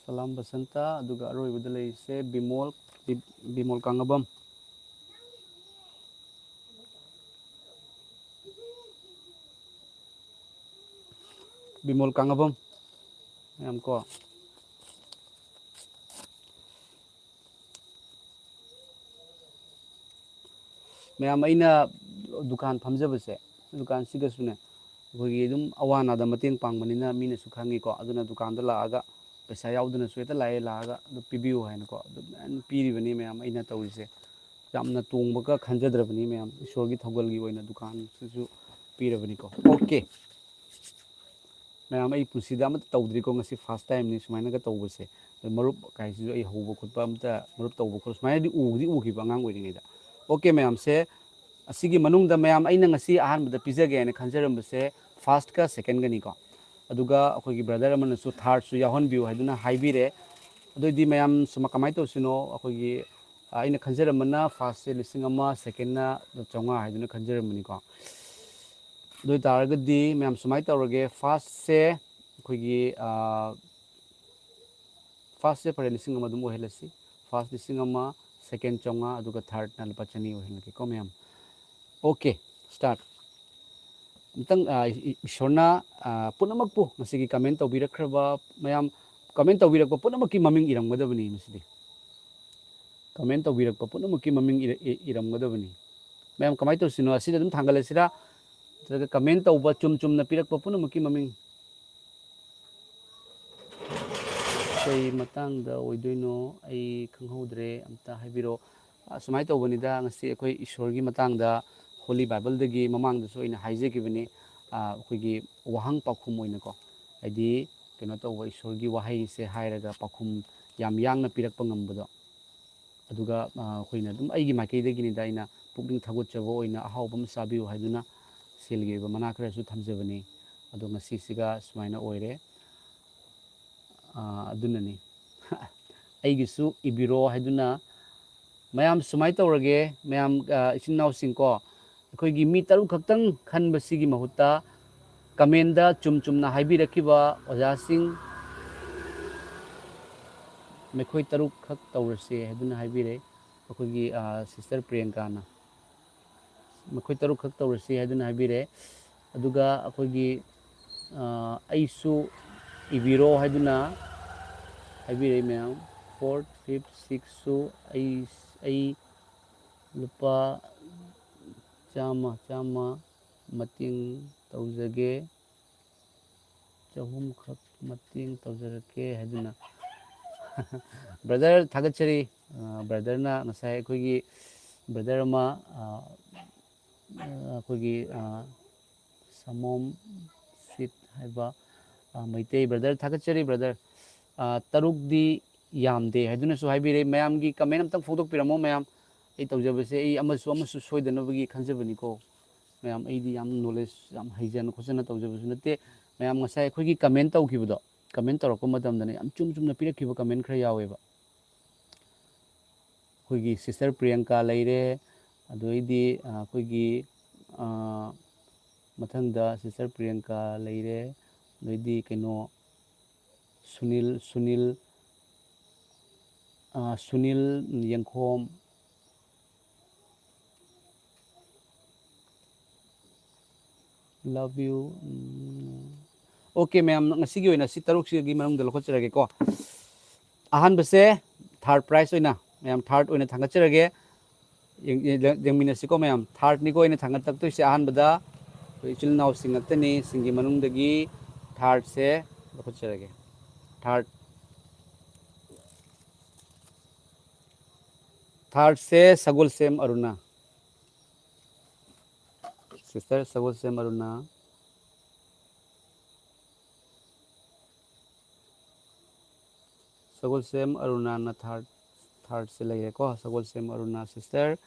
ꯁꯂꯥꯝ ꯕꯁꯟꯇ, ꯑꯗꯨꯒ ꯑꯔꯣꯏꯕꯗ ꯂꯩꯔꯤꯁꯦ ꯕꯤꯃꯣꯜ, ꯕꯤꯃꯣꯜ ꯀꯥꯡꯉꯕꯝ꯫ ꯕꯤꯃꯣꯜ ꯀꯥꯡꯉꯕꯝ꯫ ꯃꯌꯥꯝ ꯀꯣ꯫ ꯃꯌꯥꯝ, ꯑꯩꯅ ꯗꯨꯀꯥꯟ ꯐꯝꯖꯕꯁꯦ, ꯗꯨꯀꯥꯟꯁꯤꯗꯁꯨꯅꯦ, ꯑꯩꯈꯣꯏꯒꯤ ꯑꯗꯨꯝ ꯑꯋꯥ ꯑꯅꯥꯗ ꯃꯇꯦꯡ ꯄꯥꯡꯕꯅꯤꯅ ꯃꯤꯅꯁꯨ ꯈꯪꯉꯤꯀꯣ꯫ ꯑꯗꯨꯅ ꯗꯨꯀꯥꯟꯗ ꯂꯥꯛꯑꯒ ꯄꯩꯁꯥ ꯌꯥꯎꯗꯅꯁꯨ ꯍꯦꯛꯇ ꯂꯥꯛꯑꯦ, ꯂꯥꯛꯑꯒ ꯑꯗꯨꯝ ꯄꯤꯕꯤꯌꯨ ꯍꯥꯏꯅꯀꯣ, ꯑꯗꯨꯝ ꯃꯌꯥꯝ ꯄꯤꯔꯤꯕꯅꯤ ꯃꯌꯥꯝ꯫ ꯑꯩꯅ ꯇꯧꯔꯤꯁꯦ ꯌꯥꯝꯅ ꯇꯣꯡꯕꯒ ꯈꯟꯖꯗ꯭ꯔꯕꯅꯤ ꯃꯌꯥꯝ, ꯏꯁꯣꯔꯒꯤ ꯊꯧꯒꯜꯒꯤ ꯑꯣꯏꯅ ꯗꯨꯀꯥꯟꯁꯤꯁꯨ ꯄꯤꯔꯕꯅꯤꯀꯣ꯫ ꯑꯣꯀꯦ꯫ ꯃꯌꯥꯝ, ꯑꯩ ꯄꯨꯟꯁꯤꯗ ꯑꯃꯠꯇ ꯇꯧꯗ꯭ꯔꯤꯀꯣ, ꯉꯁꯤ first timeꯅꯤ ꯁꯨꯃꯥꯏꯅꯒ ꯇꯧꯕꯁꯦ꯫ ꯑꯗꯣ ꯃꯔꯨꯞ ꯀꯥꯏꯁꯤꯁꯨ ꯑꯩ ꯍꯧꯕ ꯈꯣꯠꯄ ꯑꯝꯇ, ꯃꯔꯨꯞ ꯇꯧꯕ ꯈꯣꯠꯄ ꯁꯨꯃꯥꯏꯅꯗꯤ ꯎꯕꯗꯤ ꯎꯈꯤꯕ ꯑꯉꯥꯡ ꯑꯣꯏꯔꯤꯉꯩꯗ꯫ ꯑꯣꯀꯦ ꯃꯌꯥꯝꯁꯦ, ꯑꯁꯤꯒꯤ ꯃꯅꯨꯡꯗ ꯃꯌꯥꯝ ꯑꯩꯅ ꯉꯁꯤ ꯑꯍꯥꯟꯕꯗ ꯄꯤꯖꯒꯦ ꯍꯥꯏꯅ ꯈꯟꯖꯔꯝꯕꯁꯦ firstꯀ secondꯒꯅꯤꯀꯣ꯫ ꯑꯗꯨꯒ ꯑꯩꯈꯣꯏꯒꯤ brother ꯑꯃꯅꯁꯨ thirdꯁꯨ ꯌꯥꯎꯍꯟꯕꯤꯌꯨ ꯍꯥꯏꯗꯨꯅ ꯍꯥꯏꯕꯤꯔꯦ꯫ ꯑꯗꯨꯑꯣꯏꯗꯤ ꯃꯌꯥꯝ ꯁꯨꯃ-, ꯀꯃꯥꯏꯅ ꯇꯧꯁꯤꯅꯣ? ꯑꯩꯈꯣꯏꯒꯤ, ꯑ, ꯑꯩꯅ ꯈꯟꯖꯔꯝꯕꯅ first ꯁꯦ ꯂꯤꯁꯤꯡ ꯑꯃ, second ꯅ ꯆꯥꯝꯃꯉꯥ ꯍꯥꯏꯗꯨꯅ ꯈꯟꯖꯔꯝꯕꯅꯤꯀꯣ꯫ ꯑꯗꯨ ꯑꯣꯏ ꯇꯥꯔꯒꯗꯤ ꯃꯌꯥꯝ ꯁꯨꯃꯥꯏꯅ ꯇꯧꯔꯒꯦ, first ꯁꯦ ꯑꯩꯈꯣꯏꯒꯤ, ꯑ, first ꯁꯦ ꯐꯔꯦ, ꯂꯤꯁꯤꯡ ꯑꯃ ꯑꯗꯨꯝ ꯑꯣꯏꯍꯜꯂꯁꯤ꯫ First ꯂꯤꯁꯤꯡ ꯑꯃ, second ꯆꯥꯝꯃꯉꯥ, ꯑꯗꯨꯒ third ꯅ ꯂꯨꯄꯥ ꯆꯅꯤ ꯑꯣꯏꯍꯜꯂꯒꯦꯀꯣ ꯃꯌꯥꯝ꯫ Okay, start꯫ ꯑꯃꯨꯛꯇꯪ, ꯑ, ꯏ-, ꯏꯁꯣꯔꯅ, ꯑ, ꯄꯨꯝꯅꯃꯛꯄꯨ ꯉꯁꯤꯒꯤ comment ꯇꯧꯕꯤꯔꯛꯈ꯭ꯔꯕ ꯃꯌꯥꯝ, comment ꯇꯧꯕꯤꯔꯛꯄ ꯄꯨꯝꯅꯃꯛꯀꯤ ꯃꯃꯤꯡ ꯏꯔꯝꯒꯗꯕꯅꯤ ꯃꯁꯤꯗꯤ꯫ Comment ꯇꯧꯕꯤꯔꯛꯄ ꯄꯨꯝꯅꯃꯛꯀꯤ ꯃꯃꯤꯡ ꯏꯔ-, ꯏ-, ꯏꯔꯝꯒꯗꯕꯅꯤ꯫ ꯃꯌꯥꯝ ꯀꯃꯥꯏꯅ ꯇꯧꯁꯤꯅꯣ? ꯑꯁꯤꯗ ꯑꯗꯨꯝ ꯊꯥꯡꯒꯠꯂꯁꯤꯔꯥ? ꯅꯠꯇ꯭ꯔꯒ comment ꯇꯧꯕ ꯆꯨꯝ ꯆꯨꯝꯅ ꯄꯤꯔꯛꯄ ꯄꯨꯝꯅꯃꯛꯀꯤ ꯃꯃꯤꯡ꯫ ꯀꯩ ꯃꯇꯥꯡꯗ ꯑꯣꯏꯗꯣꯏꯅꯣ? ꯑꯩ ꯈꯪꯍꯧꯗ꯭ꯔꯦ, ꯑꯝꯇ ꯍꯥꯏꯕꯤꯔꯛꯑꯣ꯫ ꯑ, ꯁꯨꯃꯥꯏꯅ ꯇꯧꯕꯅꯤꯗ, ꯉꯁꯤ ꯑꯩꯈꯣꯏ ꯏꯁꯣꯔꯒꯤ ꯃꯇꯥꯡꯗ Holy Bible ꯗꯒꯤ ꯃꯃꯥꯡꯗꯁꯨ ꯑꯩꯅ ꯍꯥꯏꯖꯈꯤꯕꯅꯤ, ꯑ, ꯑꯩꯈꯣꯏꯒꯤ ꯋꯥꯍꯪ ꯄꯥꯎꯈꯨꯝ ꯑꯣꯏꯅꯀꯣ, ꯍꯥꯏꯗꯤ ꯀꯩꯅꯣ ꯇꯧꯕ, ꯏꯁꯣꯔꯒꯤ ꯋꯥꯍꯩꯁꯦ ꯍꯥꯏꯔꯒ ꯄꯥꯎꯈꯨꯝ ꯌꯥꯝ ꯌꯥꯡꯅ ꯄꯤꯔꯛꯄ ꯉꯝꯕꯗꯣ꯫ ꯑꯗꯨꯒ, ꯑ, ꯑꯩꯈꯣꯏꯅ ꯑꯗꯨꯝ ꯑꯩꯒꯤ ꯃꯥꯏꯀꯩꯗꯒꯤꯅꯤꯗ, ꯑꯩꯅ ꯄꯨꯛꯅꯤꯡ ꯊꯧꯒꯠꯆꯕ ꯑꯣꯏꯅ ꯑꯍꯥꯎꯕ ꯑꯃ ꯆꯥꯕꯤꯌꯨ ꯍꯥꯏꯗꯨꯅ ꯁꯦꯜꯒꯤ ꯑꯣꯏꯕ ꯃꯅꯥ ꯈꯔꯁꯨ ꯊꯝꯖꯕꯅꯤ꯫ ꯑꯗꯣ ꯉꯁꯤꯁꯤꯒ ꯁꯨꯃꯥꯏꯅ ꯑꯣꯏꯔꯦ꯫ ꯑ, ꯑꯗꯨꯅꯅꯤ꯫ ꯑꯩꯒꯤꯁꯨ ꯏꯕꯤꯔꯣ ꯍꯥꯏꯗꯨꯅ ꯃꯌꯥꯝ ꯁꯨꯃꯥꯏꯅ ꯇꯧꯔꯒꯦ, ꯃꯌꯥꯝ, ꯑ, ꯏꯆꯤꯟ ꯏꯅꯥꯎꯁꯤꯡꯀꯣ, ꯑꯩꯈꯣꯏꯒꯤ ꯃꯤ ꯇꯔꯨꯛ ꯈꯛꯇꯪ ꯈꯟꯕꯁꯤꯒꯤ ꯃꯍꯨꯠꯇ comment ꯗ ꯆꯨꯝ ꯆꯨꯝꯅ ꯍꯥꯏꯕꯤꯔꯛꯈꯤꯕ ꯑꯣꯖꯥꯁꯤꯡ, ꯃꯈꯣꯏ ꯇꯔꯨꯛ ꯈꯛ ꯇꯧꯔꯁꯦ ꯍꯥꯏꯗꯨꯅ ꯍꯥꯏꯕꯤꯔꯦ ꯑꯩꯈꯣꯏꯒꯤ, ꯑ, sister ꯄ꯭ꯔꯤꯌꯪꯀꯥꯅ꯫ ꯃꯈꯣꯏ ꯇꯔꯨꯛ ꯈꯛ ꯇꯧꯔꯁꯤ ꯍꯥꯏꯗꯨꯅ ꯍꯥꯏꯕꯤꯔꯦ꯫ ꯑꯗꯨꯒ ꯑꯩꯈꯣꯏꯒꯤ, ꯑ, ꯑꯩꯁꯨ ꯏꯕꯤꯔꯣ ꯍꯥꯏꯗꯨꯅ ꯍꯥꯏꯕꯤꯔꯛꯏ ꯃꯌꯥꯝ꯫ Fourth, fifth, sixth ꯁꯨ ꯑꯩ, ꯑꯩ ꯂꯨꯄꯥ ꯆꯥꯝꯃ, ꯆꯥꯝꯃ ꯃꯇꯦꯡ ꯇꯧꯖꯒꯦ, ꯆꯍꯨꯝꯈꯛ ꯃꯇꯦꯡ ꯇꯧꯖꯔꯛꯀꯦ ꯍꯥꯏꯗꯨꯅ꯫ Brother, ꯊꯥꯒꯠꯆꯔꯤ꯫ ꯑ, brother ꯅ ꯉꯁꯥꯏ ꯑꯩꯈꯣꯏꯒꯤ brother ꯑꯃ, ꯑ, ꯑ, ꯑꯩꯈꯣꯏꯒꯤ, ꯑ, ꯁꯃꯣꯝ ꯁꯤꯠ ꯍꯥꯏꯕ, ꯑ, ꯃꯩꯇꯩ brother, ꯊꯥꯒꯠꯆꯔꯤ brother꯫ ꯑ, ꯇꯔꯨꯛꯇꯤ ꯌꯥꯝꯗꯦ ꯍꯥꯏꯗꯨꯅꯁꯨ ꯍꯥꯏꯕꯤꯔꯦ꯫ ꯃꯌꯥꯝꯒꯤ comment ꯑꯝꯇꯪ ꯐꯣꯡꯗꯣꯛꯄꯤꯔꯝꯃꯣ ꯃꯌꯥꯝ꯫ ꯑꯩ ꯇꯧꯖꯕꯁꯦ ꯑꯩ ꯑꯃꯁꯨ ꯑꯃꯁꯨ ꯁꯣꯏꯗꯅꯕꯒꯤ ꯈꯟꯖꯕꯅꯤꯀꯣ꯫ ꯃꯌꯥꯝ, ꯑꯩꯗꯤ ꯌꯥꯝ knowledge ꯌꯥꯝ ꯍꯩꯖꯅ ꯈꯣꯠꯆꯅ ꯇꯧꯖꯕꯁꯨ ꯅꯠꯇꯦ꯫ ꯃꯌꯥꯝ ꯉꯁꯥꯏ ꯑꯩꯈꯣꯏꯒꯤ comment ꯇꯧꯈꯤꯕꯗꯣ, ꯀꯃꯦꯟ ꯇꯧꯔꯛꯄ ꯃꯇꯝꯗꯅꯦ, ꯌꯥꯝ ꯆꯨꯝ ꯆꯨꯝꯅ ꯄꯤꯔꯛꯈꯤꯕ ꯀꯃꯦꯟ ꯈꯔ ꯌꯥꯎꯋꯦꯕ꯫ ꯑꯩꯈꯣꯏꯒꯤ ꯁꯤꯁꯇꯔ ꯄ꯭ꯔꯤꯌꯪꯀꯥ ꯂꯩꯔꯦ, ꯑꯗꯨꯗꯩꯗꯤ, ꯑ, ꯑꯩꯈꯣꯏꯒꯤ, ꯑ, ꯃꯊꯪꯗ ꯁꯤꯁꯇꯔ ꯄ꯭ꯔꯤꯌꯪꯀꯥ ꯂꯩꯔꯦ, ꯑꯗꯩꯗꯤ ꯀꯩꯅꯣ, ꯁꯨꯅꯤꯜ, ꯁꯨꯅꯤꯜ, ꯑ, ꯁꯨꯅꯤꯜ ꯌꯦꯡꯈꯣꯝ, love you꯫ ꯎꯝ꯫ ꯑꯣꯀꯦ, ꯃꯌꯥꯝ, ꯉꯁꯤꯒꯤ ꯑꯣꯏꯅ ꯁꯤ ꯇꯔꯨꯛꯁꯤꯒꯤ ꯃꯅꯨꯡꯗ ꯂꯧꯈꯠꯆꯔꯒꯦꯀꯣ꯫ ꯑꯍꯥꯟꯕꯁꯦ ꯊꯥꯔꯠ ꯄ꯭ꯔꯥꯏꯖ ꯑꯣꯏꯅ, ꯃꯌꯥꯝ, ꯊꯥꯔꯠ ꯑꯣꯏꯅ ꯊꯥꯡꯒꯠꯆꯔꯒꯦ꯫ ꯌꯦꯡ-, ꯌꯦꯡ-, ꯌꯦꯡꯃꯤꯟꯅꯁꯤꯀꯣ, ꯃꯌꯥꯝ꯫ ꯊꯥꯔꯠꯅꯤꯀꯣ ꯑꯩꯅ ꯊꯥꯡꯒꯠꯂꯛꯇꯣꯏꯁꯦ ꯑꯍꯥꯟꯕꯗ꯫ ꯑꯩꯈꯣꯏ ꯏꯆꯤꯜ ꯏꯅꯥꯎꯁꯤꯡ ꯉꯥꯛꯇꯅꯤ, ꯁꯤꯡꯒꯤ ꯃꯅꯨꯡꯗꯒꯤ ꯊꯥꯔꯠꯁꯦ ꯂꯧꯈꯠꯆꯔꯒꯦ꯫ ꯊꯥꯔꯠ, ꯊꯥꯔꯠꯁꯦ ꯁꯒꯣꯜꯁꯦꯝ ꯑꯔꯨꯅꯥ꯫ ꯁꯤꯁꯇꯔ ꯁꯒꯣꯜꯁꯦꯝ ꯑꯔꯨꯅꯥ꯫ ꯁꯒꯣꯜꯁꯦꯝ ꯑꯔꯨꯅꯥꯅ ꯊꯥꯔꯠ, ꯊꯥꯔꯠꯁꯦ ꯂꯩꯔꯦꯀꯣ, ꯁꯒꯣꯜꯁꯦꯝ ꯑꯔꯨꯅꯥ ꯁꯤꯁꯇꯔ꯫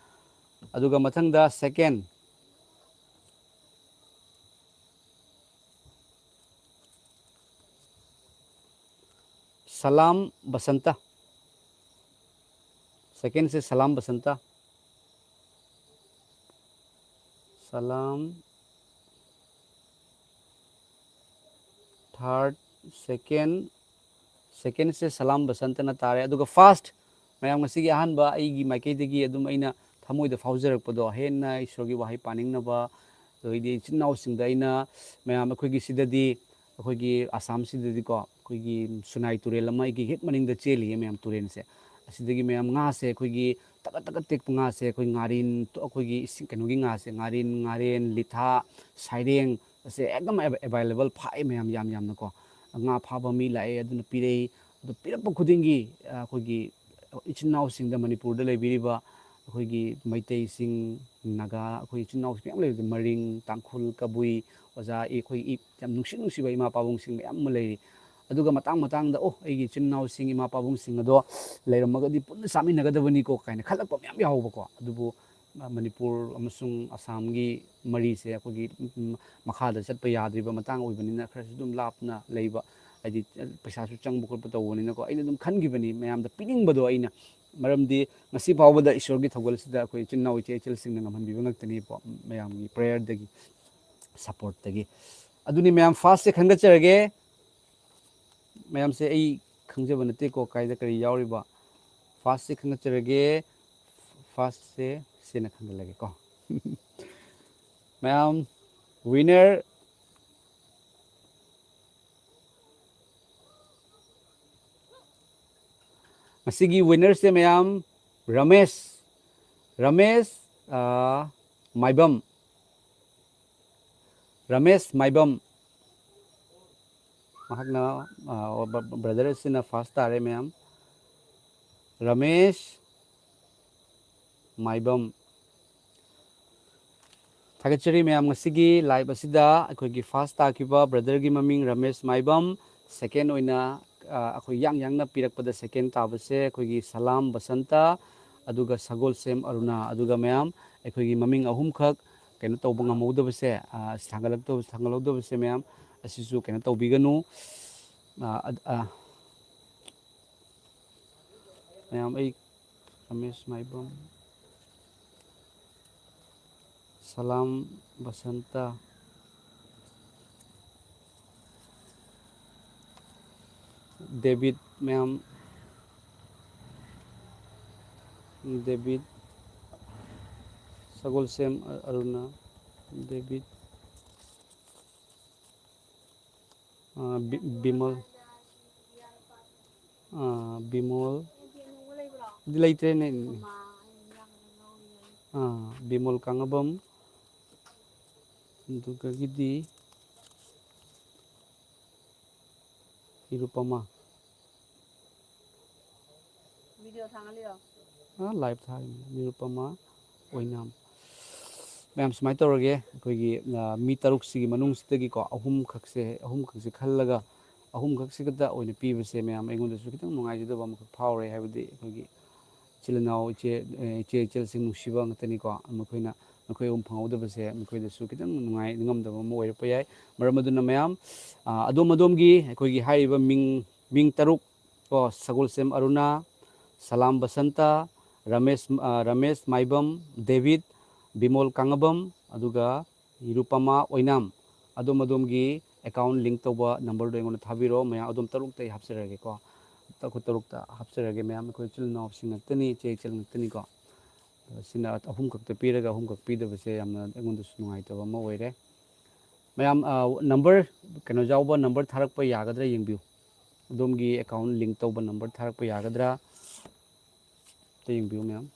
ꯑꯗꯨꯒ ꯃꯊꯪꯗ ꯁꯦꯀꯦꯟ, ꯁꯂꯥꯝ ꯕꯁꯟꯇ꯫ ꯁꯦꯀꯦꯟꯁꯦ ꯁꯂꯥꯝ ꯕꯁꯟꯇ꯫ ꯁꯂꯥꯝ, ꯊꯥꯔꯠ, ꯁꯦꯀꯦꯟ, ꯁꯦꯀꯦꯟꯁꯦ ꯁꯂꯥꯝ ꯕꯁꯟꯇꯅ ꯇꯥꯔꯦ꯫ ꯑꯗꯨꯒ ꯐꯥꯔꯁ, ꯃꯌꯥꯝ, ꯉꯁꯤꯒꯤ ꯑꯍꯥꯟꯕ ꯑꯩꯒꯤ ꯃꯥꯏꯀꯩꯗꯒꯤ ꯑꯗꯨꯝ ꯑꯩꯅ ꯊꯃꯣꯏꯗ ꯐꯥꯎꯖꯔꯛꯄꯗꯣ, ꯍꯦꯟꯅ ꯏꯁꯣꯔꯒꯤ ꯋꯥꯍꯩ ꯄꯥꯅꯤꯡꯅꯕ, ꯑꯗꯩꯗꯤ ꯏꯆꯤꯟ ꯏꯅꯥꯎꯁꯤꯡꯗ ꯑꯩꯅ, ꯃꯌꯥꯝ, ꯑꯩꯈꯣꯏꯒꯤ ꯁꯤꯗꯗꯤ, ꯑꯩꯈꯣꯏꯒꯤ ꯑꯁꯥꯝꯁꯤꯗꯗꯤꯀꯣ, ꯑꯩꯈꯣꯏꯒꯤ ꯁꯨꯅꯥꯏ ꯇꯨꯔꯦꯜ ꯑꯃ ꯑꯩꯒꯤ ꯍꯦꯛ ꯃꯅꯤꯡꯗ ꯆꯦꯜꯂꯤꯌꯦ, ꯃꯌꯥꯝ, ꯇꯨꯔꯦꯜꯁꯦ꯫ ꯑꯁꯤꯗꯒꯤ, ꯃꯌꯥꯝ, ꯉꯥꯁꯦ ꯑꯩꯈꯣꯏꯒꯤ ꯇꯀꯠ ꯇꯀꯠ ꯇꯦꯛꯄ ꯉꯥꯁꯦ, ꯑꯩꯈꯣꯏ ꯉꯥꯔꯤꯟ, ꯑꯩꯈꯣꯏꯒꯤ ꯏꯁꯤꯡ, ꯀꯩꯅꯣꯒꯤ ꯉꯥꯁꯦ, ꯉꯥꯔꯤꯟ, ꯉꯥꯔꯦꯟ, ꯂꯤꯊꯥ, ꯁꯥꯏꯔꯦꯡ, ꯑꯁꯦ ꯑꯦꯛꯗꯝ ꯑꯦꯕꯥꯏꯂꯦꯕꯜ ꯐꯥꯏ ꯃꯌꯥꯝ, ꯌꯥꯝ ꯌꯥꯝꯅꯀꯣ꯫ ꯉꯥ ꯐꯥꯕ ꯃꯤ ꯂꯥꯛꯑꯦ, ꯑꯗꯨꯅ ꯄꯤꯔꯛꯏ꯫ ꯑꯗꯨ ꯄꯤꯔꯛꯄ ꯈꯨꯗꯤꯡꯒꯤ, ꯑ, ꯑꯩꯈꯣꯏꯒꯤ ꯏꯆꯤꯟ ꯏꯅꯥꯎꯁꯤꯡꯗ, ꯃꯅꯤꯄꯨꯔꯗ ꯂꯩꯕꯤꯔꯤꯕ ꯑꯩꯈꯣꯏꯒꯤ ꯃꯩꯇꯩꯁꯤꯡ, ꯅꯥꯒꯥ, ꯑꯩꯈꯣꯏ ꯏꯆꯤꯟ ꯏꯅꯥꯎꯁꯤꯡ ꯃꯌꯥꯝ ꯂꯩꯕꯗ, ꯃꯔꯤꯡ, ꯇꯥꯡꯈꯨꯜ, ꯀꯕꯨꯏ, ꯑꯣꯖꯥ, ꯑꯩꯈꯣꯏ ꯏ-, ꯌꯥꯝ ꯅꯨꯡꯁꯤ ꯅꯨꯡꯁꯤꯕ ꯏꯃꯥ ꯄꯥꯕꯨꯡꯁꯤꯡ ꯃꯌꯥꯝ ꯑꯃ ꯂꯩꯔꯤ꯫ ꯑꯗꯨꯒ ꯃꯇꯥꯡ ꯃꯇꯥꯡꯗ, "ꯑꯣ, ꯑꯩꯒꯤ ꯏꯆꯤꯟ ꯏꯅꯥꯎꯁꯤꯡ, ꯏꯃꯥ ꯄꯥꯕꯨꯡꯁꯤꯡ ꯑꯗꯣ ꯂꯩꯔꯝꯃꯒꯗꯤ ꯄꯨꯟꯅ ꯆꯥꯃꯤꯟꯅꯒꯗꯕꯅꯤꯀꯣ" ꯀꯥꯏꯅ ꯈꯜꯂꯛꯄ ꯃꯌꯥꯝ ꯌꯥꯎꯕꯀꯣ꯫ ꯑꯗꯨꯕꯨ, ꯑ, ꯃꯅꯤꯄꯨꯔ ꯑꯃꯁꯨꯡ ꯑꯁꯥꯝꯒꯤ ꯃꯔꯤꯁꯦ ꯑꯩꯈꯣꯏꯒꯤ, ꯎꯝ, ꯃꯈꯥꯗ ꯆꯠꯄ ꯌꯥꯗ꯭ꯔꯤꯕ ꯃꯇꯥꯡ ꯑꯣꯏꯕꯅꯤꯅ, ꯈꯔꯁꯨ ꯑꯗꯨꯝ ꯂꯥꯞꯅ ꯂꯩꯕ꯫ ꯍꯥꯏꯗꯤ ꯄꯩꯁꯥꯁꯨ ꯆꯪꯕ ꯈꯣꯠꯄ ꯇꯧꯕꯅꯤꯅꯀꯣ, ꯑꯩꯅ ꯑꯗꯨꯝ ꯈꯟꯈꯤꯕꯅꯤ ꯃꯌꯥꯝꯗ ꯄꯤꯅꯤꯡꯕꯗꯣ ꯑꯩꯅ꯫ ꯃꯔꯝꯗꯤ ꯉꯁꯤ ꯐꯥꯎꯕꯗ ꯏꯁꯣꯔꯒꯤ ꯊꯧꯒꯜꯁꯤꯗ ꯑꯩꯈꯣꯏ ꯏꯆꯤꯟ ꯏꯅꯥꯎ ꯏꯆꯦ ꯏꯆꯜꯁꯤꯡꯅ ꯉꯝꯍꯟꯕꯤꯕ ꯉꯥꯛꯇꯅꯤꯀꯣ, ꯃꯌꯥꯝꯒꯤ ꯄ꯭ꯔꯦꯌꯔꯗꯒꯤ, ꯁꯞꯄꯣꯔꯠꯇꯒꯤ꯫ ꯑꯗꯨꯅꯤ ꯃꯌꯥꯝ, ꯐꯥꯔꯁꯁꯦ ꯈꯟꯒꯠꯆꯔꯒꯦ꯫ ꯃꯌꯥꯝꯁꯦ ꯑꯩ ꯈꯪꯖꯕ ꯅꯠꯇꯦꯀꯣ, ꯀꯥꯏꯗ ꯀꯔꯤ ꯌꯥꯎꯔꯤꯕ꯫ ꯐꯥꯔꯁꯁꯦ ꯈꯟꯒꯠꯆꯔꯒꯦ꯫ ꯐꯥꯔꯁꯁꯦ ꯁꯦꯅ ꯈꯟꯒꯠꯂꯒꯦꯀꯣ꯫ ꯃꯌꯥꯝ, ꯋꯤꯅꯔ, ꯉꯁꯤꯒꯤ ꯋꯤꯅꯔꯁꯦ ꯃꯌꯥꯝ, ꯔꯃꯦꯁ, ꯔꯃꯦꯁ, ꯑꯥ, ꯃꯥꯏꯕꯝ, ꯔꯃꯦꯁ ꯃꯥꯏꯕꯝ꯫ ꯃꯍꯥꯛꯅ, ꯑꯥ, ꯕ-, ꯕ-, ꯕ꯭ꯔꯗꯔ ꯑꯁꯤꯅ ꯐꯥꯔꯁ ꯇꯥꯔꯦ ꯃꯌꯥꯝ꯫ ꯔꯃꯦꯁ ꯃꯥꯏꯕꯝ꯫ ꯊꯥꯒꯠꯆꯔꯤ ꯃꯌꯥꯝ, ꯉꯁꯤꯒꯤ ꯂꯥꯏꯚ ꯑꯁꯤꯗ ꯑꯩꯈꯣꯏꯒꯤ ꯐꯥꯔꯁ ꯇꯥꯈꯤꯕ ꯕ꯭ꯔꯗꯔꯒꯤ ꯃꯃꯤꯡ ꯔꯃꯦꯁ ꯃꯥꯏꯕꯝ, ꯁꯦꯀꯦꯟ ꯑꯣꯏꯅ, ꯑ, ꯑꯩꯈꯣꯏ ꯌꯥꯡ ꯌꯥꯡꯅ ꯄꯤꯔꯛꯄꯗ ꯁꯦꯀꯦꯟ ꯇꯥꯕꯁꯦ ꯑꯩꯈꯣꯏꯒꯤ ꯁꯂꯥꯝ ꯕꯁꯟꯇ, ꯑꯗꯨꯒ ꯁꯒꯣꯜꯁꯦꯝ ꯑꯔꯨꯅꯥ꯫ ꯑꯗꯨꯒ ꯃꯌꯥꯝ, ꯑꯩꯈꯣꯏꯒꯤ ꯃꯃꯤꯡ ꯑꯍꯨꯝꯈꯛ ꯀꯩꯅꯣ ꯇꯧꯕ ꯉꯝꯍꯧꯗꯕꯁꯦ, ꯑ, ꯊꯥꯡꯒꯠꯂꯛꯇꯕ-, ꯊꯥꯡꯒꯠꯍꯧꯗꯕꯁꯦ ꯃꯌꯥꯝ, ꯑꯁꯤꯁꯨ ꯀꯩꯅꯣ ꯇꯧꯕꯤꯒꯅꯨ꯫ ꯑ, ꯑ, ꯑ, ꯃꯌꯥꯝ, ꯑꯩ ꯔꯃꯦꯁ ꯃꯥꯏꯕꯝ, ꯁꯂꯥꯝ ꯕꯁꯟꯇ, ꯗꯦꯕꯤꯠ ꯃꯌꯥꯝ, ꯗꯦꯕꯤꯠ, ꯁꯒꯣꯜꯁꯦꯝ ꯑ-, ꯑꯔꯨꯅꯥ, ꯗꯦꯕꯤꯠ, ꯑ, ꯕꯤ-, ꯕꯤꯃꯜ, ꯑ, ꯕꯤꯃꯣꯜ, ꯗꯤ ꯂꯩꯇ꯭ꯔꯦꯅꯦ꯫ ꯑ, ꯕꯤꯃꯣꯜ ꯀꯥꯡꯉꯕꯝ, ꯑꯗꯨꯒꯒꯤꯗꯤ ꯅꯤꯔꯨꯄꯃꯥ꯫ ꯚꯤꯗꯤꯑꯣ ꯊꯥꯒꯠꯂꯤꯔꯣ? ꯑ, ꯂꯥꯏꯚ ꯊꯥꯔꯤꯅꯤ꯫ ꯅꯤꯔꯨꯄꯃꯥ ꯑꯣꯏꯅꯥꯝ꯫ ꯃꯌꯥꯝ, ꯁꯨꯃꯥꯏꯅ ꯇꯧꯔꯒꯦ, ꯑꯩꯈꯣꯏꯒꯤ, ꯑ, ꯃꯤ ꯇꯔꯨꯛꯁꯤꯒꯤ ꯃꯅꯨꯡꯁꯤꯗꯒꯤꯀꯣ, ꯑꯍꯨꯝꯈꯛꯁꯦ, ꯑꯍꯨꯝꯈꯛꯁꯦ ꯈꯜꯂꯒ, ꯑꯍꯨꯝꯈꯛꯁꯤ ꯈꯛꯇ ꯑꯣꯏꯅ ꯄꯤꯕꯁꯦ, ꯃꯌꯥꯝ, ꯑꯩꯉꯣꯟꯗꯁꯨ ꯈꯤꯇꯪ ꯅꯨꯡꯉꯥꯏꯖꯗꯕ ꯑꯃꯈꯛ ꯐꯥꯎꯔꯦ꯫ ꯍꯥꯏꯕꯗꯤ ꯑꯩꯈꯣꯏꯒꯤ ꯏꯆꯤꯜ ꯏꯅꯥꯎ, ꯏꯆꯦ, ꯑ, ꯏꯆꯦ ꯏꯆꯜꯁꯤꯡ ꯅꯨꯡꯁꯤꯕ ꯉꯥꯛꯇꯅꯤꯀꯣ, ꯃꯈꯣꯏꯅ ꯃꯈꯣꯏ ꯑꯍꯨꯝ ꯐꯪꯍꯧꯗꯕꯁꯦ ꯃꯈꯣꯏꯗꯁꯨ ꯈꯤꯇꯪ ꯅꯨꯡꯉꯥꯏ ꯅꯤꯡꯉꯝꯗꯕ ꯑꯃ ꯑꯣꯏꯔꯛꯄ ꯌꯥꯏ꯫ ꯃꯔꯝ ꯑꯗꯨꯅ ꯃꯌꯥꯝ, ꯑ, ꯑꯗꯣꯝ ꯑꯗꯣꯝꯒꯤ ꯑꯩꯈꯣꯏꯒꯤ ꯍꯥꯏꯔꯤꯕ ꯃꯤꯡ, ꯃꯤꯡ ꯇꯔꯨꯛ ꯀꯣ, ꯁꯒꯣꯜꯁꯦꯝ ꯑꯔꯨꯅꯥ, ꯁꯂꯥꯝ ꯕꯁꯟꯇ, ꯔꯃꯦꯁ, ꯑ, ꯔꯃꯦꯁ ꯃꯥꯏꯕꯝ, ꯗꯦꯕꯤꯠ, ꯕꯤꯃꯣꯜ ꯀꯥꯡꯉꯕꯝ, ꯑꯗꯨꯒ ꯅꯤꯔꯨꯄꯃꯥ ꯑꯣꯏꯅꯥꯝ, ꯑꯗꯣꯝ ꯑꯗꯣꯝꯒꯤ account link ꯇꯧꯕ number ꯗꯣ ꯑꯩꯉꯣꯟꯗ ꯊꯥꯕꯤꯔꯣ꯫ ꯃꯌꯥꯝ ꯑꯗꯣꯝ ꯇꯔꯨꯛꯇ ꯑꯩ ꯍꯥꯞꯆꯔꯒꯦꯀꯣ꯫ ꯑꯩꯈꯣꯏ ꯇꯔꯨꯛꯇ ꯍꯥꯞꯆꯔꯒꯦ ꯃꯌꯥꯝ꯫ ꯑꯩꯈꯣꯏ ꯏꯆꯤꯜ ꯏꯅꯥꯎꯁꯤꯡ ꯉꯥꯛꯇꯅꯤ, ꯏꯆꯦ ꯏꯆꯜ ꯉꯥꯛꯇꯅꯤꯀꯣ꯫ ꯑꯗꯣ ꯁꯤꯅ ꯑꯍꯨꯝ ꯈꯛꯇ ꯄꯤꯔꯒ ꯑꯍꯨꯝ ꯈꯛ ꯄꯤꯗꯕꯁꯦ ꯌꯥꯝꯅ ꯑꯩꯉꯣꯟꯗꯁꯨ ꯅꯨꯡꯉꯥꯏꯇꯕ ꯑꯃ ꯑꯣꯏꯔꯦ꯫ ꯃꯌꯥꯝ, ꯑ, number, ꯀꯩꯅꯣ ꯌꯥꯎꯕ number ꯊꯥꯔꯛꯄ ꯌꯥꯒꯗ꯭ꯔꯥ ꯌꯦꯡꯕꯤꯌꯨ꯫ ꯑꯗꯣꯝꯒꯤ account link ꯇꯧꯕ number ꯊꯥꯔꯛꯄ ꯌꯥꯒꯗ꯭ꯔꯥ? ꯑꯝꯇ ꯌꯦꯡꯕꯤꯌꯨ ꯃꯌꯥꯝ꯫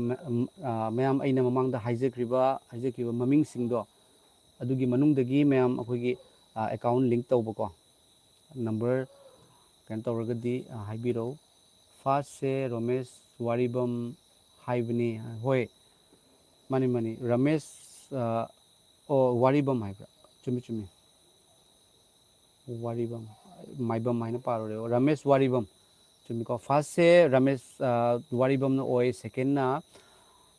ꯃ-, ꯑ, ꯃꯌꯥꯝ, ꯑꯩꯅ ꯃꯃꯥꯡꯗ ꯍꯥꯏꯖꯈ꯭ꯔꯤꯕ, ꯍꯥꯏꯖꯈꯤꯕ ꯃꯃꯤꯡꯁꯤꯡꯗꯣ, ꯑꯗꯨꯒꯤ ꯃꯅꯨꯡꯗꯒꯤ ꯃꯌꯥꯝ ꯑꯩꯈꯣꯏꯒꯤ, ꯑ, account link ꯇꯧꯕꯀꯣ꯫ Number ꯀꯩꯅꯣ ꯇꯧꯔꯒꯗꯤ, ꯑ, ꯍꯥꯏꯕꯤꯔꯛꯎ꯫ First ꯁꯦ ꯔꯣꯃꯦꯁ ꯋꯥꯔꯤꯕꯝ ꯍꯥꯏꯕꯅꯤ꯫ ꯍꯣꯏ, ꯃꯥꯅꯤ, ꯃꯥꯅꯤ꯫ ꯔꯃꯦꯁ, ꯑ, ꯑꯣ, ꯋꯥꯔꯤꯕꯝ ꯍꯥꯏꯕ꯭ꯔꯥ? ꯆꯨꯝꯃꯤ, ꯆꯨꯝꯃꯤ꯫ ꯋꯥꯔꯤꯕꯝ, ꯃꯥꯏꯕꯝ ꯍꯥꯏꯅ ꯄꯥꯔꯨꯔꯦ꯫ ꯑꯣ, ꯔꯃꯦꯁ ꯋꯥꯔꯤꯕꯝ꯫ ꯆꯨꯝꯃꯤꯀꯣ? First ꯁꯦ ꯔꯃꯦꯁ, ꯑ, ꯋꯥꯔꯤꯕꯝꯅ ꯑꯣꯏ, second ꯅ,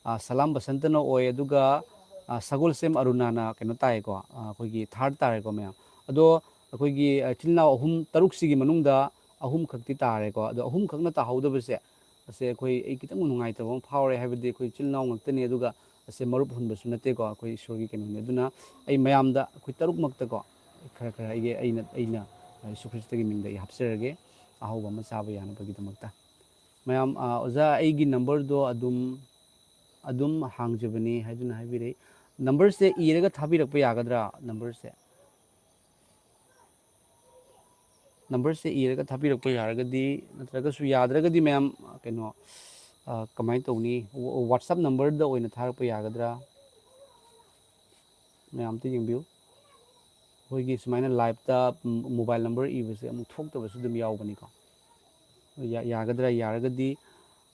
ꯑ, ꯁꯂꯥꯝ ꯕꯁꯟꯇꯅ ꯑꯣꯏ, ꯑꯗꯨꯒ, ꯑ, ꯁꯒꯣꯜꯁꯦꯝ ꯑꯔꯨꯅꯥꯅ ꯀꯩꯅꯣ ꯇꯥꯏꯀꯣ, ꯑ, ꯑꯩꯈꯣꯏꯒꯤ third ꯇꯥꯔꯦꯀꯣ ꯃꯌꯥꯝ꯫ ꯑꯗꯣ ꯑꯩꯈꯣꯏꯒꯤ, ꯑ, ꯏꯆꯤꯜ ꯏꯅꯥꯎ ꯑꯍꯨꯝ, ꯇꯔꯨꯛꯁꯤꯒꯤ ꯃꯅꯨꯡꯗ ꯑꯍꯨꯝ ꯈꯛꯇꯤ ꯇꯥꯔꯦꯀꯣ꯫ ꯑꯗꯣ ꯑꯍꯨꯝ ꯈꯛꯅ ꯇꯥꯍꯧꯗꯕꯁꯦ, ꯑꯁꯦ ꯑꯩꯈꯣꯏ, ꯑꯩ ꯈꯤꯇꯪ ꯅꯨꯡꯉꯥꯏꯇꯕ ꯑꯃ ꯐꯥꯎꯔꯦ, ꯍꯥꯏꯕꯗꯤ ꯑꯩꯈꯣꯏ ꯏꯆꯤꯜ ꯏꯅꯥꯎ ꯉꯥꯛꯇꯅꯤ, ꯑꯗꯨꯒ ꯑꯁꯦ ꯃꯔꯨꯞ ꯍꯨꯟꯕꯁꯨ ꯅꯠꯇꯦꯀꯣ, ꯑꯩꯈꯣꯏ ꯏꯁꯣꯔꯒꯤ ꯀꯩꯅꯣꯅꯤ꯫ ꯑꯗꯨꯅ ꯑꯩ ꯃꯌꯥꯝꯗ, ꯑꯩꯈꯣꯏ ꯇꯔꯨꯛꯃꯛꯇꯀꯣ, ꯈꯔ ꯈꯔ ꯑꯩꯒꯤ, ꯑꯩꯅ, ꯑꯩꯅ ꯌꯤꯁꯨ ꯈ꯭ꯔꯤꯁꯇꯒꯤ ꯃꯤꯡꯗ ꯑꯩ ꯍꯥꯞꯆꯔꯒꯦ, ꯑꯍꯥꯎꯕ ꯑꯃ ꯆꯥꯕ ꯌꯥꯅꯕꯒꯤꯗꯃꯛꯇ꯫ ꯃꯌꯥꯝ, ꯑ, ꯑꯣꯖꯥ, ꯑꯩꯒꯤ number ꯗꯣ ꯑꯗꯨꯝ, ꯑꯗꯨꯝ ꯍꯥꯡꯖꯕꯅꯤ ꯍꯥꯏꯗꯨꯅ ꯍꯥꯏꯕꯤꯔꯛꯏ꯫ Number ꯁꯦ ꯏꯔꯒ ꯊꯥꯕꯤꯔꯛꯄ ꯌꯥꯒꯗ꯭ꯔꯥ? Number ꯁꯦ, number ꯁꯦ ꯏꯔꯒ ꯊꯥꯕꯤꯔꯛꯄ ꯌꯥꯔꯒꯗꯤ, ꯅꯠꯇ꯭ꯔꯒꯁꯨ ꯌꯥꯗ꯭ꯔꯒꯗꯤ ꯃꯌꯥꯝ, ꯀꯩꯅꯣ, ꯑ, ꯀꯃꯥꯏꯅ ꯇꯧꯅꯤ? ꯋ-, WhatsApp number ꯗ ꯑꯣꯏꯅ ꯊꯥꯔꯛꯄ ꯌꯥꯒꯗ꯭ꯔꯥ? ꯃꯌꯥꯝ ꯑꯝꯇ ꯌꯦꯡꯕꯤꯌꯨ꯫ ꯑꯩꯈꯣꯏꯒꯤ ꯁꯨꯃꯥꯏꯅ live ꯇ, ꯎꯝ, mobile number ꯏꯕꯁꯦ ꯑꯃꯨꯛ ꯊꯣꯛꯇꯕꯁꯨ ꯑꯗꯨꯝ ꯌꯥꯎꯕꯅꯤꯀꯣ꯫ ꯌꯥ-, ꯌꯥꯒꯗ꯭ꯔꯥ? ꯌꯥꯔꯒꯗꯤ,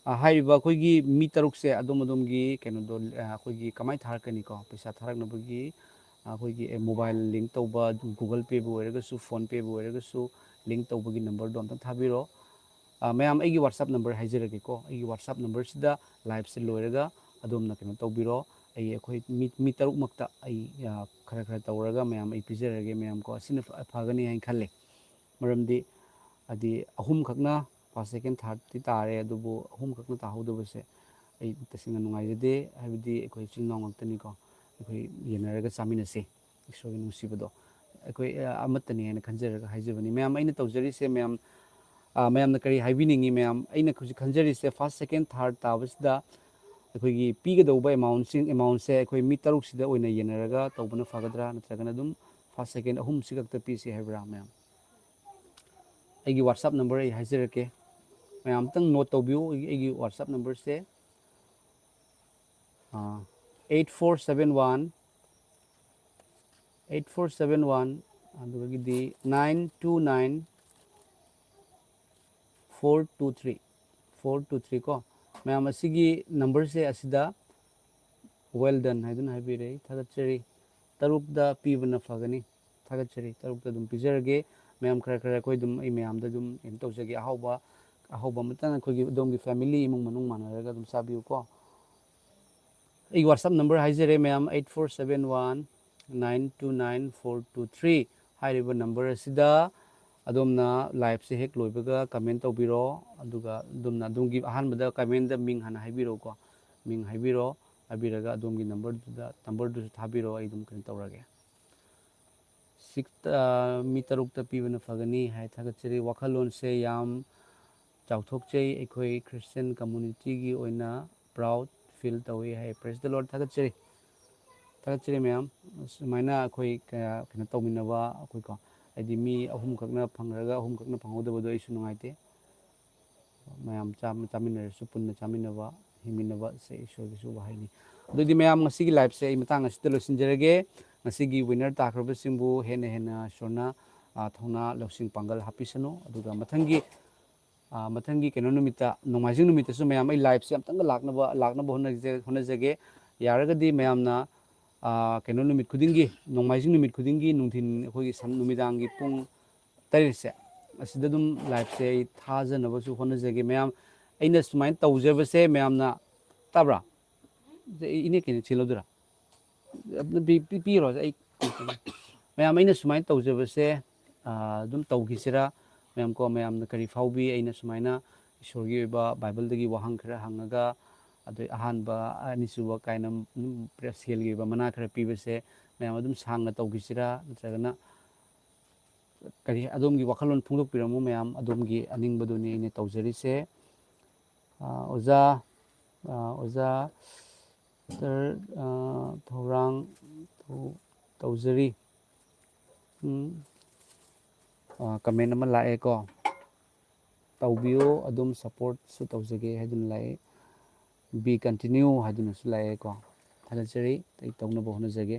ꯑ, ꯍꯥꯏꯔꯤꯕ ꯑꯩꯈꯣꯏꯒꯤ ꯃꯤ ꯇꯔꯨꯛꯁꯦ ꯑꯗꯣꯝ ꯑꯗꯣꯝꯒꯤ ꯀꯩꯅꯣꯗꯣ, ꯑ, ꯑꯩꯈꯣꯏꯒꯤ ꯀꯃꯥꯏꯅ ꯊꯥꯔꯛꯀꯅꯤꯀꯣ? ꯄꯩꯁꯥ ꯊꯥꯔꯛꯅꯕꯒꯤ ꯑꯩꯈꯣꯏꯒꯤ ꯃꯣꯕꯥꯏꯜ ꯂꯤꯡ ꯇꯧꯕ, Google Payꯕꯨ ꯑꯣꯏꯔꯒꯁꯨ, PhonePeꯕꯨ ꯑꯣꯏꯔꯒꯁꯨ, ꯂꯤꯡ ꯇꯧꯕꯒꯤ ꯅꯝꯕꯔꯗꯣ ꯑꯝꯇꯪ ꯊꯥꯕꯤꯔꯣ꯫ ꯑ, ꯃꯌꯥꯝ, ꯑꯩꯒꯤ WhatsApp ꯅꯝꯕꯔ ꯍꯥꯏꯖꯔꯒꯦꯀꯣ꯫ ꯑꯩꯒꯤ WhatsApp ꯅꯝꯕꯔꯁꯤꯗ ꯂꯥꯏꯞꯁꯦ ꯂꯣꯏꯔꯒ ꯑꯗꯣꯝꯅ ꯀꯩꯅꯣ ꯇꯧꯕꯤꯔꯣ꯫ ꯑꯩ, ꯑꯩꯈꯣꯏ ꯃꯤ, ꯃꯤ ꯇꯔꯨꯛꯃꯛꯇ ꯑꯩ, ꯑ, ꯈꯔ ꯈꯔ ꯇꯧꯔꯒ ꯃꯌꯥꯝ ꯑꯩ ꯄꯤꯖꯔꯒꯦ, ꯃꯌꯥꯝ ꯀꯣ꯫ ꯑꯁꯤꯅ ꯐ-, ꯐꯒꯅꯤ ꯍꯥꯏꯅ ꯈꯜꯂꯦ꯫ ꯃꯔꯝꯗꯤ ꯍꯥꯏꯗꯤ ꯑꯍꯨꯝꯈꯛꯅ first, second, thirdꯇꯤ ꯇꯥꯔꯦ, ꯑꯗꯨꯕꯨ ꯑꯍꯨꯝꯈꯛꯅ ꯇꯥꯍꯧꯗꯕꯁꯦ ꯑꯩ ꯇꯁꯦꯡꯅ ꯅꯨꯡꯉꯥꯏꯖꯗꯦ꯫ ꯍꯥꯏꯕꯗꯤ ꯑꯩꯈꯣꯏ ꯏꯆꯤꯜ ꯏꯅꯥꯎ ꯉꯥꯛꯇꯅꯤꯀꯣ, ꯑꯩꯈꯣꯏ ꯌꯦꯟꯅꯔꯒ ꯆꯥꯃꯤꯟꯅꯁꯦ꯫ ꯏꯁꯣꯔꯒꯤ ꯅꯨꯡꯁꯤꯕꯗꯣ ꯑꯩꯈꯣꯏ, ꯑ, ꯑꯃꯠꯇꯅꯤ ꯍꯥꯏꯅ ꯈꯟꯖꯔꯒ ꯍꯥꯏꯖꯕꯅꯤ꯫ ꯃꯌꯥꯝ, ꯑꯩꯅ ꯇꯧꯖꯔꯤꯁꯦ, ꯃꯌꯥꯝ, ꯑ, ꯃꯌꯥꯝꯅ ꯀꯔꯤ ꯍꯥꯏꯕꯤꯅꯤꯡꯉꯤ? ꯃꯌꯥꯝ, ꯑꯩꯅ ꯍꯧꯖꯤꯛ ꯈꯟꯖꯔꯤꯁꯦ, first, second, third ꯇꯥꯕꯁꯤꯗ ꯑꯩꯈꯣꯏꯒꯤ ꯄꯤꯒꯗꯧꯕ amountꯁꯤꯡ, amountꯁꯦ ꯑꯩꯈꯣꯏ ꯃꯤ ꯇꯔꯨꯛꯁꯤꯗ ꯑꯣꯏꯅ ꯌꯦꯟꯅꯔꯒ ꯇꯧꯕꯅ ꯐꯒꯗ꯭ꯔꯥ, ꯅꯠꯇ꯭ꯔꯒꯅ ꯑꯗꯨꯝ first, second ꯑꯍꯨꯝꯁꯤ ꯈꯛꯇ ꯄꯤꯁꯤ ꯍꯥꯏꯕ꯭ꯔꯥ, ꯃꯌꯥꯝ? ꯑꯩꯒꯤ WhatsApp ꯅꯝꯕꯔ ꯑꯩ ꯍꯥꯏꯖꯔꯛꯀꯦ, ꯃꯌꯥꯝ ꯑꯝꯇꯪ ꯅꯣꯠ ꯇꯧꯕꯤꯌꯨ꯫ ꯑꯩꯒꯤ, ꯑꯩꯒꯤ WhatsApp ꯅꯝꯕꯔꯁꯦ, ꯑꯥ, eight four seven one, eight four seven one, ꯑꯗꯨꯗꯒꯤꯗꯤ nine two nine four two three, four two three ꯀꯣ꯫ ꯃꯌꯥꯝ, ꯑꯁꯤꯒꯤ ꯅꯝꯕꯔꯁꯦ ꯑꯁꯤꯗ well done ꯍꯥꯏꯗꯨꯅ ꯍꯥꯏꯕꯤꯔꯦ, ꯊꯥꯒꯠꯆꯔꯤ꯫ ꯇꯔꯨꯛꯇ ꯄꯤꯕꯅ ꯐꯒꯅꯤ꯫ ꯊꯥꯒꯠꯆꯔꯤ꯫ ꯇꯔꯨꯛꯇ ꯑꯗꯨꯝ ꯄꯤꯖꯔꯒꯦ꯫ ꯃꯌꯥꯝ ꯈꯔ ꯈꯔ ꯑꯩꯈꯣꯏ ꯑꯗꯨꯝ, ꯑꯩ ꯃꯌꯥꯝꯗ ꯑꯗꯨꯝ ꯀꯩꯅꯣ ꯇꯧꯖꯒꯦ꯫ ꯑꯍꯥꯎꯕ, ꯑꯍꯥꯎꯕ ꯑꯃꯇꯪ ꯑꯩꯈꯣꯏꯒꯤ ꯑꯗꯣꯝꯒꯤ family, ꯏꯃꯨꯡ ꯃꯅꯨꯡ ꯃꯥꯟꯅꯔꯒ ꯑꯗꯨꯝ ꯆꯥꯕꯤꯌꯨꯀꯣ꯫ ꯑꯩꯒꯤ WhatsApp ꯅꯝꯕꯔ ꯍꯥꯏꯖꯔꯦ ꯃꯌꯥꯝ, eight four seven one nine two nine four two three꯫ ꯍꯥꯏꯔꯤꯕ ꯅꯝꯕꯔ ꯑꯁꯤꯗ ꯑꯗꯣꯝꯅ ꯂꯥꯏꯞꯁꯦ ꯍꯦꯛ ꯂꯣꯏꯕꯒ ꯀꯃꯦꯟ ꯇꯧꯕꯤꯔꯣ꯫ ꯑꯗꯨꯒ ꯑꯗꯣꯝꯅ ꯑꯗꯣꯝꯒꯤ ꯑꯍꯥꯟꯕꯗ ꯀꯃꯦꯟꯗ ꯃꯤꯡ ꯍꯥꯟꯅ ꯍꯥꯏꯕꯤꯔꯣꯀꯣ꯫ ꯃꯤꯡ ꯍꯥꯏꯕꯤꯔꯣ꯫ ꯍꯥꯏꯕꯤꯔꯒ ꯑꯗꯣꯝꯒꯤ ꯅꯝꯕꯔꯗꯨꯗ, ꯅꯝꯕꯔꯗꯨꯁꯨ ꯊꯥꯕꯤꯔꯣ, ꯑꯩ ꯑꯗꯨꯝ ꯀꯩꯅꯣ ꯇꯧꯔꯒꯦ꯫ ꯁꯤꯛꯁ, ꯑ, ꯃꯤ ꯇꯔꯨꯛꯇ ꯄꯤꯕꯅ ꯐꯒꯅꯤ ꯍꯥꯏ꯫ ꯊꯥꯒꯠꯆꯔꯤ꯫ ꯋꯥꯈꯜꯂꯣꯟꯁꯦ ꯌꯥꯝ ꯆꯥꯎꯊꯣꯛꯆꯩ꯫ ꯑꯩꯈꯣꯏ Christian communityꯒꯤ ꯑꯣꯏꯅ proud feel ꯇꯧꯏ ꯍꯥꯏ꯫ Praise the Lord꯫ ꯊꯥꯒꯠꯆꯔꯤ꯫ ꯊꯥꯒꯠꯆꯔꯤ ꯃꯌꯥꯝ꯫ ꯁꯨꯃꯥꯏꯅ ꯑꯩꯈꯣꯏ ꯀꯌꯥ ꯀꯩꯅꯣ ꯇꯧꯃꯤꯟꯅꯕ, ꯑꯩꯈꯣꯏꯀꯣ, ꯍꯥꯏꯗꯤ ꯃꯤ ꯑꯍꯨꯝꯈꯛꯅ ꯐꯪꯈ꯭ꯔꯒ ꯑꯍꯨꯝꯈꯛꯅ ꯐꯪꯍꯧꯗꯕꯗꯣ ꯑꯩꯁꯨ ꯅꯨꯡꯉꯥꯏꯇꯦ꯫ ꯃꯌꯥꯝ ꯆꯥꯃꯤꯟꯅꯔꯁꯨ ꯄꯨꯟꯅ ꯆꯥꯃꯤꯟꯅꯕ, ꯍꯤꯡꯃꯤꯟꯅꯕꯁꯦ ꯏꯁꯣꯔꯒꯤꯁꯨ ꯋꯥꯍꯩꯅꯤ꯫ ꯑꯗꯨꯗꯤ ꯃꯌꯥꯝ, ꯉꯁꯤꯒꯤ ꯂꯥꯏꯞꯁꯦ ꯑꯩ ꯃꯇꯥꯡ ꯑꯁꯤꯗ ꯂꯣꯏꯁꯤꯟꯖꯔꯒꯦ꯫ ꯉꯁꯤꯒꯤ winner ꯇꯥꯈ꯭ꯔꯕꯁꯤꯡꯕꯨ ꯍꯦꯟꯅ ꯍꯦꯟꯅ ꯏꯁꯣꯔꯅ, ꯑ, ꯊꯧꯅꯥ ꯂꯧꯁꯤꯡ ꯄꯥꯡꯒꯜ ꯍꯥꯞꯄꯤꯁꯅꯨ꯫ ꯑꯗꯨꯒ ꯃꯊꯪꯒꯤ, ꯑ, ꯃꯊꯪꯒꯤ ꯀꯩꯅꯣ ꯅꯨꯃꯤꯠꯇ, ꯅꯣꯡꯃꯥꯏꯖꯤꯡ ꯅꯨꯃꯤꯠꯇꯁꯨ ꯃꯌꯥꯝ ꯑꯩ ꯂꯥꯏꯞꯁꯦ ꯑꯝꯇꯪꯒ ꯂꯥꯛꯅꯕ, ꯂꯥꯛꯅꯕ ꯍꯣꯠꯅꯖ-, ꯍꯣꯠꯅꯖꯒꯦ꯫ ꯌꯥꯔꯒꯗꯤ ꯃꯌꯥꯝꯅ ꯑꯥ, ꯀꯩꯅꯣ ꯅꯨꯃꯤꯠ ꯈꯨꯗꯤꯡꯒꯤ, ꯅꯣꯡꯃꯥꯏꯖꯤꯡ ꯅꯨꯃꯤꯠ ꯈꯨꯗꯤꯡꯒꯤ ꯅꯨꯡꯊꯤꯟ ꯑꯩꯈꯣꯏꯒꯤ ꯁꯟ-, ꯅꯨꯃꯤꯗꯥꯡꯒꯤ ꯄꯨꯡ ꯇꯔꯦꯠꯁꯦ, ꯑꯁꯤꯗ ꯑꯗꯨꯝ liveꯁꯦ ꯑꯩ ꯊꯥꯖꯅꯕꯁꯨ ꯍꯣꯠꯅꯖꯒꯦ꯫ ꯃꯌꯥꯝ, ꯑꯩꯅ ꯁꯨꯃꯥꯏꯅ ꯇꯧꯖꯕꯁꯦ ꯃꯌꯥꯝꯅ, ꯇꯥꯕ꯭ꯔꯥ? ꯁꯦ, ꯑꯩ ꯏꯅꯦ ꯀꯩꯅꯣ ꯊꯤꯜꯂꯧꯗꯣꯏꯔꯥ? ꯑꯗꯨ ꯄꯤ-, ꯄꯤ-, ꯄꯤꯔꯣ, ꯑꯩ, ꯃꯌꯥꯝ, ꯑꯩꯅ ꯁꯨꯃꯥꯏꯅ ꯇꯧꯖꯕꯁꯦ, ꯑꯥ, ꯑꯗꯨꯝ ꯇꯧꯈꯤꯁꯤꯔꯥ? ꯃꯌꯥꯝ ꯀꯣ, ꯃꯌꯥꯝꯅ ꯀꯔꯤ ꯐꯥꯎꯕꯤ? ꯑꯩꯅ ꯁꯨꯃꯥꯏꯅ ꯏꯁꯣꯔꯒꯤ ꯑꯣꯏꯕ ꯕꯥꯏꯕꯜꯗꯒꯤ ꯋꯥꯍꯪ ꯈꯔ ꯍꯪꯉꯒ, ꯑꯗꯩ ꯑꯍꯥꯟꯕ, ꯑꯅꯤꯁꯨꯕ ꯀꯥꯏꯅ ꯑꯗꯨꯝ ꯁꯦꯜꯒꯤ ꯑꯣꯏꯕ ꯃꯅꯥ ꯈꯔ ꯄꯤꯕꯁꯦ ꯃꯌꯥꯝ ꯑꯗꯨꯝ ꯁꯥꯡꯅ ꯇꯧꯈꯤꯁꯤꯔꯥ? ꯅꯠꯇ꯭ꯔꯒꯅ ꯀꯔꯤ, ꯑꯗꯣꯝꯒꯤ ꯋꯥꯈꯜꯂꯣꯟ ꯐꯣꯡꯗꯣꯛꯄꯤꯔꯝꯃꯨ ꯃꯌꯥꯝ, ꯑꯗꯣꯝꯒꯤ ꯑꯅꯤꯡꯕꯗꯨꯅꯤ ꯑꯩꯅ ꯇꯧꯖꯔꯤꯁꯦ꯫ ꯑꯥ, ꯑꯣꯖꯥ, ꯑꯥ, ꯑꯣꯖꯥ ꯁꯥꯔ, ꯑꯥ, ꯊꯧꯔꯥꯡ ꯇꯧ-, ꯇꯧꯖꯔꯤ꯫ ꯎꯝ꯫ ꯑꯥ, comment ꯑꯃ ꯂꯥꯛꯑꯦꯀꯣ꯫ "ꯇꯧꯕꯤꯌꯨ, ꯑꯗꯨꯝ supportꯁꯨ ꯇꯧꯖꯒꯦ" ꯍꯥꯏꯗꯨꯅ ꯂꯥꯛꯑꯦ꯫ "Be continue" ꯍꯥꯏꯗꯨꯅꯁꯨ ꯂꯥꯛꯑꯦꯀꯣ꯫ ꯊꯥꯒꯠꯆꯔꯤ꯫ ꯑꯩ ꯇꯧꯅꯕ ꯍꯣꯠꯅꯖꯒꯦ꯫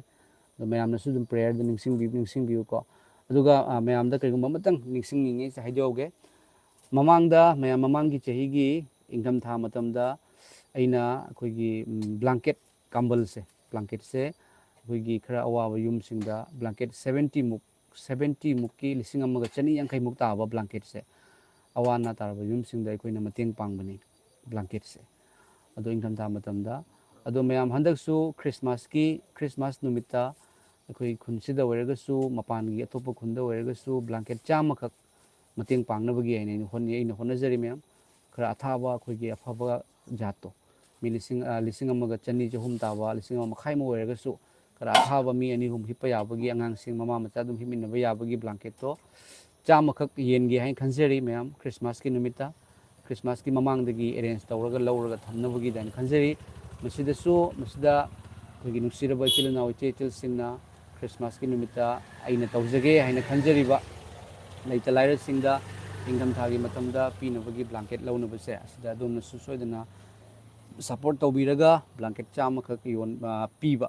ꯑꯗꯣ ꯃꯌꯥꯝꯅꯁꯨ ꯑꯗꯨꯝ prayerꯗ ꯅꯤꯡꯁꯤꯡꯕꯤ-, ꯅꯤꯡꯁꯤꯡꯕꯤꯌꯨꯀꯣ꯫ ꯑꯗꯨꯒ, ꯑꯥ, ꯃꯌꯥꯝꯗ ꯀꯔꯤꯒꯨꯝꯕ ꯑꯃꯇꯪ ꯅꯤꯡꯁꯤꯡꯅꯤꯡꯉꯤ ꯍꯥꯏꯖꯍꯧꯒꯦ꯫ ꯃꯃꯥꯡꯗ, ꯃꯌꯥꯝ ꯃꯃꯥꯡꯒꯤ ꯆꯍꯤꯒꯤ ꯏꯪꯊꯝꯊꯥ ꯃꯇꯝꯗ ꯑꯩꯅ ꯑꯩꯈꯣꯏꯒꯤ, ꯎꯝ, blanket, ꯀꯝꯕꯜꯁꯦ, blanketꯁꯦ ꯑꯩꯈꯣꯏꯒꯤ ꯈꯔ ꯑꯋꯥꯕ ꯌꯨꯝꯁꯤꯡꯗ blanket seventyꯃꯨꯛ, seventyꯃꯨꯛꯀꯤ, ꯂꯤꯁꯤꯡ ꯑꯃꯒ ꯆꯅꯤ ꯌꯥꯡꯈꯩꯃꯨꯛ ꯇꯥꯕ blanketꯁꯦ ꯑꯋꯥ ꯑꯅꯥ ꯇꯥꯔꯕ ꯌꯨꯝꯁꯤꯡꯗ ꯑꯩꯈꯣꯏꯅ ꯃꯇꯦꯡ ꯄꯥꯡꯕꯅꯤ, blanketꯁꯦ꯫ ꯑꯗꯣ ꯏꯪꯊꯝꯊꯥ ꯃꯇꯝꯗ, ꯑꯗꯣ ꯃꯌꯥꯝ ꯍꯟꯗꯛꯁꯨ Christmasꯀꯤ, Christmas ꯅꯨꯃꯤꯠꯇ ꯑꯩꯈꯣꯏ ꯈꯨꯟꯁꯤꯗ ꯑꯣꯏꯔꯒꯁꯨ, ꯃꯄꯥꯟꯒꯤ ꯑꯇꯣꯞꯄ ꯈꯨꯟꯗ ꯑꯣꯏꯔꯒꯁꯨ blanket ꯆꯥꯝꯃꯈꯛ ꯃꯇꯦꯡ ꯄꯥꯡꯅꯕꯒꯤ ꯍꯥꯏꯅ ꯑꯩꯅ ꯍꯣꯠꯅꯩ, ꯑꯩꯅ ꯍꯣꯠꯅꯖꯔꯤ ꯃꯌꯥꯝ꯫ ꯈꯔ ꯑꯊꯥꯕ, ꯑꯩꯈꯣꯏꯒꯤ ꯑꯐꯕ ꯖꯥꯠꯇꯣ, ꯃꯤ ꯂꯤꯁꯤꯡ, ꯑ, ꯂꯤꯁꯤꯡ ꯑꯃꯒ ꯆꯅꯤ, ꯆꯍꯨꯝ ꯇꯥꯕ, ꯂꯤꯁꯤꯡ ꯑꯃ ꯃꯈꯥꯏꯃꯨꯛ ꯑꯣꯏꯔꯒꯁꯨ, ꯈꯔ ꯑꯊꯥꯕ ꯃꯤ ꯑꯅꯤ ꯑꯍꯨꯝ ꯍꯤꯞꯄ ꯌꯥꯕꯒꯤ, ꯑꯉꯥꯡꯁꯤꯡ ꯃꯃꯥ ꯃꯆꯥ ꯑꯗꯨꯝ ꯍꯤꯞꯃꯤꯟꯅꯕ ꯌꯥꯕꯒꯤ blanketꯇꯣ ꯆꯥꯝꯃꯈꯛ ꯌꯦꯟꯒꯦ ꯍꯥꯏꯅ ꯈꯟꯖꯔꯤ ꯃꯌꯥꯝ, Christmasꯀꯤ ꯅꯨꯃꯤꯠꯇ꯫ Christmasꯀꯤ ꯃꯃꯥꯡꯗꯒꯤ arrange ꯇꯧꯔꯒ ꯂꯧꯔꯒ ꯊꯝꯅꯕꯒꯤꯗꯅ ꯈꯟꯖꯔꯤ꯫ ꯃꯁꯤꯗꯁꯨ, ꯃꯁꯤꯗ ꯑꯩꯈꯣꯏꯒꯤ ꯅꯨꯡꯁꯤꯔꯕ ꯏꯆꯤꯜ ꯏꯅꯥꯎ, ꯏꯆꯦ ꯏꯆꯜꯁꯤꯡꯅ Christmasꯀꯤ ꯅꯨꯃꯤꯠꯇ ꯑꯩꯅ ꯇꯧꯖꯒꯦ ꯍꯥꯏꯅ ꯈꯟꯖꯔꯤꯕ ꯂꯩꯇ ꯂꯥꯏꯔꯁꯤꯡꯗ ꯏꯪꯊꯝꯊꯥꯒꯤ ꯃꯇꯝꯗ ꯄꯤꯅꯕꯒꯤ blanket ꯂꯧꯅꯕꯁꯦ, ꯑꯁꯤꯗ ꯑꯗꯣꯝꯅꯁꯨ ꯁꯣꯏꯗꯅ support ꯇꯧꯕꯤꯔꯒ blanket ꯆꯥꯝꯃꯈꯛ ꯌꯣꯟ-, ꯑ, ꯄꯤꯕ,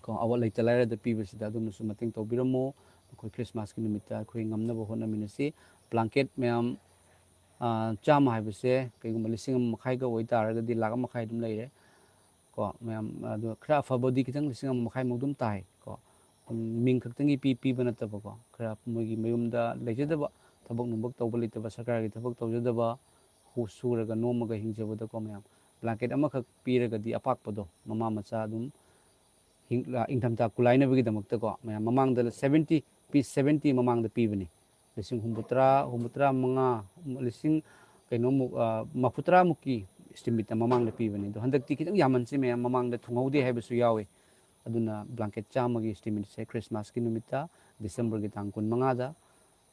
ꯀꯣ, ꯑꯋꯥ ꯂꯩꯇ ꯂꯥꯏꯔꯗ ꯄꯤꯕꯁꯤꯗ ꯑꯗꯣꯝꯅꯁꯨ ꯃꯇꯦꯡ ꯇꯧꯕꯤꯔꯝꯃꯨ꯫ ꯑꯩꯈꯣꯏ Christmasꯀꯤ ꯅꯨꯃꯤꯠꯇ ꯑꯩꯈꯣꯏ ꯉꯝꯅꯕ ꯍꯣꯠꯅꯃꯤꯟꯅꯁꯤ꯫ Blanket ꯃꯌꯥꯝ, ꯑ, ꯆꯥꯝꯃ ꯍꯥꯏꯕꯁꯦ ꯀꯩꯒꯨꯝꯕ ꯂꯤꯁꯤꯡ ꯑꯃ ꯃꯈꯥꯏꯒ ꯑꯣꯏꯇꯥꯔꯒꯗꯤ ꯂꯥꯈ ꯑꯃ ꯃꯈꯥꯏ ꯑꯗꯨꯝ ꯂꯩꯔꯦ꯫ ꯀꯣ ꯃꯌꯥꯝ, ꯑꯗꯣ ꯈꯔ ꯑꯐꯕꯗꯤ ꯈꯤꯇꯪ ꯂꯤꯁꯤꯡ ꯑꯃ ꯃꯈꯥꯏꯃꯨꯛ ꯑꯗꯨꯝ ꯇꯥꯏ ꯀꯣ꯫ ꯎꯝ, ꯃꯤꯡ ꯈꯛꯇꯪꯒꯤ ꯄꯤ ꯄꯤꯕ ꯅꯠꯇꯕꯀꯣ, ꯈꯔ ꯃꯣꯏꯒꯤ ꯃꯌꯨꯝꯗ ꯂꯩꯖꯗꯕ, ꯊꯕꯛ ꯅꯨꯡꯕꯛ ꯇꯧꯕ ꯂꯩꯇꯕ, ꯁꯔꯀꯥꯔꯒꯤ ꯊꯕꯛ ꯇꯧꯖꯗꯕ, ꯍꯨ-, ꯁꯨꯔꯒ ꯅꯣꯝꯃꯒ ꯍꯤꯡꯖꯕꯗꯀꯣ ꯃꯌꯥꯝ, ꯕ꯭ꯂꯥꯡꯀꯦꯠ ꯑꯃꯈꯛ ꯄꯤꯔꯒꯗꯤ ꯑꯄꯥꯛꯄꯗꯣ ꯃꯃꯥ ꯃꯆꯥ ꯑꯗꯨꯝ ꯍꯤꯡ-, ꯑ, ꯏꯪꯊꯝꯊꯥ ꯀꯨꯂꯥꯏꯅꯕꯒꯤꯗꯃꯛꯇꯀꯣ ꯃꯌꯥꯝ ꯃꯃꯥꯡꯗ ꯁꯕꯦꯟꯇꯤ, ꯄꯤꯁ ꯁꯕꯦꯟꯇꯤ ꯃꯃꯥꯡꯗ ꯄꯤꯕꯅꯤ꯫ ꯂꯤꯁꯤꯡ ꯍꯨꯝꯐꯨꯇꯔꯥ, ꯍꯨꯝꯐꯨꯇꯔꯥ ꯃꯉꯥ, ꯂꯤꯁꯤꯡ ꯀꯩꯅꯣꯃꯨꯛ, ꯑ, ꯃꯔꯤꯐꯨꯇꯔꯥꯃꯨꯛꯀꯤ ꯏꯁꯇꯤꯃꯦꯠꯇ ꯃꯃꯥꯡꯗ ꯄꯤꯕꯅꯤ꯫ ꯑꯗꯣ ꯍꯟꯗꯛꯇꯤ ꯈꯤꯇꯪ ꯌꯥꯝꯃꯟꯁꯤ ꯃꯌꯥꯝ, ꯃꯃꯥꯡꯗ ꯊꯨꯡꯍꯧꯗꯦ ꯍꯥꯏꯕꯁꯨ ꯌꯥꯎꯏ꯫ ꯑꯗꯨꯅ ꯕ꯭ꯂꯥꯡꯀꯦꯠ ꯆꯥꯝꯃꯒꯤ ꯏꯁꯇꯤꯃꯦꯠꯁꯦ ꯈ꯭ꯔꯤꯁꯃꯥꯁꯀꯤ ꯅꯨꯃꯤꯠꯇ, ꯗꯤꯁꯦꯝꯕꯔꯒꯤ ꯇꯥꯡ ꯀꯨꯟꯃꯉꯥꯗ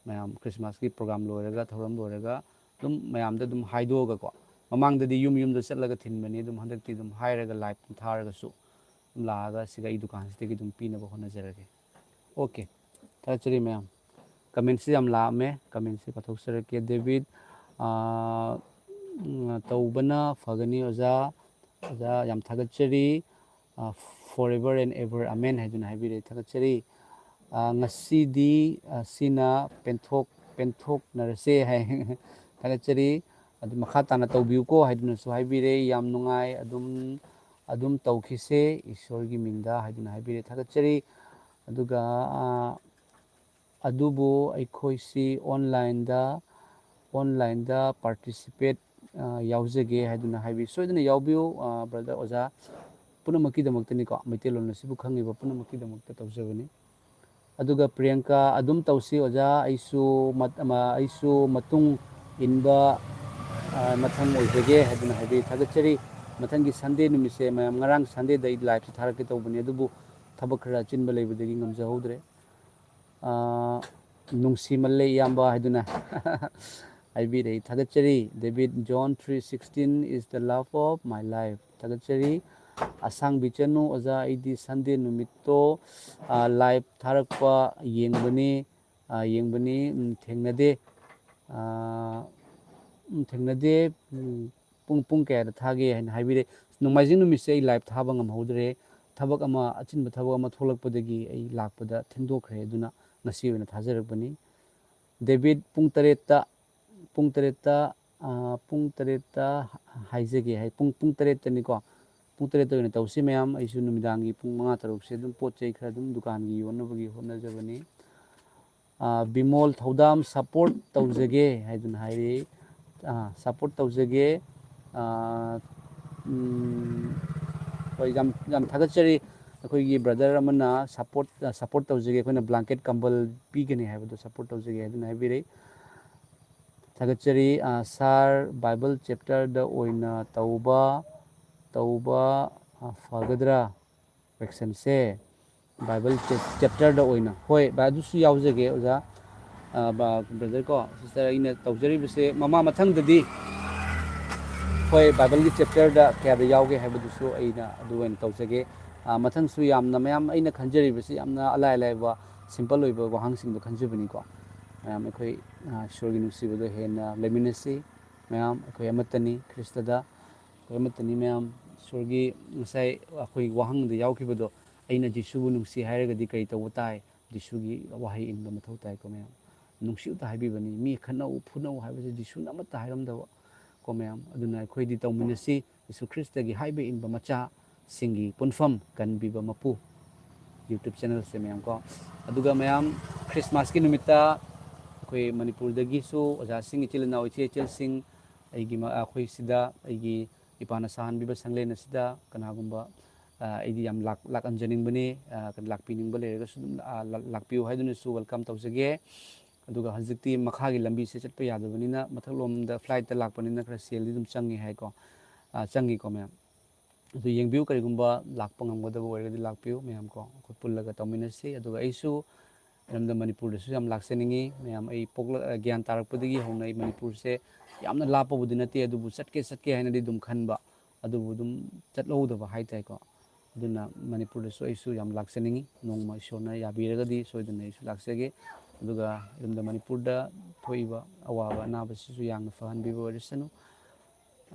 ꯃꯌꯥꯝ ꯈ꯭ꯔꯤꯁꯃꯥꯁꯀꯤ ꯄ꯭ꯔꯣꯒ꯭ꯔꯥꯝ ꯂꯣꯏꯔꯒ, ꯊꯧꯔꯝ ꯂꯣꯏꯔꯒ ꯑꯗꯨꯝ ꯃꯌꯥꯝꯗ ꯑꯗꯨꯝ ꯍꯥꯏꯗꯣꯛꯑꯒꯀꯣ, ꯃꯃꯥꯡꯗꯗꯤ ꯌꯨꯝ ꯌꯨꯝꯗ ꯆꯠꯂꯒ ꯊꯤꯟꯕꯅꯤ, ꯑꯗꯨꯝ ꯍꯟꯗꯛꯇꯤ ꯑꯗꯨꯝ ꯍꯥꯏꯔꯒ ꯂꯥꯏꯚ ꯊꯥꯔꯒꯁꯨ ꯑꯗꯨꯝ ꯂꯥꯛꯑꯒ ꯁꯤꯗ ꯑꯩ ꯗꯨꯀꯥꯟꯁꯤꯗꯒꯤ ꯑꯗꯨꯝ ꯄꯤꯅꯕ ꯍꯣꯠꯅꯖꯔꯒꯦ꯫ ꯑꯣꯀꯦ, ꯊꯥꯒꯠꯆꯔꯤ ꯃꯌꯥꯝ꯫ ꯀꯃꯦꯟꯁꯤ ꯌꯥꯝ ꯂꯥꯛꯑꯝꯃꯦ, ꯀꯃꯦꯟꯁꯤ ꯄꯥꯊꯣꯛꯆꯔꯛꯀꯦ꯫ ꯗꯦꯕꯤꯠ, ꯑꯥ, ꯎꯝ, ꯇꯧꯕꯅ ꯐꯒꯅꯤ ꯑꯣꯖꯥ, ꯑꯣꯖꯥ ꯌꯥꯝ ꯊꯥꯒꯠꯆꯔꯤ꯫ ꯑꯥ, forever and ever, amen ꯍꯥꯏꯗꯨꯅ ꯍꯥꯏꯕꯤꯔꯦ, ꯊꯥꯒꯠꯆꯔꯤ꯫ ꯑꯥ, ꯉꯁꯤꯗꯤ, ꯑꯥ, ꯁꯤꯅ ꯄꯦꯟꯊꯣꯛ-, ꯄꯦꯟꯊꯣꯛꯅꯔꯁꯦ ꯍꯥꯏ꯫ ꯊꯥꯒꯠꯆꯔꯤ꯫ ꯑꯗꯨ ꯃꯈꯥ ꯇꯥꯅ ꯇꯧꯕꯤꯌꯨꯀꯣ ꯍꯥꯏꯗꯨꯅꯁꯨ ꯍꯥꯏꯕꯤꯔꯦ꯫ ꯌꯥꯝ ꯅꯨꯡꯉꯥꯏ, ꯑꯗꯨꯝ, ꯑꯗꯨꯝ ꯇꯧꯈꯤꯁꯦ ꯏꯁꯣꯔꯒꯤ ꯃꯤꯡꯗ ꯍꯥꯏꯗꯨꯅ ꯍꯥꯏꯕꯤꯔꯦ, ꯊꯥꯒꯠꯆꯔꯤ꯫ ꯑꯗꯨꯒ, ꯑꯥ, ꯑꯗꯨꯕꯨ ꯑꯩꯈꯣꯏꯁꯤ ꯑꯣꯟꯂꯥꯏꯟꯗ, ꯑꯣꯟꯂꯥꯏꯟꯗ ꯄꯥꯔꯇꯤꯁꯤꯄꯦꯠ, ꯑ, ꯌꯥꯎꯖꯒꯦ ꯍꯥꯏꯗꯨꯅ ꯍꯥꯏꯕꯤ꯫ ꯁꯣꯏꯗꯅ ꯌꯥꯎꯕꯤꯌꯨ, ꯑ, ꯕ꯭ꯔꯗꯔ ꯑꯣꯖꯥ ꯄꯨꯝꯅꯃꯛꯀꯤꯗꯃꯛꯇꯅꯤꯀꯣ, ꯃꯩꯇꯩꯂꯣꯟ ꯑꯁꯤꯕꯨ ꯈꯪꯉꯤꯕ ꯄꯨꯝꯅꯃꯛꯀꯤꯗꯃꯛꯇ ꯇꯧꯖꯕꯅꯤ꯫ ꯑꯗꯨꯒ ꯄ꯭ꯔꯤꯌꯥꯡꯀꯥ, ꯑꯗꯨꯝ ꯇꯧꯁꯤ ꯑꯣꯖꯥ, ꯑꯩꯁꯨ ꯃꯠ-, ꯑꯃ, ꯑꯩꯁꯨ ꯃꯇꯨꯡ ꯏꯟꯕ, ꯑ, ꯃꯊꯪ ꯑꯣꯏꯖꯒꯦ ꯍꯥꯏꯗꯨꯅ ꯍꯥꯏꯕꯤ꯫ ꯊꯥꯒꯠꯆꯔꯤ꯫ ꯃꯊꯪꯒꯤ ꯁꯟꯗꯦ ꯅꯨꯃꯤꯠꯁꯦ ꯃꯌꯥꯝ, ꯉꯔꯥꯡ ꯁꯟꯗꯦꯗ ꯑꯩ ꯂꯥꯏꯚꯁꯦ ꯊꯥꯔꯛꯀꯦ ꯇꯧꯕꯅꯤ, ꯑꯗꯨꯕꯨ ꯊꯕꯛ ꯈꯔ ꯑꯆꯤꯟꯕ ꯂꯩꯕꯗꯒꯤ ꯉꯝꯖꯍꯧꯗ꯭ꯔꯦ꯫ ꯑꯥ, ꯅꯨꯡꯁꯤꯃꯜꯂꯦ ꯏꯌꯥꯝꯕ ꯍꯥꯏꯗꯨꯅ ꯍꯥꯏꯕꯤꯔꯛꯏ꯫ ꯊꯥꯒꯠꯆꯔꯤ꯫ David, John three sixteen is the love of my life꯫ ꯊꯥꯒꯠꯆꯔꯤ꯫ ꯑꯁꯥꯡꯕꯤ ꯆꯅꯨ ꯑꯣꯖꯥ, ꯑꯩꯗꯤ ꯁꯟꯗꯦ ꯅꯨꯃꯤꯠꯇꯣ, ꯑꯥ, ꯂꯥꯏꯚ ꯊꯥꯔꯛꯄ ꯌꯦꯡꯕꯅꯤ, ꯑꯥ, ꯌꯦꯡꯕꯅꯤ, ꯎꯝ, ꯊꯦꯡꯅꯗꯦ꯫ ꯑꯥ, ꯎꯝ, ꯊꯦꯡꯅꯗꯦ꯫ ꯎꯝ, ꯄꯨꯡ, ꯄꯨꯡ ꯀꯌꯥꯗ ꯊꯥꯒꯦ ꯍꯥꯏꯅ ꯍꯥꯏꯕꯤꯔꯦ꯫ ꯅꯣꯡꯃꯥꯏꯖꯤꯡ ꯅꯨꯃꯤꯠꯁꯦ ꯑꯩ ꯂꯥꯏꯚ ꯊꯥꯕ ꯉꯝꯍꯧꯗ꯭ꯔꯦ꯫ ꯊꯕꯛ ꯑꯃ, ꯑꯆꯤꯟꯕ ꯊꯕꯛ ꯑꯃ ꯊꯣꯛꯂꯛꯄꯗꯒꯤ ꯑꯩ ꯂꯥꯛꯄꯗ ꯊꯦꯡꯗꯣꯛꯈ꯭ꯔꯦ꯫ ꯑꯗꯨꯅ ꯉꯁꯤ ꯑꯣꯏꯅ ꯊꯥꯖꯔꯛꯄꯅꯤ꯫ ꯗꯦꯕꯤꯠ, ꯄꯨꯡ ꯇꯔꯦꯠꯇ, ꯄꯨꯡ ꯇꯔꯦꯠꯇ, ꯑ, ꯄꯨꯡ ꯇꯔꯦꯠꯇ ꯍꯥꯏꯖꯒꯦ ꯍꯥꯏ꯫ ꯄꯨꯡ, ꯄꯨꯡ ꯇꯔꯦꯠꯇꯅꯤꯀꯣ꯫ ꯄꯨꯡ ꯇꯔꯦꯠꯇ ꯑꯣꯏꯅ ꯇꯧꯁꯤ ꯃꯌꯥꯝ꯫ ꯑꯩꯁꯨ ꯅꯨꯃꯤꯗꯥꯡꯒꯤ ꯄꯨꯡ ꯃꯉꯥ ꯇꯔꯨꯛꯁꯦ ꯑꯗꯨꯝ ꯄꯣꯠ ꯆꯩ ꯈꯔ ꯑꯗꯨꯝ ꯗꯨꯀꯥꯟꯒꯤ ꯌꯣꯟꯅꯕꯒꯤ ꯍꯣꯠꯅꯖꯕꯅꯤ꯫ ꯑ, ꯕꯤꯃꯣꯜ ꯊꯧꯗꯥꯝ support ꯇꯧꯖꯒꯦ ꯍꯥꯏꯗꯨꯅ ꯍꯥꯏꯔꯤ꯫ ꯑ, support ꯇꯧꯖꯒꯦ꯫ ꯑ, ꯎꯝ, ꯍꯣꯏ, ꯌꯥꯝ, ꯌꯥꯝ ꯊꯥꯒꯠꯆꯔꯤ꯫ ꯑꯩꯈꯣꯏꯒꯤ brother ꯑꯃꯅ support, ꯑ, support ꯇꯧꯖꯒꯦ, ꯑꯩꯈꯣꯏꯅ blanket ꯀꯝꯕꯜ ꯄꯤꯒꯅꯤ ꯍꯥꯏꯕꯗꯣ support ꯇꯧꯖꯒꯦ ꯍꯥꯏꯗꯨꯅ ꯍꯥꯏꯕꯤꯔꯛꯏ꯫ ꯊꯥꯒꯠꯆꯔꯤ꯫ ꯑ, sir, Bible chapterꯗ ꯑꯣꯏꯅ ꯇꯧꯕ, ꯇꯧꯕ, ꯑ, ꯐꯒꯗ꯭ꯔꯥ? Correctionꯁꯦ Bible chap-, chapterꯗ ꯑꯣꯏꯅ꯫ ꯍꯣꯏ, ꯚꯥꯏ, ꯑꯗꯨꯁꯨ ꯌꯥꯎꯖꯒꯦ, ꯑꯣꯖꯥ꯫ ꯑ, ꯕ-, brother ꯀꯣ, sister, ꯑꯩꯅ ꯇꯧꯖꯔꯤꯕꯁꯦ ꯃꯃꯥ ꯃꯊꯪꯗꯗꯤ, ꯍꯣꯏ, Bibleꯒꯤ chapterꯗ ꯀꯌꯥꯗ ꯌꯥꯎꯒꯦ ꯍꯥꯏꯕꯗꯨꯁꯨ ꯑꯩꯅ ꯑꯗꯨ ꯑꯣꯏꯅ ꯇꯧꯖꯒꯦ꯫ ꯑ, ꯃꯊꯪꯁꯨ ꯌꯥꯝꯅ ꯃꯌꯥꯝ ꯑꯩꯅ ꯈꯟꯖꯔꯤꯕꯁꯤ ꯌꯥꯝꯅ ꯑꯂꯥꯏ ꯑꯂꯥꯏꯕ, simple ꯑꯣꯏꯕ ꯋꯥꯍꯪꯁꯤꯡꯗꯣ ꯈꯟꯖꯕꯅꯤꯀꯣ꯫ ꯃꯌꯥꯝ ꯑꯩꯈꯣꯏ, ꯑ, ꯏꯁꯣꯔꯒꯤ ꯅꯨꯡꯁꯤꯕꯗꯣ ꯍꯦꯟꯅ ꯂꯩꯃꯤꯟꯅꯁꯤ꯫ ꯃꯌꯥꯝ ꯑꯩꯈꯣꯏ ꯑꯃꯠꯇꯅꯤ ꯈ꯭ꯔꯤꯁꯇꯗ꯫ ꯑꯩꯈꯣꯏ ꯑꯃꯠꯇꯅꯤ ꯃꯌꯥꯝ꯫ ꯏꯁꯣꯔꯒꯤ ꯉꯁꯥꯏ ꯑꯩꯈꯣꯏ ꯋꯥꯍꯪꯗ ꯌꯥꯎꯈꯤꯕꯗꯣ, "ꯑꯩꯅ ꯖꯤꯁꯨꯕꯨ ꯅꯨꯡꯁꯤ ꯍꯥꯏꯔꯒꯗꯤ ꯀꯔꯤ ꯇꯧꯕ ꯇꯥꯏ?" ꯖꯤꯁꯨꯒꯤ ꯋꯥꯍꯩ ꯏꯟꯕ ꯃꯊꯧ ꯇꯥꯏꯀꯣ ꯃꯌꯥꯝ꯫ ꯅꯨꯡꯁꯤꯌꯨꯇ ꯍꯥꯏꯕꯤꯕꯅꯤ꯫ "ꯃꯤ ꯈꯠꯅꯧ, ꯐꯨꯅꯧ ꯍꯥꯏꯕꯁꯦ ꯖꯤꯁꯨꯅ ꯑꯃꯠꯇ ꯍꯥꯏꯔꯝꯗꯕ ꯀꯣ ꯃꯌꯥꯝ꯫ ꯑꯗꯨꯅ ꯑꯩꯈꯣꯏꯗꯤ ꯇꯧꯃꯤꯟꯅꯁꯤ꯫ ꯖꯤꯁꯨ ꯈ꯭ꯔꯤꯁꯇꯒꯤ ꯍꯥꯏꯕ ꯏꯟꯕ ꯃꯆꯥꯁꯤꯡꯒꯤ ꯄꯨꯟꯐꯝ ꯀꯟꯕꯤꯕ ꯃꯄꯨ YouTube channelꯁꯦ ꯃꯌꯥꯝ ꯀꯣ꯫ ꯑꯗꯨꯒ ꯃꯌꯥꯝ, Christmasꯀꯤ ꯅꯨꯃꯤꯠꯇ ꯑꯩꯈꯣꯏ ꯃꯅꯤꯄꯨꯔꯗꯒꯤꯁꯨ ꯑꯣꯖꯥꯁꯤꯡ, ꯏꯆꯤꯜ ꯏꯅꯥꯎ, ꯏꯆꯦ ꯏꯆꯜꯁꯤꯡ, ꯑꯩꯒꯤ ꯃ-, ꯑꯩꯈꯣꯏ ꯁꯤꯗ ꯑꯩꯒꯤ ꯏꯄꯥꯅ ꯁꯥꯍꯟꯕꯤꯕ ꯁꯪꯂꯦꯟ ꯑꯁꯤꯗ ꯀꯅꯥꯒꯨꯝꯕ, ꯑ, ꯑꯩꯗꯤ ꯌꯥꯝ ꯂꯥꯛ-, ꯂꯥꯛꯍꯟꯖꯅꯤꯡꯕꯅꯤ, ꯑ, ꯂꯥꯛꯄꯤꯅꯤꯡꯕ ꯂꯩꯔꯒꯁꯨ ꯑꯗꯨꯝ, ꯑ, ꯂꯥꯛ-, ꯂꯥꯛꯄꯤꯌꯨ ꯍꯥꯏꯗꯨꯅꯁꯨ welcome ꯇꯧꯖꯒꯦ꯫ ꯑꯗꯨꯒ ꯍꯧꯖꯤꯛꯇꯤ ꯃꯈꯥꯒꯤ ꯂꯝꯕꯤꯁꯦ ꯆꯠꯄ ꯌꯥꯗꯕꯅꯤꯅ, ꯃꯊꯛꯂꯣꯝꯗ flightꯇ ꯂꯥꯛꯄꯅꯤꯅ ꯈꯔ ꯁꯦꯜꯗꯤ ꯑꯗꯨꯝ ꯆꯪꯉꯤ ꯍꯥꯏꯀꯣ, ꯑ, ꯆꯪꯉꯤꯀꯣ ꯃꯌꯥꯝ꯫ ꯑꯗꯨ ꯌꯦꯡꯕꯤꯌꯨ, ꯀꯔꯤꯒꯨꯝꯕ ꯂꯥꯛꯄ ꯉꯝꯒꯗꯕ ꯑꯣꯏꯔꯒꯗꯤ ꯂꯥꯛꯄꯤꯌꯨ ꯃꯌꯥꯝ ꯀꯣ, ꯑꯩꯈꯣꯏ ꯄꯨꯜꯂꯒ ꯇꯧꯃꯤꯟꯅꯁꯤ꯫ ꯑꯗꯨꯒ ꯑꯩꯁꯨ ꯏꯔꯝꯗꯝ ꯃꯅꯤꯄꯨꯔꯗꯁꯨ ꯌꯥꯝ ꯂꯥꯛꯆꯅꯤꯡꯉꯤ ꯃꯌꯥꯝ꯫ ꯑꯩ ꯄꯣꯛꯂꯛ-, ꯒ꯭ꯌꯥꯟ ꯇꯥꯔꯛꯄꯗꯒꯤ ꯍꯧꯅ ꯑꯩ ꯃꯅꯤꯄꯨꯔꯁꯦ ꯌꯥꯝꯅ ꯂꯥꯞꯄꯕꯨꯗꯤ ꯅꯠꯇꯦ, ꯑꯗꯨꯕꯨ ꯆꯠꯀꯦ ꯆꯠꯀꯦ ꯍꯥꯏꯅꯗꯤ ꯑꯗꯨꯝ ꯈꯟꯕ, ꯑꯗꯨꯕꯨ ꯑꯗꯨꯝ ꯆꯠꯍꯧꯗꯕ ꯍꯥꯏ ꯇꯥꯏꯀꯣ꯫ ꯑꯗꯨꯅ ꯃꯅꯤꯄꯨꯔꯗꯁꯨ ꯑꯩꯁꯨ ꯌꯥꯝ ꯂꯥꯛꯆꯅꯤꯡꯉꯤ꯫ ꯅꯣꯡꯃ ꯏꯁꯣꯔꯅ ꯌꯥꯕꯤꯔꯒꯗꯤ ꯁꯣꯏꯗꯅ ꯑꯩꯁꯨ ꯂꯥꯛꯆꯒꯦ꯫ ꯑꯗꯨꯒ ꯏꯔꯝꯗꯝ ꯃꯅꯤꯄꯨꯔꯗ ꯊꯣꯛꯏꯕ ꯑꯋꯥꯕ ꯑꯅꯥꯕꯁꯤꯁꯨ ꯌꯥꯝꯅ ꯐꯍꯟꯕꯤꯕ ꯑꯣꯏꯔꯁꯅꯨ꯫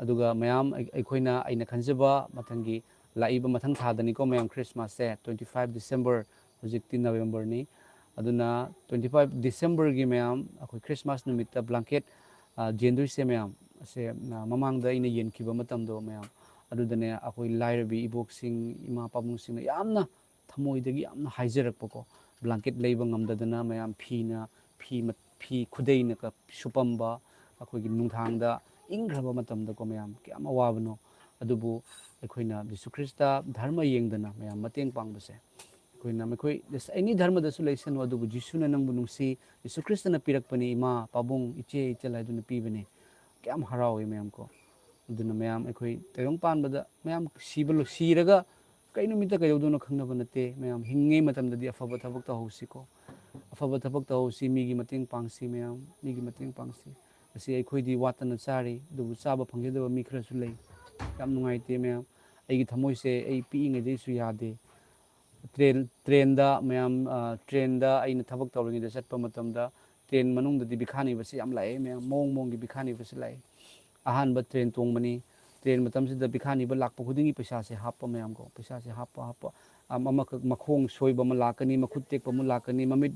ꯑꯗꯨꯒ ꯃꯌꯥꯝ ꯑꯩ-, ꯑꯩꯈꯣꯏꯅ, ꯑꯩꯅ ꯈꯟꯖꯕ ꯃꯊꯪꯒꯤ ꯂꯥꯛꯏꯕ ꯃꯊꯪ ꯊꯥꯗꯅꯤꯀꯣ ꯃꯌꯥꯝ Christmasꯁꯦ, twenty five December, ꯍꯧꯖꯤꯛꯇꯤ Novemberꯅꯤ꯫ ꯑꯗꯨꯅ twenty five Decemberꯒꯤ ꯃꯌꯥꯝ ꯑꯩꯈꯣꯏ Christmas ꯅꯨꯃꯤꯠꯇ blanket, ꯑ, ꯌꯦꯟꯗꯣꯏꯁꯦ ꯃꯌꯥꯝ, ꯑꯁꯦ, ꯑ, ꯃꯃꯥꯡꯗ ꯑꯩꯅ ꯌꯦꯟꯈꯤꯕ ꯃꯇꯝꯗꯣ ꯃꯌꯥꯝ, ꯑꯗꯨꯗꯅꯦ ꯑꯩꯈꯣꯏ ꯂꯥꯏꯔꯕꯤ ꯏꯕꯣꯛꯁꯤꯡ, ꯏꯃꯥ ꯄꯥꯕꯨꯡꯁꯤꯡꯅ ꯌꯥꯝꯅ ꯊꯃꯣꯏꯗꯒꯤ ꯌꯥꯝꯅ ꯍꯥꯏꯖꯔꯛꯄꯀꯣ꯫ ꯕ꯭ꯂꯥꯡꯀꯦꯠ ꯂꯩꯕ ꯉꯝꯗꯗꯅ ꯃꯌꯥꯝ ꯐꯤꯅ, ꯐꯤ ꯃ-, ꯐꯤ ꯈꯨꯗꯩꯅꯒ ꯁꯨꯞꯄꯝꯕ, ꯑꯩꯈꯣꯏꯒꯤ ꯅꯨꯡꯗꯥꯡꯗ ꯏꯪꯈ꯭ꯔꯕ ꯃꯇꯝꯗꯀꯣ ꯃꯌꯥꯝ ꯀꯌꯥꯝ ꯑꯋꯥꯕꯅꯣ꯫ ꯑꯗꯨꯕꯨ ꯑꯩꯈꯣꯏꯅ ꯖꯤꯁꯨ ꯈ꯭ꯔꯤꯁꯇ ꯙꯔꯃ ꯌꯦꯡꯗꯅ ꯃꯌꯥꯝ ꯃꯇꯦꯡ ꯄꯥꯡꯕꯁꯦ, ꯑꯩꯈꯣꯏꯅ ꯃꯈꯣꯏ ꯑꯦꯅꯤ ꯙꯔꯃꯗꯁꯨ ꯂꯩꯁꯅꯨ, ꯑꯗꯨꯕꯨ ꯖꯤꯁꯨꯅ ꯅꯪꯕꯨ ꯅꯨꯡꯁꯤ, ꯖꯤꯁꯨ ꯈ꯭ꯔꯤꯁꯇꯅ ꯄꯤꯔꯛꯄꯅꯤ, ꯏꯃꯥ, ꯄꯥꯕꯨꯡ, ꯏꯆꯦ, ꯏꯆꯜ ꯍꯥꯏꯗꯨꯅ ꯄꯤꯕꯅꯦ꯫ ꯀꯌꯥꯝ ꯍꯔꯥꯎꯏ ꯃꯌꯥꯝ ꯀꯣ꯫ ꯑꯗꯨꯅ ꯃꯌꯥꯝ ꯑꯩꯈꯣꯏ ꯇꯥꯏꯕꯪ ꯄꯥꯟꯕꯗ ꯃꯌꯥꯝ ꯁꯤꯕ ꯂꯣ-, ꯁꯤꯔꯒ ꯀꯩ ꯅꯨꯃꯤꯠꯇ ꯀꯩꯗꯧꯗꯣꯏꯅꯣ ꯈꯪꯅꯕ ꯅꯠꯇꯦ꯫ ꯃꯌꯥꯝ ꯍꯤꯡꯉꯤꯉꯩ ꯃꯇꯝꯗꯗꯤ ꯑꯐꯕ ꯊꯕꯛ ꯇꯧꯍꯧꯁꯤꯀꯣ꯫ ꯑꯐꯕ ꯊꯕꯛ ꯇꯧꯍꯧꯁꯤ, ꯃꯤꯒꯤ ꯃꯇꯦꯡ ꯄꯥꯡꯁꯤ ꯃꯌꯥꯝ, ꯃꯤꯒꯤ ꯃꯇꯦꯡ ꯄꯥꯡꯁꯤ꯫ ꯉꯁꯤ ꯑꯩꯈꯣꯏꯗꯤ ꯋꯥꯠꯇꯅ ꯆꯥꯔꯤ, ꯑꯗꯨꯕꯨ ꯆꯥꯕ ꯐꯪꯖꯗꯕ ꯃꯤ ꯈꯔꯁꯨ ꯂꯩ꯫ ꯌꯥꯝ ꯅꯨꯡꯉꯥꯏꯇꯦ ꯃꯌꯥꯝ꯫ ꯑꯩꯒꯤ ꯊꯃꯣꯏꯁꯦ ꯑꯩ ꯄꯤꯛꯏꯉꯩꯗꯩꯁꯨ ꯌꯥꯗꯦ꯫ ꯇ꯭ꯔꯦꯟ, ꯇ꯭ꯔꯦꯟꯗ ꯃꯌꯥꯝ, ꯑ, ꯇ꯭ꯔꯦꯟꯗ ꯑꯩꯅ ꯊꯕꯛ ꯇꯧꯔꯤꯉꯩꯗ ꯆꯠꯄ ꯃꯇꯝꯗ ꯇ꯭ꯔꯦꯟ ꯃꯅꯨꯡꯗꯗꯤ ꯕꯤꯈꯥ ꯅꯤꯕꯁꯤ ꯌꯥꯝ ꯂꯥꯛꯑꯦ ꯃꯌꯥꯝ, ꯃꯑꯣꯡ ꯃꯑꯣꯡꯒꯤ ꯕꯤꯈꯥ ꯅꯤꯕꯁꯤ ꯂꯥꯛꯑꯦ꯫ ꯑꯍꯥꯟꯕ ꯇ꯭ꯔꯦꯟ ꯇꯣꯡꯕꯅꯤ, ꯇ꯭ꯔꯦꯟ ꯃꯇꯝꯁꯤꯗ ꯕꯤꯈꯥ ꯅꯤꯕ ꯂꯥꯛꯄ ꯈꯨꯗꯤꯡꯒꯤ ꯄꯩꯁꯥꯁꯦ ꯍꯥꯞꯄ ꯃꯌꯥꯝ ꯀꯣ, ꯄꯩꯁꯥꯁꯦ ꯍꯥꯞꯄ, ꯍꯥꯞꯄ꯫ ꯑꯝ-, ꯑꯃꯈꯛ ꯃꯈꯣꯡ ꯁꯣꯏꯕ ꯑꯃ ꯂꯥꯛꯀꯅꯤ, ꯃꯈꯨꯠ ꯇꯦꯛꯄ ꯑꯃ ꯂꯥꯛꯀꯅꯤ, ꯃꯃꯤꯠ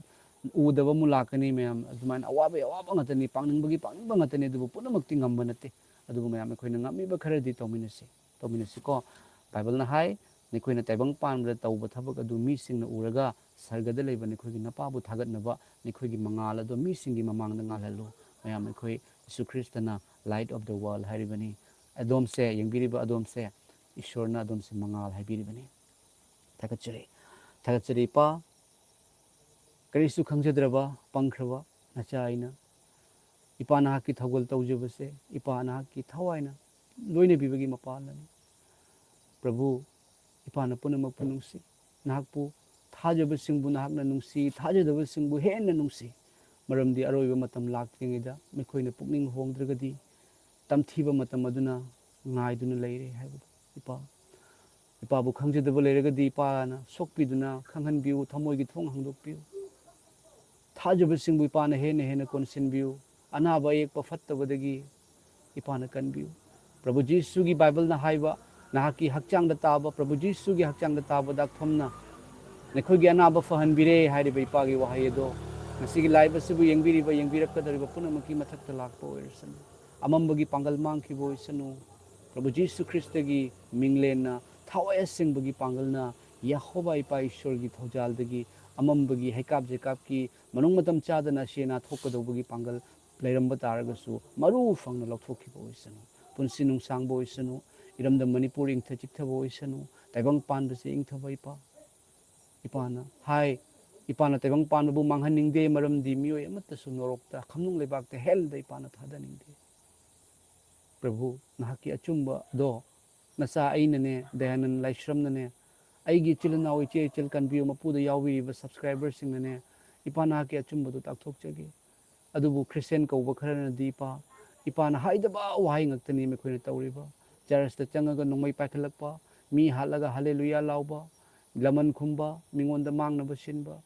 ꯎꯗꯕ ꯑꯃ ꯂꯥꯛꯀꯅꯤ ꯃꯌꯥꯝ꯫ ꯑꯗꯨꯃꯥꯏꯅ ꯑꯋꯥꯕꯒꯤ ꯑꯋꯥꯕ ꯉꯥꯛꯇꯅꯤ, ꯄꯥꯡꯅꯤꯡꯕꯒꯤ ꯄꯥꯡꯅꯤꯡꯕ ꯉꯥꯛꯇꯅꯤ, ꯑꯗꯨꯕꯨ ꯄꯨꯝꯅꯃꯛꯇꯤ ꯉꯝꯕ ꯅꯠꯇꯦ꯫ ꯑꯗꯨꯕꯨ ꯃꯌꯥꯝ ꯑꯩꯈꯣꯏꯅ ꯉꯝꯃꯤꯕ ꯈꯔꯗꯤ ꯇꯧꯃꯤꯟꯅꯁꯤ, ꯇꯧꯃꯤꯟꯅꯁꯤꯀꯣ꯫ ꯕꯥꯏꯕꯜꯅ ꯍꯥꯏ, "ꯅꯈꯣꯏꯅ ꯇꯥꯏꯕꯪ ꯄꯥꯟꯕꯗ ꯇꯧꯕ ꯊꯕꯛ ꯑꯗꯨ ꯃꯤꯁꯤꯡꯅ ꯎꯔꯒ ꯁꯔꯒꯗ ꯂꯩꯕ ꯅꯈꯣꯏꯒꯤ ꯅꯄꯥꯕꯨ ꯊꯥꯒꯠꯅꯕ ꯅꯈꯣꯏꯒꯤ ꯃꯉꯥꯜ ꯑꯗꯨ ꯃꯤꯁꯤꯡꯒꯤ ꯃꯃꯥꯡꯗ ꯉꯥꯜꯍꯜꯂꯨ꯫" ꯃꯌꯥꯝ ꯑꯩꯈꯣꯏ ꯖꯤꯁꯨ ꯈ꯭ꯔꯤꯁꯇꯅ light of the world ꯍꯥꯏꯔꯤꯕꯅꯤ꯫ ꯑꯗꯣꯝꯁꯦ, ꯌꯦꯡꯕꯤꯔꯤꯕ ꯑꯗꯣꯝꯁꯦ, ꯏꯁꯣꯔꯅ ꯑꯗꯣꯝꯁꯦ ꯃꯉꯥꯜ ꯍꯥꯏꯕꯤꯔꯤꯕꯅꯤ꯫ ꯊꯥꯒꯠꯆꯔꯤ, ꯊꯥꯒꯠꯆꯔꯤ ꯏꯄꯥ꯫ ꯀꯔꯤꯁꯨ ꯈꯪꯖꯗ꯭ꯔꯕ ꯄꯪꯈ꯭ꯔꯕ ꯅꯆꯥ ꯑꯩꯅ ꯏꯄꯥ ꯅꯍꯥꯛꯀꯤ ꯊꯧꯒꯜ ꯇꯧꯖꯕꯁꯦ, ꯏꯄꯥ ꯅꯍꯥꯛꯀꯤ ꯊꯋꯥꯏꯅ ꯂꯣꯏꯅꯕꯤꯕꯒꯤ ꯃꯄꯥꯜꯅꯅꯤ꯫ ꯄ꯭ꯔꯚꯨ, ꯏꯄꯥꯅ ꯄꯨꯝꯅꯃꯛꯄꯨ ꯅꯨꯡꯁꯤ꯫ ꯅꯍꯥꯛꯄꯨ ꯊꯥꯖꯕꯁꯤꯡꯕꯨ ꯅꯍꯥꯛꯅ ꯅꯨꯡꯁꯤ, ꯊꯥꯖꯗꯕꯁꯤꯡꯕꯨ ꯍꯦꯟꯅ ꯅꯨꯡꯁꯤ꯫ ꯃꯔꯝꯗꯤ ꯑꯔꯣꯏꯕ ꯃꯇꯝ ꯂꯥꯛꯇ꯭ꯔꯤꯉꯩꯗ ꯃꯈꯣꯏꯅ ꯄꯨꯛꯅꯤꯡ ꯍꯣꯡꯗ꯭ꯔꯒꯗꯤ ꯇꯝꯊꯤꯕ ꯃꯇꯝ ꯑꯗꯨꯅ ꯉꯥꯏꯗꯨꯅ ꯂꯩꯔꯦ ꯍꯥꯏꯕꯗꯨ꯫ ꯏꯄꯥ, ꯏꯄꯥꯕꯨ ꯈꯪꯖꯗꯕ ꯂꯩꯔꯒꯗꯤ ꯏꯄꯥꯅ ꯁꯣꯛꯄꯤꯗꯨꯅ ꯈꯪꯍꯟꯕꯤꯌꯨ, ꯊꯃꯣꯏꯒꯤ ꯊꯣꯡ ꯍꯥꯡꯗꯣꯛꯄꯤꯌꯨ꯫ ꯊꯥꯖꯕꯁꯤꯡꯕꯨ ꯏꯄꯥꯅ ꯍꯦꯟꯅ ꯍꯦꯟꯅ ꯀꯣꯟꯁꯤꯟꯕꯤꯌꯨ꯫ ꯑꯅꯥꯕ ꯑꯌꯦꯛꯄ ꯐꯠꯇꯕꯗꯒꯤ ꯏꯄꯥꯅ ꯀꯟꯕꯤꯌꯨ꯫ ꯄ꯭ꯔꯚꯨ ꯖꯤꯁꯨꯒꯤ ꯕꯥꯏꯕꯜꯅ ꯍꯥꯏꯕ, ꯅꯍꯥꯛꯀꯤ ꯍꯛꯆꯥꯡꯗ ꯇꯥꯕ, ꯄ꯭ꯔꯚꯨ ꯖꯤꯁꯨꯒꯤ ꯍꯛꯆꯥꯡꯗ ꯇꯥꯕ ꯗꯥꯛꯐꯝꯅ ꯅꯈꯣꯏꯒꯤ ꯑꯅꯥꯕ ꯐꯍꯟꯕꯤꯔꯦ ꯍꯥꯏꯔꯤꯕ ꯏꯄꯥꯒꯤ ꯋꯥꯍꯩ ꯑꯗꯣ ꯉꯁꯤꯒꯤ live ꯑꯁꯤꯕꯨ ꯌꯦꯡꯕꯤꯔꯤꯕ, ꯌꯦꯡꯕꯤꯔꯛꯀꯗꯧꯔꯤꯕ ꯄꯨꯝꯅꯃꯛꯀꯤ ꯃꯊꯛꯇ ꯂꯥꯛꯄ ꯑꯣꯏꯔꯁꯅꯨ꯫ ꯑꯃꯝꯕꯒꯤ ꯄꯥꯡꯒꯜ ꯃꯥꯡꯈꯤꯕ ꯑꯣꯏꯁꯅꯨ꯫ ꯄ꯭ꯔꯚꯨ ꯖꯤꯁꯨ ꯈ꯭ꯔꯤꯁꯇꯒꯤ ꯃꯤꯡꯂꯦꯟꯅ, ꯊꯋꯥꯏ ꯑꯁꯦꯡꯕꯒꯤ ꯄꯥꯡꯒꯜꯅ, ꯌꯦꯍꯣꯕꯥ ꯏꯄꯥ ꯏꯁꯣꯔꯒꯤ ꯊꯧꯖꯥꯜꯗꯒꯤ, ꯑꯃꯝꯕꯒꯤ ꯍꯩꯀꯥꯞ ꯖꯩꯀꯥꯞꯀꯤ, ꯃꯅꯨꯡ ꯃꯇꯝ ꯆꯥꯗꯅ ꯑꯁꯤ ꯑꯅꯥ ꯊꯣꯛꯀꯗꯧꯕꯒꯤ ꯄꯥꯡꯒꯜ ꯂꯩꯔꯝꯕ ꯇꯥꯔꯒꯁꯨ, ꯃꯔꯨ ꯐꯪꯅ ꯂꯧꯊꯣꯛꯈꯤꯕ ꯑꯣꯏꯁꯅꯨ꯫ ꯄꯨꯟꯁꯤ ꯅꯨꯡꯁꯥꯡꯕ ꯑꯣꯏꯁꯅꯨ꯫ ꯏꯔꯝꯗꯝ ꯃꯅꯤꯄꯨꯔ ꯏꯪꯊ ꯆꯤꯛꯊꯕ ꯑꯣꯏꯁꯅꯨ꯫ ꯇꯥꯏꯕꯪ ꯄꯥꯟꯕꯁꯦ ꯏꯪꯊꯕ ꯏꯄꯥ꯫ ꯏꯄꯥꯅ ꯍꯥꯏ, ꯏꯄꯥꯅ ꯇꯥꯏꯕꯪ ꯄꯥꯟꯕꯕꯨ ꯃꯥꯡꯍꯟꯅꯤꯡꯗꯦ, ꯃꯔꯝꯗꯤ ꯃꯤꯑꯣꯏ ꯑꯃꯠꯇꯁꯨ ꯅꯣꯔꯣꯛꯇ, ꯈꯝꯅꯨꯡ ꯂꯩꯕꯥꯛꯇ, ꯍꯦꯜꯗ ꯏꯄꯥꯅ ꯊꯥꯗꯅꯤꯡꯗꯦ꯫ ꯄ꯭ꯔꯚꯨ, ꯅꯍꯥꯛꯀꯤ ꯑꯆꯨꯝꯕꯗꯣ ꯅꯆꯥ ꯑꯩꯅꯅꯦ, ꯗꯌꯥꯅꯟ ꯂꯥꯏꯁ꯭ꯔꯝꯅꯅꯦ, ꯑꯩꯒꯤ ꯏꯆꯤꯜ ꯏꯅꯥꯎ, ꯏꯆꯦ ꯏꯆꯜ ꯀꯟꯕꯤꯌꯨ, ꯃꯄꯨꯗ ꯌꯥꯎꯕꯤꯔꯤꯕ ꯁꯕꯁꯀ꯭ꯔꯥꯏꯕꯔꯁꯤꯡꯅꯅꯦ, ꯏꯄꯥ ꯅꯍꯥꯛꯀꯤ ꯑꯆꯨꯝꯕꯗꯨ ꯇꯥꯛꯊꯣꯛꯆꯒꯦ꯫ ꯑꯗꯨꯕꯨ ꯈ꯭ꯔꯤꯁꯇꯤꯌꯥꯟ ꯀꯧꯕ ꯈꯔꯅꯗꯤ ꯏꯄꯥ, ꯏꯄꯥꯅ ꯍꯥꯏꯗꯕ ꯋꯥꯍꯩ ꯉꯥꯛꯇꯅꯤ ꯃꯈꯣꯏꯅ ꯇꯧꯔꯤꯕ꯫ ꯆꯔꯆꯇ ꯆꯪꯉꯒ ꯅꯣꯡꯃꯩ ꯄꯥꯏꯈꯠꯂꯛꯄ, ꯃꯤ ꯍꯥꯠꯂꯒ ꯍꯜꯂꯦꯂꯨꯌꯥ ꯂꯥꯎꯕ, ꯂꯃꯟ ꯈꯨꯝꯕ, ꯃꯤꯉꯣꯟꯗ ꯃꯥꯡꯅꯕ ꯁꯤꯟꯕ꯫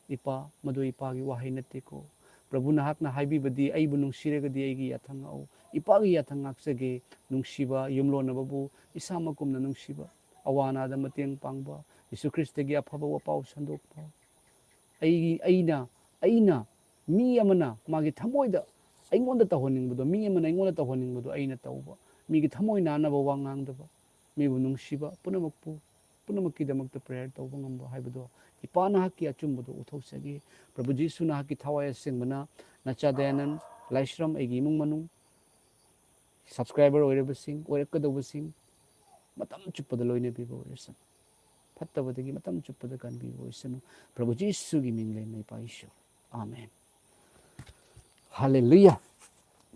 ꯏꯄꯥ, ꯃꯗꯨ ꯏꯄꯥꯒꯤ ꯋꯥꯍꯩ ꯅꯠꯇꯦꯀꯣ꯫ ꯄ꯭ꯔꯚꯨ ꯅꯍꯥꯛꯅ ꯍꯥꯏꯕꯤꯕꯗꯤ, "ꯑꯩꯕꯨ ꯅꯨꯡꯁꯤꯔꯒꯗꯤ ꯑꯩꯒꯤ ꯌꯥꯊꯪ ꯉꯥꯛꯎ"꯫ ꯏꯄꯥꯒꯤ ꯌꯥꯊꯪ ꯉꯥꯛꯆꯒꯦ, ꯅꯨꯡꯁꯤꯕ ꯌꯨꯝꯂꯣꯟꯅꯕꯕꯨ ꯏꯁꯥꯃꯛꯀꯨꯝꯅ ꯅꯨꯡꯁꯤꯕ, ꯑꯋꯥ ꯑꯅꯥꯗ ꯃꯇꯦꯡ ꯄꯥꯡꯕ, ꯌꯤꯁꯨ ꯈ꯭ꯔꯤꯁꯇꯒꯤ ꯑꯐꯕ ꯋꯥꯄꯥꯎ ꯁꯟꯗꯣꯛꯄ꯫ ꯑꯩꯒꯤ, ꯑꯩꯅ, ꯑꯩꯅ, ꯃꯤ ꯑꯃꯅ ꯃꯥꯒꯤ ꯊꯃꯣꯏꯗ ꯑꯩꯉꯣꯟꯗ ꯇꯧꯍꯟꯅꯤꯡꯕꯗꯣ, ꯃꯤ ꯑꯃꯅ ꯑꯩꯉꯣꯟꯗ ꯇꯧꯍꯟꯅꯤꯡꯕꯗꯣ ꯑꯩꯅ ꯇꯧꯕ, ꯃꯤꯒꯤ ꯊꯃꯣꯏ ꯅꯥꯅꯕ ꯋꯥ ꯉꯥꯡꯗꯕ, ꯃꯤꯕꯨ ꯅꯨꯡꯁꯤꯕ, ꯄꯨꯝꯅꯃꯛꯄꯨ, ꯄꯨꯝꯅꯃꯛꯀꯤꯗꯃꯛꯇ ꯄ꯭ꯔꯦꯌꯔ ꯇꯧꯕ ꯉꯝꯕ ꯍꯥꯏꯕꯗꯣ, ꯏꯄꯥ ꯅꯍꯥꯛꯀꯤ ꯑꯆꯨꯝꯕꯗꯣ ꯎꯠꯊꯣꯛꯆꯒꯦ꯫ ꯄ꯭ꯔꯚꯨ ꯖꯤꯁꯨ ꯅꯍꯥꯛꯀꯤ ꯊꯋꯥꯏ ꯑꯁꯦꯡꯕꯅ ꯅꯆꯥ ꯗꯌꯥꯅꯟ ꯂꯥꯏꯁ꯭ꯔꯝ, ꯑꯩꯒꯤ ꯏꯃꯨꯡ ꯃꯅꯨꯡ, ꯁꯕꯁꯀ꯭ꯔꯥꯏꯕꯔ ꯑꯣꯏꯔꯕꯁꯤꯡ, ꯑꯣꯏꯔꯛꯀꯗꯧꯕꯁꯤꯡ, ꯃꯇꯝ ꯆꯨꯞꯄꯗ ꯂꯣꯏꯅꯕꯤꯕ ꯑꯣꯏꯔꯁꯅꯨ꯫ ꯐꯠꯇꯕꯗꯒꯤ ꯃꯇꯝ ꯆꯨꯞꯄꯗ ꯀꯟꯕꯤꯕ ꯑꯣꯏꯁꯅꯨ꯫ ꯄ꯭ꯔꯚꯨ ꯖꯤꯁꯨꯒꯤ ꯃꯤꯡ ꯂꯩꯅ ꯏꯄꯥ ꯏꯁꯣꯔ꯫ ꯑꯥꯃꯦꯟ꯫ ꯍꯜꯂꯦꯂꯨꯌꯥ꯫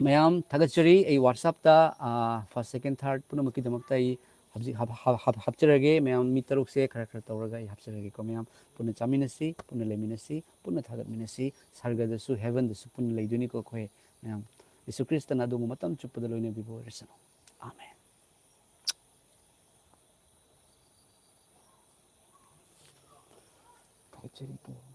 ꯃꯌꯥꯝ ꯊꯥꯒꯠꯆꯔꯤ꯫ ꯑꯩ WhatsApp-ꯇ, ꯑꯥ, first, second, third ꯄꯨꯝꯅꯃꯛꯀꯤꯗꯃꯛꯇ ꯑꯩ ꯍꯧꯖꯤꯛ ꯍꯥꯞ-, ꯍꯥꯞ-, ꯍꯥꯞ-, ꯍꯥꯞꯆꯔꯒꯦ꯫ ꯃꯌꯥꯝ ꯃꯤ ꯇꯔꯨꯛꯁꯦ ꯈꯔ ꯈꯔ ꯇꯧꯔꯒ ꯑꯩ ꯍꯥꯞꯆꯔꯒꯦꯀꯣ꯫ ꯃꯌꯥꯝ ꯄꯨꯟꯅ ꯆꯥꯃꯤꯟꯅꯁꯤ, ꯄꯨꯟꯅ ꯂꯩꯃꯤꯟꯅꯁꯤ, ꯄꯨꯟꯅ ꯊꯥꯒꯠꯃꯤꯟꯅꯁꯤ꯫ ꯁꯔꯒꯗꯁꯨ, heaven-ꯗꯁꯨ ꯄꯨꯟꯅ ꯂꯩꯗꯣꯏꯅꯤꯀꯣ ꯑꯩꯈꯣꯏ ꯃꯌꯥꯝ꯫ ꯌꯤꯁꯨ ꯈ꯭ꯔꯤꯁꯇꯅ ꯑꯗꯣꯝꯕꯨ ꯃꯇꯝ ꯆꯨꯞꯄꯗ ꯂꯣꯏꯅꯕꯤꯕ ꯑꯣꯏꯔꯁꯅꯨ꯫ ꯑꯥꯃꯦꯟ꯫ ꯊꯥꯒꯠꯆꯔꯤ ꯄ꯭ꯔꯚꯨ꯫